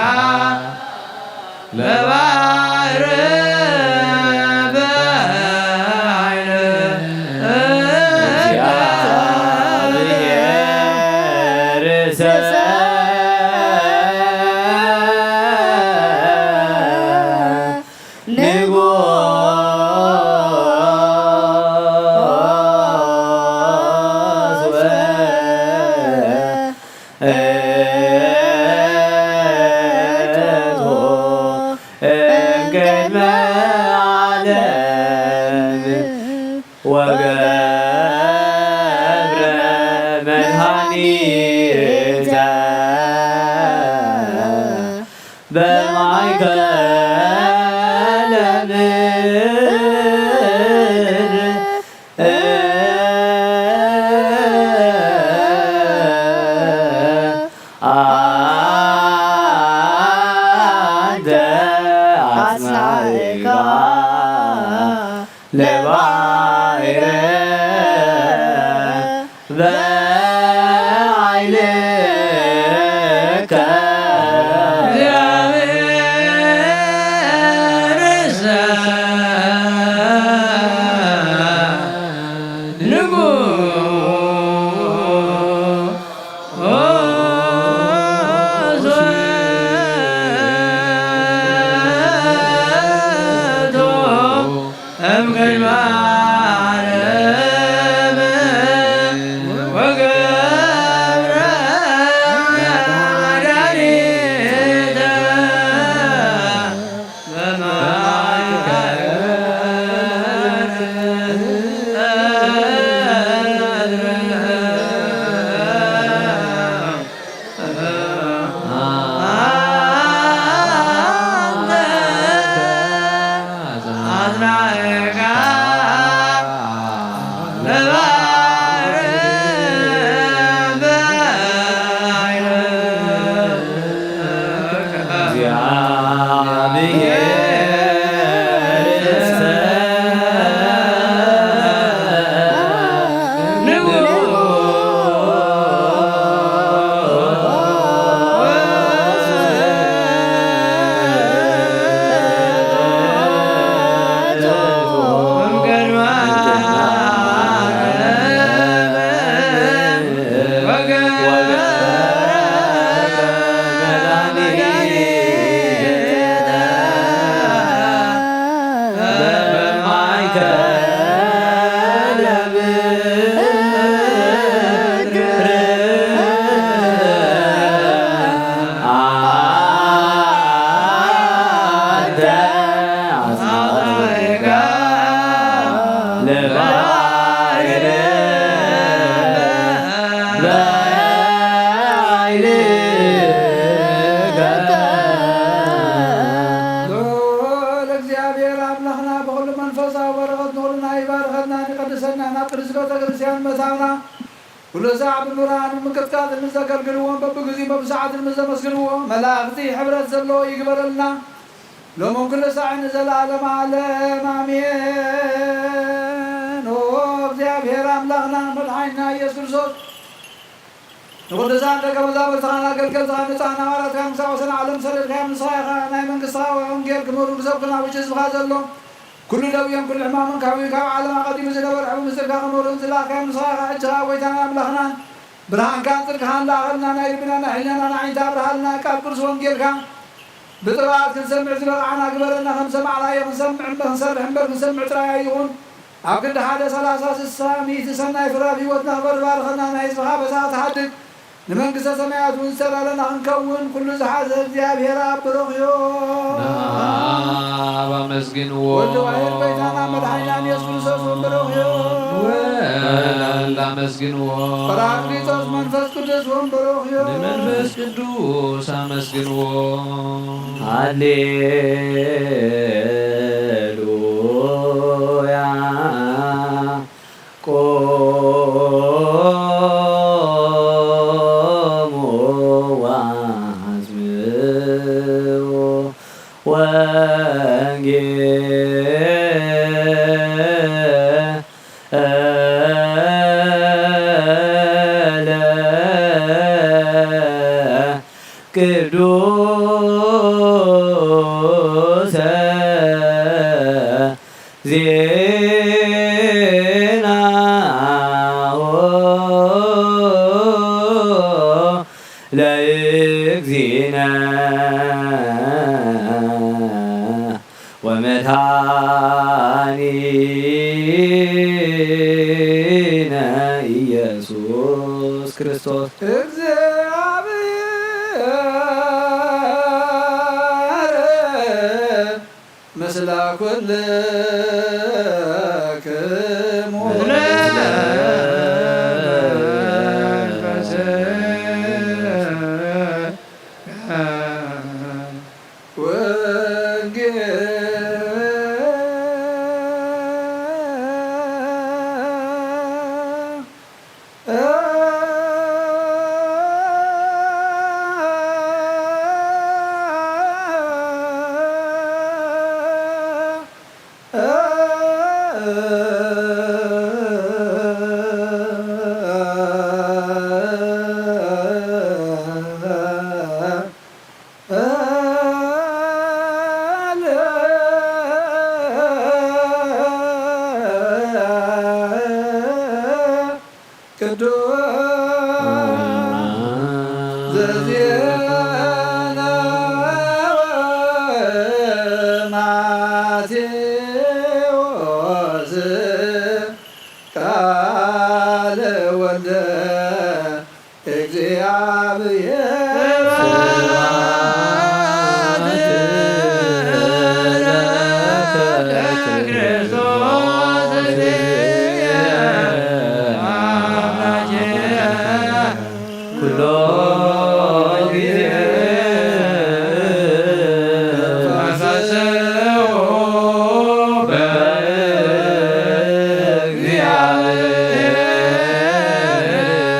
ለባሕር በኃይል እግዚአብሔር ንጉሥ ውእቱ እምቅድመ ዓለም ወገብረ መድኃኒተ በማእከለ ምድር አንተ አጽናዕካ ለባሕር በኃይልከ። ንጉሥ ውእቱ እምቅድመ ዓለም ወገብረ ሳዕ ብምብርሃን ብምንቅጥቃጥን ምስ ዘገልግልዎን በብግዚኡ በብሰዓትን ምስ ዘመስግንዎ መላእኽቲ ሕብረት ዘለዎ ይግበረልና። ሎምን ኩሉ ሳዕን ንዘለዓለመ ዓለም ኣሜን። ኦ እግዚኣብሔር ኣምላኽና መድሓኒና ኢየሱስ ክርስቶስ ንቅዱሳን ደቀ መዛሙርትኻን ኣገልገልትኻን ንጹሓን ሃዋርያትካን ክሳብ ወሰን ዓለም ዝሰደድካዮም ንስኻ ኢኻ። ናይ መንግስትኻ ወንጌል ክምህሩን ክሰብኩን ኣብ ውሽጢ ህዝብኻ ዘሎ ኩሉ ደውዮን ኩሉ ሕማምን ከሕውዩ ካብ ዓለም ኣቐዲሙ ዝነበረ ሕቡእ ምስጢርካ ክምህሩን ዝለኣኽካዮም ንስኻ ኢኻ። ሕጂ ኸኣ ጎይታናን ኣምላኽናን ብርሃንካን ጽድቅኻን ለኣኸልና። ናይ ልብናን ናይ ሕልናናን ኣዒንቲ ኣብርሃልና። ቃል ቅዱስ ወንጌልካ ብጥብዓት ክንሰምዕ ዝበቕዓና ግበረና። ከም ሰማዕናዮ ክንሰምዕ እምበር ክንሰርሕ እምበር ክንሰምዕ ጥራይ ኣይኹን። ኣብ ክንዲ ሓደ ሰላሳ ስሳ ሚእቲ ሰናይ ፍረ ኣብ ህይወትና ክበር ባርኸና። ናይ ህዝብኻ በዛ ክትሓድግ ንመንግስተ ሰማያት እውን ዝተዳለና ክንከውን ኩሉ ዝሓዘ እግዚኣብሔር ኣብ ብሩኽ እዩ። ናብ ኣመስግንዎ። ወልድ ዋሕድ ጎይታና መድሓኒናን ኢየሱስ ክርስቶስ እውን ብሩኽ እዩ። ወልድ ኣመስግንዎ። ጳራቅሊጦስ መንፈስ ቅዱስ እውን ብሩኽ እዩ። ንመንፈስ ቅዱስ ኣመስግንዎ። ሃሌሉያ። ቆሙ ወአጽምዑ ወንጌለ ቅዱሰ ዜናሁ ለእግዚእነ ወመድኃኒነ ኢየሱስ ክርስቶስ። እግዚአብሔር ምስለ ኩልክሙ ምስለ መንፈስከ ወንጌል ቅዱስ ዘዜነወ ማቴዎስ ቃለ ወልደ እግዚአብሔር ስብሐት ለክርስቶስ ኩሎ ጊዜ ፈስሑ በእግዚአብሔር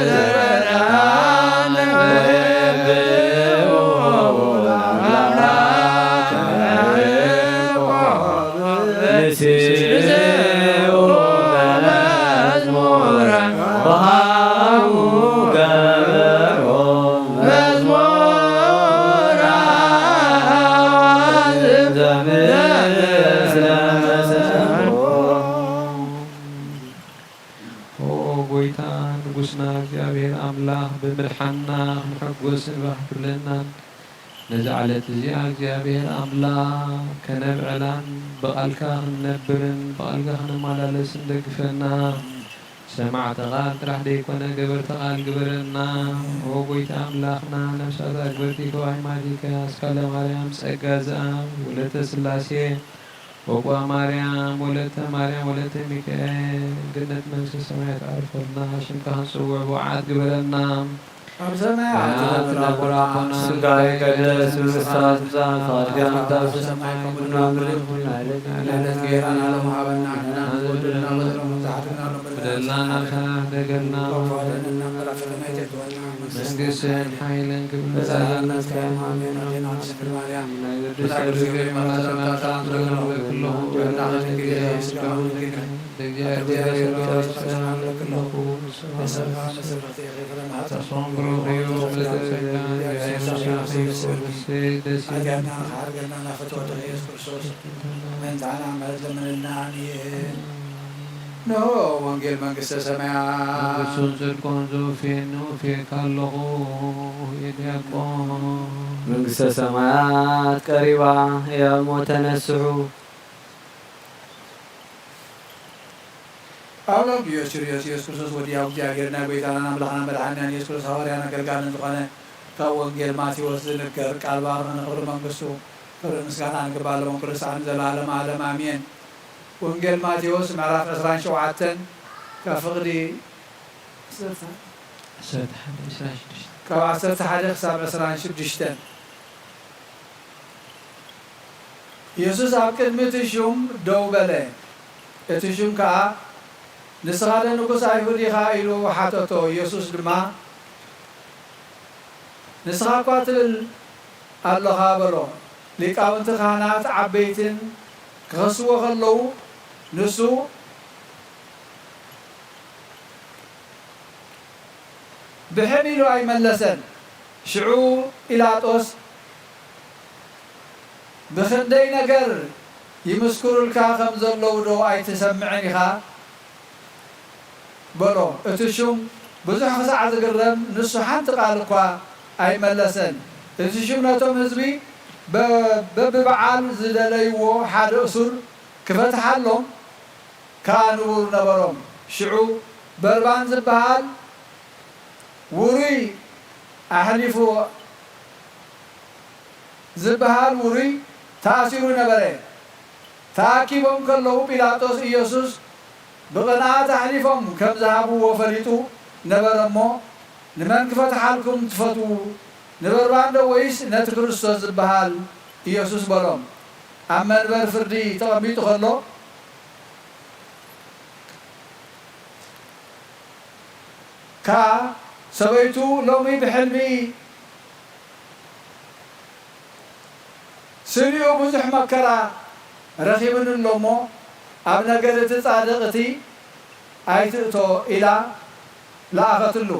ዘበርሃነ ወየብኡ አምላክ ያዕቆብ። ንስኡ መዝሙረ ወሃቡ ከበሮ መዝሙረ ዘምር ስለመሰንቆ። ኦ ጎይታ ንጉስና እግዚኣብሔር ኣምላኽ ብምድሓንና ክንሕጎስን ባህ ክብለናን ነዛ ዕለት እዚኣ እግዚኣብሔር ኣምላኽ ከነብዕላን ብቓልካ ክንነብርን ብቓልካ ክንመላለስን ደግፈና። ሰማዕቲ ቃል ጥራሕ ደይኮነ ገበርቲ ቃል ግበረና። ኦ ጎይታ ኣምላኽና ነፍሳት ኣክበርቲ ተዋሂማቲካ ኣስካለ ማርያም ጸጋ ዘኣብ ወለተ ስላሴ ወቋ ማርያም ወለተ ማርያም ወለተ ሚካኤል ገነት መንግስተ ሰማያት ኣርፈልና። ሽምካ ክንጽውዕ ብውዓት ግበረና። ኣብ ሰማያት ትነብር ኣቦና፣ ስምካ ይቀደስ፣ መንግስትኻ ትምጻእ፣ ፈቓድካ ትኹን ኣብ ሰማይ ከምኡ ድማ ኣብ ምድሪ ትኹን። ናይዕለት እንጀራና ሎሚ ሃበና፣ ንሕና ንዝበደሉና በደሎም፣ ከምኡ ንዝሓተና በደል ላና ካህደገና መንግስትን ሓይልን ክብርን ለዘለዓለሙ ኣሜን። ኣዴና ቅድስት ድንግል ማርያም ናይ ቅዱስ ገብርኤል ሰላምታ ንረክበኪ ኣለኹ። ብእናትኪ ድንግል ስጋውን ድንግል ለእግዚኣብሔር ሰላም ንረክበኪ ኣለኹ። የሰላም ስርክቲ ፍረ ማህፀን ተስፋን ብሩክ እዩ። ምልዕተ ጸጋ እግዚአብሔር ምስሌኪ። ደስ ይበልኪ። ኃጢአትና ከሓርገልና ናፍቅቶ ወልደ ኢየሱስ ክርስቶስ ምእንታና ምሕረት ለምንልና። አሜን። እነሆ ወንጌል መንግስተ ሰማያት። መንግስቱን ጽድቁን ዘውፌኑ ፌካ ኣለኹ። የዲያቆን መንግስተ ሰማያት ቀሪባ እያ እሞ ተነስሑ። ጳውሎስ ኢየሱስ ኢየሱስ ክርስቶስ ወዲያው እግዚኣብሔር ናይ ጎይታናን ኣምላኽና መድሓኒናን ኢየሱስ ክርስቶስ ሃዋርያን ኣገልጋልን ዝኾነ ካብ ወንጌል ማቴዎስ ዝንገር ቃል ባርኽ ንኽብሪ መንግስቱ ክብሪ ምስጋና ንግባለዎም ቅዱሳን ዘላለም ዓለም ኣሜን። ወንጌል ማቴዎስ ምዕራፍ ዕስራን ሸውዓተን ካብ ፍቕዲ ዓሰርተ ሓደ፣ ዕስራን ሽዱሽተን። ካብ ዓሰርተ ሓደ ክሳብ ዕስራን ሽዱሽተን። ኢየሱስ ኣብ ቅድሚ እቲ ሹም ደው በለ። እቲ ሹም ከኣ፣ "ንስኻ ዶ ንጉስ ኣይሁድ ኢኻ?" ኢሉ ሓተቶ። ኢየሱስ ድማ፣ "ንስኻ እኳ ትብል ኣለኻ" በሎ። ሊቃውንቲ ካህናት ዓበይትን ክኸስዎ ከለዉ፣ ንሱ ብሕም ኢሉ ኣይመለሰን። ሽዑ ጲላጦስ፣ "ብኽንደይ ነገር ይምስክሩልካ ከም ዘለዉ ዶ ኣይትሰምዕን ኢኻ?" በሎ። እቲ ሹም ብዙሕ ክሳዕ ዝግረም፣ ንሱ ሓንቲ ቃል እኳ ኣይመለሰን። እቲ ሹም ነቶም ህዝቢ በ-፣ በብበዓል ዝደለይዎ ሓደ እሱር ክፈትሓሎም ከኣ ንቡር ነበሮም። ሽዑ በርባን ዝበሃል ውሩይ ኣሕሊፉ ዝበሃል ውሩይ ተኣሲሩ ነበረ። ተኣኪቦም ከለዉ ጲላጦስ ኢየሱስ ብቕንኣት ኣሕሊፎም ከም ዝሃብዎ ፈሊጡ ነበረ እሞ፣ "ንመን ክፈትሓልኩም ትፈትዉ? ንበርባን ዶ ወይስ ነቲ ክርስቶስ ዝበሃል ኢየሱስ?" በሎም። ኣብ መንበር ፍርዲ ተቐሚጡ ከሎ ከኣ ሰበይቱ ሎሚ ብሕልሚ ስሪኡ ብዙሕ መከራ ረኺብኒ ኣሎ እሞ፣ ኣብ ነገር እቲ ጻድቕ እቲ ኣይትእቶ ኢላ ለኣኸትሉ።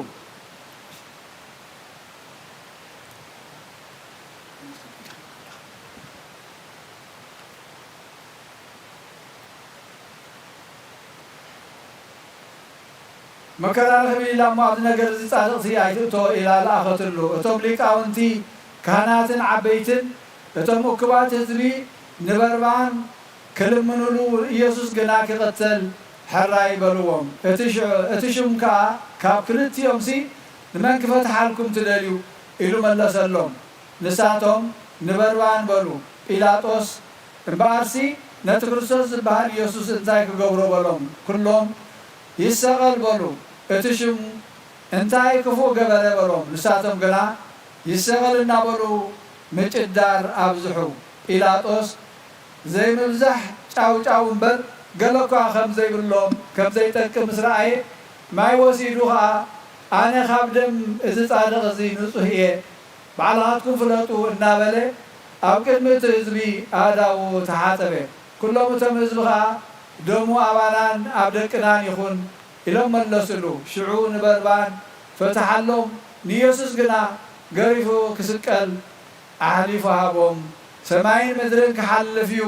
መከራ ረኺብኒ ኢላ እሞ፣ ኣብዚ ነገር እዚ ጻድቕቲ ኣይትእቶ ኢላ ለኣኸትሉ። እቶም ሊቃውንቲ ካህናትን ዓበይትን፣ እቶም እኩባት ህዝቢ ንበርባን ክልምኑሉ፣ ኢየሱስ ግና ክቕተል ሕራይ በልዎም። እቲ ሽ-፣ እቲ ሹም ከኣ ካብ ክልቲኦምሲ ንመን ክፈትሓልኩም ትደልዩ? ኢሉ መለሰሎም። ንሳቶም ንበርባን በሉ። ጲላጦስ እምበኣርሲ ነቲ ክርስቶስ ዝበሃል ኢየሱስ እንታይ ክገብሮ በሎም። ኩሎም ይሰቐል በሉ። እቲ ሹም እንታይ ክፉእ ገበረ በሎም። ንሳቶም ግና ይሰቐል እናበሉ ምጭዳር ኣብዝሑ። ጲላጦስ ዘይምብዛሕ ጫውጫው እምበር ገለ እኳ ከም ዘይብሎም ከም ዘይጠቅም ምስ ረኣየ ማይ ወሲዱ ኸኣ ኣነ ካብ ደም እዚ ጻድቕ እዚ ንጹህ እየ ባዕልኻትኩም ፍለጡ እናበለ ኣብ ቅድሚ እቲ ህዝቢ ኣእዳዉ ተሓጸበ። ኩሎም እቶም ህዝቢ ኸኣ ደሙ ኣባናን ኣብ ደቅናን ይኹን ኢሎም መለስሉ። ሽዑ ንበርባን ፈትሓሎም፣ ንኢየሱስ ግና ገሪፉ ክስቀል ኣሕሊፉ ሃቦም። ሰማይን ምድርን ክሓልፍ እዩ፣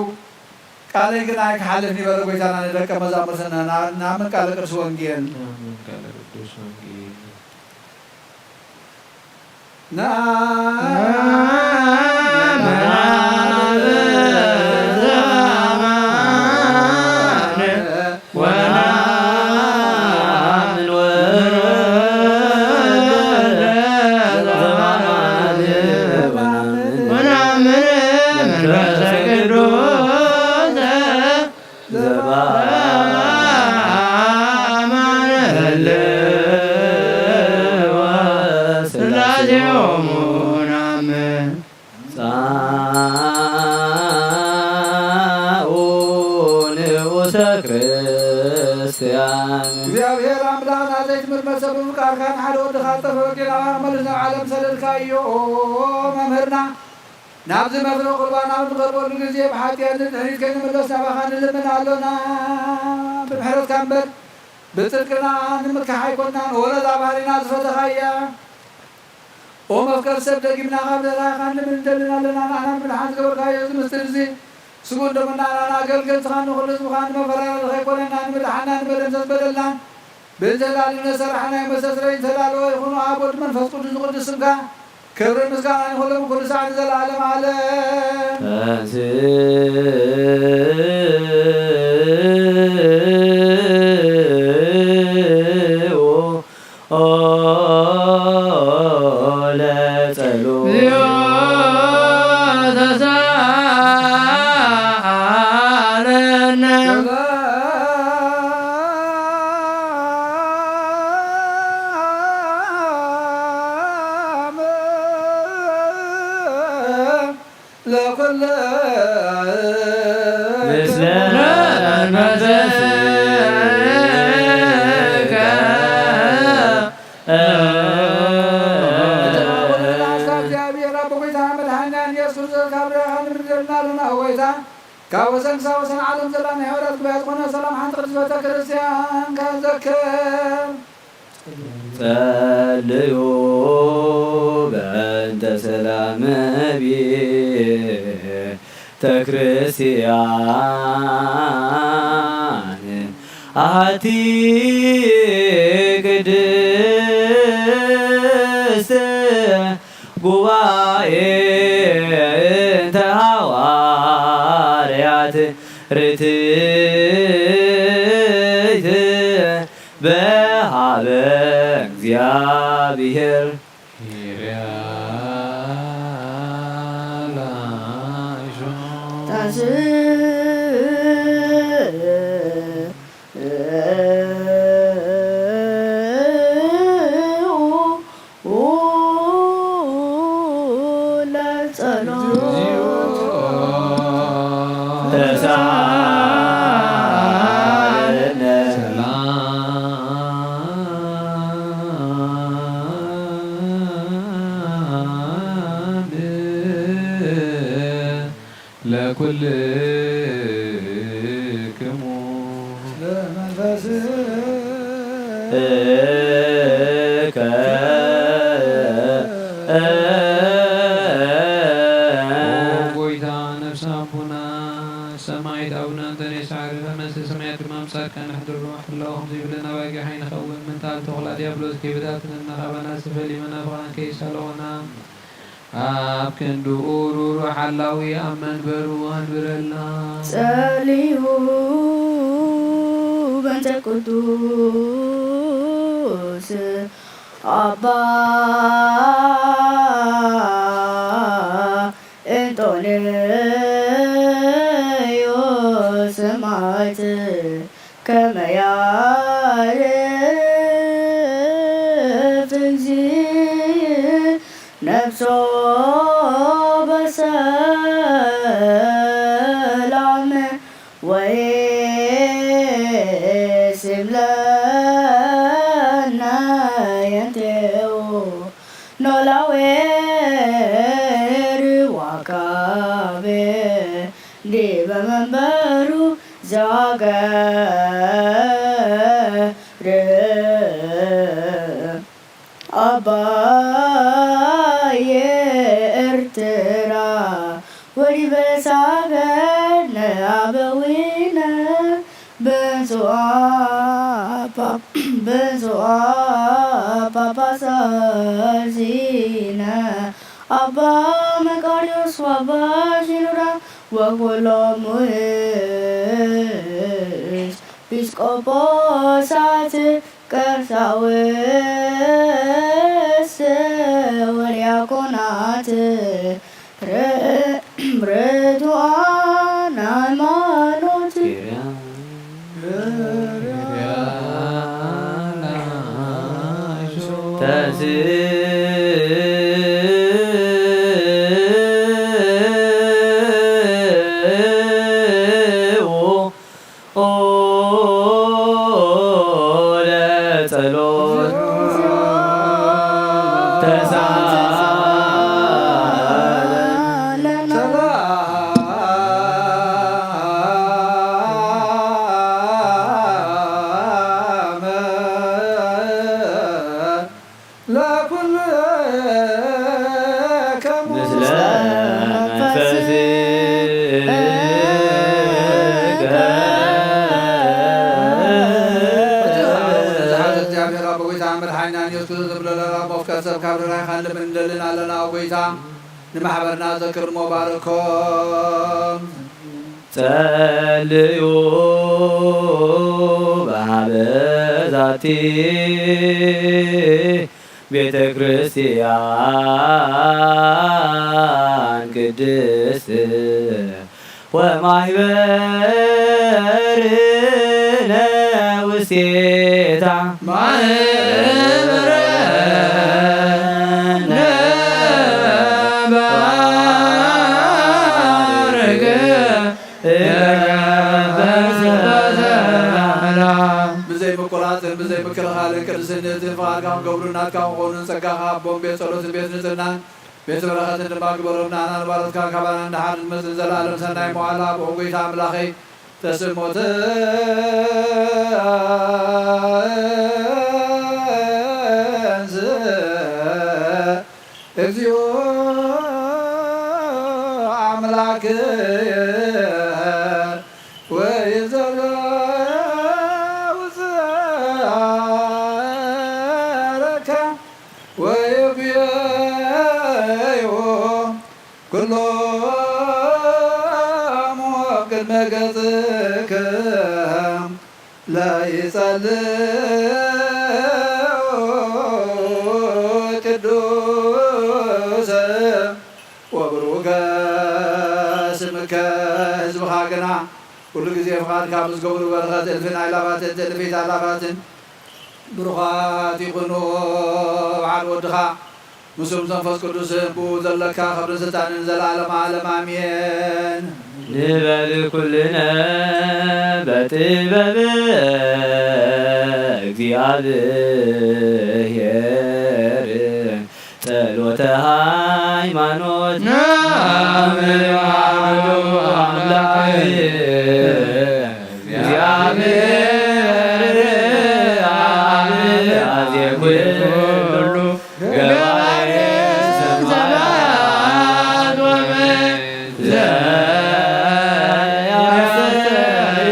ቃለይ ግን ኣይክሓልፍን እዩ በለ ጎይታና ንደቀ መዛሙርትና። ንኣምን ቃለ ቅዱስ ወንጌል። ንኣምን ቃለ ቅዱስ ወንጌል። ጻኡ ንዑሰ ክርስቲያን። መለስ ናብ ዓለም ሰደድካዮ መምህርና፣ ናብዚ መፍረ ቁርባን ኣብ ንቐርበሉ ግዜ ብሓጢኣት ንድሕሪት ከይንምለስ ናባኻ ንልምን ኣሎና። ብምሕረትካ እምበር ብጽድቅና ንምክሕ ኣይኮንናን። ወለዛ ባህሪና ዝፈተኻያ፣ ኦ መፍቀር ሰብ፣ ደጊምና ካብ ደላኻ ንብል እንደልን ኣለና። ንዓና ንምድሓን ዝገበርካዮ እዚ ምስጢር እዚ ስጉን ደሙና ንዓና ኣገልገልትኻ ንኹሉ ህዝብኻ ንመፈራረዲ ከይኮነና፣ ንምድሓና ንመደምሰስ በደልና ብዘላለም ነሰራሕና መስተስረይ ዝተዳለወ ይኹኑ፣ ኣብ ወልድ መንፈስ ቅዱስ ዝቕዱስ ስምካ ክብርን ምስጋናን ይኹሎም ኩሉ ሳዕ ንዘለዓለም ዓለም። ተንሥኡ ለጸሎት። ለኩል ምስለ መንፈስከ። እግዚአብሔር ኣብ ጎይታ መድኃኒና ኢየሱስ ክርስቶስ ካብ ረሃብ ንብደልና ኣለና። ጎይታ ካብ ወሰን ክሳብ ወሰን ዓለም ዘላ ናይ ሐዋርያት ጉባኤ ዝኾነ ሰላም ሓንቲ ቅድስት ቤተ ክርስቲያን ከዘክር። ጸልዩ በእንተ ሰላም ቤተ ክርስቲያን አሐቲ ቅድስት ጉባኤ እንተ ሐዋርያት ርትዕት በሃበ እግዚአብሔር። ለኩልክሙ ለመንፈስከ። ኦ ጎይታ፣ ነፍሲ ኣቦና ሰማዕት ኣቡነ እንጦንዮስ ዓረፈ፣ መንግስተ ሰማያት ድማ ምጻትካ ንሕድሮ። ሕላው ከምዚ ይብለና፣ ኣባጊዕ ከይንኸውን፣ ምንታል ተኹላ ዲያብሎስ ከይበታትነና፣ ካባና ፈሊመና፣ ፍቕራን ከይሳለወና፣ ኣብ ክንድኡ ሩሩሕ ሓላዊ ኣብ መንበሩ ኣንብረልና። ጸልዩ በእንተ ቅዱስ ኣባ እንጦንዮስ ሰማዕት ከመ ያዕርፍ እግዚእ ነፍሶ በሰላም ወይስም ለነ የንቴው ኖላዌ ርዋካቤ ዲበ መንበሩ ዘሃገር አባየ ኤርትራ ወዲበ ሳገር ንአበዊነ ብፁዓ ጳ-፣ ብፁዓ ጳጳሳት ዚነ አባ መቃርዮስ ወአባ ሺኖዳ ወኩሎሙ ኤጲስቆጶሳት ቀሳውስት ወዲያቆናት ር-፣ ርቱዓን ሃይማኖት ተንሥኡ ኦ ለጸሎት። ለኩልከሙ ምስለ መንፈስከ። እቲ ኻብ ብዝሓት እግዚኣብሔር ኣቦ ጐይታ መድሓኒና ኢየሱስ ክርስቶስ ዝብለለና መፍቀር ሰብ ካብ ርራይ ኻልብ እንደልን ኣለና። ኦ ጐይታ፣ ንማሕበርና ዘክር እሞ ባርኮም። ጸልዩ በሃበ ዛቲ ቤተ ክርስቲያን ቅድስት ወማሕበርነ ውስቴታ ማህበረ ነባርክ ብዘይ ምቁራጽን ብዘይ ምክልኻልን ቅድስነትን ፍቓድካ ክገብሩ ናትካ ክኾኑን ጸጋኻ ኣቦን ቤት ጸሎትን ቤት ንጽህናን ቤት በረኸትን ድማ ግበሮም። ንኣና ንባሮትካ ካባና ንደሓር ንመጽእ ንዘለኣለም ሰናይ መዋዕል ኣብ ኦ ጐይታ ኣምላኸይ ተስእሞ ተንስእ እግዚኦ ኣምላክየ ወይዘሎ ውፅኣረካ ወይጉየዮ ኩሎሙ ቅድመ ገጽከ ለይጸልእ ቅዱስ ወብሩከ ስምከ። ህዝብኻ ግና ኩሉ ግዜ ፍቓድካ ምስ ገብሩ በረኸት እልፍን ኣእላፋትን እልፊት ኣእላፋትን ብሩኻት ይኹኑ። ኣብ ሓደ ወድኻ ምስ መንፈስ ቅዱስ ብኡ ዘለካ ክብርን ስልጣንን ዘለዓለመ ዓለም ኣሜን። ንበል ኩልነ በጥበብ እግዚኣብሔር ጸሎተ ሃይማኖት ናምር ኣሐዱ ኣምላክ እግዚኣብሔር ኣብ ኣዜ ኩሉ ገባሬ ሰማያት ወምድር ዘያስተሪ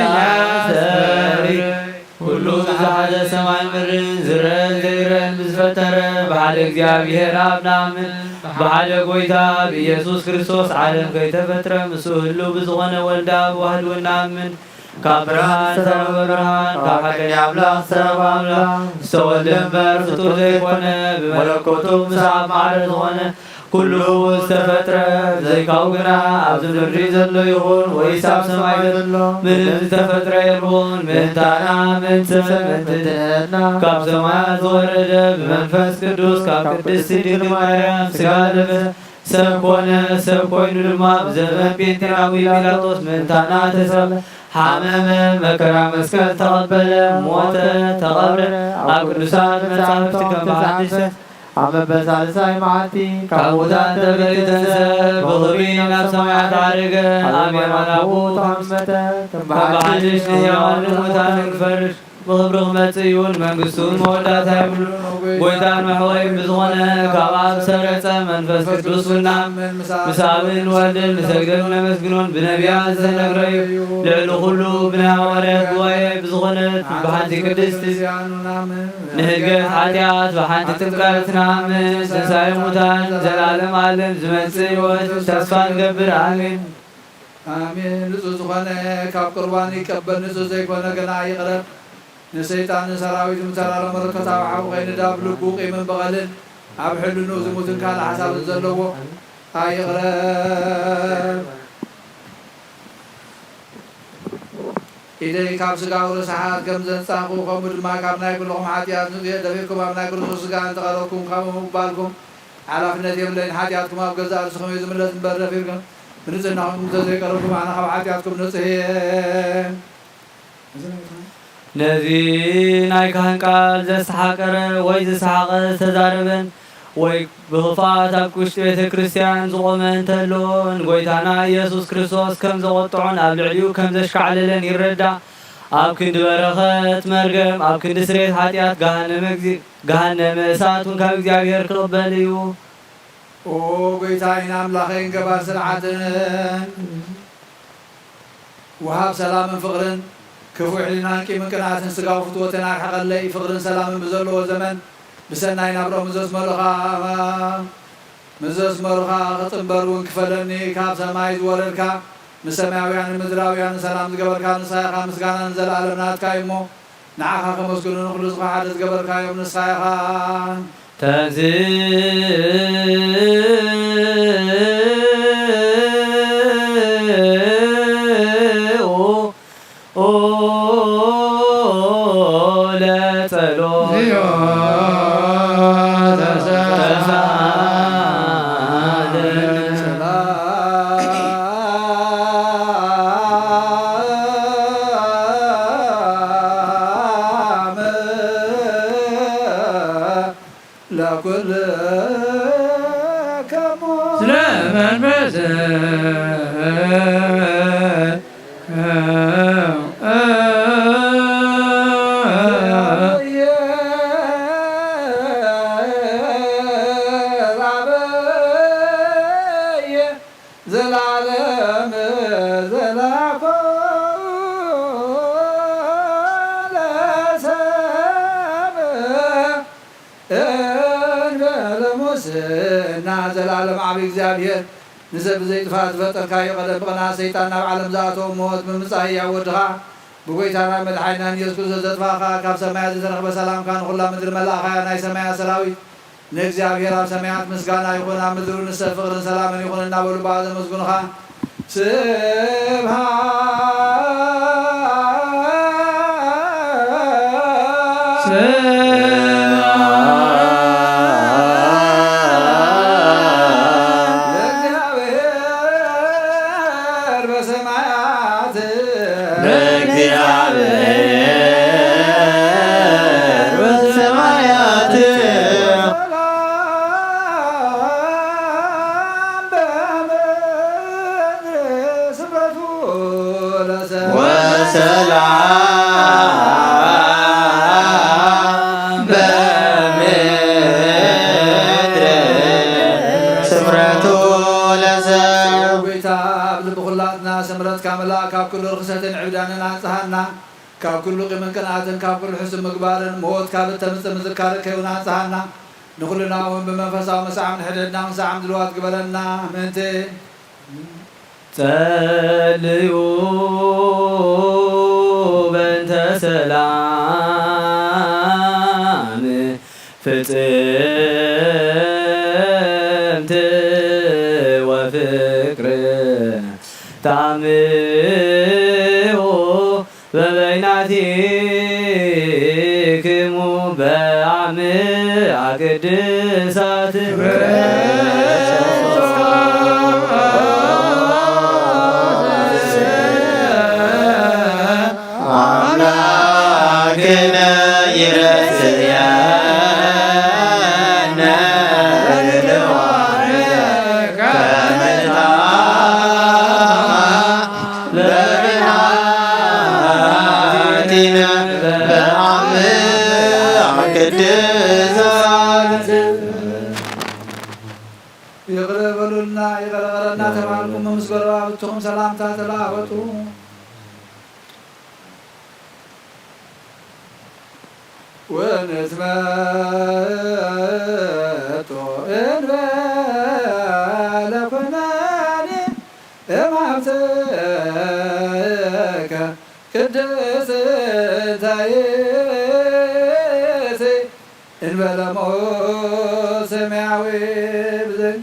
ወዘያስተሪ ኩሉ ዝሓዘ ሰማይ ምድርን ዝረአን ዘይረአን ብዝፈጠረ ብሓደ እግዚኣብሔር ኣብ ንኣምን። ብሓደ ጐይታ ብኢየሱስ ክርስቶስ ዓለም ከይተፈጥረ ምስኡ ህልው ብዝኾነ ወልድ ኣብ ዋህድ እውን ንኣምን። ካብ ብርሃን ዝተረኸበ ብርሃን፣ ካብ ሓቀኛ ኣምላኽ ዝተረኸበ ኣምላኽ፣ ዝተወልደ እምበር ፍጡር ዘይኮነ፣ ብመለኮቱ ምስ ኣብ ማዕረ ዝኾነ፣ ኩሉ ዝተፈጥረ፣ ብዘይካኡ ግና ኣብዚ ምድሪ ዘሎ ይኹን ወይስ ኣብ ሰማይ ዘሎ ምንም ዝተፈጥረ የልቦን። ምእንታና፣ ምእንቲ ሰብ፣ ምእንቲ ድሕነትና፣ ካብ ሰማያት ዝወረደ ብመንፈስ ቅዱስ ካብ ቅድስቲ ድንግል ማርያም ሥጋ ለበሰ። ሰብ ኮነ፣ ሰብ ኮይኑ ድማ ብዘበን ጴንጤናዊ ጲላጦስ ምእንታና ተሰቅለ፣ ሓመመ፣ መከራ መስቀል ተቐበለ፣ ሞተ፣ ተቐብረ፣ ኣብ ቅዱሳት መጻሕፍቲ ከም ብሓድሽ ኣብ መበል ሳልሳይ መዓልቲ ካብ ሙታን ተበሊተ ሰብ ብኽብሪ ናብ ሰማያት ዓረገ፣ ኣብ የማን ኣቦኡ ተቐመጠ፣ ከም ብሓድሽ ንሕያዋን ንሙታን ክፈርድ ብኽብሪ ክመጽእ እዩ፣ ንመንግስቱ መወዳእታ የብሉን። ጐይታን መሕወይን ብዝኾነ ካብ ኣብ ሰረጸ መንፈስ ቅዱስ እውን ንኣምን፣ ምስ ኣብን ወልድን ንሰግድን ነመስግኖን ብነቢያት ዝተነግረ እዩ። ልዕሊ ኩሉ ብናይ ሃዋርያት ጉባኤ ብዝኾነት ብሓንቲ ቅድስት ንህድገት ሓጢኣት ብሓንቲ ጥምቀት ንኣምን፣ ትንሳኤ ሙታን ዘላለም ዓለም ዝመጽእ ህይወት ተስፋ ንገብር። ኣሜን። ኣሜን። ንጹህ ዝኾነ ካብ ቁርባን ይቀበል፣ ንጹህ ዘይኮነ ግና ይቕረብ። ንሰይጣንን ሰራዊቱን ተራሮ መለኮታዊ ሓዊ ኸይንዳ ብልቡ ቂምን በቐልን ኣብ ሕልንኡ ዝሙትን ካልእ ሓሳብን ዘለዎ ኣይቕረብ። ኢደይ ካብ ስጋዊ ርስሓት ከም ዘንጻኹ፣ ከምኡ ድማ ካብ ናይ ኩልኹም ሓጢኣት ንጹሕ እየ። ደፊርኩም ኣብ ናይ ክርስቶስ ስጋ እንተቐረብኩም፣ ከምኡ ምባልኩም ሓላፍነት የብለይን። ሓጢኣትኩም ኣብ ገዛእ ርእስኹም እዩ ዝምለስ እምበር፣ ደፊርኩም ብንጽህናኹም እንተዘይቀረብኩም፣ ኣነ ካብ ሓጢኣትኩም ንጹሕ እየ። ነዚ ናይ ካህን ቃል ዘስተሓቀረ ወይ ዝሰሓቐ ዝተዛረበን ወይ ብኽፍኣት ኣብ ውሽጢ ቤተ ክርስቲያን ዝቖመ እንተሎ፣ ንጎይታና ኢየሱስ ክርስቶስ ከም ዘቖጥዖን ኣብ ልዕሊኡ ከም ዘሽካዕለለን ይረዳእ። ኣብ ክንዲ በረኸት መርገም፣ ኣብ ክንዲ ስርየት ሓጢኣት፣ ገሃነመ እግዚ-፣ ገሃነመ እሳት እውን ካብ እግዚኣብሔር ክቕበል እዩ። ኦ ጎይታይን ኣምላኸይን፣ ገባር ስርዓትን ወሃብ ሰላምን ፍቕርን፣ ክፉእ ሕሊናን ቂምን ቅንኣትን ስጋዊ ፍትወትን ኣርሕቐለይ። ፍቕርን ሰላምን ብዘለዎ ዘመን ብሰናይ ናብርኦም ዘስመሩኻ፣ ምስ ዘስመሩኻ ክጽንበር እውን ክፈለኒ። ካብ ሰማይ ዝወረድካ፣ ንሰማያውያንን ምድራውያንን ሰላም ዝገበርካ ንስኻ ኢኻ። ምስጋና ንዘለኣለም ናትካ እዩ እሞ፣ ንዓኻ ከመስግኑ ንኹሉ ዝኾነ ሓደ ዝገበርካዮም ንስኻ ኢኻ። ተንሥኡ ለጸሎት። ለኩልከሙ። ስለ መንፈስ ዘላለም ዘላኮ ለሰብ እንበለ ሙስና። ዘላለም ዓቢ እግዚኣብሔር፣ ንሰብ ብዘይ ጥፋት ዝፈጠርካዮ፣ ቀደም ብቕንኣት ሰይጣን ናብ ዓለም ዝኣተወ ሞት ብምምጻእ ህያው ወድኻ ብጎይታና መድሓኒናን ኢየሱስ ክርስቶስ ዘጥፋእኻ፣ ካብ ሰማያት ዝተረኽበ ሰላምካ ንኹላ ምድሪ መላእኻያ። ናይ ሰማያት ሰራዊት ንእግዚኣብሔር ኣብ ሰማያት ምስጋና ይኹን፣ ኣብ ምድሪ እውን ንሰብ ፍቕርን ሰላምን ይኹን እናበሉ ብኣ ዘመስግኑኻ። ስብሐት ለእግዚኣብሔር በሰማያት። ለእግዚኣብሔር በሰማያት። ሰላም በምድር ስምረቱ ለሰብ። ወሰላም በምድር ስምረቱ ለሰብ። ጎይታ፣ ኣብ ልቢ ኩላትና ስምረትካ ምላእ፣ ካብ ኩሉ ርኽሰትን ዕብዳንን ኣንጽሃና። ካብ ኩሉ ቂምን ቅንኣትን ካብ ኩሉ ሕሱም ምግባርን ሞት ካብ እተምጽእ ምዝካር ከይውን ኣንጽሃና። ንኹልና እውን ብመንፈሳዊ መሳዕም ንሕደድና እውን ሰዓም ድልዋት ግበረና። ምእንቲ ጸልዩ በእንተ ሰላም ፍጽምቲ ወፍቅር ተአምሁ በበይናቲክሙ በአምአ ቅድሳት። አምላክነ ይረስየነ ለብርሃን ለብርሃን በአምአ ቅድሳት። ይቕረ በሉልና፣ ይቕረ በለና ተባልኩም፣ ምስ ጎረባብትኹም ሰላምታ ተለዋወጡ። ወንትመጦ እንበለ ኩነኔ እምሃብትከ ቅድስት እንተ ይእቲ እንበለ ሞት ሰማያዊ ብዘይ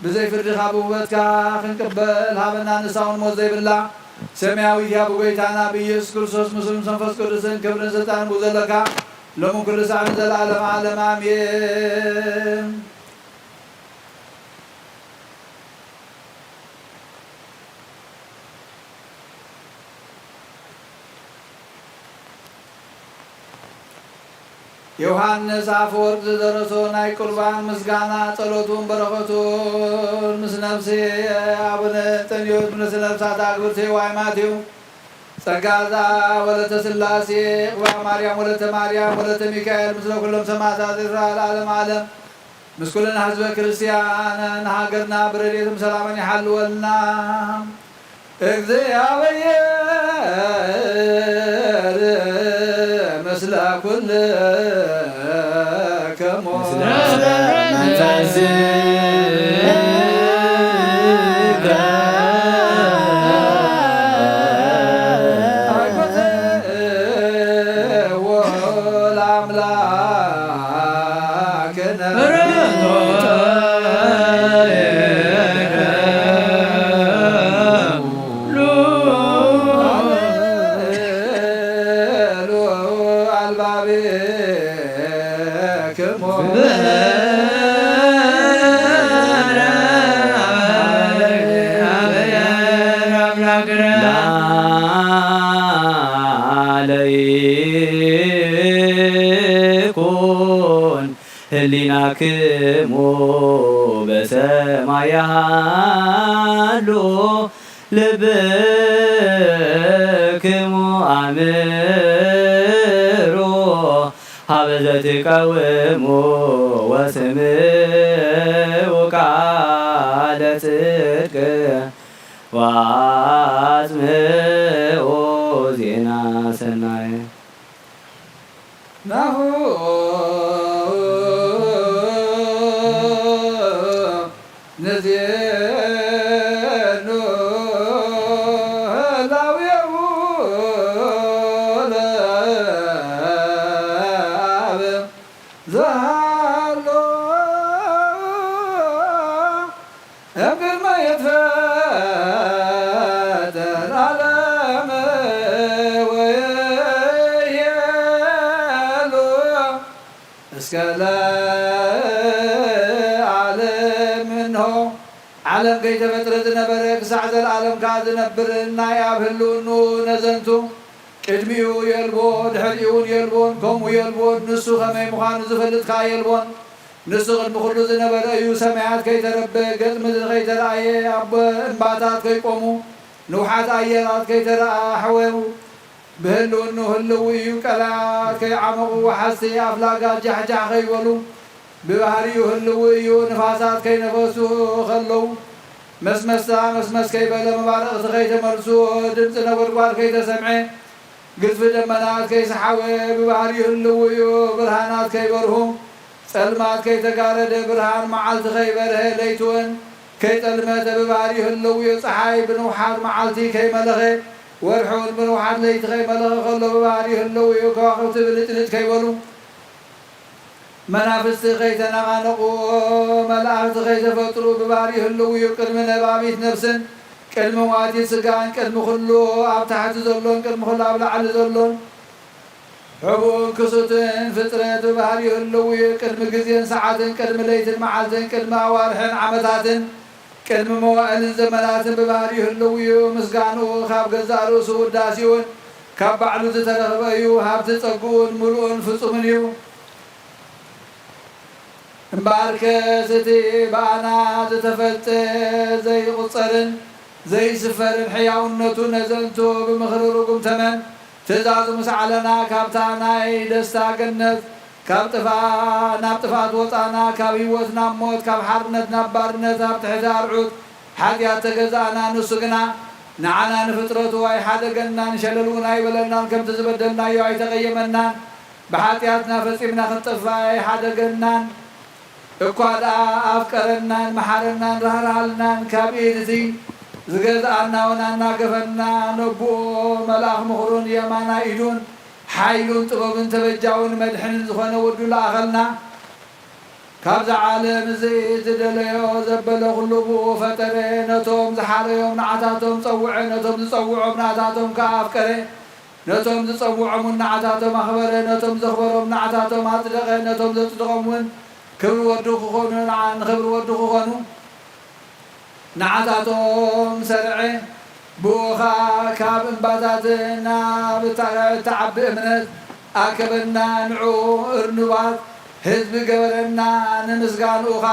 ብዘይ ፍርድኻ ብውበትካ ክንቅበል ሃበና። ንሳ እውን ሞት ዘይብላ ሰማያዊት እያ። ብጎይታና ብኢየሱስ ክርስቶስ ምስሉን መንፈስ ቅዱስን ክብርን ስልጣንን ብኡ ዘለካ ሎምን ኩሉ ሳዕ ንዘለዓለመ ዓለም ኣሜን። ዮሃንስ ኣፈወርቅ ዝደረሶ ናይ ቁርባን ምስጋና ጸሎቱን በረኸቱን ምስ ነፍሲ ኣቡነ እንጠንዮስ ምስ ነፍሳት ኣግብርቲ ዋይ ማቴው ጸጋዛ ወለተ ስላሴ ቅባ ማርያም ወለተ ማርያም ወለተ ሚካኤል ምስለ ኩሎም ሰማዕታት ኤርትራ ለዓለም ዓለም ምስ ኩልና ህዝበ ክርስቲያን ንሃገርና ብረድኤትን ሰላምን ይሓልወልና። እግዚኣብሔር ምስለ ኩልክሙ። ምስለ መንፈስከ። ላለ ይኩን ህሊናክሙ በሰማይ ያሃሉ ልብክሙ ኣምሩ ሀበ ዘትቀውሙ ወስምዑ ቃለ ጽድቅ ወአጽምዑ ዜና ሰናይ። ናሁ ንዜኑ ህላዌሁ ለአብ ዘሃሎ እምቅድመ ይትፈጠር ዓለም ወይሄሉ እስከ ለዓለም እንሆ። ዓለም ከይተፈጥረ ዝነበረ ክሳዕ ዘለዓለም ከኣ ዝነብር ናይ ኣብ ህልውንኡ ነዘንቱ ቅድሚኡ የልቦ፣ ድሕሪኡ እውን የልቦን፣ ከምኡ የልቦን። ንሱ ከመይ ምዃኑ ዝፈልጥ ከኣ የልቦን። ንሱ ቅድሚ ኩሉ ዝነበረ እዩ። ሰማያት ከይተረበ፣ ገጽ ምድሪ ከይተራእየ፣ ኣብ እምባታት ከይቆሙ፣ ንውሓት ኣየራት ከይተራእሐወ፣ ብህልውኑ ህልው እዩ። ቀላያት ከይዓመቑ፣ ወሓዝቲ ኣፍላጋት ጃሕጃሕ ከይበሉ፣ ብባህሪኡ ህልው እዩ። ንፋሳት ከይነፈሱ ከለዉ፣ መስመስታ መስመስ ከይበለ፣ መባርቕቲ ከይተመልሱ፣ ድምፂ ነጎድጓድ ከይተሰምዐ፣ ግዝፊ ደመናት ከይሰሓበ ብባህሪኡ ህልው እዩ። ብርሃናት ከይበርሁ፣ ጸልማት ከይተጋረደ፣ ብርሃን መዓልቲ ከይበርሀ፣ ለይቲ እውን ከይጸልመተ ብባህሪኡ ህልው እዩ። ጸሓይ ብንውሓት መዓልቲ ከይመለኸ፣ ወርሒ እውን ብንውሓት ለይቲ ከይመለኸ ከሎ ብባህሪኡ ህልው እዩ። ከዋኽብቲ ብልጭልጭ ከይበሉ፣ መናፍስቲ ከይተነቓነቑ፣ መላእኽቲ ከይተፈጥሩ፣ ብባህሪኡ ህልው እዩ። ቅድሚ ነባቢት ነፍስን ቅድሚ መዋቲት ስጋን፣ ቅድሚ ኩሉ ኣብ ታሕቲ ዘሎን ቅድሚ ኩሉ ኣብ ላዕሊ ዘሎን፣ ሕቡእን ክሱትን ፍጥረት ብባህሪኡ ህልው እዩ። ቅድሚ ግዜን ሰዓትን፣ ቅድሚ ለይትን መዓልትን፣ ቅድሚ ኣዋርሕን ዓመታትን፣ ቅድሚ መዋእልን ዘመናትን ብባህሪኡ ህልው እዩ። ምስጋንኡ ካብ ገዛእ ርእሱ ውዳሴኡን ካብ ባዕሉ ዝተረኽበ እዩ። ሃብቲ ጸግኡን ምሉእን ፍጹምን እዩ። እምበኣርከስ እቲ ብኣና ዝተፈልጠ ዘይቑጸርን ዘይስፈርን ሕያውነቱ ነዘንቱ ብምኽሪ ርጉም ተመን ትእዛዙ ምስ ዓለና፣ ካብታ ናይ ደስታ ገነት፣ ካብ ጥፋ-፣ ናብ ጥፍኣት ወጻና፣ ካብ ህይወት ናብ ሞት፣ ካብ ሓርነት ናብ ባርነት፣ ኣብ ትሕቲ ኣርዑት ሓጢኣት ተገዛእና። ንሱ ግና ንዓና ንፍጥረቱ ኣይሓደገናን፣ ሸለል እውን ኣይበለናን፣ ከምቲ ዝበደልናዮ ኣይተቐየመናን። ብሓጢኣትና ፈጺምና ክንጠፍእ ኣይሓደገናን፣ እኳ ደኣ ኣፍቀረናን መሓረናን ራህራሃልናን። ካብ ኢድ እቲ ዝገዝኣና እውን ኣናገፈና። ነብኡ መልኣኽ ምኽሩን የማናይ ኢዱን ሓይሉን ጥበቡን ተበጃውን መድሕንን ዝኾነ ወዱ ለኣኸልና። ካብዛ ዓለም እዚ ዝደለዮ ዘበለ ኩሉ ብኡ ፈጠረ። ነቶም ዝሓረዮም ንዓታቶም ጸውዐ፣ ነቶም ዝጸውዖም ንዓታቶም ከኣ ኣፍቀረ። ነቶም ዝጸውዖም እውን ንዓታቶም ኣኽበረ፣ ነቶም ዘኽበሮም ንዓታቶም ኣጽደቐ፣ ነቶም ዘጽደቖም እውን ክብሪ ወዱ ክኾኑ፣ ንዓ-፣ ንኽብሪ ወዱ ክኾኑ ንዓታቶም ሰርዐ። ብኡ ኸኣ ካብ እምባታት ናብ እታ-፣ እትዓቢ እምነት፣ ኣከበና ንዑ እርኑባት ህዝቢ ገበረና ንምስጋንኡኻ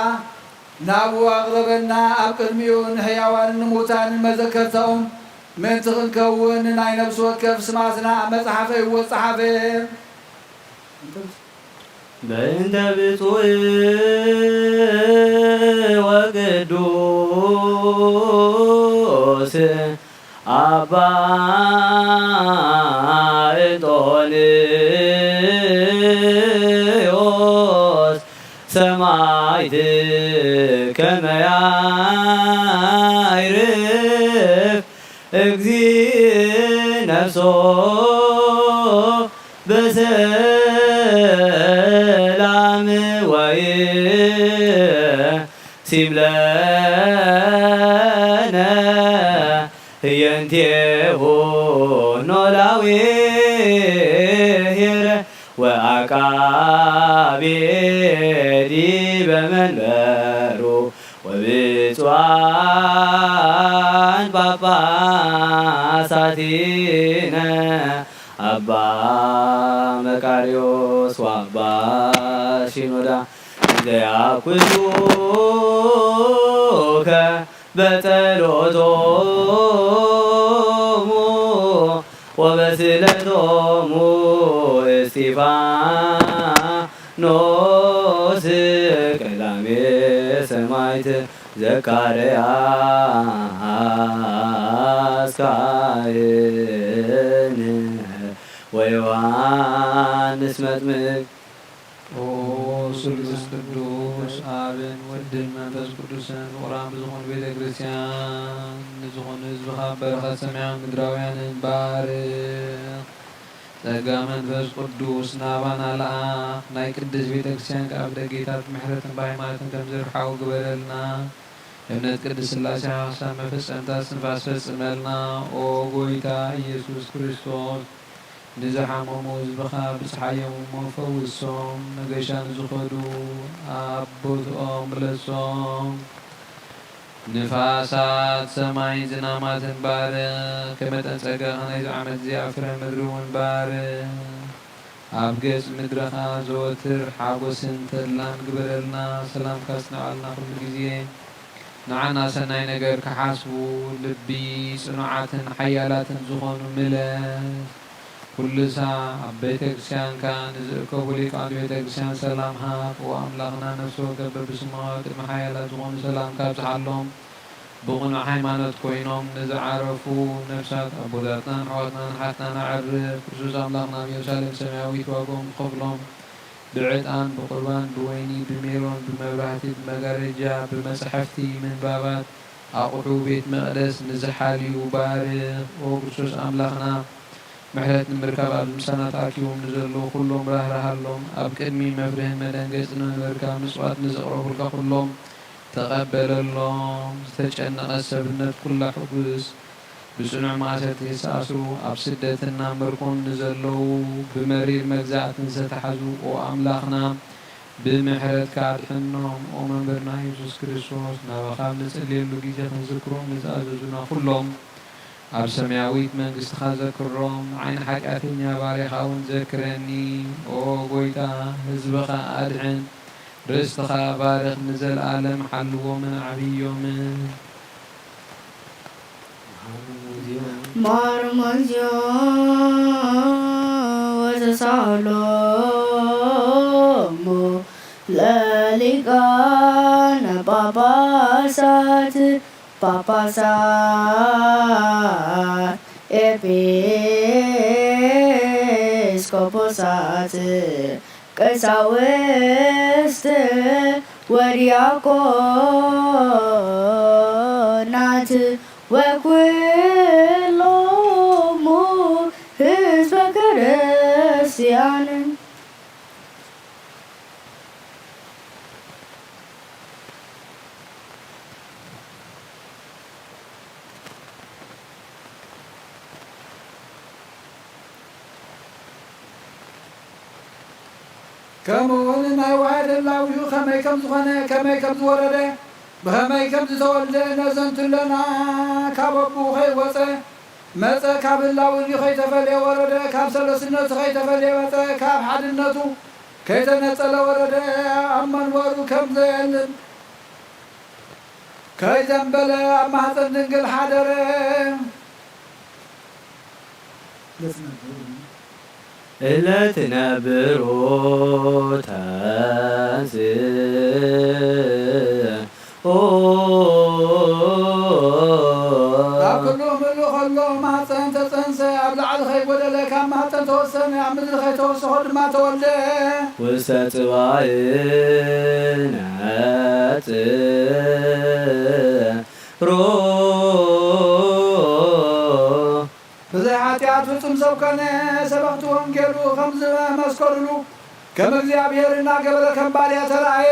ናብኡ ኣቕረበና ኣብ ቅድሚኡ ንሕያዋንን ንሙታንን መዘከርታኦም ምእንቲ ክንከውን ናይ ነፍሲ ወከፍ ስማትና ኣብ መጽሓፈ ይወጽሓፈ። በእንተ ብፁዕ ወቅዱስ ኣባ እንጦንዮስ ሰማዕት ከመ ያዕርፍ እግዚእ ነፍሶ በሰላም ወይሲም ለነ ህየንቴሁ ኖላዊ ኄረ ወአቃቤ ዲበ መንበሩ ወብፁዓን ጳጳሳቲነ አባ መቃርዮስ ወአባ ሲኖዳ ዘያኩቱከ በጸሎቶሙ ወበስእለቶሙ እስጢፋኖስ ቀዳሜ ሰማዕት ዘካርያስ ካህን ወዮሐንስ መጥምቅ። ኦ ስሉስ ቅዱስ ኣብን ወድን መንፈስ ቅዱስን ፍቑራን ብዝኾኑ ቤተ ክርስቲያን ንዝኾኑ ህዝብኻ በረኸት ሰማያውያን ምድራውያንን ባርኽ። ጸጋ መንፈስ ቅዱስ ናባና ለኣኽ። ናይ ቅድስት ቤተ ክርስቲያን ከኣ ብደጌታት ምሕረትን ብሃይማኖትን ከም ዝርሓቑ ግበረልና። እምነት ቅድስት ሥላሴ ሓሳብ መፈጸምታ እስትንፋስ ፈጽመልና። ኦ ጎይታ ኢየሱስ ክርስቶስ፣ ንዝሓመሙ ህዝብኻ ብጽሓዮም እሞ ፈውሶም። መገሻ ንዝኸዱ ኣብ ቦትኦም ምለሶም። ንፋሳት ሰማይን ዝናማትን ባርኽ። ከመጠን ጸጋኻ ናይዚ ዓመት እዚኣ ፍረ ምድሪ እውን ባርኽ። ኣብ ገጽ ምድርኻ ዘወትር ሓጎስን ተድላን ግበረልና። ሰላምካ ኣጽንዓልና ኩሉ ግዜ። ንዓና ሰናይ ነገር ክሓስቡ ልቢ ጽኑዓትን ሓያላትን ዝኾኑ ምለስ። ኩሉ ሳዕ ኣብ ቤተ ክርስቲያንካ ንዝእከቡ ሊቃውንቲ ቤተ ክርስቲያን ሰላም ሃብ። ኦ ኣምላኽና፣ ነፍሲ ወከፍ በብስሙ ኣብ ቅድሚ ሓያላት ዝኾኑ ሰላምካ ኣብዝሓሎም። ብቕኑዕ ሃይማኖት ኮይኖም ንዝዓረፉ ነፍሳት ኣቦታትናን ኣሕዋትናን ኣሓትናን ኣዕርፍ። ክርስቶስ ኣምላኽና ኣብ ኢየሩሳሌም ሰማያዊት ዋግኦም ክኸፍሎም ብዕጣን፣ ብቁርባን፣ ብወይኒ፣ ብሜሮን፣ ብመብራህቲ፣ ብመጋረጃ፣ ብመጻሕፍቲ ምንባባት ኣቑሑ ቤት መቕደስ ንዝሓልዩ ባርኽ። ኦ ክርስቶስ ኣምላኽና፣ ምሕረት ንምርካብ ኣብዚ ምሳና ተኣኪቦም ንዘለዉ ኩሎም ራህርሃሎም። ኣብ ቅድሚ መፍርህን መደንገጽን መንበርካ ምጽዋት ንዘቕረቡልካ ኩሎም ተቐበለሎም። ዝተጨነቐት ሰብነት ኩላ ሕጉስ። ብጽኑዕ ማእሰርቲ ዝተኣስሩ፣ ኣብ ስደትን ኣብ ምርኮን ንዘለዉ፣ ብመሪር መግዛእትን ዝተታሕዙ፣ ኦ ኣምላኽና፣ ብምሕረትካ ኣድሕኖም። ኦ መምህርና የሱስ ክርስቶስ፣ ናባኻ ኣብ ንጽልየሉ ግዜ ክንዝክሮም ንዝኣዘዙና ኩሎም፣ ኣብ ሰማያዊት መንግስትኻ ዘክሮም። ንዓይ ንሓጢኣተኛ ባርያኻ እውን ዘክረኒ። ኦ ጎይታ፣ ህዝብኻ ኣድሕን። ርስትኻ ባርኽ፣ ንዘለኣለም ሓልዎምን ዓብዮምን። ማርሞዝዮ ወተሳሎሞ ለሊቃነ ጳጳሳት ጳጳሳት ኤጲስቆጶሳት ቀሳውስት ወዲያቆናት ወኩሎሙ ህዝበ ክርስቲያን። ከምኡውን ናይ ዋሕድ ህላዊኡ ከመይ ከም ዝኾነ፣ ከመይ ከም ዝወረደ፣ ብኸመይ ከም ዝተወልደ ነዘንቱ ኣለና። ካብ ኣቦኡ ከይወጸ መጸ፣ ካብ ህላውንኡ ከይተፈልየ ወረደ፣ ካብ ሰለስነቱ ከይተፈልየ መጸ፣ ካብ ሓድነቱ ከይተነጸለ ወረደ፣ ኣብ መንበሩ ከም ዘየልን ከይዘንበለ ኣብ ማህፀን ድንግል ሓደረ። ለትነብሮ ተንስእ። ኦ። ኣብ ኩሉ ምሉእ ከሎ ማህፀን ተፀንሰ፣ ኣብ ላዕሊ ከይጎደለ ካብ ማህፀን ተወሰነ፣ ኣብ ምድሪ ከይተወሰኾ ድማ ተወልደ። ውስተ ጽባእ ነጽሮ። ብዘይ ሓጢኣት ፍጹም ሰብ ኮነ። ሰበኽቲ ወንጌሉ ከም ዝመሰከሩሉ ከም እግዚኣብሔር እናገበረ ከም ባርያ ተራእየ።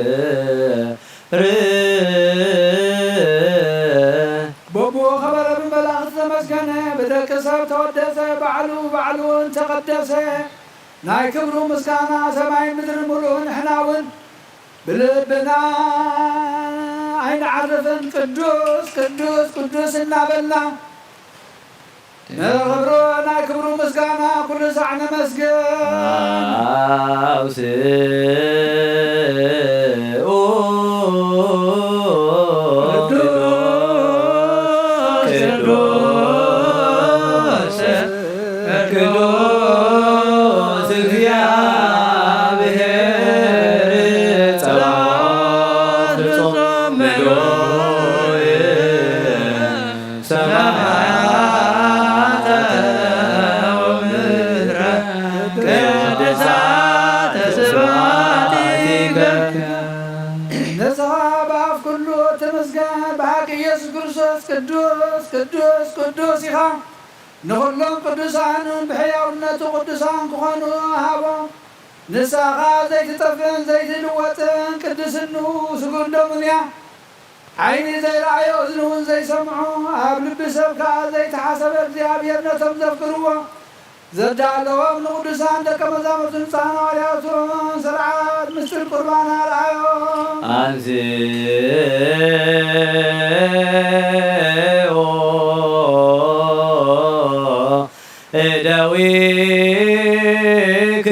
ንነጽር። በብኡ ኸበረ ብመላእኽቲ ተመስገነ፣ ብደቂ ሰብ ተወደሰ፣ ባዕሉ ባዕሉ እውን ተቐደሰ። ናይ ክብሩ ምስጋና ሰማይን ምድርን ምሉእ ንሕና እውን ብልብና ኣይንዓርፍን። ቅዱስ ቅዱስ ቅዱስ እናበልና ንኽብሮ ናይ ክብሩ ምስጋና ኩሉ ሳዕ ነመስግን። ኣውስኡ ቅዱስ ቅዱስ ቅዱስ እግዚኣብሔር ጸባኦት ፍጹም ምሉእ ሰማያተ ወምድረ ቅድሳተ ስብሐቲከ። ንስኻ ብኣፍ ኩሉ ትምስገን፣ ብሓቂ ኢየሱስ ክርስቶስ ቅዱስ ቅዱስ ቅዱስ ኢኻ። ንኹሎም ቅዱሳንን ብሕያውነቱ ቅዱሳን ክኾኑ ሃቦም። ንሳ ኸኣ ዘይትጠፍእን ዘይትልወጥን ቅድስንኡ ስግኡን ደሙን እያ። ዓይኒ ዘይረኣዮ እዝኒ እውን ዘይሰምዖ ኣብ ልቢ ሰብ ከኣ ዘይተሓሰበ እግዚኣብሔር ነቶም ዘፍቅርዎ ዘዳለዎም ንቅዱሳን ደቀ መዛሙርቱ ንጹሓን ሃዋርያቱን ስርዓት ምስጢር ቁርባን ኣርኣዮም። አንስኦ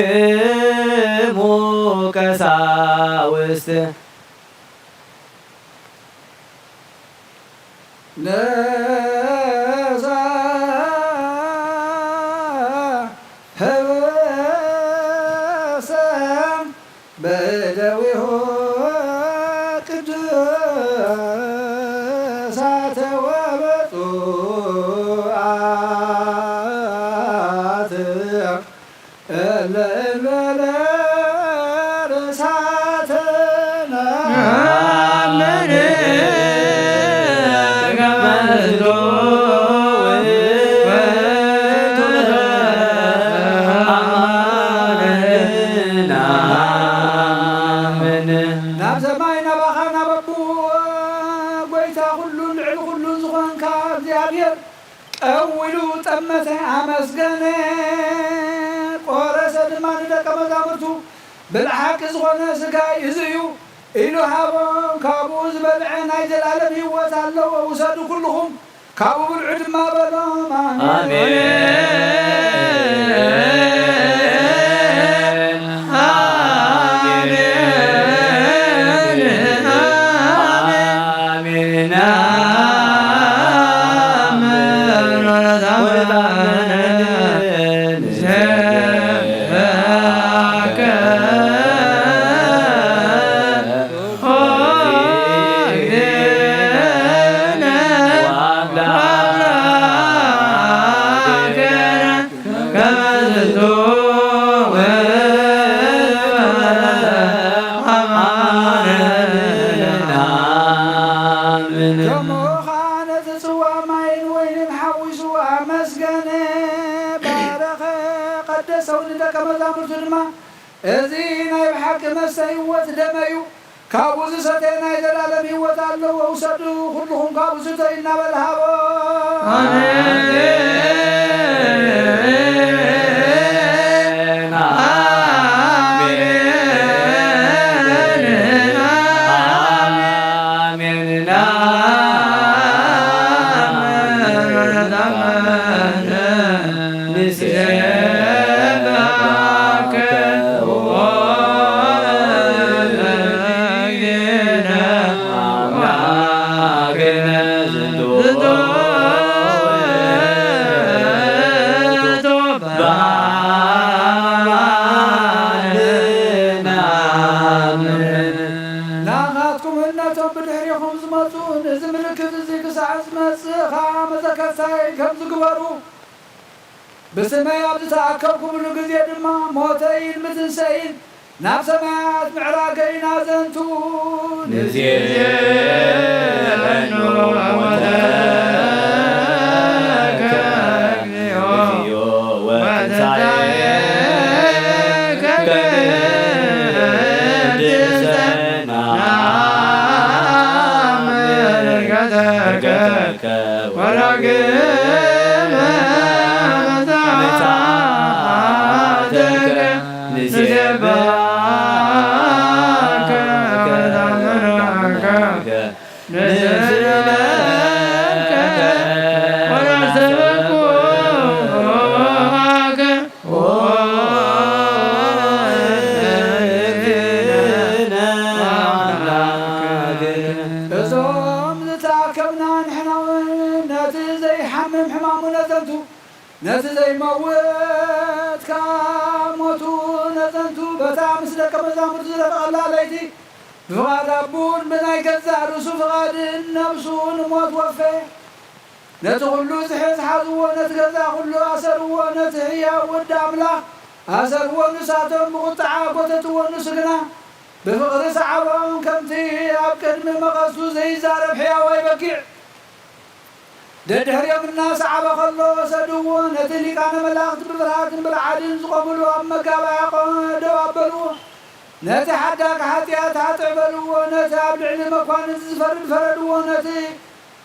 እደዊክሙ ቀሳውስት። ነሳ ህበሰ በእደዊሁ ቅዱሳተ ወብፁዓት እለ እንበለ ርሳተ ነአምን ከመ ዝንቱ ውእቱ አምን። ናብ ሰማይ ናባኻ ናብ ኣቦ ጎይታ ኩሉን ልዕሊ ኩሉን ዝኾንካ እግዚኣብሔር ቀዊሉ ጠመተ፣ ኣመስገነ፣ ቆረሰ ድማ ንደቀ መዛሙርቱ፣ "ብልሓቂ ዝኾነ ስጋይ እዚ እዩ" ኢሉ ሃቦም። ካብኡ ዝበልዐ ናይ ዘላለም ህይወት ኣለዎ። ውሰዱ ኩልኹም ካብኡ ብልዑ ድማ በሎም። ኣሜን። ኣሜን። ኣሜን። ከሙኡ ኸዓ ነቲ ጽዋእ ማይን ወይንን ሓዊሱ ኣመስገነ፣ ባረኸ፣ ቀደሰ፣ ንደቀ መዛሙርቱ ድማ፣ "እዚ ናይ ብሓቂ መስተ ህይወት ደመ እዩ፣ ካብኡ ዝሰተ ናይ ዘላለም ህይወት ኣለዎ፣ ውሰዱ፣ ኩልኹም ካብኡ ስተዩ" እናበለ ሃቦ። ኣሜን። ኣሜን። ንሴብሐከ ወእግዚእነ አምላክነ ዝንቱ ውእቱ በአማነ ነአምን። ናኻትኩምን ነቶም ብድሕሪኹም ዝመጹን እዚ ምልክት እዚ ክሳዕ ዝመጽእ ኸኣ መዘከርታይ ከምዚ ግበሩ። ብስመይ ኣብ ዝተኣከብኩምሉ ግዜ ድማ ሞተይን ምትንሰይን ናብ ሰማያት ምዕራገይን ኣዘንቱ። ንዜኑ ሞተከ እግዚኦ ወትንሳኤከ ቅድስተ ነአምን። እርገተከ ወዳግመ ምጽአትከ ንሴብሐከ ወነመስግነከ ንስብሐከ ወነስተብኩከ። ኦ እግዝእነ አምላክነ። እዞም ዝተኣከብና ንሕና እውን ነቲ ዘይሓምም ሕማሙ ነዘንቱ፣ ነቲ ዘይመውት ካብ ሞቱ ነዘንቱ፣ በታ ምስ ደቀ መዛሙርቱ ዝረፈቐላ ለይቲ ብፍቓድ ኣቡን ብናይ ገዛእ ርእሱ ፍቓድን ነብሱ ንሞት ወፈየ። ነቲ ኹሉ ዝሕዝ ሓዝዎ፣ ነቲ ገዛ ኹሉ ኣሰርዎ፣ ነቲ ህያው ወዲ ኣምላኽ ኣሰርዎ። ንሳቶም ብቑጥዓ ጐተትዎ፣ ንሱ ግና ብፍቕሪ ሰዓቦም። ከምቲ ኣብ ቅድሚ መቐሱ ዘይዛረብ ሕያዋይ በጊዕ ደድሕሪኦም እናሰዓበ ኸሎ ወሰድዎ። ነቲ ሊቃነ መላእኽቲ ብፍርሃትን ብርዓድን ዝቖሙሉ ኣብ መጋባእያ ቆ-፣ ደው ኣበልዎ። ነቲ ሓዳግ ሓጢኣት ሃጥዕ በልዎ። ነቲ ኣብ ልዕሊ መኳንንቲ ዝፈርድ ፈረድዎ። ነቲ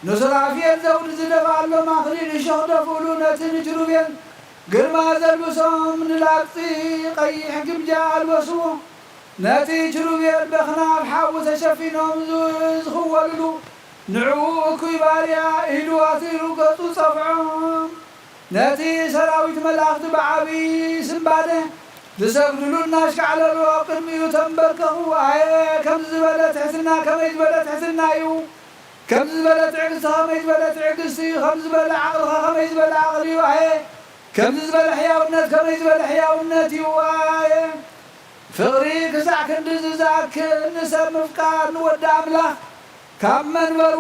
ንሱራፌል ዘውዲ ዝደፍኣሎም ኣኽሊል እሾኽ ደፍኡሉ። ነቲ ንኪሩቤል ግርማ ዘልብሶም ንላግጺ ቀይሕ ግምጃ ኣልበስዎ። ነቲ ኪሩቤል በኽናፍ ሓዊ ተሸፊኖም ዝ-፣ ዝኽወልሉ ንዕኡ እኩይ ባርያ ኢዱ ኣሲሩ ገጹ ጸፍዖም። ነቲ ሰራዊት መላእኽቲ ብዓቢ ስንባደ ዝሰግድሉ እናሽካዕለሉ ኣብ ቅድሚኡ ተንበርከኹ። ኣየ ከምዚ ዝበለ ትሕትና፣ ከመይ ዝበለ ትሕትና እዩ! ከምዚ ዝበለ ትዕግስቲ፣ ከመይ ዝበለ ትዕግስቲ እዩ! ከምዚ ዝበለ ዓቕሊ፣ ከመይ ዝበለ ዓቕሊ እዩ! ኣየ ከምዚ ዝበለ ሕያውነት፣ ከመይ ዝበለ ሕያውነት እዩ! ኣየ ፍቕሪ ክሳዕ ክንድዚ ዝኣክል ንሰብ ምፍቃር፣ ንወዲ ኣምላኽ ካብ መንበሩ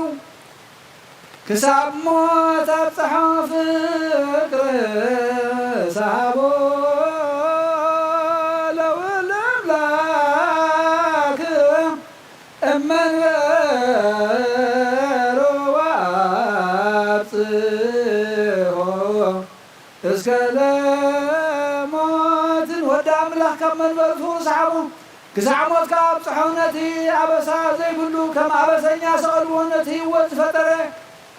ክሳብ ሞት ኣብጽሖ። ፍቅር ሳቦ ለወልደ ኣምላክ እመንበሮ ወአብጽሖ እስከ ለሞትን። ወዲ ኣምላኽ ካብ መንበሩ ፍቕሩ ሰሓቦ፣ ክሳዕ ሞት ከኣ ኣብጽሖ። ነቲ ኣበሳ ዘይብሉ ከም ኣበሰኛ ሰቐልዎ፣ ነቲ ህይወት ዝፈጠረ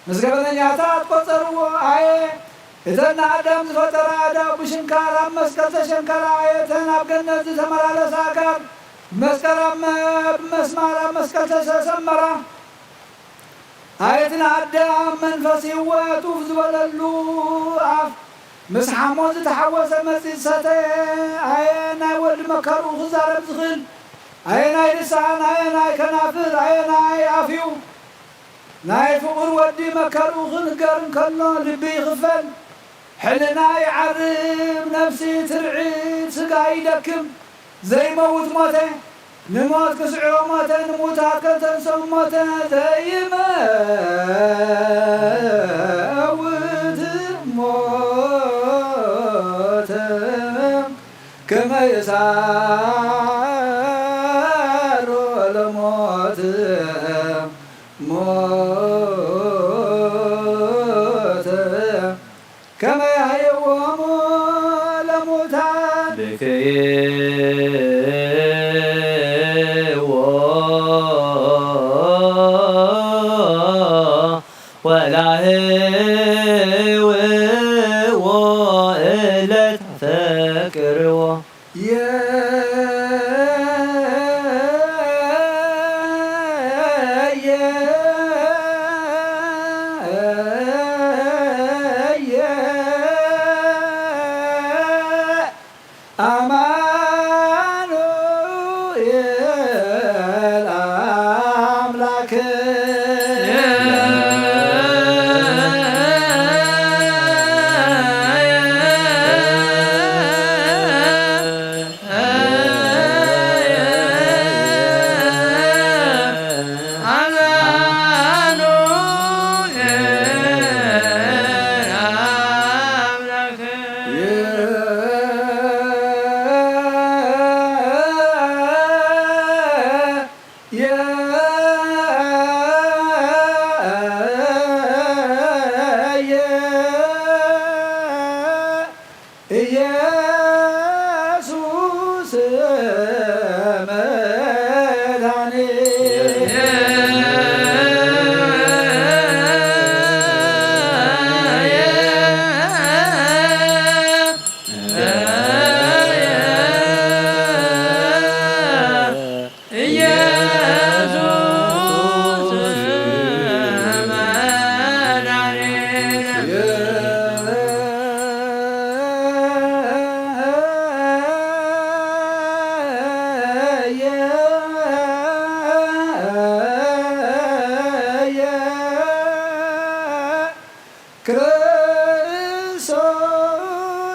ምስ ገበነኛታት ቈጸርዎ። ኣየ እተን ንኣዳም ዝፈጠረ ኣእዳው ብሽንካር ኣብ መስቀል ተሸንከራ። ኣየ እተን ኣብ ገነት ዝተመላለሳ ኣእጋር ብመስቀል ኣብ መ-፣ ብመስማር ኣብ መስቀል ተሰመራ። ኣየ እቲ ንኣዳም መንፈስ ህይወት ኡፍ ዝበለሉ ኣፍ፣ ምስ ሓሞት ዝተሓወሰ መጺ ዝሰተየ። ኣየ ናይ ወልድ መከርኡ ክዛረብ ዝኽእል፣ ኣየ ናይ ልሳን፣ ኣየ ናይ ከናፍር፣ ኣየ ናይ ኣፍ እዩ። ናይ ፍቑር ወዲ መከርኡ ክንገር እንከሎ ልቢ ይኽፈል። ሕልና ይዓርብ፣ ነፍሲ ትርዕድ፣ ስጋ ይደክም፣ ዘይመውት ሞተ፣ ንሞት ክስዕሮ ሞተ፣ ንምዉታት ከተንስኦም ሞተ፣ ዘይመውት ሞተ፣ ከመ ይሳሮ ለሞት ሞተ። ከመ ያህይዎሙ ለሙታን። ብክይዎ ወላህይዎ እለ ተፈቅርዎ።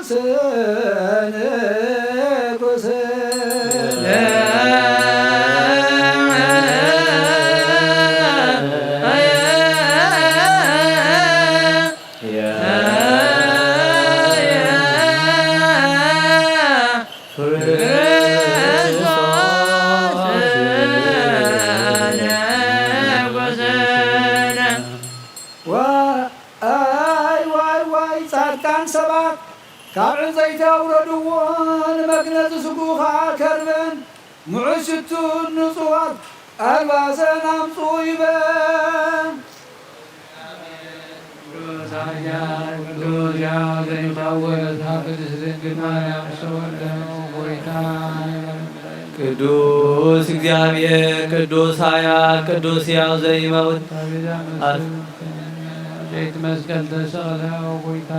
ንጉስ ዋይ ዋይ ዋይ፣ ጻድቃን ሰባት ካብ ዕንጸይቲ ኣውረድዎ፣ ንመግነዚ ስግኡ ኸኣ ከርበን ምዑት ሽቱን ንጹዋት ኣልባሰን ኣምጽኡ ይበል። ቅዱስ ኃያል ቅዱስ ሕያው ዘይፋወስ፣ ኣብ ቅድስት ድንግል ማርያም ዝተወልደ ጎይታ። ቅዱስ እግዚኣብሔር፣ ቅዱስ ኃያል፣ ቅዱስ ሕያው ዘይመውት፣ ዘይት መስቀል ተሰቕለ ጎይታ።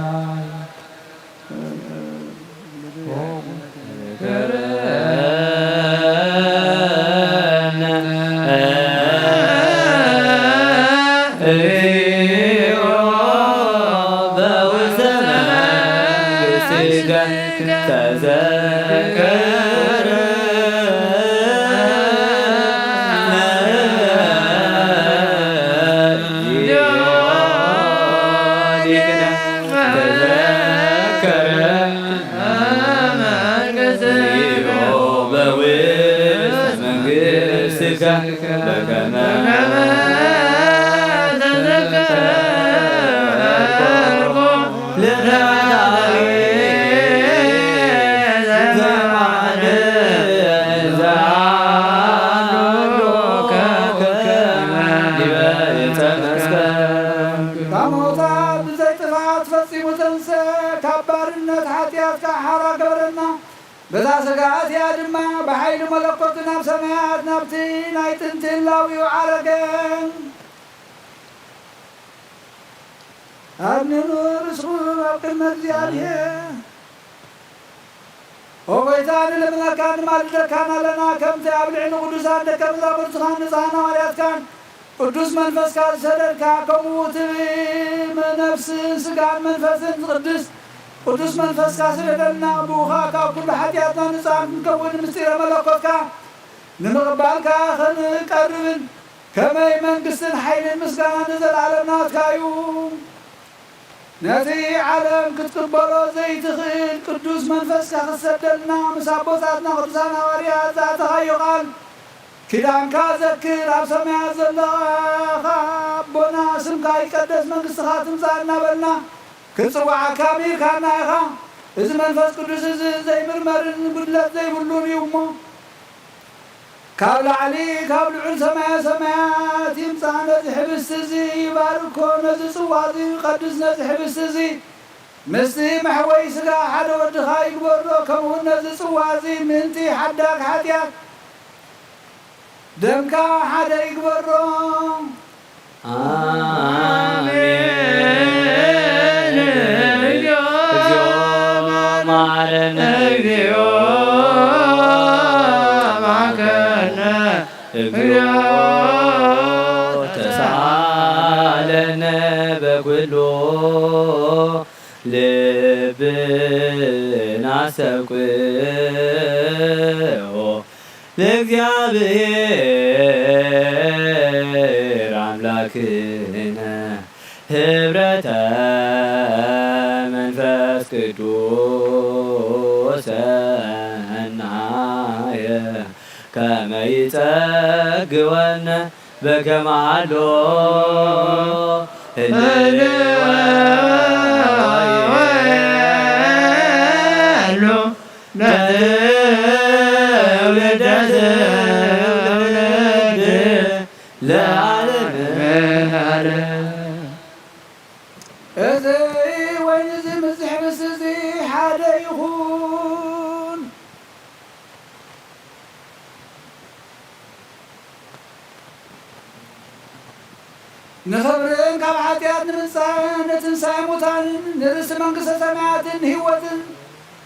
ካብ ሞት ብዘይ ጥፍኣት ፈጺሙ ተንሰ፣ ካብ ባርነት ሓጢኣት ከኣ ሓራ ገበረና። በዛ ስጋ እቲኣ ድማ ብሓይሊ መለኮቱ ናብ ሰማያት ናብቲ ናይ ጥንቲ ህላዊኡ ዓረገ። ኣድንኑ ርእስኹም ኣብ ቅድመ እግዚኣብሔር። ኦ ጐይታ፣ ንልምነካን ንማልደካን ኣለና፣ ከምቲ ኣብ ልዕሊ ቅዱሳን ደቀ መዛሙርትኻን ንጹሓን ሃዋርያትካን ቅዱስ መንፈስካ ዝሰደድካ፣ ከምኡ እቲ ብነፍስን ስጋን መንፈስን ዝቕድስ ቅዱስ መንፈስካ ስደደልና። ብኡ ኸኣ ካብ ኩሉ ሓጢኣትና ንጹሓን ክንከውን ምስጢረ መለኮትካ ንምቕባልካ ክንቀርብን ከመይ መንግስትን ሓይልን ምስጋናን ንዘለኣለም ናትካ እዩ። ነቲ ዓለም ክትቅበሎ ዘይትኽእል ቅዱስ መንፈስካ ክትሰደልና ምስ ኣቦታትና ቅዱሳን ሃዋርያት ዝኣተኻዮ ቃል ኪዳንካ ዘክር። ኣብ ሰማያት ዘለኻ ኣቦና፣ ስምካ ይቀደስ፣ መንግስትኻ ትምጻእ እናበልና ክንጽውዓካ ምሂርካና ኢኻ። እዚ መንፈስ ቅዱስ እዚ ዘይምርመርን ጉድለት ዘይብሉን እዩ እሞ፣ ካብ ላዕሊ ካብ ልዑል ሰማየ ሰማያት ይምጻእ። ነዚ ሕብስቲ እዚ ይባርኮ፣ ነዚ ጽዋ እዚ ይቐድስ። ነዚ ሕብስቲ እዚ ምስቲ መሕወይ ስጋ ሓደ ወድኻ ይግበሮ፣ ከምኡውን ነዚ ጽዋ እዚ ምእንቲ ሓዳግ ሓጢኣት ደምካ ሓደ ይግበሮ። ኣሜን። እግዚኦ መሐረነ። እግዚኦ መሐረነ። እግዚኦ ተሳለነ በኩሉ ልብና ሰብክዎ ለእግዚኣብሔር ኣምላክነ ህብረተ መንፈስ ቅዱስ ሰናየ ከመ ይጸግወነ በከመ ኣሎ ህልወ ወይሉ ለትውልደ ትውልድ ለዓለመ ዓለም። እዚ ወይኒ እዚ ምስ ዝሕብስ እዚ ሓደ ይኹን። ንኽብርን ካብ ሓጢኣት ንምንጻህን ንትንሳኤ ሙታንን ንርስቲ መንግስተ ሰማያትን ንህይወትን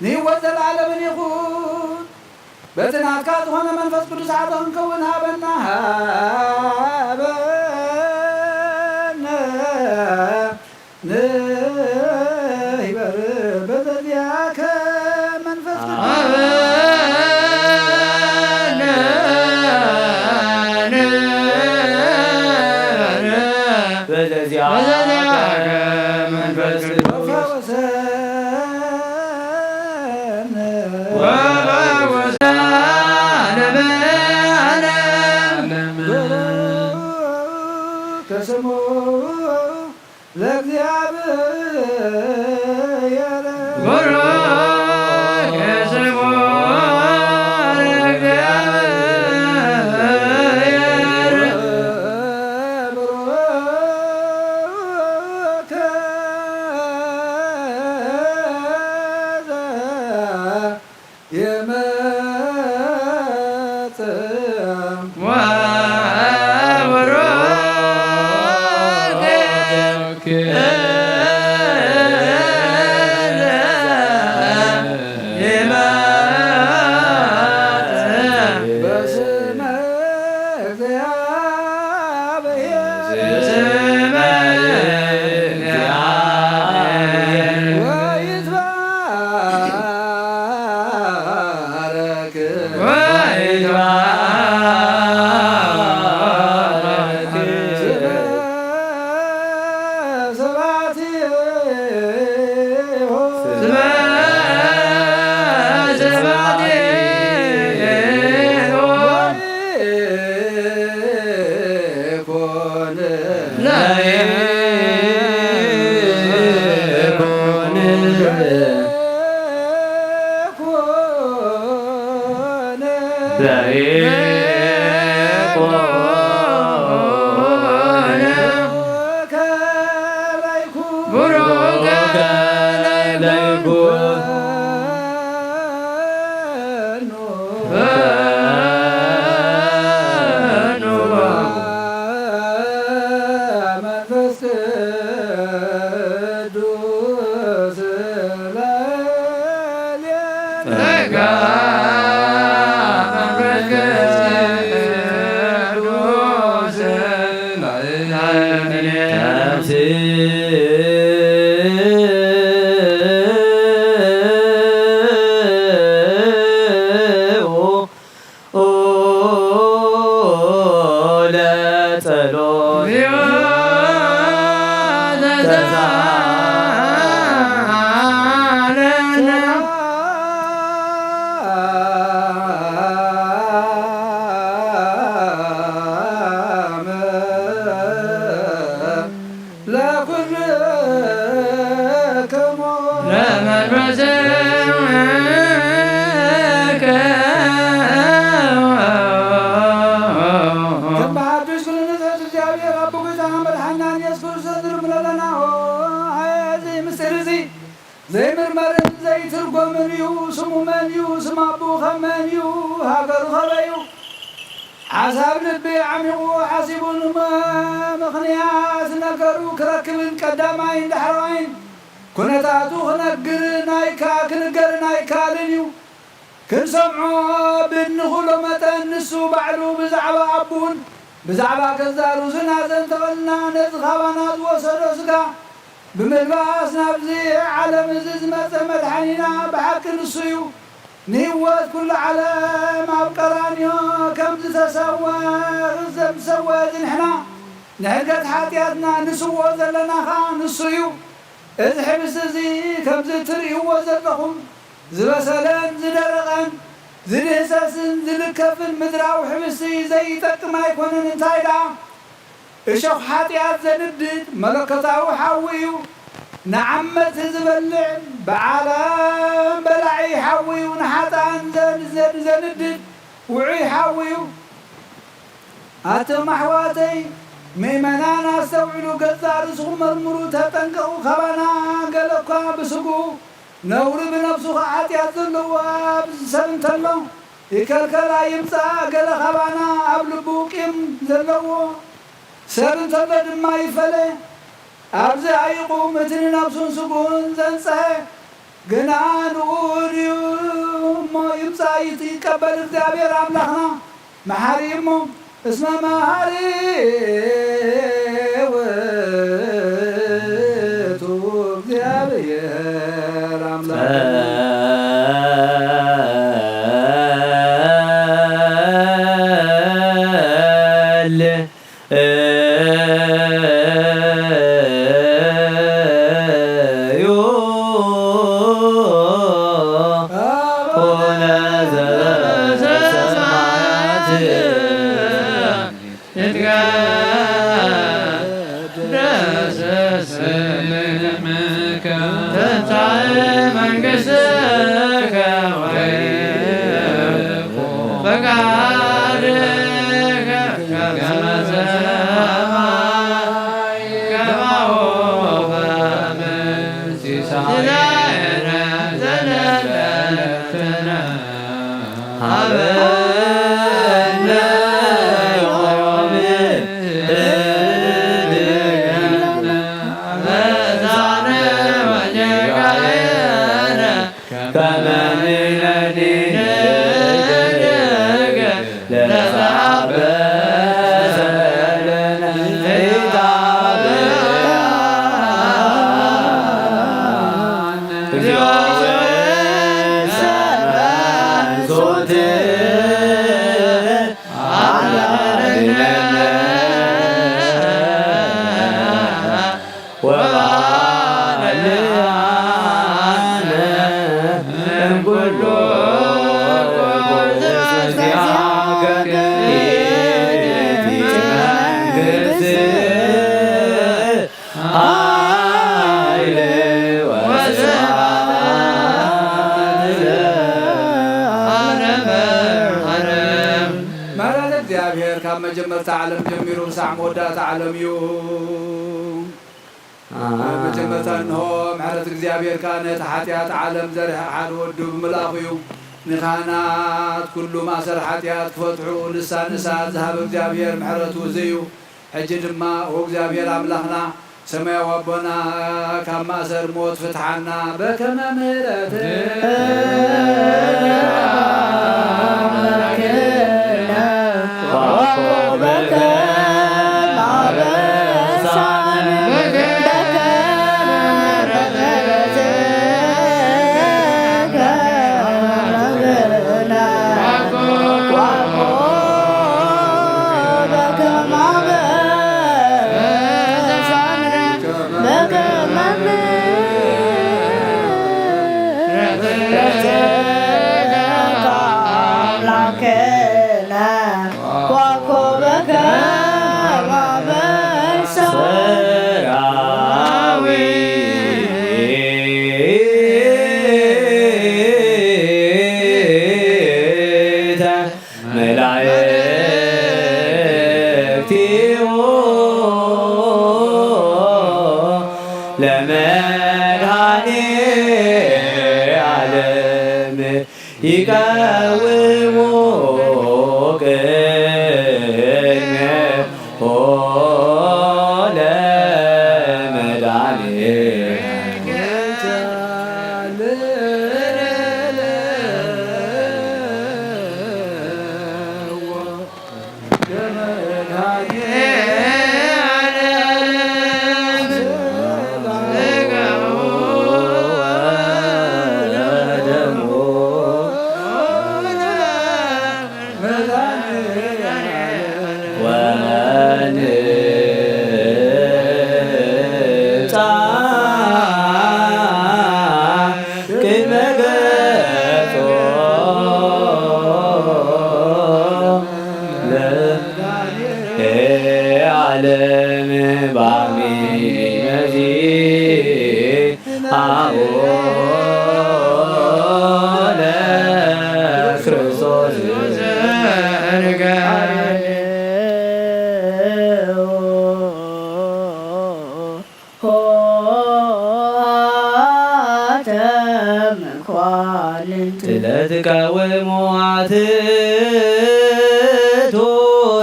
ንህይወት ዘለዓለምን ይኹን። በቲ ናትካ ዝኾነ መንፈስ ቅዱስ ሓደ ክንከውን ሃበና፣ ሃበነ ንህይበር በዘዚኣከ ስሙ ለእግዚኣብሔር። ዘይምርመርን ዘይትርጎምን እዩ። ስሙ መን እዩ? ስም ኣቦኡ ኸ መን እዩ? ሃገሩ ኸበይ እዩ? ሓሳብ ልቢ ዓሚቑ ሓሲቡ ንምኽንያት ነገሩ ክረክብን ቀዳማይን ዳሕረዋይን ኩነታቱ ክነግርን ኣይካ-፣ ክንገርን ኣይካልን እዩ። ክንሰምዖ ብንኽእሎ መጠን ንሱ ባዕሉ ብዛዕባ ኣቦኡን ብዛዕባ ገዛእ ርእሱን ኣዘንተቐልና። ነዚ ኻባና ዝወሰዶ ስጋ ብምልባስ ናብዚ ዓለም እዚ ዝመጸ መድሓኒና ብሓቂ ንሱ እዩ። ንህይወት ኩሉ ዓለም ኣብ ቀራንዮ ከም ዝተሰወ፣ ከም ዝተሰወ እዚ ንሕና ንሕድገት ሓጢኣትና ንስውኦ ዘለና ኸኣ ንሱ እዩ። እዚ ሕብስቲ እዚ ከምዚ እትርእይዎ ዘለኹም ዝበሰለን ዝደረቐን ዝድህሰስን ዝልከፍን ምድራዊ ሕብስቲ ዘይጠቅም ኣይኮነን። እንታይ ደኣ? እሾኽ ሓጢኣት ዘንድድ መለኮታዊ ሓዊ እዩ። ንዓመጽቲ ዝበልዕ ብዓለም በላዒ ሓዊ እዩ። ንሓጥኣን ዘን-፣ ዘን-፣ ዘንድድ ውዑይ ሓዊ እዩ። ኣቶም ኣሕዋተይ ምእመናን ኣስተውዕሉ፣ ገዛእ ርእስኹም መርምሩ፣ ተጠንቀቑ። ካባና ገለ እኳ ብስግኡ ነውሪ ብነፍሱ ኸዓ ሓጢኣት ዘለዎ ኣብ ሰብ እንተሎ ይከልከል ኣይምጻእ። ገለ ካባና ኣብ ልቡ ቂም ዘለዎ ሰብ እንተሎ ድማ ይፈለ። ኣብዚ ኣይቁም፣ እቲ ንነፍሱን ስግኡን ዘንጸሀ ግና ንኡ ድዩ እሞ ይምጻእ ይቀበል። እግዚኣብሔር ኣምላኽና መሓሪ እሞ፣ እስመ መሓሪ ውእቱ እግዚኣብሔር ኣምላኽና። ጸልዩ አቡነ ዘበሰማያት ይትቀደስ ስምከ ትምጻእ መንግሥትከ ወይኩን ፈቃድከ ከመ በሰማይ ከማሁ በምድር። ሲሳየነ ዘለለዕለትነ ሀበነ ዮም ህድግ ለነ አበሳነ ወጌጋየነ ከመ ንሕነኒ ንህድግ ለዘአበሰ ለነ ኢታብአነ። እግዚኦ ወሰመንሱት አድነነ ወባልዓነ እምኩሉ ርኩስ ዚአከ ይእቲ መንግሥት ኃይል ወስብሐት ለዓለመ ዓለም። ምሕረት እግዚኣብሔር ካብ መጀመርታ ዓለም ጀሚሩ ክሳዕ መወዳእታ ዓለም እዩ። መጀመርታ እንሆ ምሕረት እግዚኣብሔር ከኣ ነቲ ሓጢኣት ዓለም ዘርሕቕ ሓደ ወዱ ብምልኣኹ እዩ። ንካህናት ኩሉ ማእሰር ሓጢኣት ክፈትሑ ልሳን እሳት ዝሃበ እግዚኣብሔር ምሕረቱ እዚ እዩ። ሕጂ ድማ ኦ እግዚኣብሔር ኣምላኽና ሰማያዊ ኣቦና ካብ ማእሰር ሞት ፍትሓና በከመ ምሕረትከ መላእክቲሁ ለመድኃኔ ዓለም ይቀውሙ ቅድሜሁ ለመድኃኔ ቅድመ ገጾ ለዓለም ባሚ መዚ አቦ ለክርስቶስ ዘርጋ ኆኃተ መኳንንት ለትቃወሙ አትቱ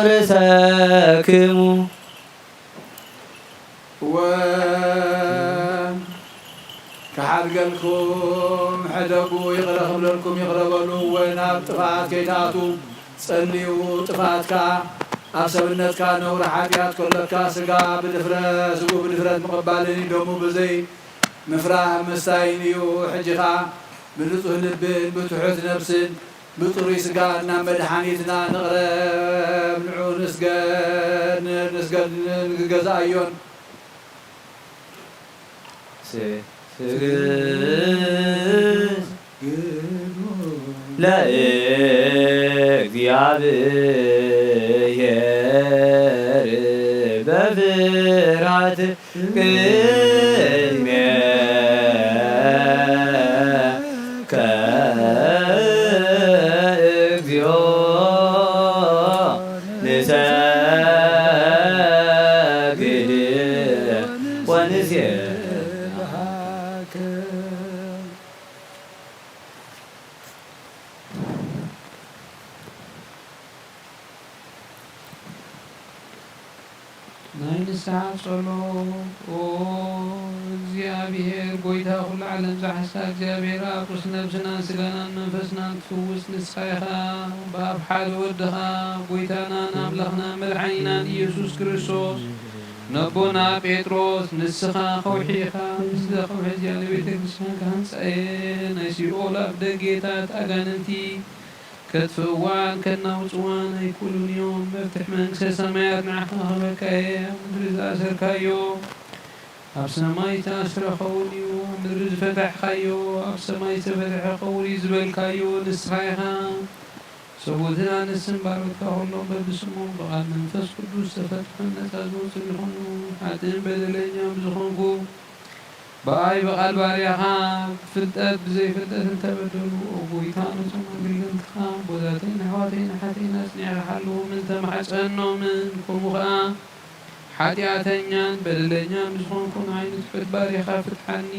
ርእሰክሙ። እወ ክሓድገልኩም ሕደጉ፣ ይቕረ ክብለልኩም ይቕረ በሉ። እወ ናብ ጥፍኣት ከይትኣትዉ ጸልዩ። ጥፍኣትካ ኣብ ሰብነትካ ነውሪ ሓጢኣት ከሎካ ስጋ ብድፍረ-፣ ስግኡ ብድፍረት ምቕባልን እዩ፣ ደሙ ብዘይ ምፍራህ ምስታይን እዩ። ሕጂ ኸኣ ብንጹህ ልብን ብትሑት ነፍስን ብጽሩይ ስጋን ናብ መድሓኒትና ንቕረብ፣ ንዕኡ ንስገድ፣ ን-፣ ንስገድ፣ ን-፣ ንገዝኣዮን። ስ-፣ ስግድ ለእግዚኣብሔር በፍርሃት ቅድሜከ እግዚኦ ንሰግድ ወንሴብሐከ። ናይ ንስሓ ጸሎት። ኦ እግዚኣብሔር፣ ጐይታ ኵሉ ዓለም ዝሓስካ እግዚኣብሔር፣ ኣብ ርእሲ ነብስናን ስጋናን መንፈስናን ትፍውስ ንስኻ ኢኻ። ብኣብ ሓደ ወድኻ፣ ጐይታናን ኣምላኽናን መድሓኒናን ኢየሱስ ክርስቶስ፣ ነቦና ጴጥሮስ፣ ንስኻ ከውሒ ኢኻ፣ ምስዚ ከውሒ እዚኣ ንቤተ ክርስቲያን ክሃንጻ እየ፣ ናይ ሲኦል ኣፍ ደጌታት ኣጋንንቲ ከጥፍእዋን ከናውጽዋን ኣይክእሉን እዮም። መፍትሕ መንግስተ ሰማያት ንዓኻ ክህበካ እየ። ኣብ ምድሪ ዝኣሰርካዮ ኣብ ሰማይ ዝተኣስረ ክኸውን እዩ። ኣብ ምድሪ ዝፈታሕካዮ ኣብ ሰማይ ዝተፈትሐ ክኸውን እዩ ዝበልካዮ ንስኻ ኢኻ። ሰብኡትን ኣንስትን ባሮትካ ኩሎም በብስሞም ብቓል መንፈስ ቅዱስ ዝተፈትሑን ነጻ ዝወጹን ይኹኑ። ሓጥእን በደለኛን ብዝኾንኩ ብኣይ ብቓል ባርያኻ ብፍልጠት ብዘይፍልጠት እንተበደሉ፣ ኦ ጐይታ፣ ነቶም ኣገልገልትኻ ኣቦታተይን ኣሕዋተይን ኣሓተይን ኣጽኒዕካ ሓልዎም እንተማሕጸኖምን፣ ከምኡ ኸኣ ሓጢኣተኛን በደለኛን ብዝኾንኩ ንዓይ ንትሑት ባርያኻ ፍትሓኒ።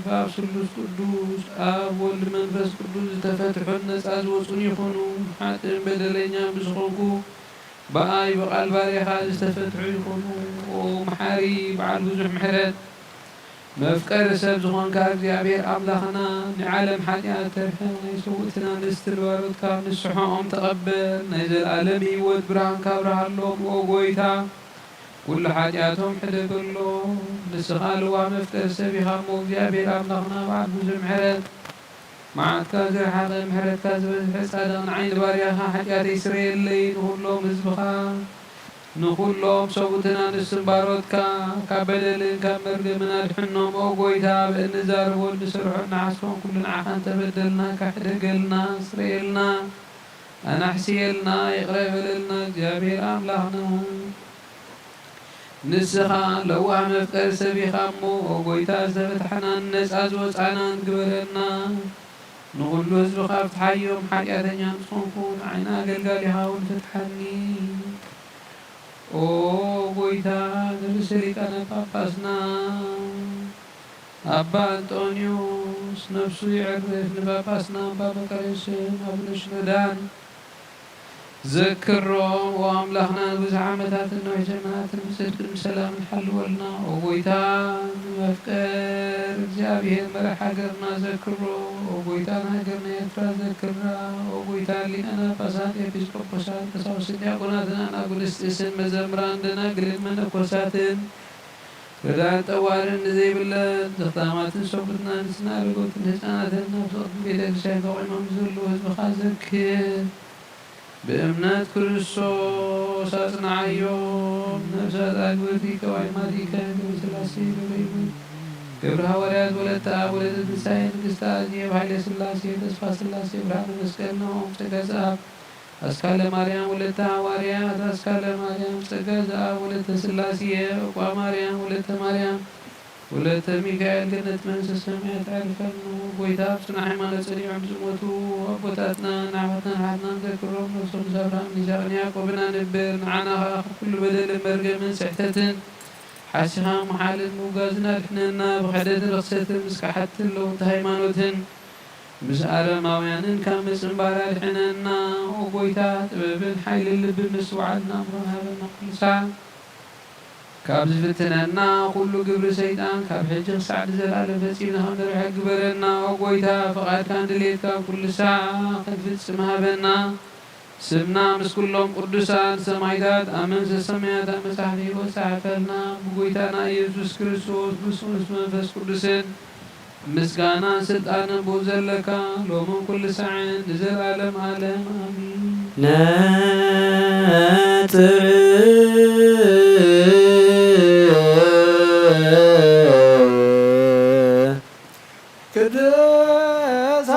ብኣብ ስሉስ ቅዱስ ኣብ ወልድ መንፈስ ቅዱስ ዝተፈትሑን ነጻ ዝወጹን ይኹኑ። ሓጥእን በደለኛን ብዝኾንኩ ብኣይ ብቓል ባርያኻ ዝተፈትሑ ይኹኑ። ኦ መሓሪ በዓል ብዙሕ ምሕረት፣ መፍቀሪ ሰብ ዝኾንካ እግዚኣብሔር ኣምላኽና፣ ንዓለም ሓጢኣት ተርፈ ናይ ሰውእትን ኣንስትን ባሮትካ ንስሖኦም ተቐበል። ናይ ዘለኣለም ህይወት ብርሃንካ ኣብርሃሎም ኦ ጐይታ። ኩሉ ሓጢኣቶም ሕደገሎም። ንስኻ ልዋም መፍቀሪ ሰብ ኢኻ እሞ እግዚኣብሔር ኣምላኽና በዓል ብዙሕ ምሕረት፣ መዓትካ ዝረሓቐ ምሕረትካ ዝበዝሐ ጻድቕ ንዓይ ንባርያኻ ሓጢኣተይ ስረየለይ፣ ንኹሎም ህዝብኻ ንኹሎም ሰብኡትን ኣንስትን ባሮትካ ካብ በደልን ካብ መርገምን ኣድሕኖም። ኦ ጐይታ፣ ብእንዛረቦን ንሰርሖን ንሓስቦን ኩሉ ንዓኻ እንተበደልናካ ሕደገልና፣ ስረየልና፣ ኣናሕስየልና፣ ይቕረ በለልና እግዚኣብሔር ኣምላኽና። ንስኻ ለዋህ መፍቀሪ ሰብ ኢኻ እሞ፣ ኦ ጐይታ፣ ዝተፈታሕናን ነጻ ዝወጻናን ግበረና። ንኹሉ ህዝብኻ ፍትሓዮም፣ ሓጢኣተኛ ምስ ኾንኩ ንዓይና ኣገልጋሊኻ እውን ፍትሓኒ። ኦ ጐይታ፣ ንርእሰ ሊቃነ ጳጳስና ኣባ እንጦንዮስ ነፍሱ ይዕርፍ፣ ንጳጳስና ኣባ መቃርዮስን ኣቡነ ሽኖዳን ዘክሮም። ኦ ኣምላኽና፣ ንብዙሕ ዓመታትን ነዊሕ ዘመናትን ብጽድቅን ብሰላምን ሓልወልና። ኦ ጐይታ፣ ንመፍቀር እግዚኣብሔር መራሕ ሃገርና ዘክሮ። ኦ ጐይታ፣ ንሃገርና ኤርትራ ዘክራ። ኦ ጐይታ፣ ሊቃነ ጳጳሳት፣ ኤጲስቆጶሳት፣ ቀሳውስትን ዲያቆናትን ኣናጉንስጢስን መዘምራን ደናግልን መነኮሳትን ረዳእን ጠዋርን ንዘይብለን ዘኽታማትን ሰብኡትን ኣንስትን ኣረገውትን ህፃናትን ኣብ ስቕድቲ ቤተ ክርስቲያን ተቖይሞም ንዘለዉ ህዝብኻ ዘክር። ብእምነት ክርስቶስ ኣጽንዓዮም። ነፍሳት ኣግብርቲ ቀዋይማቲከ ገብረ ሥላሴ ገብረ ሕይወት ገብረ ሃዋርያት ወለተ ኣብ ወለተ ትንሳኤ ንግስቲ ኣዜብ ሃይለ ሥላሴ ተስፋ ሥላሴ ብርሃነ መስቀል ናሆም ጸጋ ዘኣብ ኣስካለ ማርያም ወለተ ሃዋርያት ኣስካለ ማርያም ጸጋ ዘኣብ ወለተ ሥላሴ ዕቋ ማርያም ወለተ ማርያም ወለተ ሚካኤል ገነት መንግስተ ሰማያት ኣዕርፈሉ። ጐይታ ኣብ ጽኑዕ ሃይማኖት ጸኒዖም ዝሞቱ ኣቦታትና ንኣሕዋትናን ኣሓትናን ዘክሮም። ነፍሶም ምስ ኣብርሃምን ይስሐቅን ያዕቆብን ኣንብር። ንዓና ኸኣ ካብ ኩሉ በደልን መርገምን ስሕተትን ሓሲኻ ምሓልን ምውጋዝን ኣድሕነና። ብኽሕደትን ርኽሰትን ምስ ከሓድትን ለወጥቲ ሃይማኖትን ምስ ኣረማውያንን ካብ ምጽንባር ኣድሕነና። ኦ ጐይታ፣ ጥበብን ሓይልን ልብን ምስትውዓልን ኣእምሮን ሃበና። ኩሉ ሳዕ ካብ ዝፍትነና ኩሉ ግብሪ ሰይጣን ካብ ሕጂ ክሳዕ ንዘለኣለም ፈጺምና ከም ንርሕቅ ግበረና። ኦ ጐይታ፣ ፍቓድካን ድሌትካን ኩሉ ሳዕ ክንፍጽም ሃበና። ስምና ምስ ኩሎም ቅዱሳን ሰማዕታት ኣብ መንግስተ ሰማያት ኣብ መጻሕፍቲ ህይወት ጸሓፈልና። ብጐይታና ኢየሱስ ክርስቶስ ምስኡ ምስ መንፈስ ቅዱስን ምስጋናን ስልጣንን ብኡ ዘለካ ሎምን ኩሉ ሳዕን ንዘለኣለም ዓለም ኣሜን። ነጽር ቅዱሳ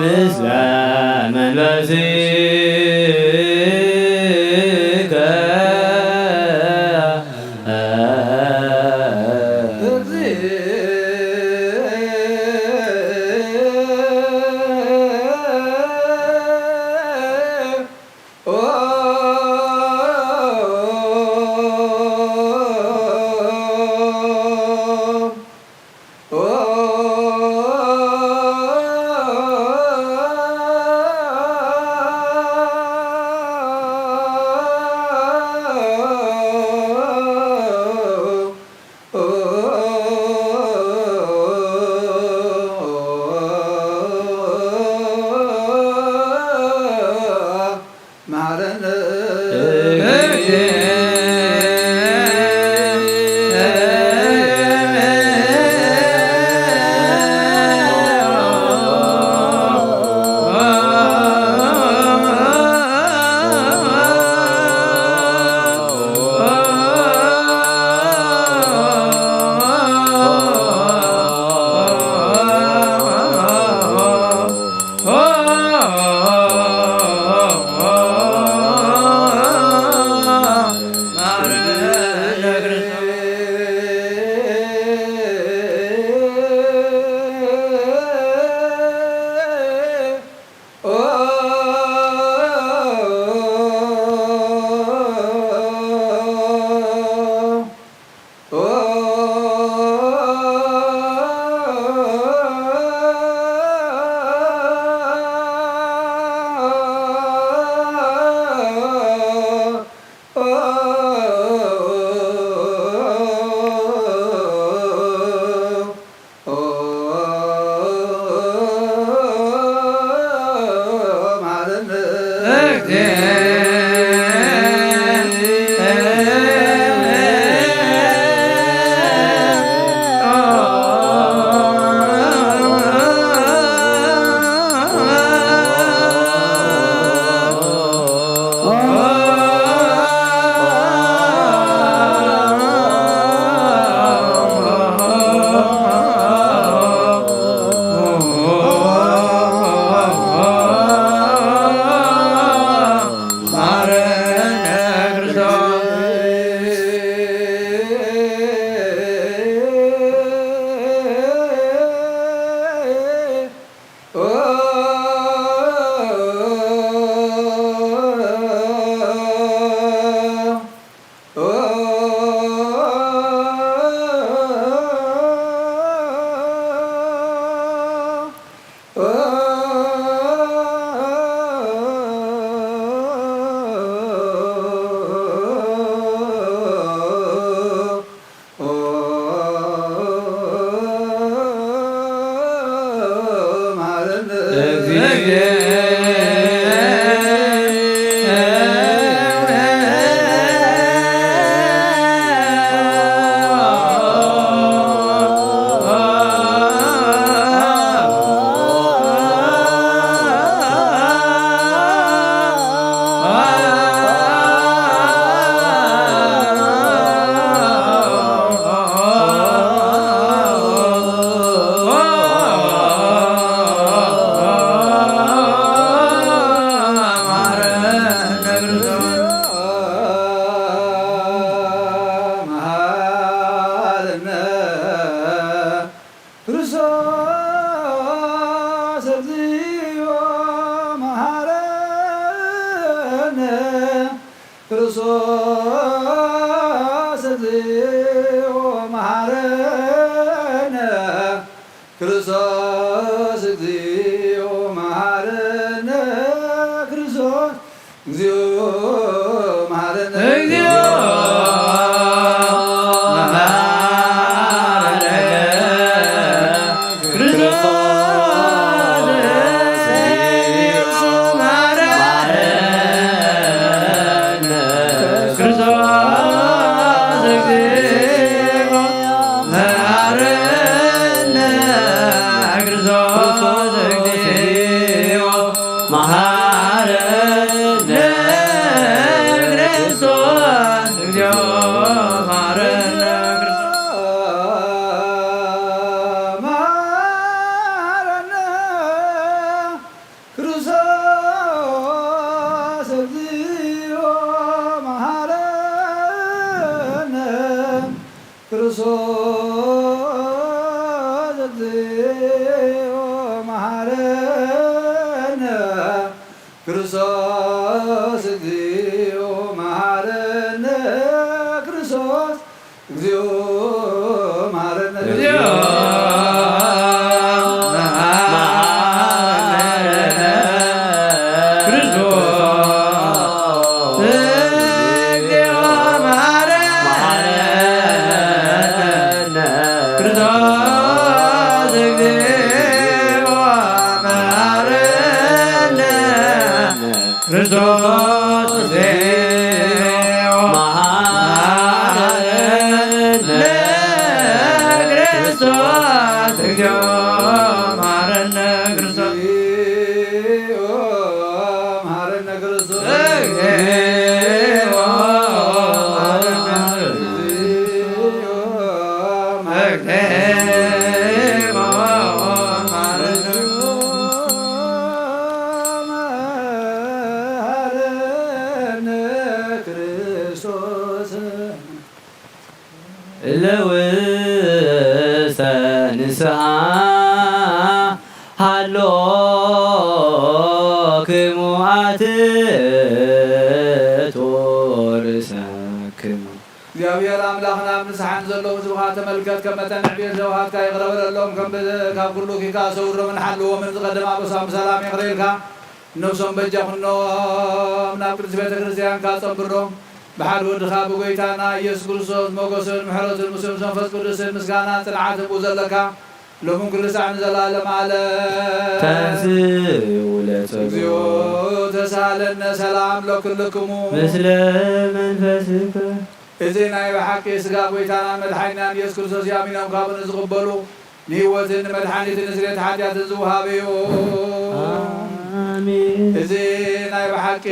ምስለ መንፈስከ መሃረነ ክርስቶስ እግዚኦ መሃረነ። ክርስቶስ እግዚኦ መሃረነ። ክርስቶስ እግዚኦ መሃረነ። ክርስቶስ እግዚኦ መሃረነ። እግዚኦ መሃረነ። ክርስቶስ እግዚኦ መሃረነ። ክርስቶስ እግዚኦ መሃረነ። ክርስቶስ እግዚኦ መሐረነ፣ ክርስቶስ እግዚኦ መሐረነ፣ ክርስቶስ እግዚኦ መሐረነ። እግዚኦ መሐረነ፣ ክርስቶስ እግዚኦ መሐረነ፣ ክርስቶስ እግዚኦ መሐረነ፣ ክርስቶስ እግዚኦ መሐረነ፣ ክርስቶስ እግዚኦ መሐረነ፣ ክርስቶስ እግዚኦ መሐረነ፣ ክርስቶስ እግዚኦ መሐረነ፣ እግዚኦ መሐረነ፣ ክርስቶስ። እለ ውስተ ንስሓ ሃሎክሙ ኣትቱ ርእሰክሙ። እግዚኣብሔር ኣምላኽና፣ ኣብ ንስሓ ንዘለዉ ህዝብኻ ተመልከት፣ ከም መጠን ዕብየት ዘውሃብካ ይቕረ በለሎም፣ ከም ብ-፣ ካብ ኩሉ ኪካ ሰውሮምን ሓልዎምን፣ ዝቐደመ ኣበሳም ብሰላም ይቕረ ኢልካ፣ ነፍሶም በጃ ኩኖም ናብ ቅድስት ቤተ ክርስቲያንካ ጸንብሮም። ብሓደ ወድኻ ብጎይታና ኢየሱስ ክርስቶስ ሞገስን ምሕረትን ምስሉስ መንፈስ ቅዱስን ምስጋናን ጽንዓትን ብኡ ዘለካ ሎምን ኩሉ ሳዕ ንዘለዓለም ዓለም። ተንሥኡ ለጸሎት። እግዚኦ ተሳሃለነ ሰላም ለኩልክሙ። ምስለ መንፈስከ። እዚ ናይ ብሓቂ ስጋ ጎይታናን መድሓኒናን ኢየሱስ ክርስቶስ እዩ። ኣሚኖም ካብኡ ንዝቕበሉ ንህይወትን ንመድሓኒትን ንስርየት ሓጢኣትን ዝወሃብ እዩ። ኣሜን። እዚ ናይ ብሓቂ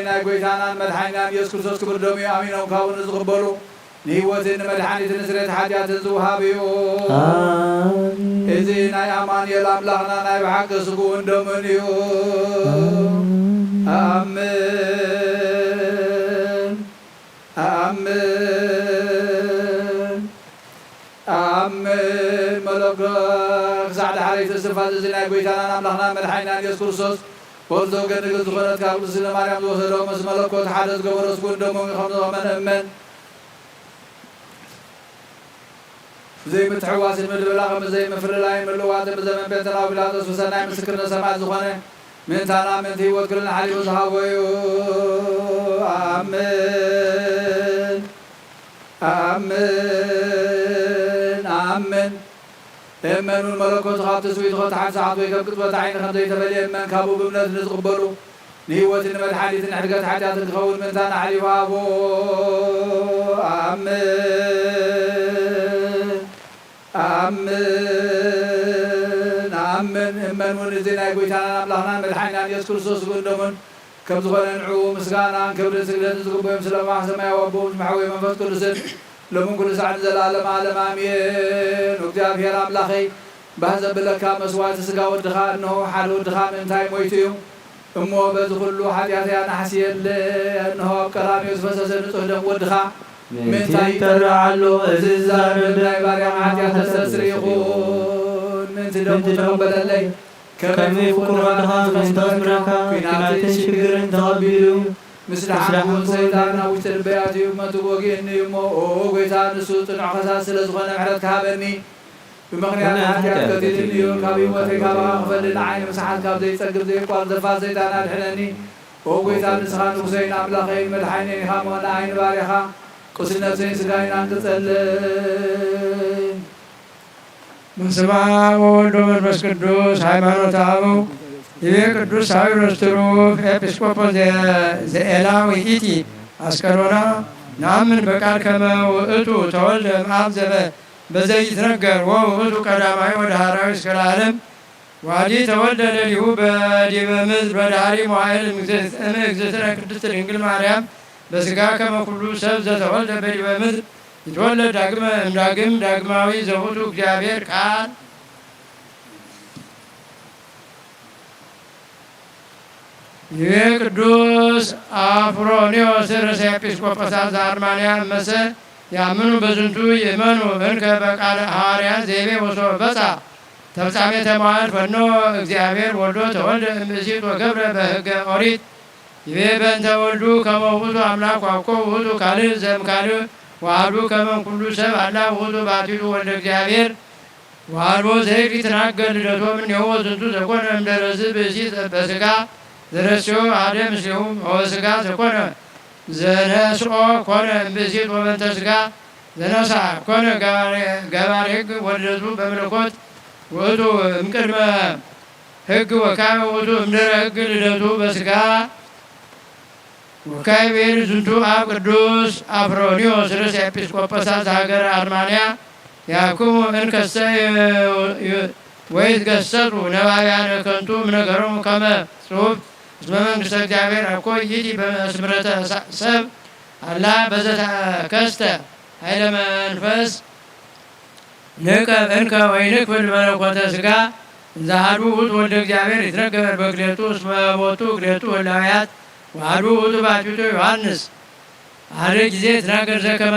ናይ ጎይታናን መድሓኒናን ኢየሱስ ክርስቶስ ክቡር ደሙ እዩ። ኣሚኖም ካብኡ ንዝቕበሉ ንህይወትን ንመድሓኒትን ንስርየት ሓጢኣትን ዝወሃብ እዩ። ኣሜን። እዚ ናይ ኣማኑኤል ኣምላኽና ናይ ብሓቂ ስግኡን ደሙን እዩ። ኣሜን። ኣምን። ኣምን። ኣምን መለኮ ክሳዕ ዳሕረይቲ እስትንፋስ እዚ ናይ ጐይታናን ኣምላኽናን መድሓኒናን ኢየሱስ ክርስቶስ ወርዞ ገድል ዝኾነት ካብ ቅድስት ማርያም ዝወሰዶ ምስ መለኮት ሓደ ዝገበሮ ስጉን ደሙን ከም ዝኾነ እመን። ዘይምትሕዋስን ምድብላቕን ብዘይምፍልላይን ምልዋጥን ብዘመን ጴንጠናዊ ጲላጦስ ብሰናይ ምስክርነት ሰማዕት ዝኾነ ምእንታና ምእንቲ ህይወት ኩልና ሓሊፉ ዝሃቦ እዩ። ኣምን። ኣምን። ኣምን። እመን እውን መለኮቱ ካብ ትስብእቱ ከተሓንሳዕት ወይ ከም ቅጽበት ዓይኒ ከም ዘይተፈልየ እመን። ካብኡ ብእምነት ንዝቕበሉ ንህይወትን ንመድሓኒትን ንሕድገት ሓጢኣትን ክኸውን ምእንታና ሓሊፉ ሃቦ። ኣምን። ኣምን። ኣምን። እመን እውን እዚ ናይ ጐይታናን ኣምላኽናን መድሓኒናን ኢየሱስ ክርስቶስ ስግኡን ደሙን ከም ዝኾነ ንዕኡ ምስጋናን ክብርን ስግደትን ዝግበኦም ስለ ኣምላኽ ሰማያዊ ኣቦኡ ምስ መሓወየ መንፈስ ቅዱስን ሎምን ኩሉ ሳዕ ንዘለዓለመ ዓለም ኣሜን። እግዚኣብሔር ኣምላኸይ፣ ባህ ዘብለካ መስዋዕቲ ስጋ ወድኻ፣ እንሆ ሓደ ወድኻ ምእንታይ ሞይቱ እዩ። እሞ በዚ ኩሉ ሓጢኣተይ ኣናሕስየለ፣ እንሆ ኣብ ቀራንዮ ዝፈሰሰ ንጹሕ ደም ወድኻ ምእንታይ ይጠርዕ ኣሎ። እዚ ዝዛረብ ናይ ባርያኻ ሓጢኣት ተስተስሪ ይኹን። ምእንቲ ደሙ ተቐበለለይ። ከመይ ፍቁር ወድኻ ምእንቲ ከስምረካ ኲናትን ሽግርን ተቐቢሉ፣ ምስ ደሓንኩ ሰይጣን ኣብ ውሽጢ ልበይ ኣትዩ መቱ ወጊእኒ እዩ እሞ፣ ኦ ጐይታ፣ ንሱ ጽኑዕ ከሳስ ስለ ዝኾነ ምሕረትካ ሃበኒ። ብምኽንያት ሓጢኣት ቀቲሉኒ እዩ። ካብ ህይወተይ ካባኻ ክፈልይ ንዓይ ንምስሓት ካብ ዘይጸግብ ዘየቋርጽ ዘፋር ሰይጣን ኣድሕነኒ። ኦ ጐይታ፣ ንስኻ ንጉሰይን ኣምላኸይን መድሓኒን ኢኻ እሞ፣ ንዓይ ንባርያኻ ቁስሊ ነፍሰይን ስጋይን ኣንቅጸለይ። በስመ አብ ወወልድ ወመንፈስ ቅዱስ። ሃይማኖተ አበው ይቤ ቅዱስ ሳዊሮስ ትሩፍ ኤጲስቆጶስ ዘ-፣ ዘኤላዊ ኢቲ አስቀሎና። ነአምን በቃል ከመ ውእቱ ተወልደ እምአብ ዘበ-፣ በዘይትነገር ወውእቱ ቀዳማዊ ወደሃራዊ እስከ ለዓለም። ዋዲ ተወልደ ለሊሁ በዲበ ምድር በዳህሪ መዋዕል እምእግዝእትነ ቅድስት ድንግል ማርያም በስጋ ከመ ኩሉ ሰብ ዘተወልደ በዲበ ምድር ይትወለድ ዳግመ እምዳግም ዳግማዊ ዘውቱ እግዚአብሔር ቃል። ይቤ ቅዱስ አፍሮንዮስ ርእሰ ኤጲስቆጶሳት ዘአርማንያ እመሰ ያምኑ በዝንቱ ይእመኑ እንከ በቃለ ሐዋርያ ዘይቤ ወሶ በጻ ተፍጻሜተ መዋዕል ፈኖ እግዚአብሔር ወልዶ ተወልደ እምብእሲት ወገብረ በሕገ ኦሪት ይቤ በእንተ ወልዱ ከመ ውእቱ አምላክ ዋኮ ውእቱ ካልእ ዘእምካልእ ወአሐዱ ከመ ኩሉ ሰብ አላ ውእቱ ባቲቱ ወልደ እግዚአብሔር ወአልቦ ዘይግ ይትናገር ልደቶ እምኔሁ ወዝንቱ ዘኮነ እምደረዝ ብእሲት በስጋ ዘረስዮ አሐደ ምስሌሁ ወበስጋ ዘኮነ ዘነስኦ ኮነ እምብእሲት ወበእንተ ስጋ ዘነሳ ኮነ ገባሬ ሕግ ወልደቱ በመለኮት ውእቱ እምቅድመ ሕግ ወካመ ውእቱ እምድረ ሕግ ልደቱ በስጋ ወካዕበ ዝንቱ አብ ቅዱስ አፍሮንዮስ ርእሰ ኤጲስቆጶሳት ዘሀገረ አርማንያ ያኩሙ እንከሰ ወይትገሰጹ ነባብያነ ከንቱ እምነገሮሙ ከመ ጽሑፍ እስመ መንግስተ እግዚአብሔር አኮ ይእቲ በስምረተ ሰብ አላ በዘተከስተ ኃይለ መንፈስ ንቀብ እንከ ወይንክፍል መለኮተ ስጋ እንዘ አሐዱ ውእቱ ወልደ እግዚአብሔር ይትነገር በክሌቱ እስመ ቦቱ ክሌቱ ህላውያት ወአሐዱ ውእቱ ባቲቱ ዮሐንስ አሐደ ጊዜ ይትናገር ዘከመ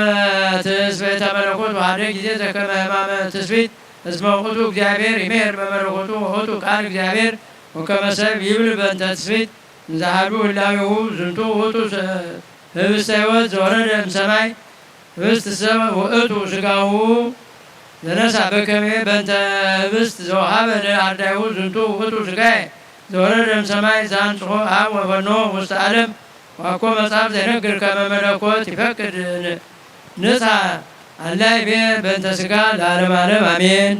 ትስብእተ መለኮት ወአሐደ ጊዜ ዘከመ ህማመ ትስብእት እስመ ውእቱ እግዚአብሔር ይሜር በመለኮቱ ወውእቱ ቃል እግዚአብሔር ወከመ ሰብ ይብል በእንተ ትስብእት እንዘ አሐዱ ህላዌሁ ዝንቱ ውእቱ ህብስተ ሕይወት ዘወረደ እምሰማይ ህብስት ሰብ ውእቱ ስጋሁ ዘነሳ በከመ በእንተ ህብስት ዘወሃበ ለአርዳይሁ ዝንቱ ውእቱ ስጋዬ ዘወረደ እምሰማይ ዘአንጽሖ አብ ወፈኖ ውስተ ዓለም ዋኮ መጽሐፍ ዘይነግር ከመ መለኮት ይፈቅድ ንጽሐ አላ ይቤ በእንተ ስጋ ለዓለም ዓለም አሜን።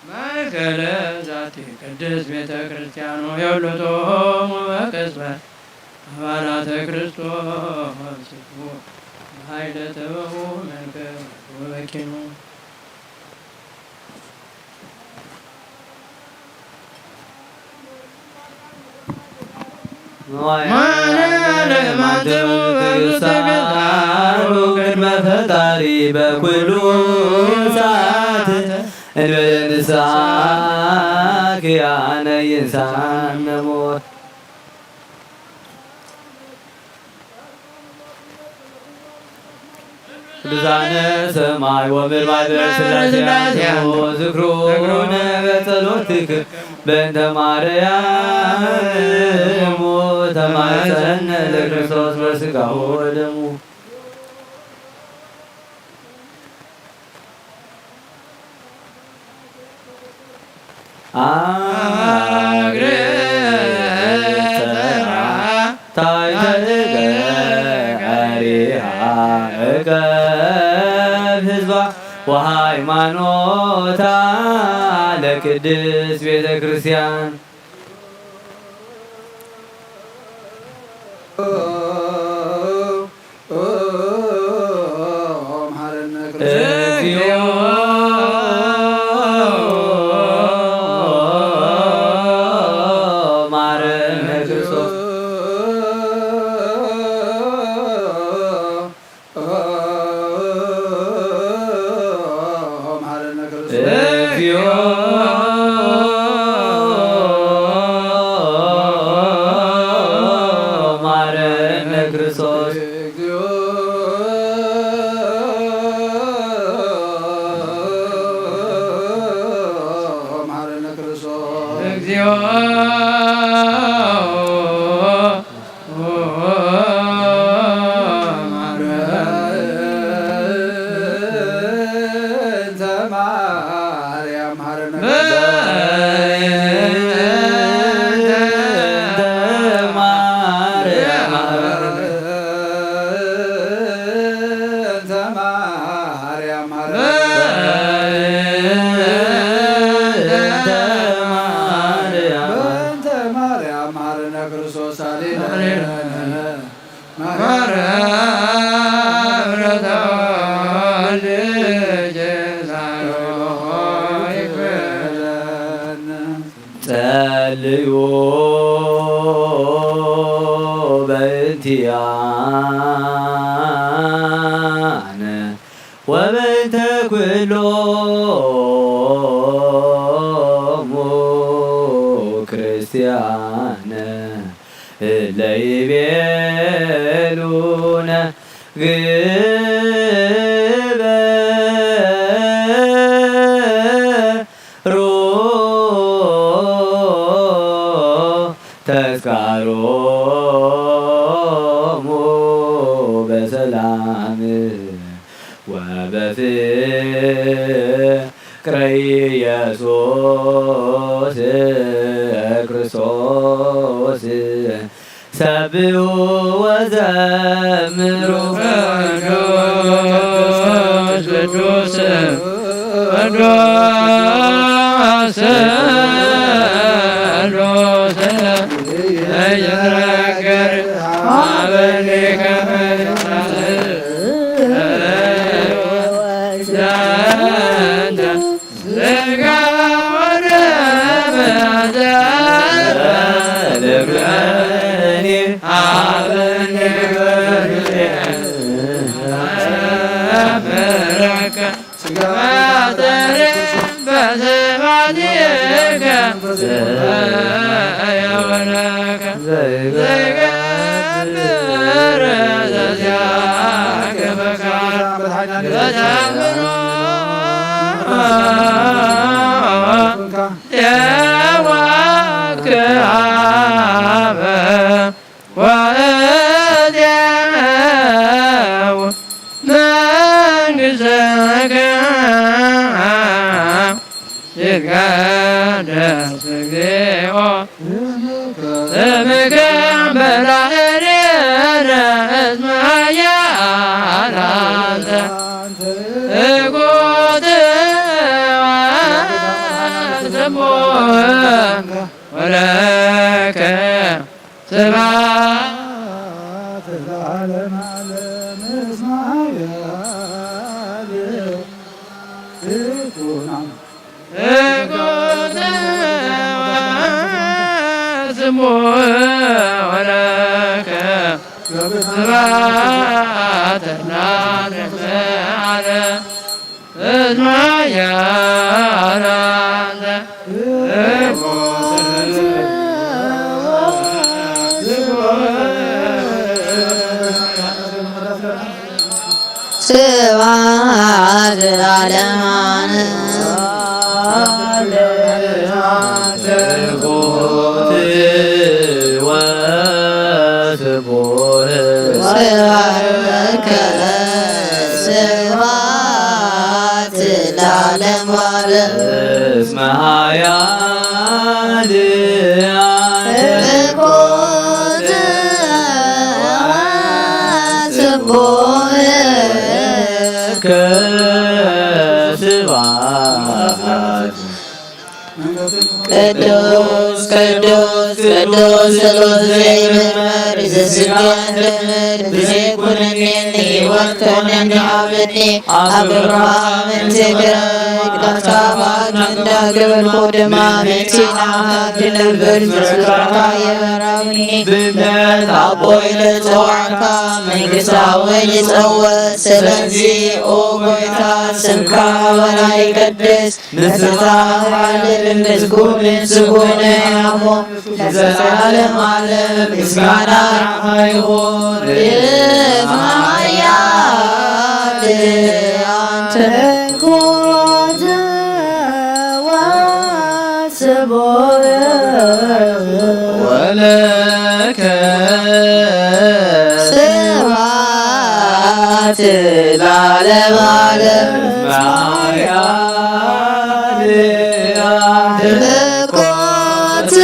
ማእከለ ዛቲ ቅድስት ቤተ ክርስቲያኑ የብልጦሙ በቅጽበት አባላተ ክርስቶስ ስቡ በኃይለ ጥበቡ መንክር ወበኪኑ ቅድመ ፈጣሪ በኩሉ ሰዓት እንበለ ንስሐ ኪያነ ይንሳነ ሞት። ቅዱሳነ ሰማይ ወምድር ማህበረ ሥላሴ አንትሙ ዝክሩነ በጸሎትክ በእንተ ማርያም ተማጸነ ለክርስቶስ በስጋሁ ወደሙ። አግረ ተራ ታይተ እገሪሃ እቀብ ህዝባ ወሃይማኖታ ለቅድስት ቤተ ክርስቲያን። ጸልዩ በእንቲአነ ወበእንተ ኩሎሙ ክርስቲያን እለ ይቤሉነ ግበሩ ተስካሮሙ በሰላም ወበፍቅረ ኢየሱስ ክርስቶስ ሰብሑ ወዘምሩ። ቅዱስ ቅዱስ ቅዱስ ቅዱስ ይትናገር አበሊከ መንፈስ ዘንተ ስጋ ወደም ዘተለብለኒ አበኒ በርካ ስጋተረ በስባዲከ ዘየወነከ ዘይገብር ዘዚያከ በካ ዘተምኖ ወለከ ስብሐት ለዓለመ ዓለም እስመ ኃያል ትኩን። ስሙ ወለከ ስብሐት ለዓለመ ዓለም እስመ ኃያል አንተ። ስብሐት ለዓለመ ዓለም። ትሑት ወስቡሕ ስብሐት ለከ ስብሐት ለዓለመ ዓለም። እስመ ኃያል አንተ። ትሑት ወስቡሕ ከስብሐት ቅዱስ ቅዱስ ቅዱስ ስሉስ ዘይምርመር ዘስጋ እንደምር ብዘይኩነኔ ንህይወት ከነኒ ሃበኒ። ኣብ እብርሃም እንተ ገረይ ቃልካ ባክ እንዳገበልኩ ድማ መጺና ክነብር ዘስጋካ የበራብኒ። ብእምነት ኣቦይ ልጽዋዕካ መንግስታዊ ልጸወት። ስለዚ ኦ ጎይታ ስምካ ወላ ይቀድስ ንስኻ ሓልል ምስጉንን ስጉንን እሞ ለዘለዓለም ዓለም ምስጋና ንዓኻ ይኹን። እስመ ኃያል አንተ ትሑት ወስቡሕ ወለከ ስብሐት ለዓለመ ዓለም። ትሑት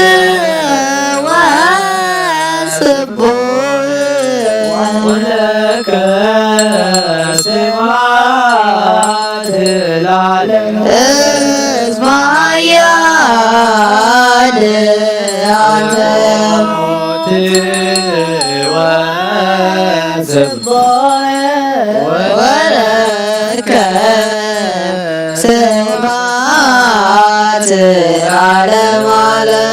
ወስቡሕ ወለከ ስብሐት ለዓለም። እስመ ኃያል አንተ ወለከ ስብሐት ለዓለመ ዓለም።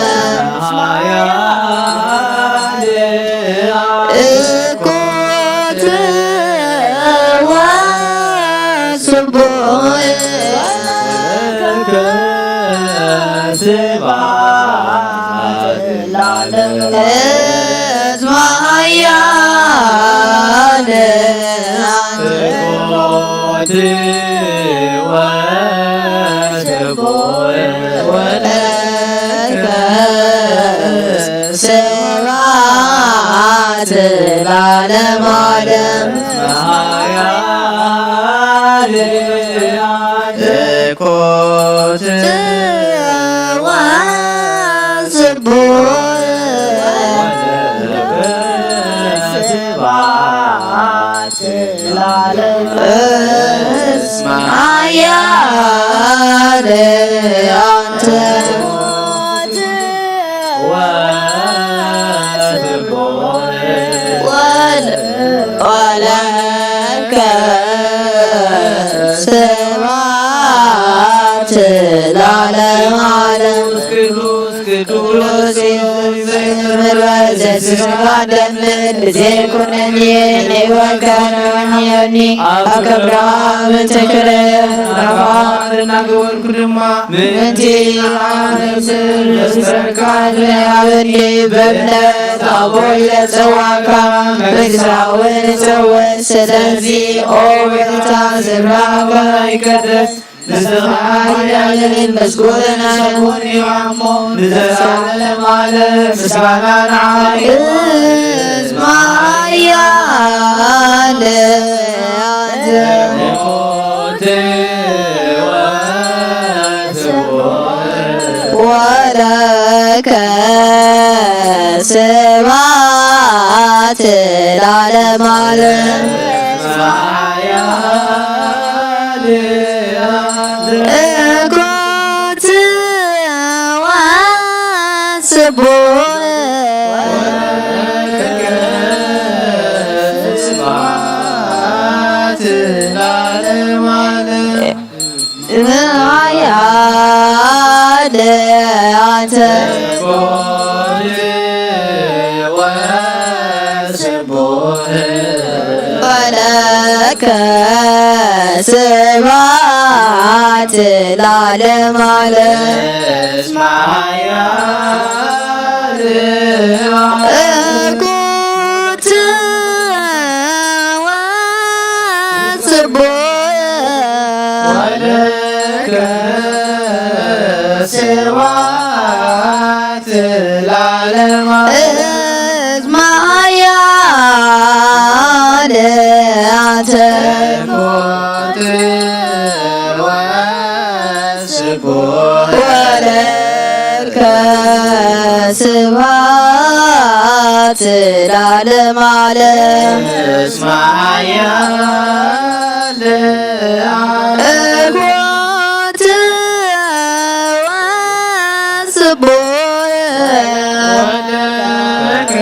እስኩት ወስቡሕ ስብሐት ለዓለም። እስመ ኃያል ትሑት ወስቡሕ ወለከ ስብሐት ለዓለመ ዓለም። እስመ ኃያል ትሑት ወስቡሕ ወለከ ስብሐት ለዓለም። እስመ ኃያል አንተ ወለከ ስብሐት ለዓለመ ዓለም። ቅዱስ ቅዱስ ዘይምርመር ዘስጋ ደምን ዘይኮነኒ ንወካኒ ኣብ ክብርኻ ምትክረ እናገበርኩ ድማ ምእንቲ ኣነስር ዘስረካ ሃበኒ። በእምነት ኣቦይ ለጸዋካ መንግስታዊ ንጸወት። ስለዚ ኦ ቤታ ዝራባ ይቀደስ ንስኻ ሓያልን ምስጉንን ሰሙን እዩ እሞ ንዘለዓለም ዓለም ምስጋና ንዓኻ ይኹን። እስመ ኃያል አንተ ወለከ ስብሐት ለዓለመ ዓለም። እኮት ወስቡሕ ኃያል አንተ ወለከ ስብሐት ለዓለመ ዓለም። እስመ ኃያል እኩት ወስቡሕ ወለከ ስብሐት ለዓለመ ዓለም። እስመ ኃያል አንተ እኩት ወስቡሕ ወለከ ስብሐት ለዓለመ ዓለም። እስመ ኃያል እኩት ወስቡሕ ወለከ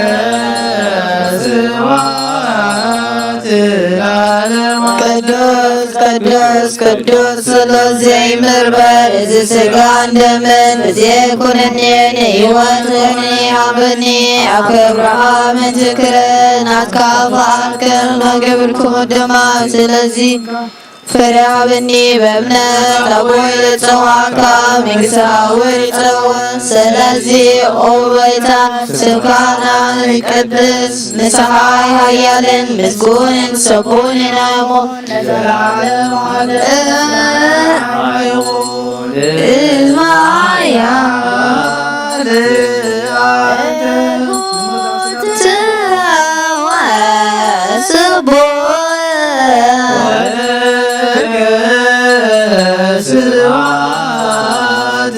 ስብሐት ለዓለመ ዓለም። ቅዱስ ቅዱስ ቅዱስ ጸሎት ዘይምርበር እዚ ስጋን ደምን እዚ ኩነኔ ንህይወት ሆኒ ሃበኒ። ኣብ ክብርኻ ምትክረ ናትካ ፍቓድ ከም መግብርኩ ድማ ስለዚ ፍሬ ሃበኒ። በእምነት ኣቦይ ልጸዋዕካ መንግስታ ውርጸውን። ስለዚ ኦ ጎይታ ስምካና ንቀድስ ንስኻ ሓያልን ምስጉንን ሰቡንን እሞ ንዘለዓለም ዓለም ይኹን። እስመ ኃያል አንተ ወስቡሕ ወለከ ስብሐት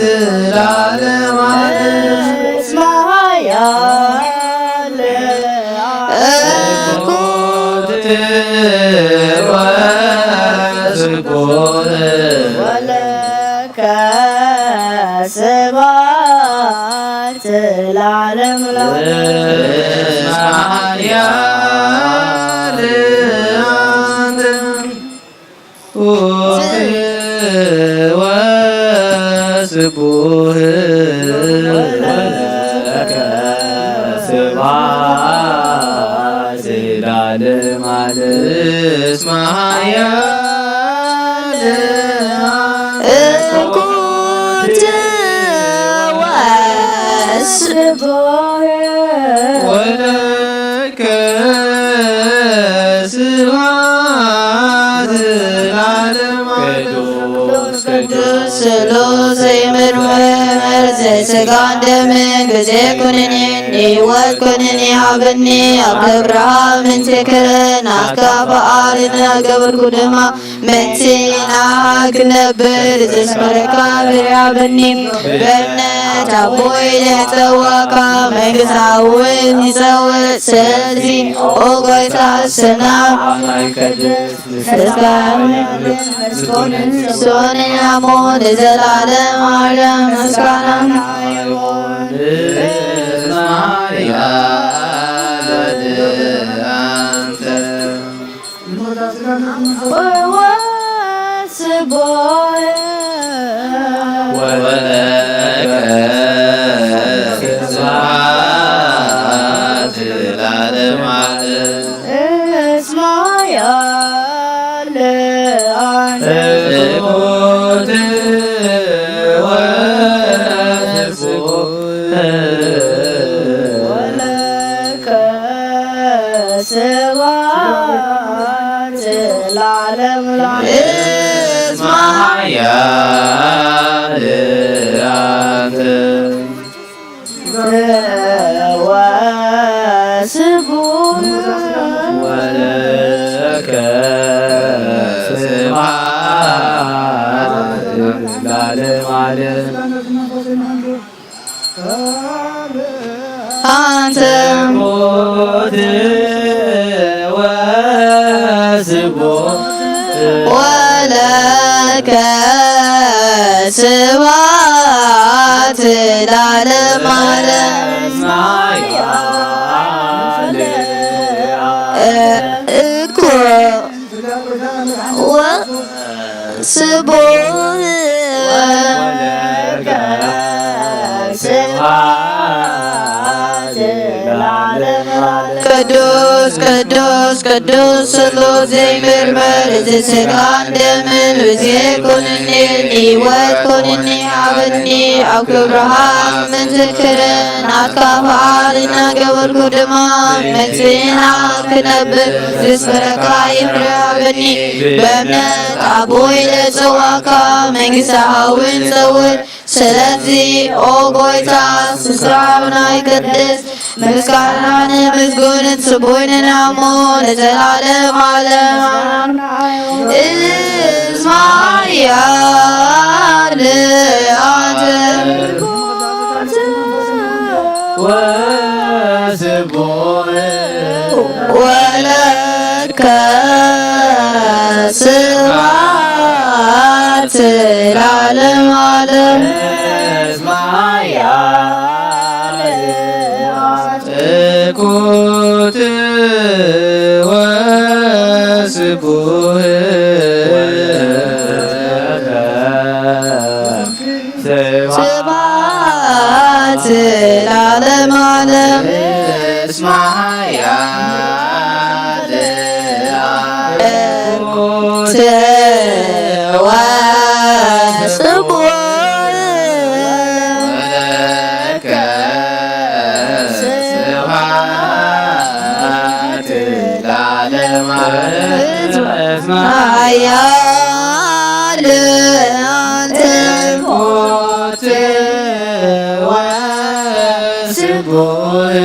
ለዓለመ ዓለም። እስመ ኃያል እኩት ወስቡሕ ወለከ ስብሐት ለዓለመ ዓለም። እስመ ኃያል አንተ ወስቡሕ ወለከ ስብሐት ለዓለመ ዓለም። እስመ ኃያል እኩት ወለከ ስብሐት ለዓለመ ዓለም። ቅዱስ ቅዱስ ስሉስ ዘይምርመር ዘይስጋን ደምን ግዜ ኩንኒ ንህይወት ኩንኒ ሃብኒ ኣብ ክብርኻ ምእንቲ ክብሪ ናትካ ፍቓድ እናገበርኩ ድማ ምእንቲ ንዓኻ ክነብር ዘስመረካ ፍረ ሃበኒ። በእምነት ኣቦይ ለጸዋዕካ መንግስታ እውን ይጸውዕ። ስለዚ ኦ ጎይታ ስና ሶንና እሞ ንዘላለም ዓለም ምስጋና ይኹን። ወስቡሕ ወለከ ስብሐት ለዓለመ ዓለም። እስማ ያለ አንተ ትኩት ወስቡሕ ወለከ ስብሐት ለዓለም ለዓለም። እስማ ያለ አንተ ወስቡሕ ወለከ ስብሐት ለዓለመ ዓለም። አንተ ሞት ወስቡሕ ወለከ ስብሐት ለዓለመ ዓለም። እኮ ወስቡሕ ወለከ ስብሐት ለዓለመ ዓለም። ቅዱስ ቅዱስ ቅዱስ ስሉስ ዘይምርመር እዚ ስጋን ደምን ብዜ ኩንኒ ንህይወት ኩንኒ ሃበኒ ኣብ ክብርኻ ምዝክር ናትካ ፍቓድ እናገበርኩ ድማ ምእንቲ ንዓኻ ክነብር ዝስመረካ ይፍረ ሃበኒ። በእምነት ኣቦይ ለጸዋዕካ መንግስቲ ሃውን ጸውር። ስለዚ ኦ ጎይታ ስስራውናይ ቅድስ ምስጋና ንምስጉን ስቡይ ንናሞ ንዘላለም ዓለም። እስማ ያለ አንተ ወስቡሕ ወለከ ስብሐት ለዓለመ ዓለም። እስማ ያለ ትኩት ወስቡሕ ስብሐት ለዓለመ ዓለም። እስማ ያለ ትኩት ወስቡሕ ወለከ ስብሐት ለዓለመ ዓለም። እስማ ያለ አንተ ትኩት ወስቡሕ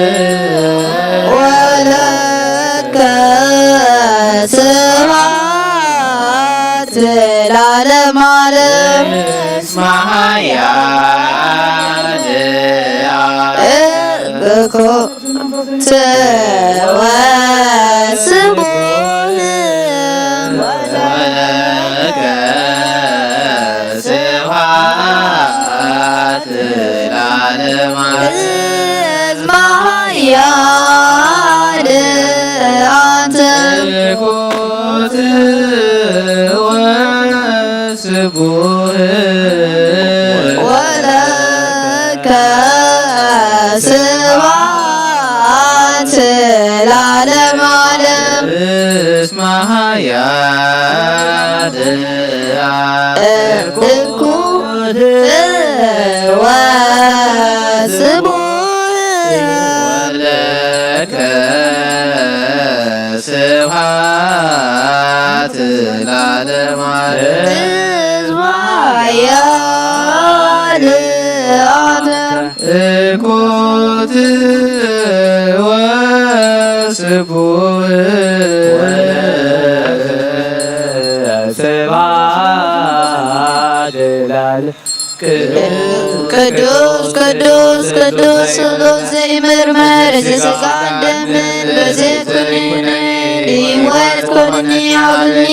ወለከ ስብሐት ለዓለመ ዓለም። እስማ ያለ ትኩት ወስቡሕ ወለከ ስብሐት ለዓለመ ዓለም። እስማ ያለ አንተ ትኩት ወስቡሕ ወለከ ስብሐት ለዓለመ ዓለም። እስማ ያለ ትኩት ወስቡሕ ለማለ እስመ ኃያል አንተ እኩት ወስቡህ ወስብሐት ለዓለም። ቅዱስ ቅዱስ ቅዱስ ቅዱስ ዘይምርመር፣ እዚ ሥጋን ደምን በዘይኩነኔ፣ ሕይወት ኩነኔ ሃብኒ።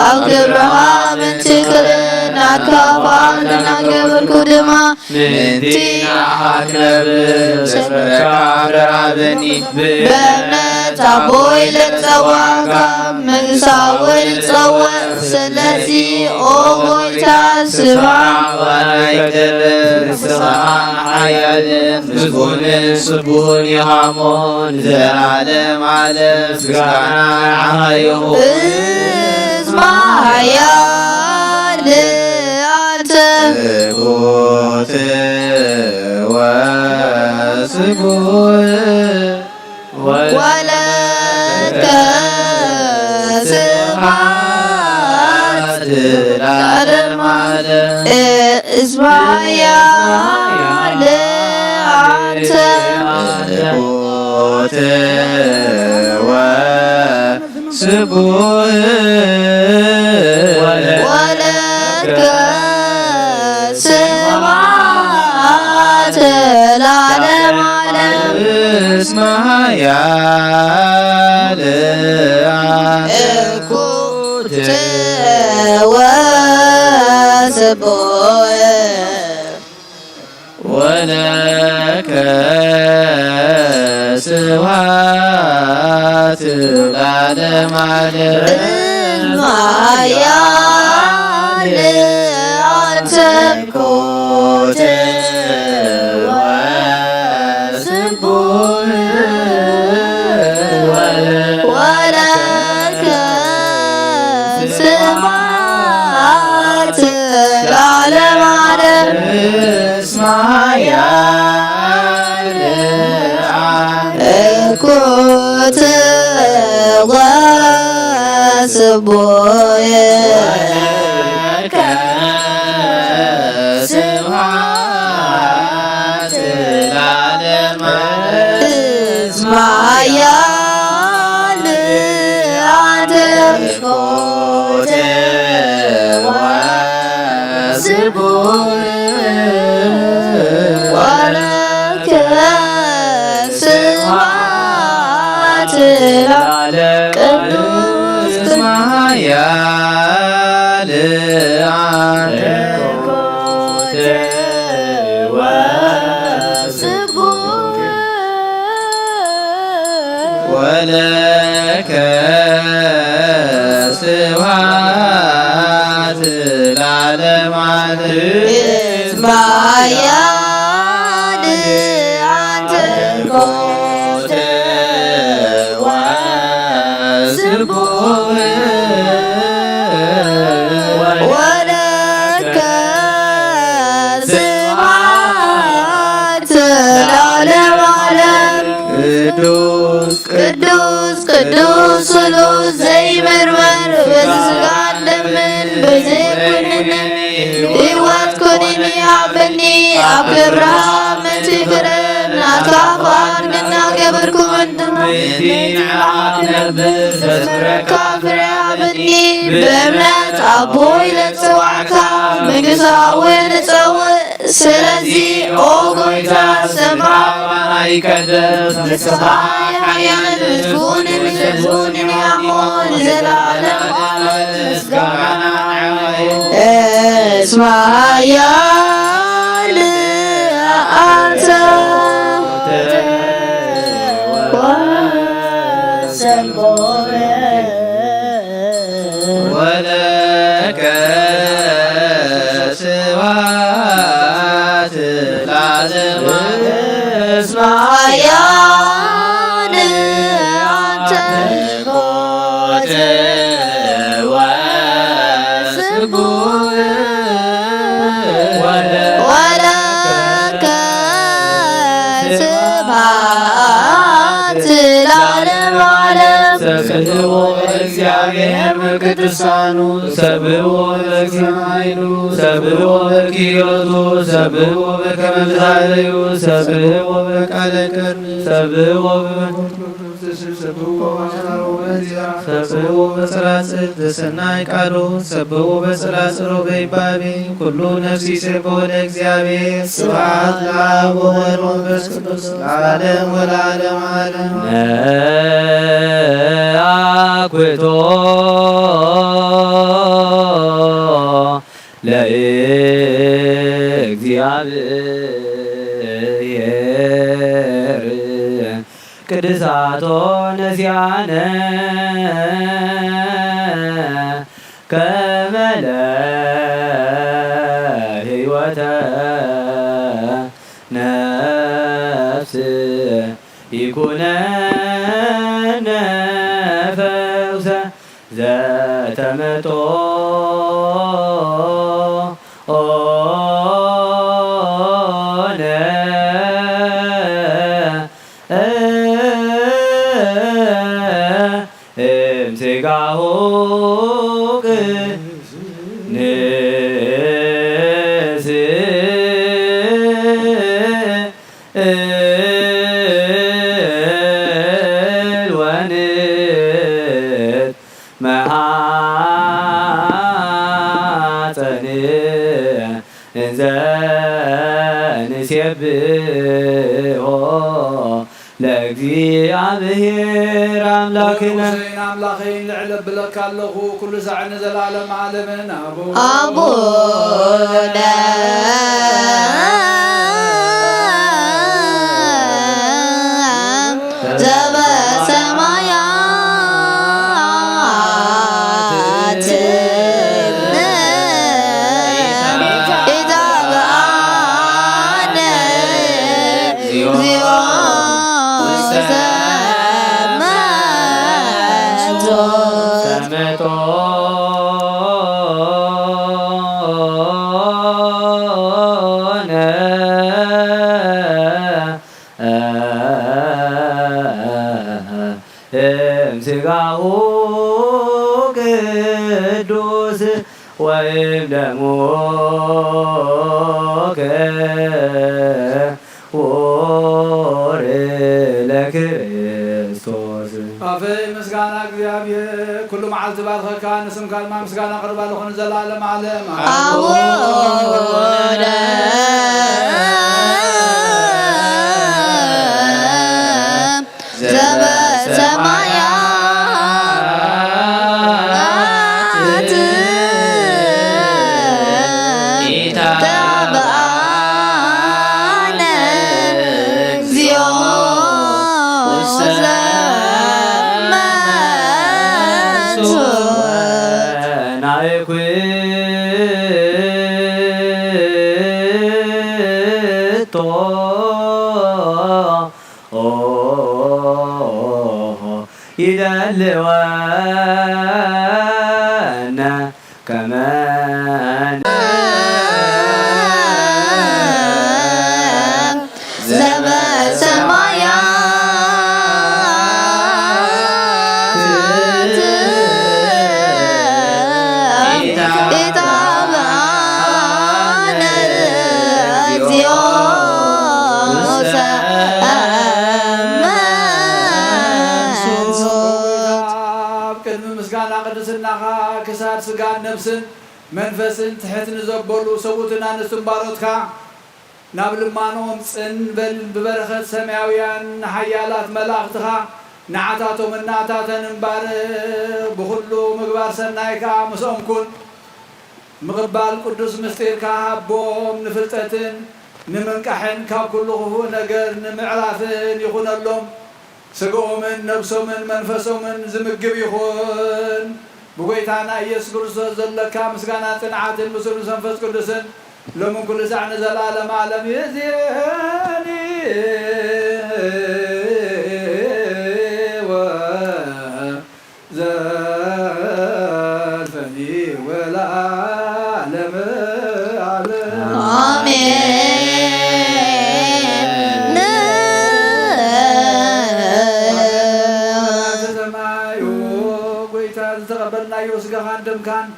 ኣብ ክብርኻ ምእንቲ ክብርን ኣካፋ እናገበርኩ ድማ ምእንቲ ንዓኻ ክነብር ዘፍረካ ፍረ ሃበኒ። ብእምነት ኣቦይ ለጸዋዕካ መንግስታ ወልጸወ። ስለዚ ኦ ጎይታ ስማዕ። ዋናይ ክብር ስምኻ ሓያልን ምስጉንን ስቡሕን ኢኻ እሞ ንዘለዓለም ዓለም ምስጋና ንዓኻ ይኹን። እስመ ኃያል አንተ ትሑት ወስቡሕ ወለከ ስብሐት ለዓለመ ዓለም። እስመ ኃያል አንተ ትሑት ወስቡሕ ወለከ ስብሐት ለዓለመ ዓለም። እስመ ኃያል እኩት ወስቡሕ ወለከ ስብሐት ለዓለመ ዓለም። እስመ ኃያል አንተ እኩት ወስቡሕ ወለከ ስብሐት ለዓለመ ዓለም። እስመ ኃያል እኩት ወስቡሕ ወለከ ስብሐት ለዓለመ ዓለም። እስመ ኃያል አንተ እኩት ወስቡሕ ወለከ ስብሐት ለዓለም። ቅዱስ እስመ ኃያል አንተ እኩት ወስቡሕ ወለከ ስብሐት ለዓለመ ዓለም። እስመ ኃያል አንተ እኩት ወስቡሕ ወለከ ስብሐት ለዓለመ ዓለም። ቅዱስ ቅዱስ ቅዱስ ስሉስ ዘይምርመር በዚ ሥጋን ደምን በዘይኩነኔ ሕይወት ኩነኔ ሃበኒ። ኣብ ክብርኻ ምእንቲ ክብርን ኣካፋን እናገበርኩ ምእንቲ ንዓኻ ክነብር ዘስምረካ ፍረ ሃበኒ። ብእምነት ኣቦይ ለጸዋዕካ መንግስታ እውን እጸውእ። ስለዚ ኦ ጎይታ ስምኻ ይቀደስ፣ ንስኻ ሓያልን ምስጉንን ምስጉንን ኢኻ እሞ ንዘለዓለም ዓለም ምስጋና ንዓኻ ይኹን። እስመ ኃያል አንተ ወሰቦ ወለከ ስብሐት ለዓለመ ዓለም። እስመ ኃያል አንተ ኮተ ወስቡሕ ወለከ ስብሐት ለዓለመ ዓለም። ሰብሕዎ ለእግዚኣብሔር በቅዱሳኑ፣ ሰብሕዎ በእግዚእ ኃይሉ፣ ሰብሕዎ በክህሎቱ፣ ሰብሕዎ በከመ ብዛህርዩ፣ ሰብሕዎ በቃለ ቅርብ፣ ሰብሕዎ በመንፈስ ቅዱስ፣ ሰብሕዎ በአሳሮ በዚያ፣ ሰብሕዎ በጽራጽር ዘሰናይ ቃሉ፣ ሰብሕዎ በጽራጽሮ በይባቤ፣ ኩሉ ነፍሲ ይሴብሖ ለእግዚኣብሔር። ስብሐት ለአብ ወወልድ ወመንፈስ ቅዱስ ለዓለም ወለዓለም ዓለም። ነአኩቶ ለእግዚአብሔር ቅድሳቶ ነሲያነ ከመ ለህይወተ ነፍስ ይኩነነ ፈውሰ ዘተመጦነ እምስጋሁ ቅንስ እል ወንት መሃፀን እንዘ ንሴብሖ ለእግዚኣብሔር ኣምላክነ። ንጉሰይን ኣምላኸይን ልዕል እብለካ ኣለኹ፣ ኩሉ ሳዕ ንዘለዓለም ዓለምን ኣቡ። ኣቡነ ዘበሰማያት ኢታብአነ እግዚኦ ውስተ ሰማያት። እምስጋሁ ቅዱስ ወይም ደሙ ክቡር ለክርስቶስ። ኣፈይ ምስጋና እግዚኣብሔር ኩሉ መዓልቲ ባርኸካ፣ ንስምካ ድማ ምስጋና ቅርብ ኣለኹ ንዘለዓለም ዓለም። ኣቡነ ዘበሰማያት ኢታብአነ እግዚኦ ውስተ ሰማያት። ይደልወነ ከመ ዘበሰማያት ኢታብአነ እግዚኦ ውስተ ሰማያት። ኣብ ቅድሚ ምስጋና ቅድስናኻ ክሳድ ስጋን ነፍስን መንፈስን ትሕት ንዘበሉ ሰብኡትን ኣንስትን ባሮትካ ናብ ልማኖም ጽን በል። ብበረኸት ሰማያውያን ንሓያላት መላእኽትኻ ንዓታቶም እናታተን እምባር ብኹሉ ምግባር ሰናይ ከኣ ምስኦም ኩን። ምቕባል ቅዱስ ምስጢርካ ሃቦም፣ ንፍልጠትን ንምንቃሕን ካብ ኩሉ ክፉእ ነገር ንምዕራፍን ይኹነሎም። ስግኦምን ነብሶምን መንፈሶምን ዝምግብ ይኹን። ብጎይታና ኢየሱስ ክርስቶስ ዘለካ ምስጋና ጽንዓትን ብስሉስ መንፈስ ቅዱስን ሎምን ኩሉ ሳዕ ንዘለዓለም ዓለም ይእዜኒ ወዘልፈኒ ወለዓለመ ዓለም። ኣሜን። ሰማዩ ምካን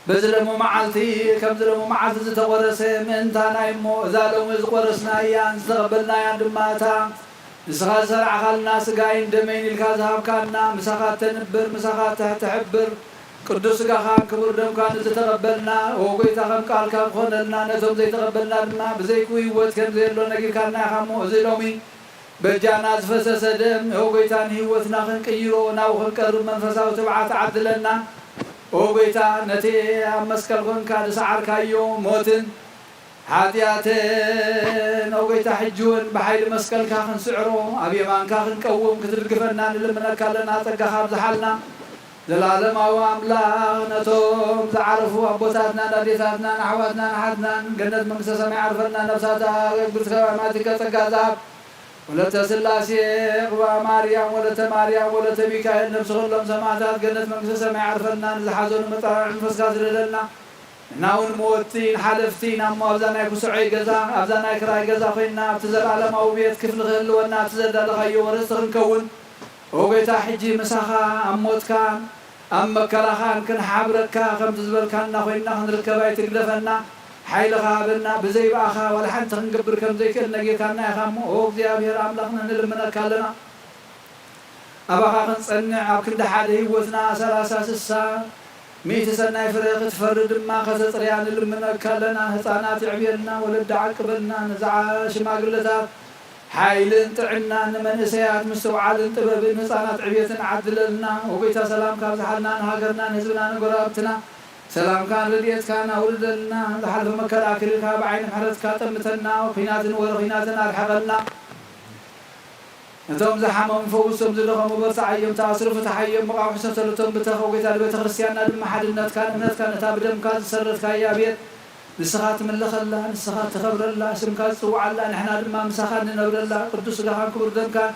በዚ ሎሚ መዓልቲ ከምዚ ሎሚ መዓልቲ ዝተቆረሰ ምእንታና እሞ እዛ ሎሚ ዝቆረስናያን ዝተቐበልናያን ድማ እታ ንስኻ ዝሰራዕኻልና ስጋይን ደመይን ኢልካ ዝሃብካና ምሳኻ ተንብር ምሳኻ ትሕብር ቅዱስ ስጋኻን ክቡር ደምካን ዝተቐበልና ኦ ጎይታ ከም ቃልካ ክኾነልና ነቶም ዘይተቐበልና ድማ ብዘይኩ ህይወት ከም ዘየሎ ነጊርካና ኢኻ እሞ እዚ ሎሚ በጃና ዝፈሰሰ ደም ንጎይታ ንህይወትና ክንቅይሮ ናብኡ ክንቀርብ መንፈሳዊ ትብዓት ዓድለና። ኦ ጎይታ ነቲ ኣብ መስቀል ኮንካ ዝሰዓርካዮ ሞትን ሓጢኣትን ኦ ጎይታ ሕጂ እውን ብሓይሊ መስቀልካ ክንስዕሮ ኣብ የማንካ ክንቀውም ክትድግፈና ንልምነካ ኣለና። ጸጋኻ ኣብዝሓልና። ዘላለማዊ ኣምላኽ ነቶም ዝዓረፉ ኣቦታትናን ኣዴታትናን ኣሕዋትናን ኣሓትናን ገነት መንግስተ ሰማይ ዓርፈልና ነብሳታ ኣገልግልቲ ከማማቲከ ጸጋ ዝሃብ ወለተ ስላሴ ቅባ ማርያም ወለተ ማርያም ወለተ ሚካኤል ነብሲ ኩሎም ሰማዕታት ገነት መንግስተ ሰማይ ዓርፈልና ንዝሓዘኑ መጣርዕ መንፈስካ ዝለለልና ንሕና እውን መወቲ ሓለፍቲ ኢና እሞ ኣብዛ ናይ ኩስዖይ ገዛ ኣብዛ ናይ ክራይ ገዛ ኮይንና ኣብቲ ዘለኣለማዊ ቤት ክፍሊ ክህልወና ኣብቲ ዘዳለኻዮ ወረስቲ ክንከውን ኦ ጎይታ ሕጂ ምሳኻ ኣብ ሞትካን ኣብ መከራኻን ክንሓብረካ ከምቲ ዝበልካና ኮይንና ክንርከብ ኣይትግደፈና ሓይልኻ ሃበና ብዘይ ብኣኻ ዋላ ሓንቲ ክንገብር ከም ዘይክእል ነጊርካና ኢኻ እሞ ኦ እግዚኣብሔር ኣምላኽና ንልምነካ ኣለና ኣባኻ ክንጸንዕ ኣብ ክንዲ ሓደ ህይወትና ሰላሳ ስሳ ሚእቲ ሰናይ ፍረ ክትፈሪ ድማ ከተጽርያ ንልምነካ ኣለና ህፃናት የዕብየልና ወለዲ ዓቅበልና ንዝዓ ሽማግለታት ሓይልን ጥዕናን ንመንእሰያት ምስትውዓልን ጥበብን ህፃናት ዕብየትን ዓድለልና። ወጎይታ ሰላምካ ኣብዝሓልና ንሃገርና ንህዝብና ንጎረባብትና ሰላምካን ረድኤትካን ኣውርደልና። ዝሓለፈ መከራ ኣክሊልካ ብዓይኒ ምሕረትካ ጠምተና። ኩናትን ወረ ኩናትን ኣርሕቐልና። ነቶም ዝሓመሙ ፈውሶም ዝደኸሙ በርትዓዮም ተኣስሩ ፍትሓዮም መቓውሒ ሰተለቶም ብተኸ ጎይታ ንቤተ ክርስቲያንና ድማ ሓድነትካን እምነትካን እታ ብደምካ ዝሰረትካያ ቤት ንስኻ ትምለኸላ፣ ንስኻ ትኸብረላ፣ ስምካ ዝጽውዓላ፣ ንሕና ድማ ምሳኻ እንነብረላ፣ ቅዱስ ስጋኻን ክቡር ደምካን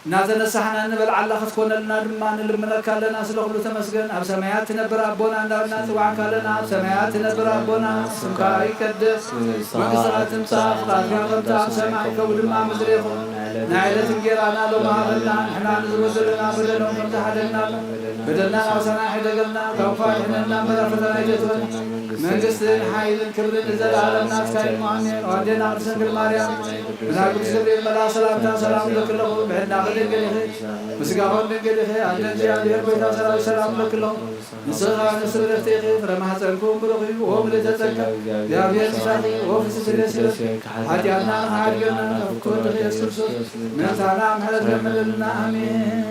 እናተነሳሕና እንበልዓላ ክትኮነልና ድማ ንልምነካ ኣለና። ስለ ኩሉ ተመስገን። ኣብ ሰማያት ትነብር ኣቦና እንዳበልና ንጽውዓካ ኣለና። ኣብ ሰማያት ትነብር ኣቦና ስምካ ይቀደስ፣ መንግስትኻ ትምጻእ፣ ፍቓድካ ከምቲ ኣብ ሰማይ ከምኡ ድማ ኣብ ምድሪ ይኹን። ናይ ዕለት እንጌራና ሎሚ ሃበና። ንሕና ንዝበደሉና በደሎም ከም ዝሓደግና በደልና ናባና ኣይሕደገልና፣ ካብ ክፉእ ኣድሕነና እምበር ኣብ ፈተና ኣይተእትወና። መንግስትን ሓይልን ክብርን ንዘለኣለም ናትካ እዩ። ኣሜን። ኣዴና ቅድስት ድንግል ማርያም፣ ብናይ ቅዱስ ገብርኤል መልኣኽ ሰላምታ ሰላም እብለኪ ኣለኹ። ብሕልናኺ ድንግል ኢኺ፣ ብስጋኺ እውን ድንግል ኢኺ። ኣደ እግዚኣብሔር፣ ጎይታ ሰራዊት፣ ሰላም እብለኪ ኣለኹ። ንስኺ ኸኣ ንስብእቲ ኢኺ፣ ፍረ ማሕፀንኪ እውን ብሩኽ እዩ። ኦ ምልእተ ጸጋ፣ እግዚኣብሔር ምሳኺ። ኦ ፍስሕቲ ደስ ይበልኪ፣ ሓጢኣትና ንኽሓድገልና ካብ ፍቁር ወድኺ ኢየሱስ ክርስቶስ ምሕረታና ምሕረት ለምንልና። ኣሜን።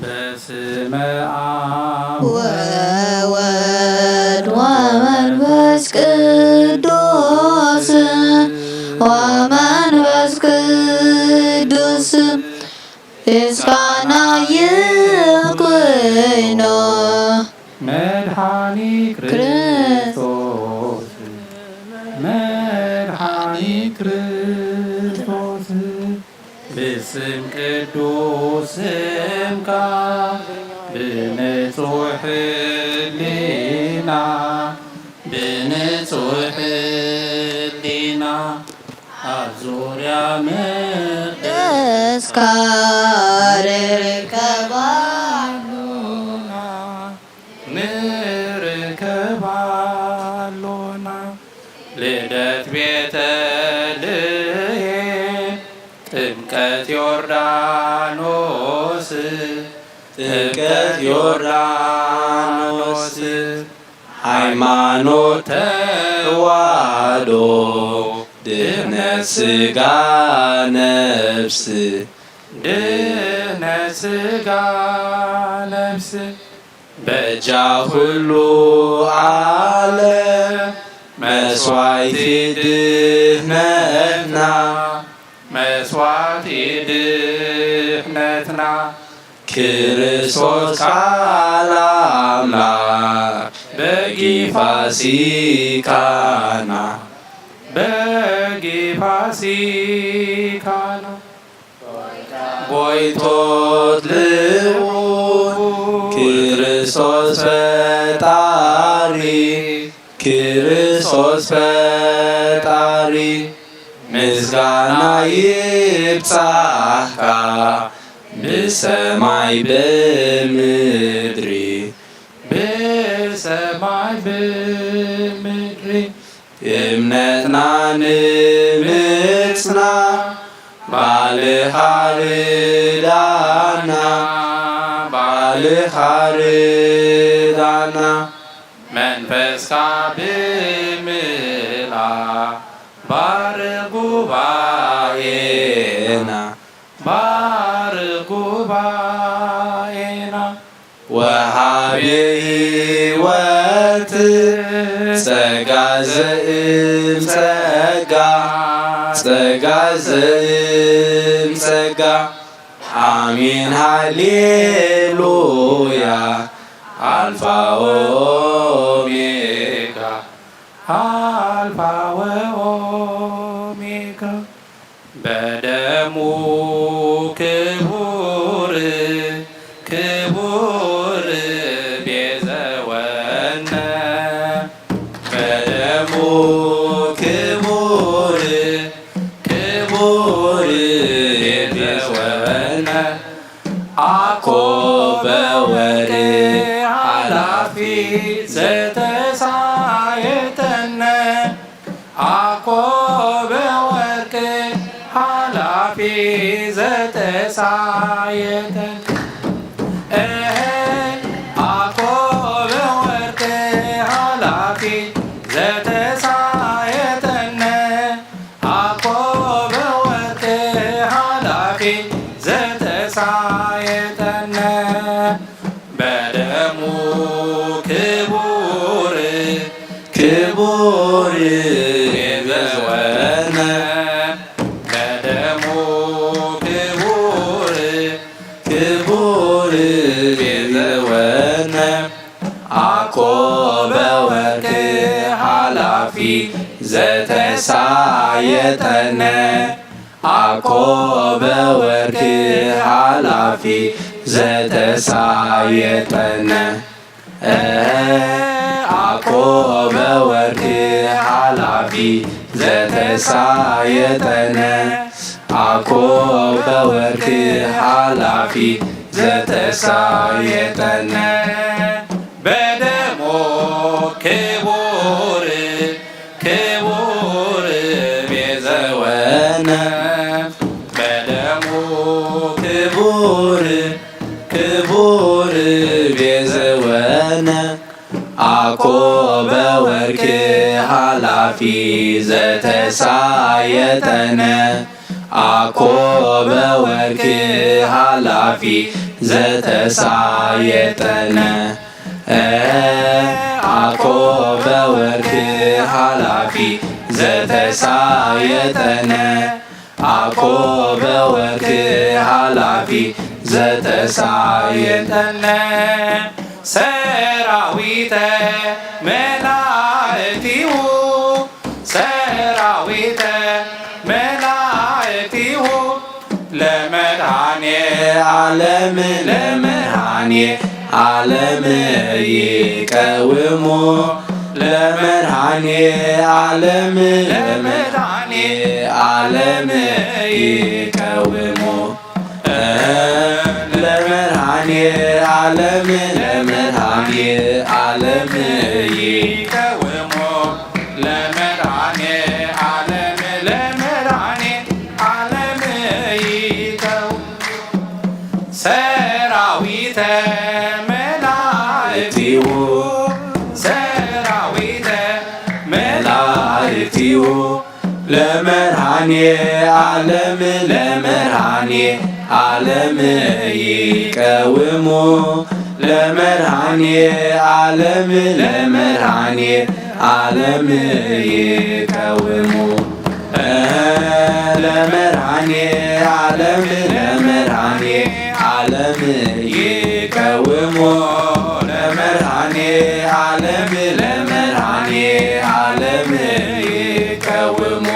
በስመ አብ ወወልድ ምስጋና ይኩኖ መድኃኒ ክርስቶስ፣ መድኃኒ ክርስቶስ፣ ብስም ቅዱስ ስምካ ብንጹሕ ሕሊና፣ ብንጹሕ ሕሊና ኣብ ዙርያ መቅደስካ ንርከብ ኣሎና፣ ንርከብ ኣሎና። ልደት ቤተልሔም፣ ጥምቀት ዮርዳኖስ፣ ጥምቀት ዮርዳኖስ፣ ሃይማኖት ተዋህዶ፣ ድህነት ሥጋ ነፍስ፣ ድህነት ሥጋ ነፍስ፣ በጃ ኩሉ ዓለም መስዋዕቲ ድህነትና፣ መስዋዕቲ ድህነትና፣ ክርስቶስ ቃል ኣምላክ በጊ ፋሲካና፣ በጊ ፋሲካና፣ ቦይቶት ልዑል ክርስቶስ ፈጣሪ፣ ክርስቶስ ፈጣሪ፣ ምስጋና ይብጻሕካ ብሰማይ ብምድሪ፣ ብሰማይ ብምድሪ። እምነትና ንምጽና ባልኻ ርዳና፣ ባልኻ ርዳና። መንፈስካ ብምልኣ ባርኽ ጉባኤና፣ ባርኽ ጉባኤና። ወሃቤ ሕይወት ጸጋ ዘእም ጸጋ፣ ጸጋ ዘእም ጸጋ። ኣሜን ሃሌሉያ። ኣልፋ ወኦሜጋ፣ ኣልፋ ወኦሜጋ። በደሙ ክቡር ክቡር ቤዘወነ፣ በደሙ ክቡር ክቡር ቤዘወነ፣ አኮ በወርቅ ኃላፊ ዘተሳየጠነ፣ አኮ በወርቅ ኃላፊ ዘተሳየጠነ፣ እህ፣ አኮ በወርቅ ኃላፊ ዘተሳየጠነ፣ አኮ በወርቅ ኃላፊ ዘተሳየጠነ፣ በደሙ ክቡር ክቡር ቤዘወነ፣ በደሙ ክቡር ክቡር ቤዘወነ፣ አኮ በወርቅ ኃላፊ ዘተሳየጠነ፣ አኮ በወርቅ ኃላፊ ዘተሳየጠነ፣ እህ፣ አኮ በወርቅ ኃላፊ ዘተሳየጠነ፣ አኮ በወርቅ ኃላፊ ዘተሳየጠነ፣ በደሙ ክቡር ክቡር ቤዘወነ፣ በደሙ ክቡር ክቡር ቤዘወነ፣ አኮ በወርቅ ኃላፊ ዘተሳየጠነ፣ አኮ በወርቅ ኃላፊ ዘተሳየጠነ፣ አኮ በወርቅ ኃላፊ ዘተሳየጠነ፣ አኮ በወርቅ ሓላፊ ዘተሳየጠነ ሰራዊተ መላእክቲሁ ሰራዊተ መላእክቲሁ ለመድኃኔ ዓለም ለመድኃኔ ዓለም ይቀውሙ ለመድኃኔ ዓለም ለመድኃኔ ዓለም ይቀውሙ ለመድኃኔ ዓለም ለመድኃኔ ዓለም ይቀውሙ ለመድኃኔ ዓለም ለመድኃኔ ዓለም ይቀውሙ ሰራዊተ መላእክቲሁ ሰራዊተ መላእክቲሁ ለመድኃኔ ዓለም ለመድኃኔ ዓለም ይቀውሙ ለመድኃኔ ዓለም ለመድኃኔ ዓለም ይቀውሙ ለመድኃኔ ዓለም ለመድኃኔ ዓለም ይቀውሙ ለመድኃኔ ዓለም ለመድኃኔ ዓለም ይቀውሙ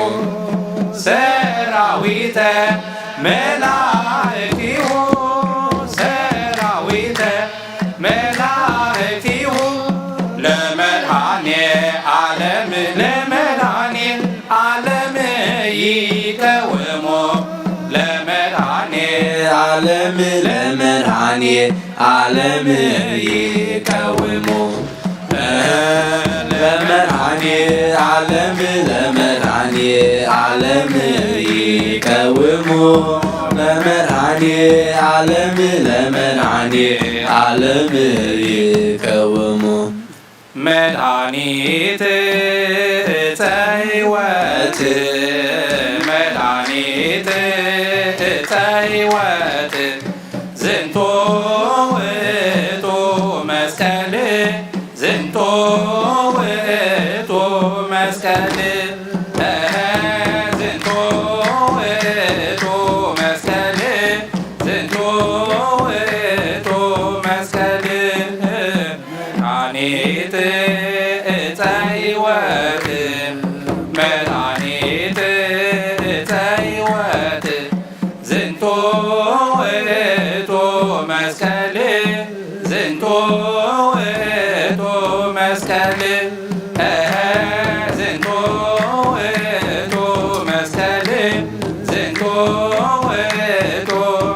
ሰራዊተ መላእክቲሁ ሰራዊተ መላእክቲሁ ለመድኃኔ ዓለም ለመድኃኔ ዓለም ይቀውሙ ለመድኃኔ ዓለም ለመድኃኔ ዓለም ይቀውሙ ለመድኃኔ ዓለም ለመድኃኔ ዓለም ይቀውሙ ለመድኃኔ ዓለም ለመድኃኔ ዓለም ይቀውሙ መድኃኒት ዕፀ ሕይወት መድኃኒት ዕፀ ሕይወት ዝንቱ ውእቱ መስቀል ዝንቱ ውእቱ መስቀል ዝንቱ ውእቱ መስቀል ዝንቱ ውእቱ መስቀል መድኃኒት ዕፀ ሕይወት መድኃኒት ዕፀ ሕይወት ዝንቱ ውእቱ መስቀል ዝንቱ ውእቱ መስቀል ዝንቱ ውእቱ መስቀል ዝንቱ ውእቱ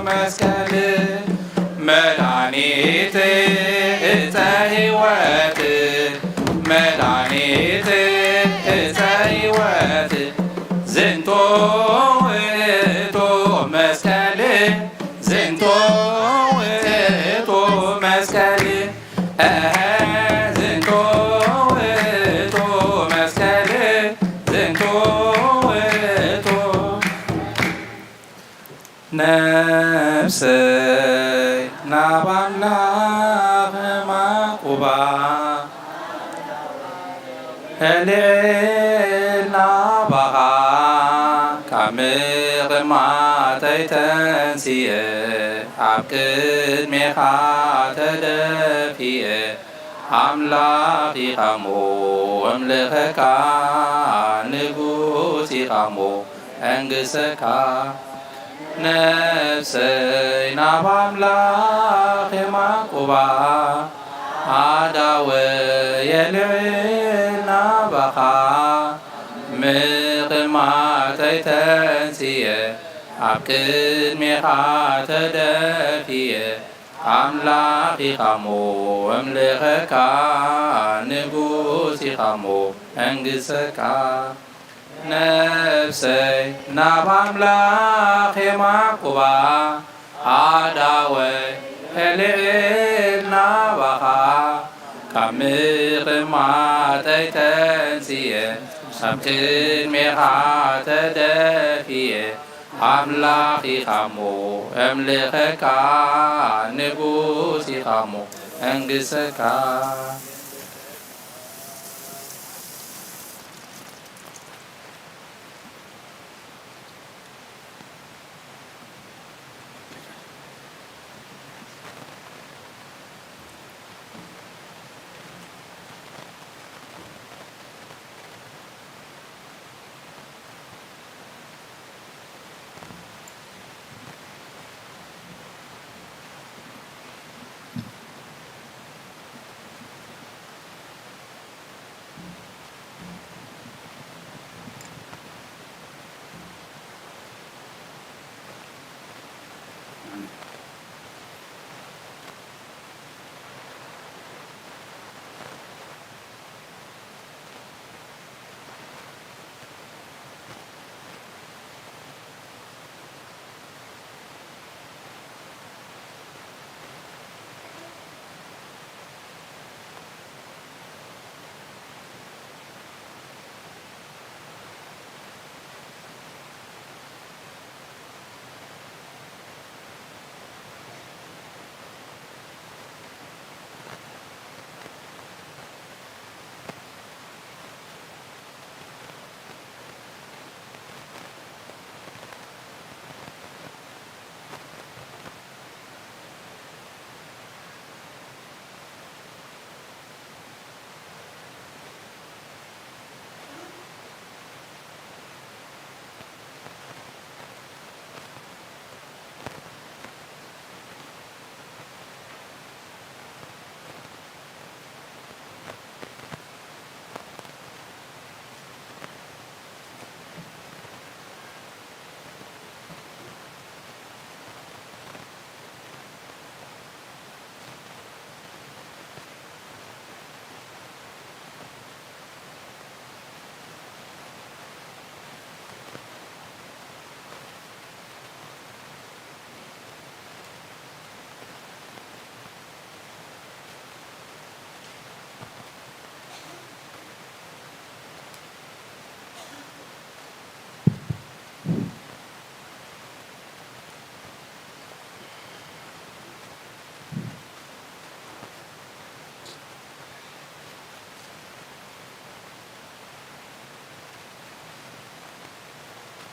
መስቀል መድኃኒት ዕፀ ሕይወት መድኃኒት ዕፀ ሕይወት ዝንቱ ውእቱ መስቀል ዝንቱ ውእቱ መስቀል ዝንቱ ውእቱ መስቀል ዝንቱ ውእቱ ነፍሰይ ናብ ኣምላኽ ማቁባ ኣልዒላ ባኻ ካብ ምቕማጠይ ተንሲኤ ኣብ ቅድሜኻ ተደፊኤ ኣምላኽ ኢኻሞ እምልኸካ ንጉስ ኢኻሞ እንግሰካ ነፍሰይ ናብ ኣምላኽ የማቁባ ኣዳወ የልዕል ናባኻ ምቕማጠይ ተንስየ ኣብ ቅድሜኻ ተደፊየ ኣምላኽ ኢኻሞ እምልኸካ ንጉስ ኢኻሞ እንግሰካ ነፍሰይ ናብ ኣምላኽ የማቁባ ኣዳወ የልዕል ናባኻ ካብ ምቕማጠይ ተንስየ ኣብ ቅድሜኻ ተደፊየ ኣምላኽ ኢኻሞ እምልኸካ ንጉስ ኢኻሞ እንግሰካ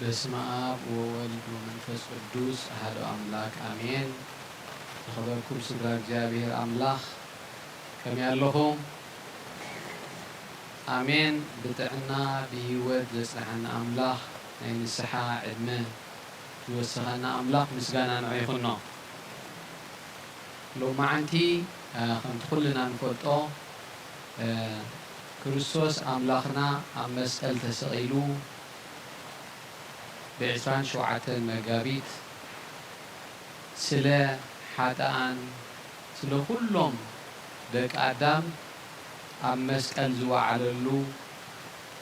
በስመ ኣብ ወወልድ ወመንፈስ ቅዱስ ኣሐዱ ኣምላክ ኣሜን። ዝኸበርኩም ስድራ እግዚኣብሔር ኣምላኽ ከመይ ኣለኹም? ኣሜን። ብጥዕና ብህይወት ዘጽንሓና ኣምላኽ፣ ናይ ንስሓ ዕድመ ዝወሰኸና ኣምላኽ ምስጋና ንዑ ይኹኖ። ሎማዓንቲ ከምቲ ኩልና ንፈልጦ ክርስቶስ ኣምላኽና ኣብ መስቀል ተሰቒሉ ብ ዕስራን ሸውዓተን መጋቢት ስለ ሓጥኣን ስለ ኩሎም ደቂ ኣዳም ኣብ መስቀል ዝወዓለሉ፣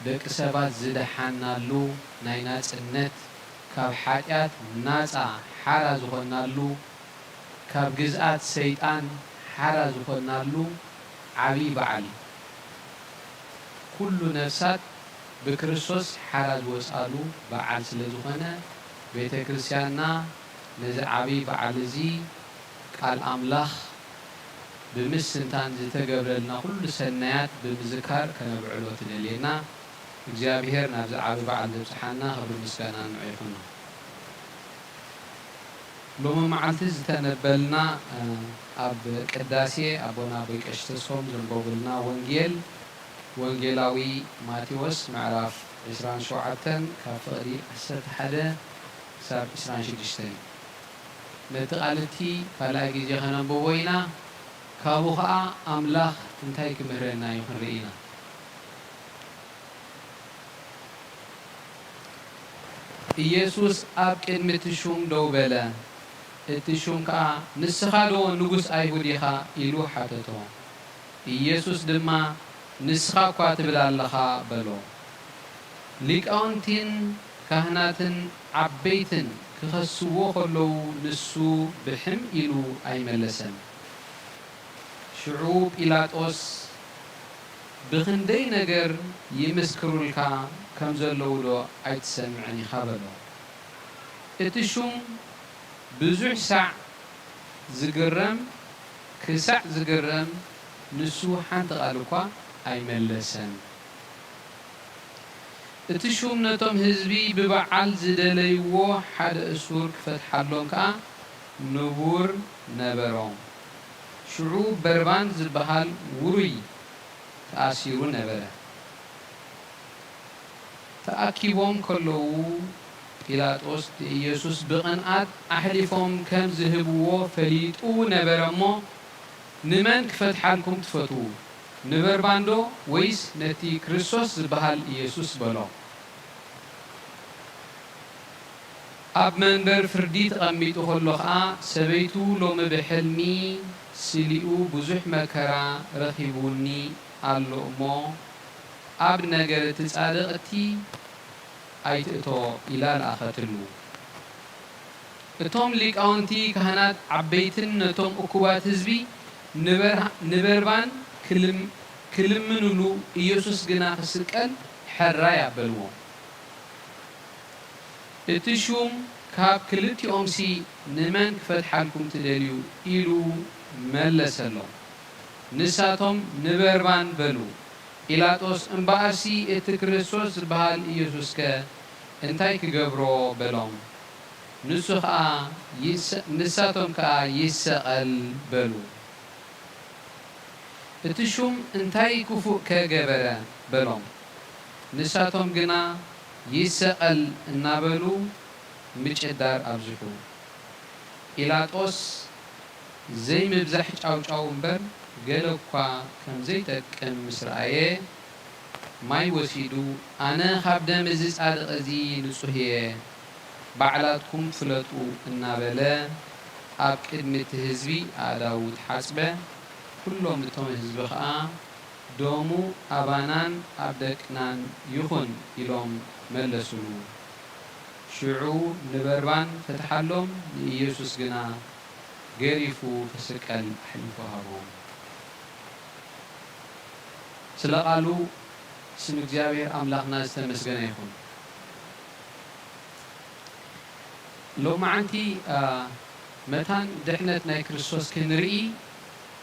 ደቂ ሰባት ዝደሓናሉ፣ ናይ ናጽነት ካብ ሓጢኣት ናጻ ሓራ ዝኾናሉ፣ ካብ ግዝኣት ሰይጣን ሓራ ዝኾናሉ ዓብዪ በዓል እዩ። ኩሉ ነፍሳት ብክርስቶስ ሓራ ዝወጻሉ በዓል ስለ ዝኾነ፣ ቤተ ክርስቲያንና ነዚ ዓብዪ በዓል እዚ ቃል ኣምላኽ ብምስትንታን ዝተገብረልና ኩሉ ሰናያት ብምዝካር ከነብዕሎ ትደልየና። እግዚኣብሔር ናብዚ ዓቢ በዓል ዘብጽሓና ክብሪ ምስጋና ንዑ ይኹኖ። ሎሚ መዓልቲ ዝተነበልና ኣብ ቅዳሴ ኣቦና ኣቦይ ቀሺ ተስፎም ዘንበቡልና ወንጌል ወንጌላዊ ማቴዎስ ምዕራፍ ዕስራን ሸውዓተን ካብ ፍቕዲ ዓሰርተ ሓደ ክሳብ ዕስራን ሽዱሽተን እዩ። ነቲ ቃል እቲ ካልኣይ ግዜ ከነንብቦ ኢና። ካብኡ ኸኣ ኣምላኽ እንታይ ክምህረና እዩ ክንርኢ ኢና። ኢየሱስ ኣብ ቅድሚ እቲ ሹም ደው በለ። እቲ ሹም ከኣ፣ "ንስኻ ዶ ንጉስ ኣይሁድ ኢኻ?" ኢሉ ሓተቶ። ኢየሱስ ድማ፣ "ንስኻ እኳ ትብል ኣለኻ" በሎ። ሊቃውንቲን ካህናትን ዓበይትን ክኸስዎ ከለዉ፣ ንሱ ብሕም ኢሉ ኣይመለሰን። ሽዑ ጲላጦስ፣ "ብኽንደይ ነገር ይምስክሩልካ ከም ዘለዉ ዶ ኣይትሰምዕን ኢኻ?" በሎ። እቲ ሹም ብዙሕ ሳዕ ዝግረም፣ ክሳዕ ዝግረም፣ ንሱ ሓንቲ ቃል እኳ ኣይመለሰን። እቲ ሹም ነቶም ህዝቢ ብበዓል ዝደለይዎ ሓደ እሱር ክፈትሓሎም ከኣ ንቡር ነበሮም። ሽዑ በርባን ዝበሃል ውሩይ ተኣሲሩ ነበረ። ተኣኪቦም ከለዉ፣ ጲላጦስ ንኢየሱስ ብቕንኣት ኣሕሊፎም ከም ዝህብዎ ፈሊጡ ነበረ እሞ፣ "ንመን ክፈትሓልኩም ትፈትዉ? ንበርባንዶ ወይስ ነቲ ክርስቶስ ዝበሃል ኢየሱስ?" በሎ። ኣብ መንበር ፍርዲ ተቐሚጡ ከሎ ኸኣ፣ ሰበይቱ ሎሚ ብሕልሚ ስሊኡ ብዙሕ መከራ ረኺቡኒ ኣሎ እሞ፣ ኣብ ነገር እቲ ጻድቕ እቲ ኣይትእቶ ኢላ ለኣኸትሉ። እቶም ሊቃውንቲ ካህናት ዓበይትን ነቶም እኩባት ህዝቢ ንበር-፣ ንበርባን ክልም-፣ ክልምንሉ፣ ኢየሱስ ግና ክስቀል ሕራይ ኣበልዎ። እቲ ሹም፣ "ካብ ክልቲኦምሲ ንመን ክፈትሓልኩም ትደልዩ?" ኢሉ መለሰሎም። ንሳቶም፣ "ንበርባን" በሉ። ጲላጦስ፣ "እምበኣርሲ እቲ ክርስቶስ ዝበሃል ኢየሱስከ እንታይ ክገብሮ?" በሎም። ንሱ ኸኣ ይሰ-፣ ንሳቶም ከኣ፣ "ይሰቐል" በሉ። እቲ ሹም፣ "እንታይ ክፉእከ ገበረ?" በሎም። ንሳቶም ግና፣ "ይሰቐል" እናበሉ ምጭዳር ኣብዝሑ። ጲላጦስ ዘይምብዛሕ ጫውጫው እምበር ገለ እኳ ከም ዘይጠቅም ምስ ረኣየ፣ ማይ ወሲዱ፣ "ኣነ ካብ ደም እዚ ጻድቕ እዚ ንጹህ እየ፣ ባዕላትኩም ፍለጡ" እናበለ ኣብ ቅድሚ እቲ ህዝቢ ኣእዳዉ ተሓጽበ። ኩሎም እቶም ህዝቢ ኸኣ፣ "ደሙ ኣባናን ኣብ ደቅናን ይኹን" ኢሎም መለሱሉ። ሽዑ ንበርባን ፈትሓሎም፣ ንኢየሱስ ግና ገሪፉ ክስቀል ኣሕሊፉ ሃቦም። ስለ ቃሉ ስም እግዚኣብሔር ኣምላኽና ዝተመስገነ ይኹን። ሎማዓንቲ፣ አ፣ መታን ድሕነት ናይ ክርስቶስ ክንርኢ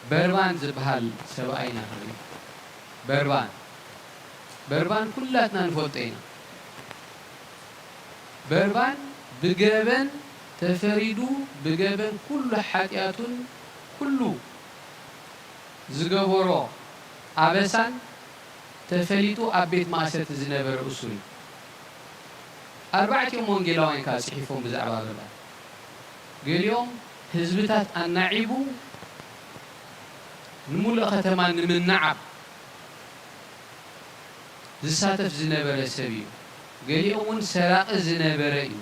በርባን ዝበሃል ሰብኣይ ኢና ክንርኢ። በርባን፣ በርባን ኩላትና ንፈልጦ ኢና። በርባን ብገበን ተፈሪዱ፣ ብገበን ኩሉ ሓጢኣቱን ኩሉ ዝገበሮ ኣበሳን ተፈሊጡ ኣብ ቤት ማእሰርቲ ዝነበረ እሱር እዩ። ኣርባዕቲኦም ወንጌላውያን ከኣ ጽሒፎም ብዛዕባ በርባን። ገሊኦም ህዝብታት ኣናዒቡ ንምሉእ ከተማ ንምንዓቕ ዝሳተፍ ዝነበረ ሰብ እዩ። ገሊኦም እውን ሰራቒ ዝነበረ እዩ።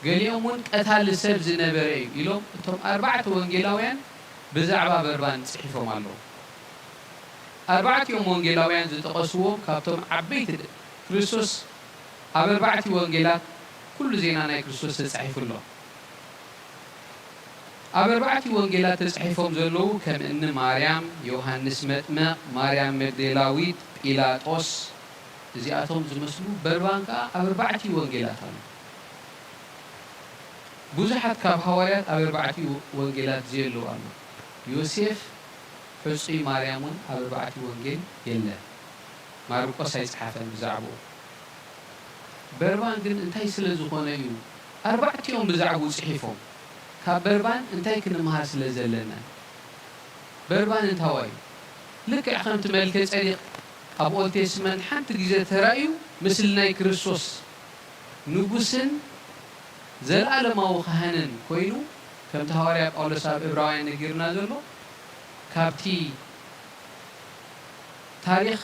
ገሊኦም እውን ቀታሊ ሰብ ዝነበረ እዩ ኢሎም እቶም ኣርባዕተ ወንጌላውያን ብዛዕባ በርባን ጽሒፎም ኣለዉ። ኣርባዕቲኦም ወንጌላውያን ዝጠቐስዎም ካብቶም ዓበይቲ ድ-፣ ክርስቶስ ኣብ ኣርባዕቲ ወንጌላት ኩሉ ዜና ናይ ክርስቶስ ተጻሒፉ ኣሎ። ኣብ ኣርባዕቲ ወንጌላት ተጻሒፎም ዘለዉ ከም እኒ ማርያም፣ ዮሃንስ መጥምቕ፣ ማርያም መግደላዊት፣ ጲላጦስ፣ እዚኣቶም ዝመስሉ በርባን ከኣ ኣብ ኣርባዕቲ ወንጌላት ኣሎ። ብዙሓት ካብ ሃዋርያት ኣብ ኣርባዕቲ ወንጌላት ዘየለዉ ኣሎ። ዮሴፍ ሕጹይ ማርያም እውን ኣብ ኣርባዕቲ ወንጌል የለን። ማርቆስ ኣይጸሓፈን ብዛዕባኡ። በርባን ግን እንታይ ስለ ዝኾነ እዩ ኣርባዕቲኦም ብዛዕባኡ ጽሒፎም? ካብ በርባን እንታይ ክንምሃር ስለ ዘለና? በርባን እንታዋይ እዩ? ልክዕ ከምቲ መልከ ጸዲቕ ኣብ ኦልድ ቴስትመንት ሓንቲ ግዜ ተራእዩ፣ ምስሊ ናይ ክርስቶስ ንጉስን ዘለኣለማዊ ካህንን ኮይኑ፣ ከምቲ ሃዋርያ ጳውሎስ ኣብ ዕብራውያን ነጊርና ዘሎ፣ ካብቲ ታሪኽ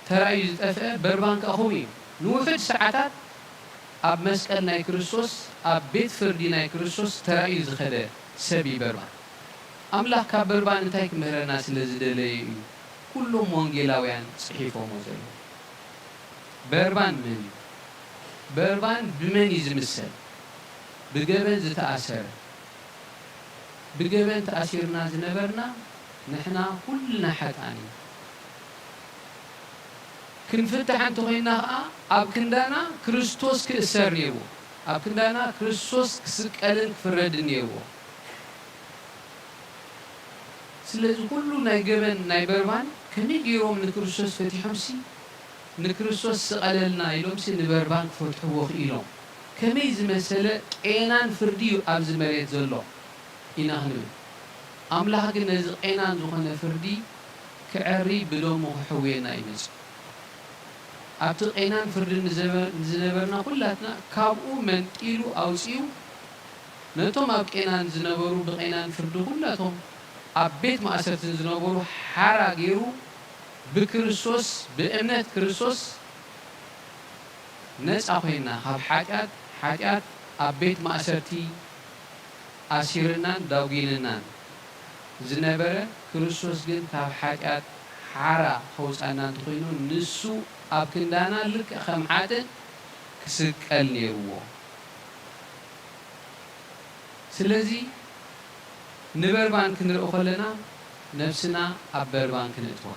ተራእዩ ዝጠፍአ በርባን ከኣ ከምኡ እዩ። ንውሑድ ሰዓታት ኣብ መስቀል ናይ ክርስቶስ፣ ኣብ ቤት ፍርዲ ናይ ክርስቶስ ተራእዩ ዝኸደ ሰብ እዩ በርባን። ኣምላኽ ካብ በርባን እንታይ ክምህረና ስለ ዝደለየ እዩ ኩሎም ወንጌላውያን ጽሒፎሞ ዘለዉ? በርባን መን እዩ? በርባን ብመን እዩ ዝምሰል? ብገበን ዝተኣሰረ። ብገበን ተኣሲርና ዝነበርና ንሕና ኩልና ሓጥኣን ኢና። ክንፍታሕ እንተኾይንና ኸኣ ኣብ ክንዳና ክርስቶስ ክእሰር ነይርዎ። ኣብ ክንዳና ክርስቶስ ክስቀልን ክፍረድን ነይርዎ። ስለዚ ኩሉ ናይ ገበን ናይ በርባን ከመይ ገይሮም ንክርስቶስ ፈቲሖምሲ ንክርስቶስ ስቐለልና ኢሎምሲ ንበርባን ክፈትሕዎ ክኢሎም። ከመይ ዝመሰለ ቄናን ፍርዲ እዩ ኣብዚ መሬት ዘሎ ኢና ክንብል። ኣምላኽ ግን ነዚ ቄናን ዝኾነ ፍርዲ ክዐሪ ብደሙ ክሕውየና እዩ መጺኡ። ኣብቲ ቄናን ፍርድን ንዘበ-፣ ንዝነበርና ኩላትና ካብኡ መንጢሉ ኣውጺኡ ነቶም ኣብ ቄናን ዝነበሩ ብቄናን ፍርዲ ኩላቶም ኣብ ቤት ማእሰርትን ዝነበሩ ሓራ ገይሩ ብክርስቶስ ብእምነት ክርስቶስ ነጻ ኮይና ካብ ሓጢኣት፣ ሓጢኣት ኣብ ቤት ማእሰርቲ ኣሲርናን ዳጒንናን ዝነበረ ክርስቶስ ግን ካብ ሓጢኣት ሓራ ከውጻና እንተኾይኑ ንሱ ኣብ ክንዳና ልክዕ ከም ሓጥእ ክስቀል ነይርዎ። ስለዚ ንበርባን ክንርኢ ከለና ነብስና ኣብ በርባን ክነእትዋ።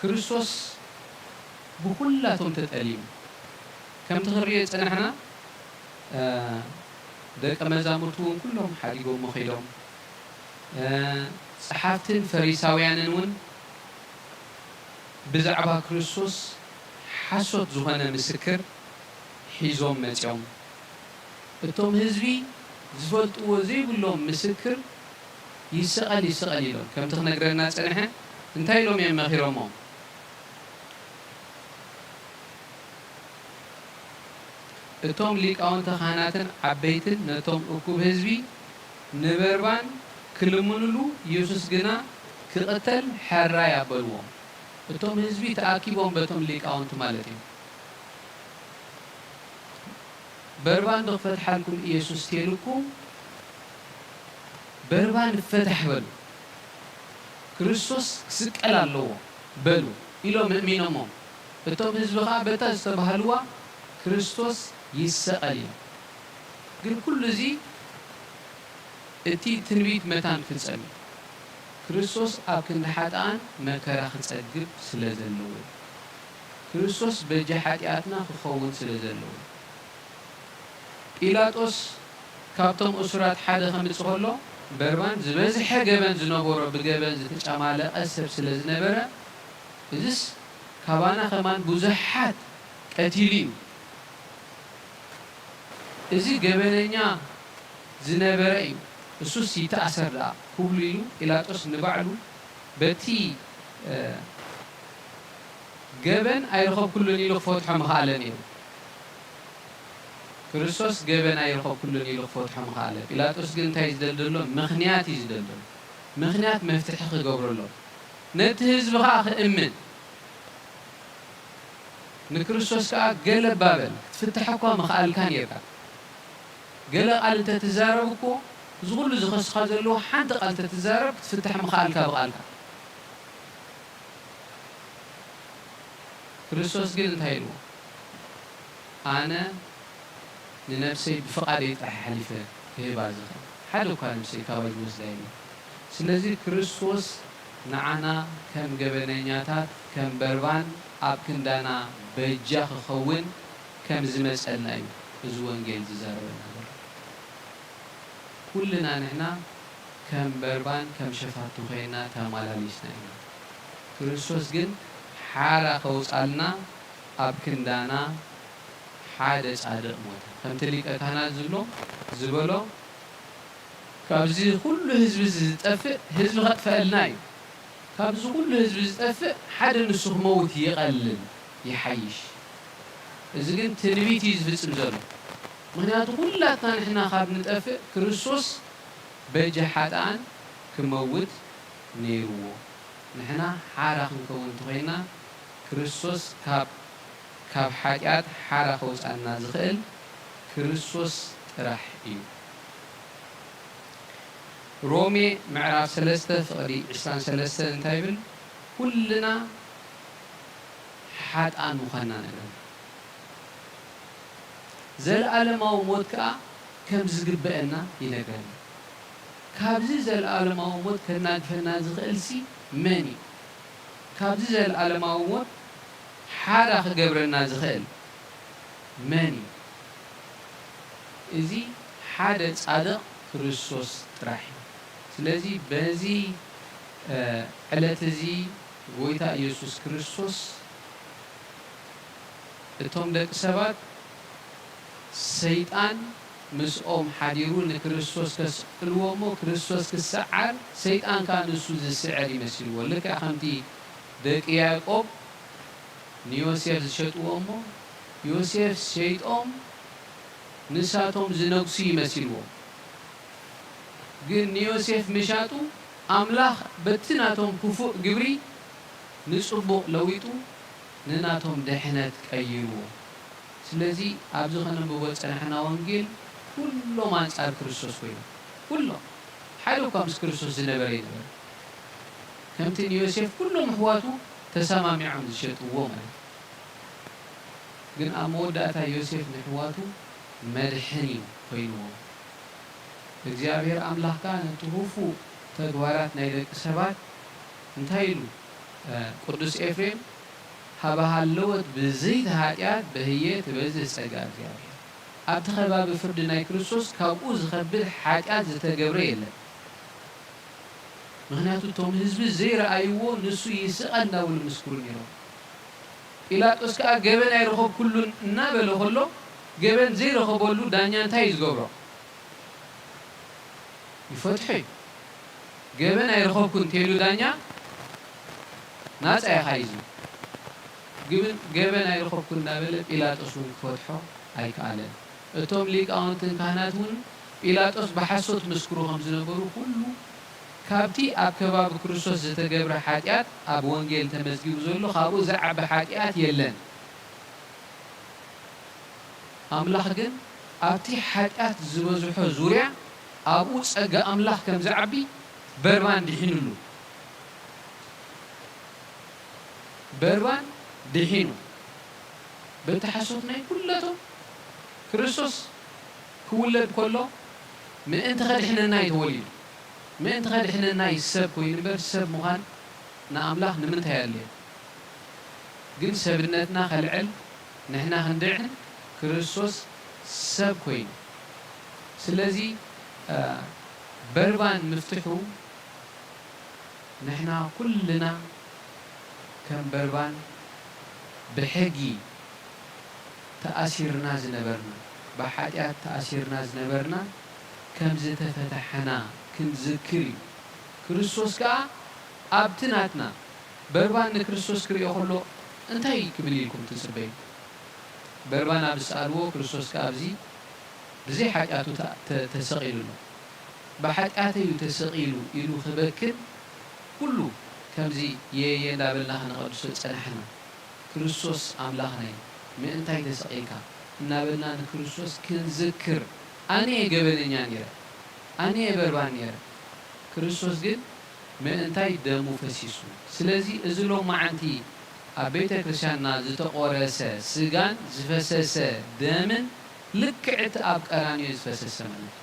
ክርስቶስ ብኹላቶም ተጠሊሙ። ከምቲ ክንሪኦ ዝጸናሕና፣ እ፣ ደቀ መዛሙርቱ እውን ኩሎም ሓዲጎሞ ከይዶም። እ፣ ጸሓፍትን ፈሪሳውያንን እውን ብዛዕባ ክርስቶስ ሓሶት ዝኾነ ምስክር ሒዞም መጺኦም። እቶም ህዝቢ ዝፈልጥዎ ዘይብሎም ምስክር ይሰቐል ይሰቐል ኢሎም ከምቲ ክነግረና ጸንሐ እንታይ ኢሎም እዮም መኺሮሞ? እቶም ሊቃውንተ ካህናትን ዓበይትን ነቶም እኩብ ህዝቢ ንበርባን ክልምኑሉ፣ ኢየሱስ ግና ክቕተል ሕራይ ኣበልዎም። እቶም ህዝቢ ተኣኪቦም በቶም ሊቃውንቲ ማለት እዩ። በርባን ዶ ክፈትሓልኩም ኢየሱስ ተልኩም? በርባን ይፈታሕ በሉ። ክርስቶስ ክስቀል ኣለዎ በሉ ኢሎም ኣእሚኖሞም። እቶም ህዝቢ ኸኣ በታ ዝተባህልዋ ክርስቶስ ይሰቐል እዮም። ግን ኩሉ እዚ እቲ ትንቢት መታን ክፍጸም እዩ። ክርስቶስ ኣብ ክንዲ ሓጥኣን መከራ ክጸግብ ስለ ዘለዎ እዩ። ክርስቶስ በጃ ሓጢኣትና ክኸውን ስለ ዘለዎ እዩ። ጲላጦስ ካብቶም እሱራት ሓደ ከምጽእ ከሎ፣ በርባን ዝበዝሐ ገበን ዝነበሮ ብገበን ዝተጨማለቐ ሰብ ስለ ዝነበረ፣ እዝስ ካባና ከማን ብዙሓት ቀቲሉ እዩ። እዚ ገበነኛ ዝነበረ እዩ። እሱስ ይተኣሰር ደኣ ክብሉ ኢሉ ጲላጦስ ንባዕሉ በቲ፣ እ፣ ገበን ኣይረኸብኩሉን ኢሉ ክፈትሖ ምኽኣለ ነይሩ። ክርስቶስ ገበን ኣይረኸብኩሉን ኢሉ ክፈትሖ ምኽኣለ። ጲላጦስ ግን እንታይ እዩ ዝደልደሎ? ምኽንያት እዩ ዝደልደሎ። ምኽንያት መፍትሒ ክገብረሎም። ነቲ ህዝቢ ኸኣ ክእምን። ንክርስቶስ ከኣ ገለ እባ በል፣ ክትፍታሕ እኳ ምኽኣልካ ኔርካ። ገለ ቃል እንተ ትዛረብ እኮ፣ እዚ ኹሉ ዝኸስኻ ዘለዎ ሓንቲ ቃል እንተ ትዛረብ፣ ክትፍታሕ ምኽኣልካ ብቓልካ። ክርስቶስ ግን እንታይ ኢልዎ? ኣነ ንነብሰይ ብፍቓደይ ጥራሕ ኣሕሊፈ ክህባ ዝኽእል፣ ሓደ እኳ ነብሰይ ካባይ ዝወስዳ የለን። ስለዚ ክርስቶስ ንዓና ከም ገበነኛታት፣ ከም በርባን ኣብ ክንዳና በጃ ክኸውን ከም ዝመጸልና እዩ እዚ ወንጌል ዝዛረበና ዘሎ። ኩልና ንሕና ከም በርባን፣ ከም ሸፋቱ ኮይና ተማላሊስና ኢና። ክርስቶስ ግን ሓራ ከውጻልና ኣብ ክንዳና ሓደ ጻድቕ ሞተ። ከምቲ ሊቀ ካህናት ዝብሎ፣ ዝበሎ፣ ካብዚ ኩሉ ህዝቢ እዚ ዝጠፍእ፣ ህዝቢ ከጥፈአልና እዩ። ካብዚ ኩሉ ህዝቢ ዝጠፍእ ሓደ ንሱ ክመውት ይቐልል፣ ይሓይሽ። እዚ ግን ትንቢት እዩ ዝፍጽም ዘሎ። ምኽንያቱ ኩላትና ንሕና ካብ ንጠፍእ ክርስቶስ በጃ ሓጥኣን ክመውት ነይርዎ። ንሕና ሓራ ክንከውን እንተኾይና ክርስቶስ ካብ፣ ካብ ሓጢኣት ሓራ ከውጻና ዝኽእል ክርስቶስ ጥራሕ እዩ። ሮሜ ምዕራፍ ሰለስተ ፍቕዲ ዕስራን ሰለስተን እንታይ ይብል? ኩልና ሓጥኣን ምዃንና ነግረና። ዘለኣለማዊ ሞት ከኣ ከም ዝግበአና ይነግረና። ካብዚ ዘለኣለማዊ ሞት ከናግፈና ዝኽእልሲ መን እዩ? ካብዚ ዘለኣለማዊ ሞት ሓራ ክገብረና ዝኽእል መን እዩ? እዚ ሓደ ጻድቕ ክርስቶስ ጥራሕ እዩ። ስለዚ በዚ፣ እ፣ ዕለት እዚ ጎይታ ኢየሱስ ክርስቶስ እቶም ደቂ ሰባት ሰይጣን ምስኦም ሓዲሩ ንክርስቶስ ከስዕልዎ እሞ፣ ክርስቶስ ክሰዓር፣ ሰይጣን ከኣ ንሱ ዝስዕር ይመሲልዎ። ልክዕ ከምቲ ደቂ ያዕቆብ ንዮሴፍ ዝሸጥዎ እሞ፣ ዮሴፍ ሸይጦም ንሳቶም ዝነግሱ ይመሲልዎም። ግን ንዮሴፍ ምሻጡ፣ ኣምላኽ በቲ ናቶም ክፉእ ግብሪ ንጽቡቕ ለዊጡ ንናቶም ድሕነት ቀይርዎ። ስለዚ ኣብዚ ከነንብቦ ዝጸናሕና ወንጌል ኩሎም ኣንጻር ክርስቶስ ኮይኖም፣ ኩሎም፣ ሓደ እኳ ምስ ክርስቶስ ዝነበረ ኣይነበረን። ከምቲ ንዮሴፍ ኩሎም ኣሕዋቱ ተሰማሚዖም ዝሸጥዎ ማለት እዩ። ግን ኣብ መወዳእታ ዮሴፍ ንኣሕዋቱ መድሕን እዩ ኮይንዎም። እግዚኣብሔር ኣምላኽ ከኣ ነቲ ክፉእ ተግባራት ናይ ደቂ ሰባት እንታይ ኢሉ? እ፣ ቅዱስ ኤፍሬም፣ "ሃበ ሃለወት ብዘይቲ ኃጢኣት በህየ ትበዝሕ ጸጋ እግዚኣብሔር።" ኣብቲ ከባቢ ፍርዲ ናይ ክርስቶስ ካብኡ ዝኸብድ ኃጢኣት ዝተገብረ የለን። ምኽንያቱ እቶም ህዝቢ ዘይረኣይዎ ንሱ ይስቐል እናበሉ ምስክሩ ነይሮም። ጲላጦስ ከኣ ገበን ኣይረኸብኩሉን እናበለ ከሎ፣ ገበን ዘይረኸበሉ ዳኛ እንታይ እዩ ዝገብሮ? ይፈትሖ እዩ። ገበን ኣይረኸብኩን እንተኢሉ ዳኛ፣ ናጻ ኢኻ እዩ ዝብል። ግብን-፣ ገበን ኣይረኸብኩን እናበለ ጲላጦስ እውን ክፈትሖ ኣይከኣለን። እቶም ሊቃውንትን ካህናት እውን ጲላጦስ ብሓሶት ምስክሩ ከም ዝነበሩ ኩሉ፣ ካብቲ ኣብ ከባቢ ክርስቶስ ዝተገብረ ሓጢኣት ኣብ ወንጌል ተመዝጊቡ ዘሎ ካብኡ ዝዓቢ ሓጢኣት የለን። ኣምላኽ ግን ኣብቲ ሓጢኣት ዝበዝሖ ዙርያ ኣብኡ ጸጋ ኣምላኽ ከም ዝዓቢ በርባን ድሒኑሉ። በርባን ድሒኑ። በቲ ሓሶት ናይ ኩለቶም ክርስቶስ ክውለድ ከሎ ምእንቲ ኸድሕነና እዩ ተወሊዱ። ምእንቲ ኸድሕነና እዩ ሰብ ኮይኑ እምበር ሰብ ምዃን ንኣምላኽ ንምንታይ ኣድልዮ? ግን ሰብነትና ከልዕል ንሕና ክንድሕን ክርስቶስ ሰብ ኮይኑ። ስለዚ፣ እ፣ በርባን ምፍትሑ ንሕና ኩልና ከም በርባን ብሕጊ ተኣሲርና ዝነበርና፣ ብሓጢኣት ተኣሲርና ዝነበርና ከም ዝተፈታሕና ክንዝክር እዩ። ክርስቶስ ከኣ ኣብቲ ናትና፣ በርባን ንክርስቶስ ክርእዮ ከሎ እንታይ ክብል ኢልኩም ትጽበዩ? በርባን ኣብ ዝሰኣልዎ፣ ክርስቶስ ከኣ ኣብዚ ብዘይ ሓጢኣቱ ተ-፣ ተ-፣ ተሰቒሉ ኣሎ። "ብሓጢኣተይ እዩ ተሰቒሉ" ኢሉ ክበክን ኩሉ ከምዚ የየ እንዳበልና ከነቐድሶ ዝጸናሕና፣ "ክርስቶስ ኣምላኽና እዩ፣ ምእንታይ ተሰቒልካ?" እናበልና ንክርስቶስ ክንዝክር፣ ኣነ እየ ገበነኛ ነይረ፣ ኣነ እየ በርባን ነይረ። ክርስቶስ ግን ምእንታይ ደሙ ፈሲሱ። ስለዚ እዚ ሎማዓንቲ ኣብ ቤተ ክርስቲያንና ዝተቖረሰ ስጋን ዝፈሰሰ ደምን ልክዕ እቲ ኣብ ቀራንዮ ዝፈሰሰ ማለት እዩ።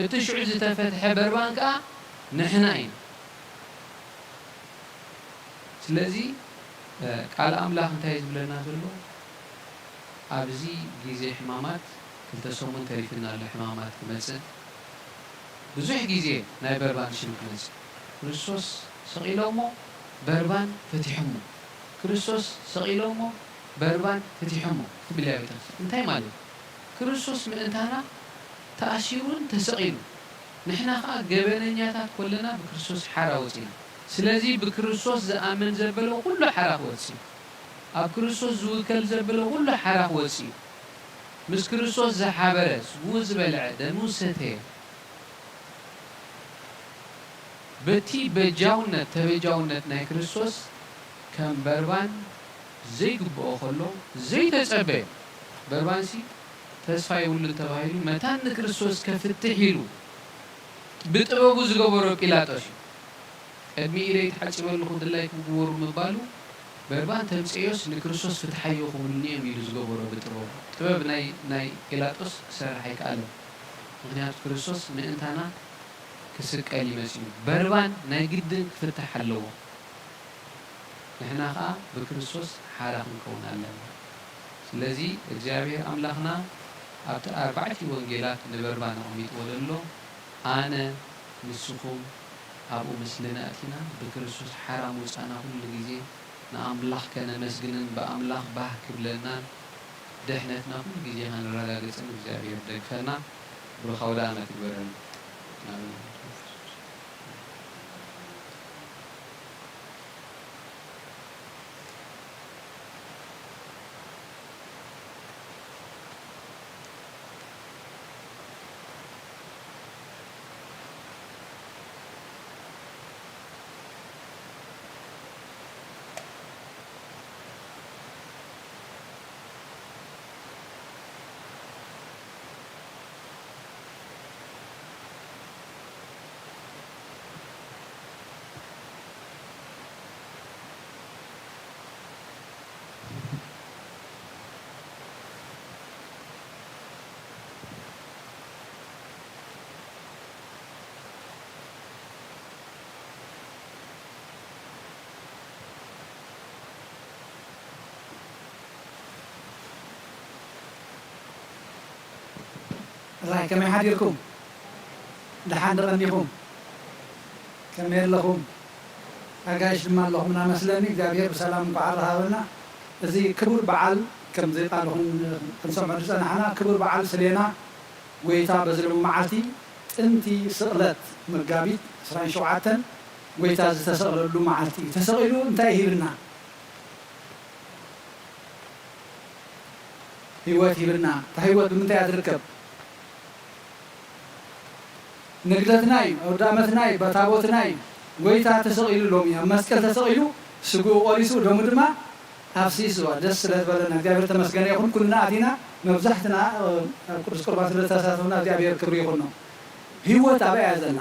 እቲ ሽዑ ዝተፈትሐ በርባን ከኣ ንሕና ኢና። ስለዚ፣ እ፣ ቃል ኣምላኽ እንታይ እዩ ዝብለና ዘሎ? ኣብዚ ግዜ ሕማማት፣ ክልተ ሰሙን ተሪፍና ኣሎ ሕማማት ክመጽእ። ብዙሕ ግዜ ናይ በርባን ሽም ክመጽእ። ክርስቶስ ሰቒሎሞ፣ በርባን ፈቲሖሞ። ክርስቶስ ሰቒሎሞ፣ በርባን ፈቲሖሞ ትብል እያ ቤተ ክርስቲያን። እንታይ ማለት እዩ? ክርስቶስ ምእንታና ተኣሲሩን ተሰቒሉን። ንሕና ኸኣ ገበነኛታት ኮለና ብክርስቶስ ሓራ ወጺና። ስለዚ ብክርስቶስ ዝኣምን ዘበለ ኩሉ ሓራ ክወጽእ እዩ። ኣብ ክርስቶስ ዝውከል ዘበለ ኩሉ ሓራ ክወጽእ እዩ። ምስ ክርስቶስ ዝሓበረ፣ ስግኡ ዝበልዐ፣ ደሙ ዝሰተየ፣ በቲ በጃውነት፣ ተበጃውነት ናይ ክርስቶስ ከም በርባን ዘይግብኦ ከሎ ዘይተጸበየ። በርባንሲ ተስፋ የብሉን ተባሂሉ መታን ንክርስቶስ ከፍትሕ ኢሉ ብጥበቡ ዝገበሮ ጲላጦስ እዩ። "ቅድሚ ኢደይ ተሓጺበ ኣለኹ፣ ድላይ ክግበሩ" ምባሉ፣ "በርባን ተምጽእዮስ ንክርስቶስ ፍትሓዮ ክብሉኒ እዮም" ኢሉ ዝገበሮ ብጥበቡ። ጥበብ ናይ፣ ናይ ጲላጦስ ክሰርሕ ኣይከኣለን። ምኽንያቱ ክርስቶስ ምእንታና ክስቀል እዩ መጺኡ። በርባን ናይ ግድን ክፍታሕ ኣለዎ። ንሕና ኸኣ ብክርስቶስ ሓራ ክንከውን ኣለና። ስለዚ እግዚኣብሔር ኣምላኽና ኣብቲ ኣርባዕቲ ወንጌላት ንበርባን ኣቐሚጥዎ ዘሎ፣ ኣነ፣ ንስኹም ኣብኡ ምስልና ኣቲና ብክርስቶስ ሓራ ምውጻእና ኩሉ ግዜ ንኣምላኽ ከነመስግንን ብኣምላኽ ባህ ክብለናን ድሕነትና ኩሉ ግዜ ከነረጋግጽን እግዚኣብሔር ይደግፈና። ብሩኽ ኣውደ ኣመት ይግበረልና። ኣሜን። እላይ ከመይ ሓዲርኩም? ደሓን ዶ ቀኒኹም? ከመይ ኣለኹም? ኣጋይሽ ድማ ኣለኹም እናመስለኒ እግዚኣብሔር ብሰላም እንኳዕ ኣረኻበና። እዚ ክቡር በዓል ከምዚ ቃልኹም ክንሰምዖ ዝጸናሕና ክቡር በዓል ስሌና ጎይታ በዚ ሎሚ መዓልቲ ጥንቲ ስቕለት መጋቢት ዕስራን ሸውዓተን ጎይታ ዝተሰቕለሉ መዓልቲ እዩ። ተሰቒሉ እንታይ ይህብና? ህይወት ይህብና። እታ ህይወት ብምንታይ እያ ትርከብ? ንግደትና እዩ፣ ኣውዳመትና እዩ፣ ታቦትና እዩ። ጎይታ ተሰቒሉ ሎሚ ኣብ መስቀል ተሰቒሉ ስግኡ ቆሪሱ ደሙ ድማ ኣፍሲስዋ። ደስ ስለ ዝበለና እግዚኣብሔር ተመስገነ ይኹን። ኩልና ኣቲና መብዛሕትና ኣብ ቅዱስ ቁርባን ስለ ዝተሳተፍና እግዚኣብሔር ክብሪ ይኹኖ። ህይወት ኣበይ እያ ዘላ?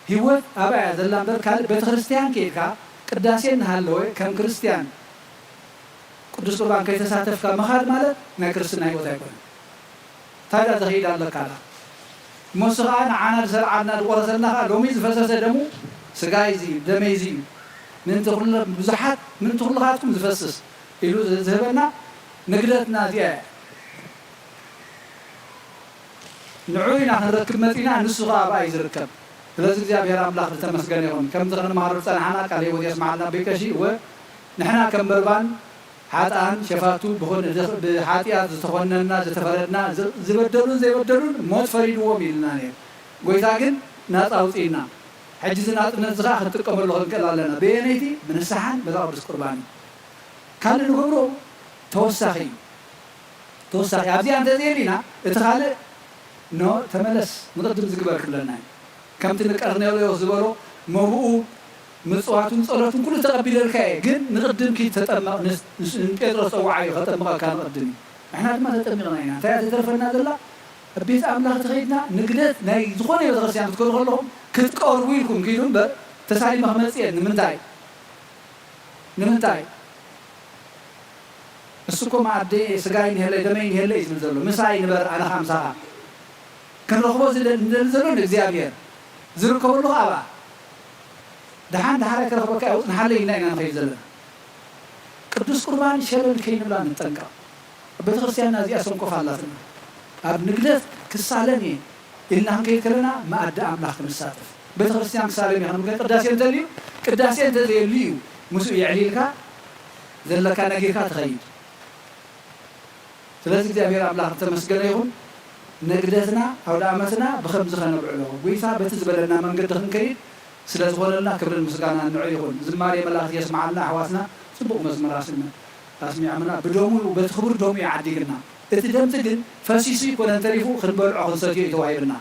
ህይወት ኣበይ እያ ዘላ እምበር ካልእ ቤተ ክርስቲያን ከይድካ ቅዳሴ እናሃለወ ከም ክርስቲያን ቅዱስ ቁርባን ከይተሳተፍካ ምኻድ ማለት ናይ ክርስትና ህይወት ኣይኮነን። ታዲያ ዘኽይድ ኣለካ ኣላ። እሞ እሱ ኸዓ ንዓና ዝሰርዓልና ዝቆረሰልና ኸዓ ሎሚ ዝፈሰሰ ደሙ ስጋይ እዚ እዩ፣ ደመይ እዚ እዩ። ምእንቲ ኩለ-፣ ብዙሓት፣ ምእንቲ ኩልኻትኩም ዝፈስስ ኢሉ ዝህበና ንግደትና እዚኣ እያ። ንዑ ኢና ክንረክብ መጺና፣ ንሱ ኸዓ ኣብኣ እዩ ዝርከብ። ስለዚ እግዚኣብሔር ኣምላኽ ዝተመስገነ ይኹን። ከምዚ ክንመሃሮ ዝጸናሕና ቃለ ህይወት የስምዓልና ኣቦይ ቀሺ። እወ፣ ንሕና ከም በርባን ሓጥኣን ሸፋቱ ብኾነ-፣ ብሓጢኣት ዝተኾነና፣ ዝተፈረድና፣ ዝ-፣ ዝበደሉን ዘይበደሉን ሞት ፈሪድዎም ኢልና ነይሩ። ጎይታ ግን ናጻ ኣውጺእና። ሕጂ እዚ ናጽነት እዚ ኸኣ ክንጥቀመሉ ክንክእል ኣለና። በየነይቲ? ብንስሓን በዛ ቅዱስ ቁርባን እዩ። ካልእ ንገብሮ ተወሳኺ እዩ። ተወሳኺ ኣብዚኣ እንተዘየሊና፣ እቲ ካልእ፣ "ኖ፣ ተመለስ፣ ንቕድም ዝግበር" ክብለና እዩ። ከምቲ ንቀርኔሌዎስ ዝበሎ፣ መብኡ፣ ምጽዋቱን ጸሎቱን ኩሉ ተቐቢለልካ እየ፣ ግን ንቕድም ኪድ ተጠመቕ፣ ንስ-፣ ንስ-፣ ንጴጥሮስ ጸውዓዮ፣ ከጠምቐካ ንቕድም እዩ። ንሕና ድማ ተጠሚቕና ኢና። እንታይ እያ ተተርፈና ዘላ? ኣብ ቤት ኣምላኽ ተኸይድና፣ ንግደት ናይ ዝኾነ ቤተክርስትያን ክትከዱ ከለኹም፣ ክትቀርቡ ኢልኩም ኪዱ እምበር፣ ተሳሊመ ክመጽእ እየ። ንምንታይ? ንምንታይ? እሱ እኮ መኣደይ ስጋይ ንሄለይ ደመይ ንሄለይ እዩ ዝብል ዘሎ። ምሳይ ንበር ኣነ ኸኣ ምሳኻ። ክንረኽቦ ዝደ-፣ ንደሊ ዘሎ ንእግዚኣብሔር። ዝርከበሉ ኸኣ ኣብኣ። ደሓን ደሓራይ ክረኽበካ እየ፣ ንሓለይ ኢልና ኢና ንኸይድ ዘለና። ቅዱስ ቁርባን ሸለል ከይንብላ ንጠንቀቕ። ኣብ ቤተ ክርስቲያንና እዚኣ ሰንኮፍ ኣላትና። ኣብ ንግደት ክሳለም እየ ኢልና ክንከይድ ከለና መኣዲ ኣምላኽ ክንሳተፍ። ቤተ ክርስቲያን ክሳለም እየ ክንብል ቅዳሴ እንተልዩ፣ ቅዳሴ እንተዘየልዩ ምስኡ የዕሊልካ ዘለካ ነጊርካ ትኸይድ። ስለዚ እግዚኣብሔር ኣምላኽ ዝተመስገነ ይኹን። ንግደትና፣ ኣውደ ዓመትና ብኸምዚ ኸነብዕሎ፣ ጐይታ በቲ ዝበለና መንገዲ ኽንከይድ ስለ ዝኾነልና ክብርን ምስጋናን ንዑ ይኹን። ዝማሬ መላእኽቲ የስምዓልና። ኣሕዋትና ጽቡቕ መዝሙር ኣስምዕ-፣ ኣስሚዖምና። ብደሙ፣ በቲ ክቡር ደሙ እዩ ዓዲግና። እቲ ደምቲ ግን ፈሲሱ ኣይኮነን ተሪፉ፣ ክንበልዖ ክንሰትዮ እዩ ተዋሂብና።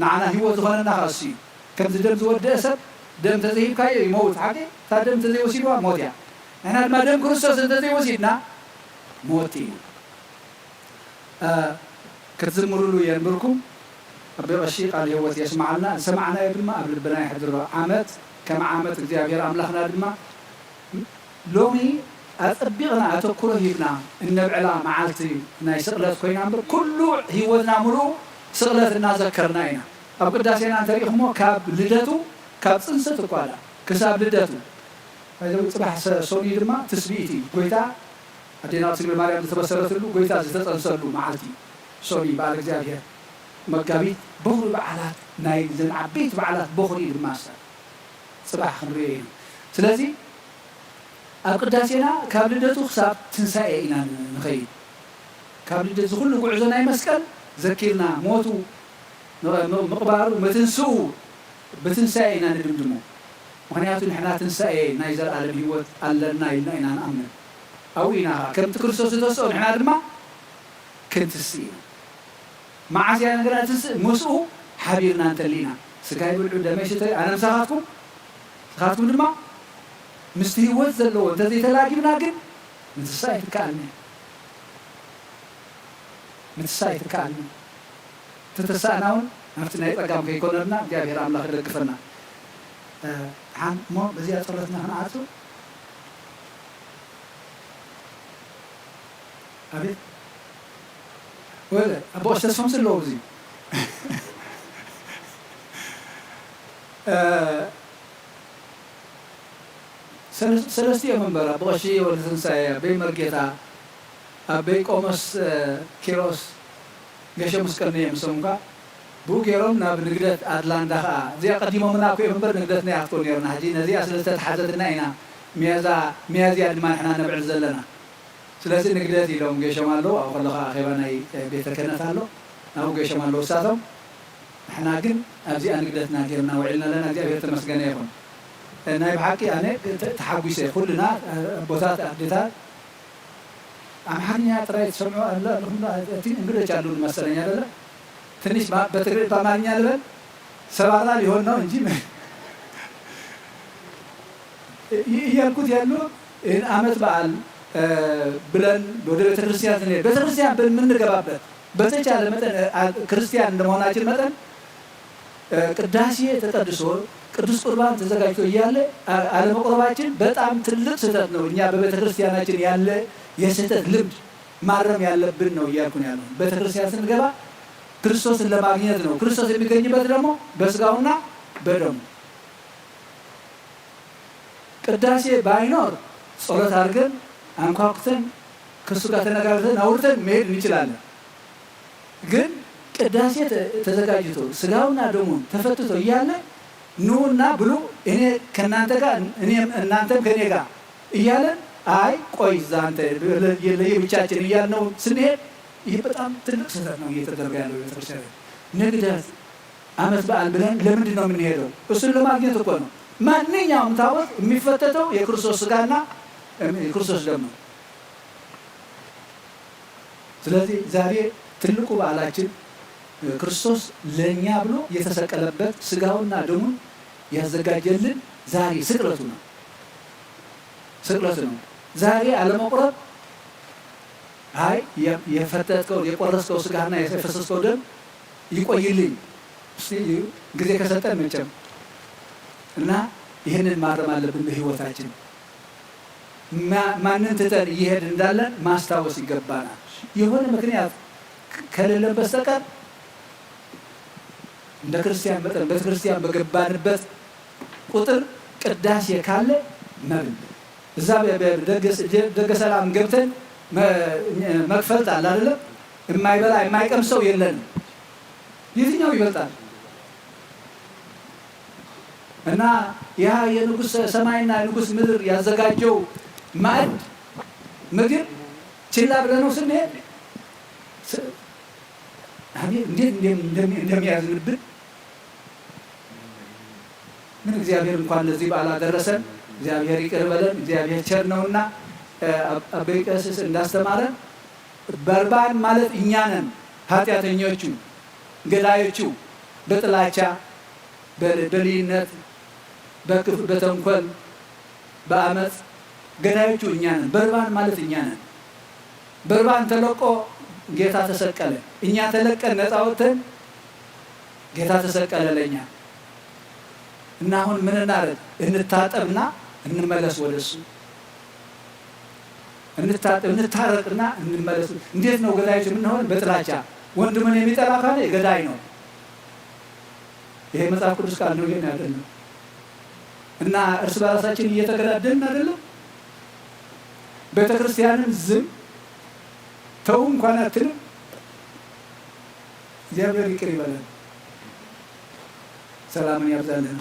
ንዓና ህይወት ዝኾነና ኸኣ እሱ እዩ። ከምዚ ደም ዝወደአ ሰብ፣ ደም ተዘይሂብካዮ ይመውት። ሓቂ? እታ ደም ተዘይወሲድዋ ሞት እያ። ንሕና ድማ ደም ክርስቶስ እንተዘይወሲድና ሞት እዩ። እ፣ ክትዝምሩሉ የንብርኩም። ኣቦይ ቀሺ ቃል ህይወት የስምዓልና፣ ዝሰማዕናዮ ድማ ኣብ ልብና የሕድሮ። ዓመት ከም ዓመት እግዚኣብሔር ኣምላኽና ድማ ሎሚ ኣጸቢቕና ኣተኩሮ ሂብና እነብዕላ መዓልቲ ናይ ስቕለት ኮይና እምበር፣ ኩሉ ህይወትና ምሉእ ስቕለት እናዘከርና ኢና። ኣብ ቅዳሴና እንተሪእኹሞ ካብ ልደቱ፣ ካብ ጽንሰት እኳ ደኣ ክሳብ ልደቱ፣ ባይዘው ጽባሕ ሰ-፣ ሰኑይ ድማ ትስብኢት እዩ። ጎይታ ኣዴና ቅድስት ድንግል ማርያም ዝተበሰረትሉ፣ ጎይታ ዝተጸንሰሉ መዓልቲ እዩ። ሰኑይ በዓል እግዚኣብሔር፣ መጋቢት በኹሪ በዓላት፣ ናይ ዘን ዓበይቲ በዓላት በኹሪ እዩ ድማ እሳ። ጽባሕ ክንርእዮ ኢና። ስለዚ ኣብ ቅዳሴና ካብ ልደቱ ክሳብ ትንሳኤ ኢና ን-፣ ንኸይድ። ካብ ልደት ዝኹሉ ጉዕዞ ናይ መስቀል ዘኪርና፣ ሞቱ፣ ም-፣ ም-፣ ምቕባሩ፣ ምትንስኡ ብትንሳኤ ኢና ንድምድሞ። ምኽንያቱ ንሕና ትንሳኤ ናይ ዘለኣለም ህይወት ኣለና ኢልና ኢና ንኣምን። ኣብኡ ኢና ኸዓ ከምቲ ክርስቶስ ዝተስኦ ንሕና ድማ ክንትስእ ኢና። መዓስ እያ ነገራ ትንስእ? ምስኡ ሓቢርና እንተሊና። ስጋይ ብልዑ ደመይ ስተዩ፣ ኣነ ምሳኻትኩም፣ ንስኻትኩም ድማ ምስቲ ህይወት ዘለዎ እንተዘይተላጊብና ግን ምትሳእ ኣይትከኣልን እያ። ምትሳእ ኣይትከኣልን እያ። ተተሳእና እውን ናብቲ ናይ ጸጋም ከይኮነና እግዚኣብሔር ኣምላኽ ይደግፈና። እ፣ ደሓን እሞ በዚኣ ጸሎትና ክንዓጹ። ኣቤት። ወለ፣ ኣቦ ቀሺ ተስፎምሲ ኣለዉ ኣብዚ። እ፣ ሰለስ-፣ ሰለስቲኦም እምበር፣ ኣቦ ቀሺ ወልደትንሳኤ፣ ኣቦይ መርጌታ፣ ኣቦይ ቆሞስ፣ እ፣ ኪሮስ፣ ገሸ ምስ ቀነየ ምስኦም እኳ ብኡ ገይሮም ናብ ንግደት ኣትላንታ ኸዓ፣ እዚኣ ቀዲሞምና እኮ እዮም እምበር ንግደትና እያ ክትኮን ነይርና። ሕጂ ነዚኣ ስለ ዝተትሓዘትና ኢና ሚያዛ-፣ ሚያዝያ ድማ ንሕና ነብዕል ዘለና። ስለዚ ንግደት ኢሎም ገይሾም ኣለዉ። ኣብኡ ከሎ ኸዓ ኣኼባ ናይ፣ እ፣ ቤተ ክህነት ኣሎ። ናብኡ ገይሾም ኣለዉ እሳቶም። ንሕና ግን ኣብዚኣ ንግደትና ገይርና ውዒልና ኣለና። እግዚኣብሔር ተመስገነ ይኹን። እ፣ ናይ ብሓቂ ኣነ ተ-፣ ተሓጒሰ። ኩልና፣ እ፣ ኣቦታት፣ ኣዴታት፣ ኣምሓርኛ ጥራይ ትሰምዑ ኣለ-፣ ኣለኹም ዶ? እቲ እንግዶች አሉን መሰለኝ አይደለ? ትንሽ ባ-፣ በትግርኛ፣ በአማርኛ ልበል? ሰባራ ሊሆን ነው እንጂ። እ-፣ እያልኩት ያለው ይህን ዓመት በዓል፣ እ፣ ብለን ወደ ቤተክርስቲያን ስንሄድ፣ ቤተክርስቲያን በምንገባበት በተቻለ መጠን፣ እ፣ አ-፣ ክርስቲያን እንደመሆናችን መጠን፣ እ፣ ቅዳሴ ተቀድሶ፣ ቅዱስ ቁርባን ተዘጋጅቶ እያለ አ-፣ አለመቁረባችን በጣም ትልቅ ስህተት ነው። እኛ በቤተክርስቲያናችን ያለ የስህተት ልምድ ማረም ያለብን ነው እያልኩ ነው ያለሁት። ቤተክርስቲያን ስንገባ ክርስቶስን ለማግኘት ነው። ክርስቶስ የሚገኝበት ደግሞ በስጋውና በደሙ። ቅዳሴ ባይኖር ጸሎት አድርገን አንኳኩተን ከሱ ጋር ተነጋግረን አውርተን መሄድ እንችላለን። ግን ቅዳሴ ተ-፣ ተዘጋጅቶ ስጋውና ደሙን ተፈትቶ እያለ ኑና ብሉ፣ እኔ ከእናንተ ጋር፣ እኔም እናንተም ከእኔ ጋር እያለን አይ ቆይ እዛ አንተ ለየብቻችን እያልነው ስንሄድ ይህ በጣም ትልቅ ስህተት ነው እየተደረገ ያለው ቤተክርስቲያን። ንግደት አመት በዓል ብለን ለምንድን ነው የምንሄደው? እሱን ለማግኘት እኮ ነው። ማንኛውም ታቦት የሚፈተተው የክርስቶስ ስጋና የክርስቶስ ደም ነው። ስለዚህ ዛሬ ትልቁ በዓላችን ክርስቶስ ለእኛ ብሎ የተሰቀለበት ስጋውና ደሙን ያዘጋጀልን ዛሬ ስቅለቱ ነው። ስቅለቱ ነው። ዛሬ አለመቁረብ፣ አይ የፈተትከው የቆረስከው ስጋና የፈሰስከው ደም ይቆይልኝ እስቲ ጊዜ ከሰጠን መቼም እና ይህንን ማረም አለብን በህይወታችን። ማንን ትተን እየሄድ እንዳለን ማስታወስ ይገባናል። የሆነ ምክንያት ከሌለን በስተቀር እንደ ክርስቲያን መጠን ቤተ ክርስቲያን በገባንበት ቁጥር ቅዳሴ ካለ መብል እዛ ደገ ሰላም ገብተን መክፈልት አለ አይደለም። የማይበላ የማይቀምስ ሰው የለንም። የትኛው ይበልጣል? እና ያ የንጉሥ ሰማይና የንጉሥ ምድር ያዘጋጀው ማዕድ ምግብ ችላ ብለነው ስንሄድ አቤት እንዴት እንደሚያዝንብን። ምን እግዚአብሔር እንኳን ለዚህ በዓል አደረሰን። እግዚአብሔር ይቅር በለን። እግዚአብሔር ቸር ነውና አበይ ቀሲስ እንዳስተማረን በርባን ማለት እኛ ነን ኃጢአተኞቹ፣ ገዳዮቹ፣ በጥላቻ፣ በልዩነት፣ በክፍ፣ በተንኮል፣ በአመፅ ገዳዮቹ እኛ ነን። በርባን ማለት እኛ ነን። በርባን ተለቆ ጌታ ተሰቀለ። እኛ ተለቀን ነፃ ወጥተን ጌታ ተሰቀለ ለእኛ። እና አሁን ምን እናደርግ? እንታጠብና እንመለስ ወደ እሱ። እንታጠብ፣ እንታረቅና እንመለስ። እንዴት ነው ገዳዮች የምንሆን? በጥላቻ። ወንድምን የሚጠላ ካለ ገዳይ ነው። ይሄ መጽሐፍ ቅዱስ ቃል ነው፣ ይሄን አይደለም። እና እርስ በራሳችን እየተገዳደልን አይደለም። ቤተ ክርስቲያንን ዝም ተው እንኳን አትልም። እግዚአብሔር ይቅር ይበለን፣ ሰላምን ያብዛልን።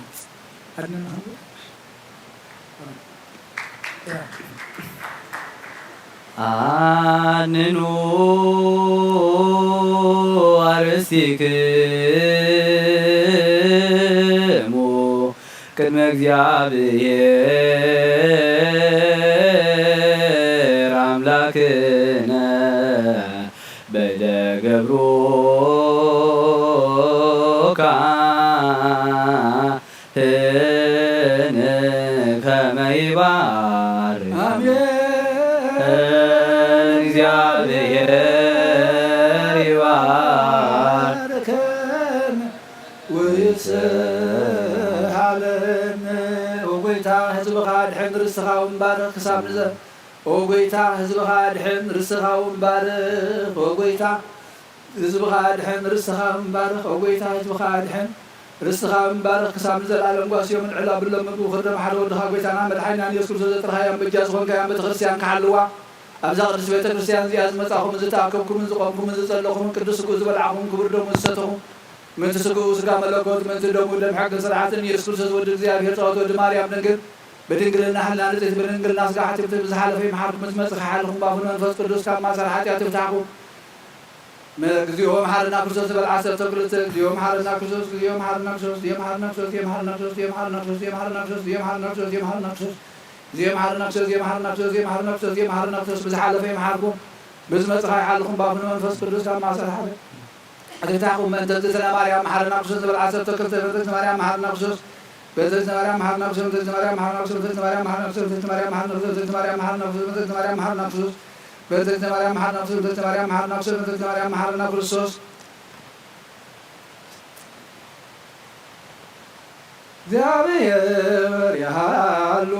አድነን አሁን አንኑ አርሲክሙ ቅድመ እግዚአብሔር አምላክነ በይደ ገብሩ ካህን ከመ ይባርክ አሜን። እግዚአብሔር ይባርክ። ይባርከን ወይስሃለን። ኦ ጎይታ፣ ህዝብኻ ኣድሕን፣ ርስትኻ እውን ባርኽ። ክሳብ ንዘ-፣ ኦ ጎይታ፣ ህዝብኻ ኣድሕን፣ ርስትኻ እውን ባርኽ። ኦ ጎይታ፣ ህዝብኻ ኣድሕን፣ ርስትኻ እውን ባርኽ። ኦ ጎይታ፣ ህዝብኻ ኣድሕን፣ ርስትኻ እውን ባርኽ። ክሳብ ንዘለኣለም ጓስዮምን ዕላብሎም ምግቡ ክርደም ሓደ ወድኻ ጎይታና መድሓኒናን ኢየሱስ ክርስቶስ ዘጥረኻያን በጃ ዝኾንካያን ቤተ ክርስቲያን ክሓልዋ ኣብዛ ቅድስት ቤተ ክርስቲያን እዚኣ ዝመጻኹምን ዝተኣከብኩምን ዝቖምኩምን ዝጸለኹምን ቅዱስ ስግኡ ዝበላዕኹም ክቡር ደሙ ዝሰተኹም ምእንቲ ስግኡ ስጋ መለኮት ምእንቲ ደሙ ደም ሕግን ስርዓትን ኢየሱስ ክርስቶስ ወዲ እግዚኣብሔር ጸወት ወዲ ማርያም ድንግል ብድንግልና ሕልና ንጽሕቲ ብድንግልና ስጋ ሓቲምቲ ብዝሓለፈ ይምሓርኩም ምስ መጽእ ክሓልኹም ባፉ ንመንፈስ ቅዱስ ካብ ማእሰር ሓጢኣት ይፍታሕኩም። እግዚኦ መሓረና ክርስቶስ ዝበል ዓሰርተ ክልተ። እግዚኦ መሓረና ክርስቶስ፣ እግዚኦ መሓረና ክርስቶስ፣ እግዚኦ መሓረና ክርስቶስ፣ እግዚኦ መሓረና ክርስቶስ፣ እግዚኦ መሓረና ክርስቶስ፣ እግዚኦ መሓረና ክርስቶስ፣ እግዚኦ መሓረና ክርስቶስ፣ እግዚኦ መሓረና ክርስቶስ፣ እግዚኦ መሓረና ክርስቶስ፣ እግዚኦ መሓረና ክርስቶስ፣ እግዚኦ መሓረና ክርስቶስ፣ ብዝሓለፈ ይምሓርኩም፣ ብዝመጽእ ይሓልኹም፣ ባፉ ንመንፈስ ቅዱስ ካብ ማእሰር ሓደ ኣትፍታሕኩም። በእንተ እግዝእትነ ማርያም መሓረና ክርስቶስ ዝበል ዓሰርተ ክልተ። በእንተ እግዝእትነ ማርያም መሓረና ክርስቶስ፣ በእንተ እግዝእትነ ማርያም መሓረና ክርስቶስ፣ በእንተ እግዝእትነ ማርያም መሓረና ክርስቶስ፣ በእንተ እግዝእትነ ማርያም መሓረና ክርስቶስ፣ በእንተ እግዝእትነ ማርያም መሓረና ክርስቶስ፣ በእንተ እግዝእትነ ማርያም መሓረና ክርስቶስ፣ በእንተ እግዝእትነ ማርያም መሓረና ክርስቶስ፣ በእንተ እግዝእትነ ማርያም መሓረና ክርስቶስ። እግዚኣብሔር ይሃሉ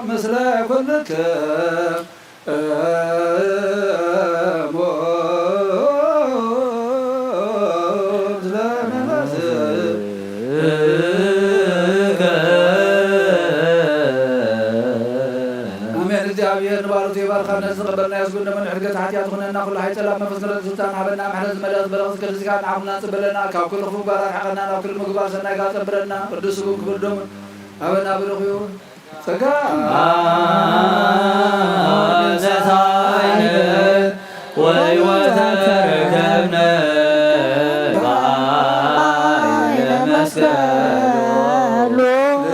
ምስለ ኩልክሙ ምስለ መንፈስከ። ኣሜን። እግዚኣብሔር ንባሮቱ ይባርካ። ነዚ ዝቐበልና የስጉን ደመን ሕድገት ሓጢኣት ኩነና፣ ኩሉ ሓይል ጸላም መንፈስ ምሕረት ስልጣን ሃበና፣ ምሕረት ዝመልአት በረኸት ቅድስቲካ ንዓኹም ነጽበለና፣ ካብ ኩሉ ክፉእ ምግባራት ሓቐና፣ ናብ ኩሉ ምግባር ሰናይ ጋር ጸብረና። ቅዱስ ስጉን ክቡር ደሙን ኣበና ብሩኽ እዩ። ጸጋ ዘሳይነ ወሕይወተ ረከብነ በኃይለ መስቀሉ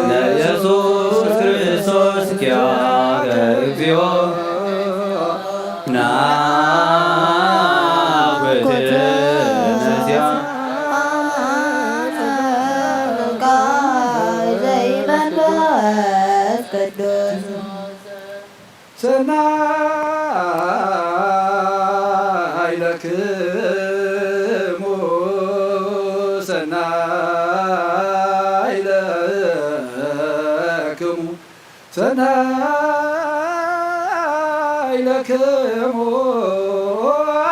ለኢየሱስ ክርስቶስ ኪያከ እግዚኦ ናኩትነ ዚአ ዘይመንፈስ ቅዱስ ሰናይ ለክሙ ሰናይ ለክሙ ሰናይ ለክሙ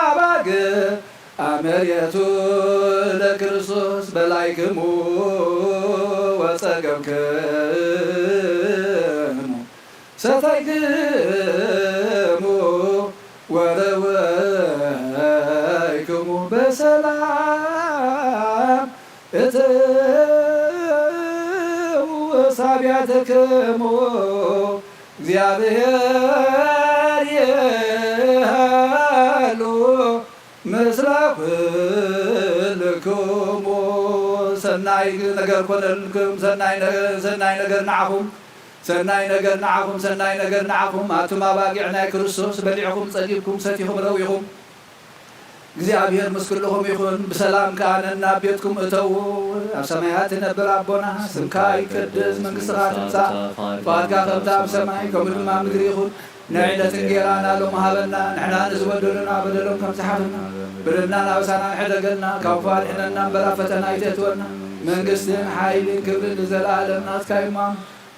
አባግ አመርየቱ ለክርስቶስ በላይክሙ ወጸገብክሙ ሰታይክሙ ወረወይክሙ በሰላም እትው ሳቢያተክሙ እግዚኣብሔር ይሃሉ ምስለ ኩልክሙ። ሰናይ ነገር ኮነልክም፣ ሰናይ ነገ-፣ ሰናይ ነገር ንዓኹም፣ ሰናይ ነገር ንዓኹም፣ ሰናይ ነገር ንዓኹም። ኣቱም ኣባጊዕ ናይ ክርስቶስ በሊዕኹም ጸጊብኩም ሰቲኹም ረዊኹም። እግዚኣብሔር ምስ ኩልኹም ይኹን። ብሰላም ከኣ ነናብ ቤትኩም እተዉ። ኣብ ሰማያት ትነብር ኣቦና፣ ስምካ ይቀደስ፣ መንግስትኻ ትምጻእ፣ ፍቓድካ ከምታ ኣብ ሰማይ ከምኡ ድማ ኣብ ምድሪ ይኹን። ንዕለት እንጌራና ሎሚ ሃበና፣ ንሕና ንዝበደሉና በደሎም ከም ዝሓፍና፣ በደልና ናበሳና ንሕደገልና፣ ካብ ክፉእ ኣድሕነና እምበር ኣብ ፈተና ኣይተእትወና። መንግስትን ሓይልን ክብርን ንዘለኣለም ናትካ እዩ እሞ።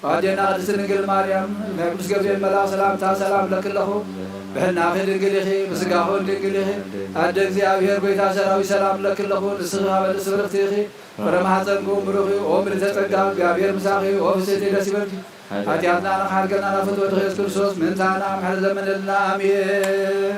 ኣዴና ቅድስት ድንግል ማርያም፣ ናይ ቅዱስ ገብርኤል መልኣኽ ሰላምታ ሰላም እለኪ ኣለኹ። ብሕልናኺ ድንግል ኢኺ፣ ብስጋኺ እውን ድንግል ኢኺ። ኣደ እግዚኣብሔር ጐይታ ሰራዊት ሰላም እለኪ ኣለኹ። ንስኺ ካብ ኣንስቲ ብርኽቲ ኢኺ፣ ፍረ ማሕፀንኪ እውን ብሩኽ እዩ። ኦ ምልዕተ ጸጋ፣ እግዚኣብሔር ምሳኺ፣ ኦ ፍስሕቲ ደስ ይበልኪ። ሓጢኣትና ንኽሓድገና ናብ ፍትወትኺ ኢየሱስ ክርስቶስ ምእንታና ምሕረት ለምንልና። ኣሜን።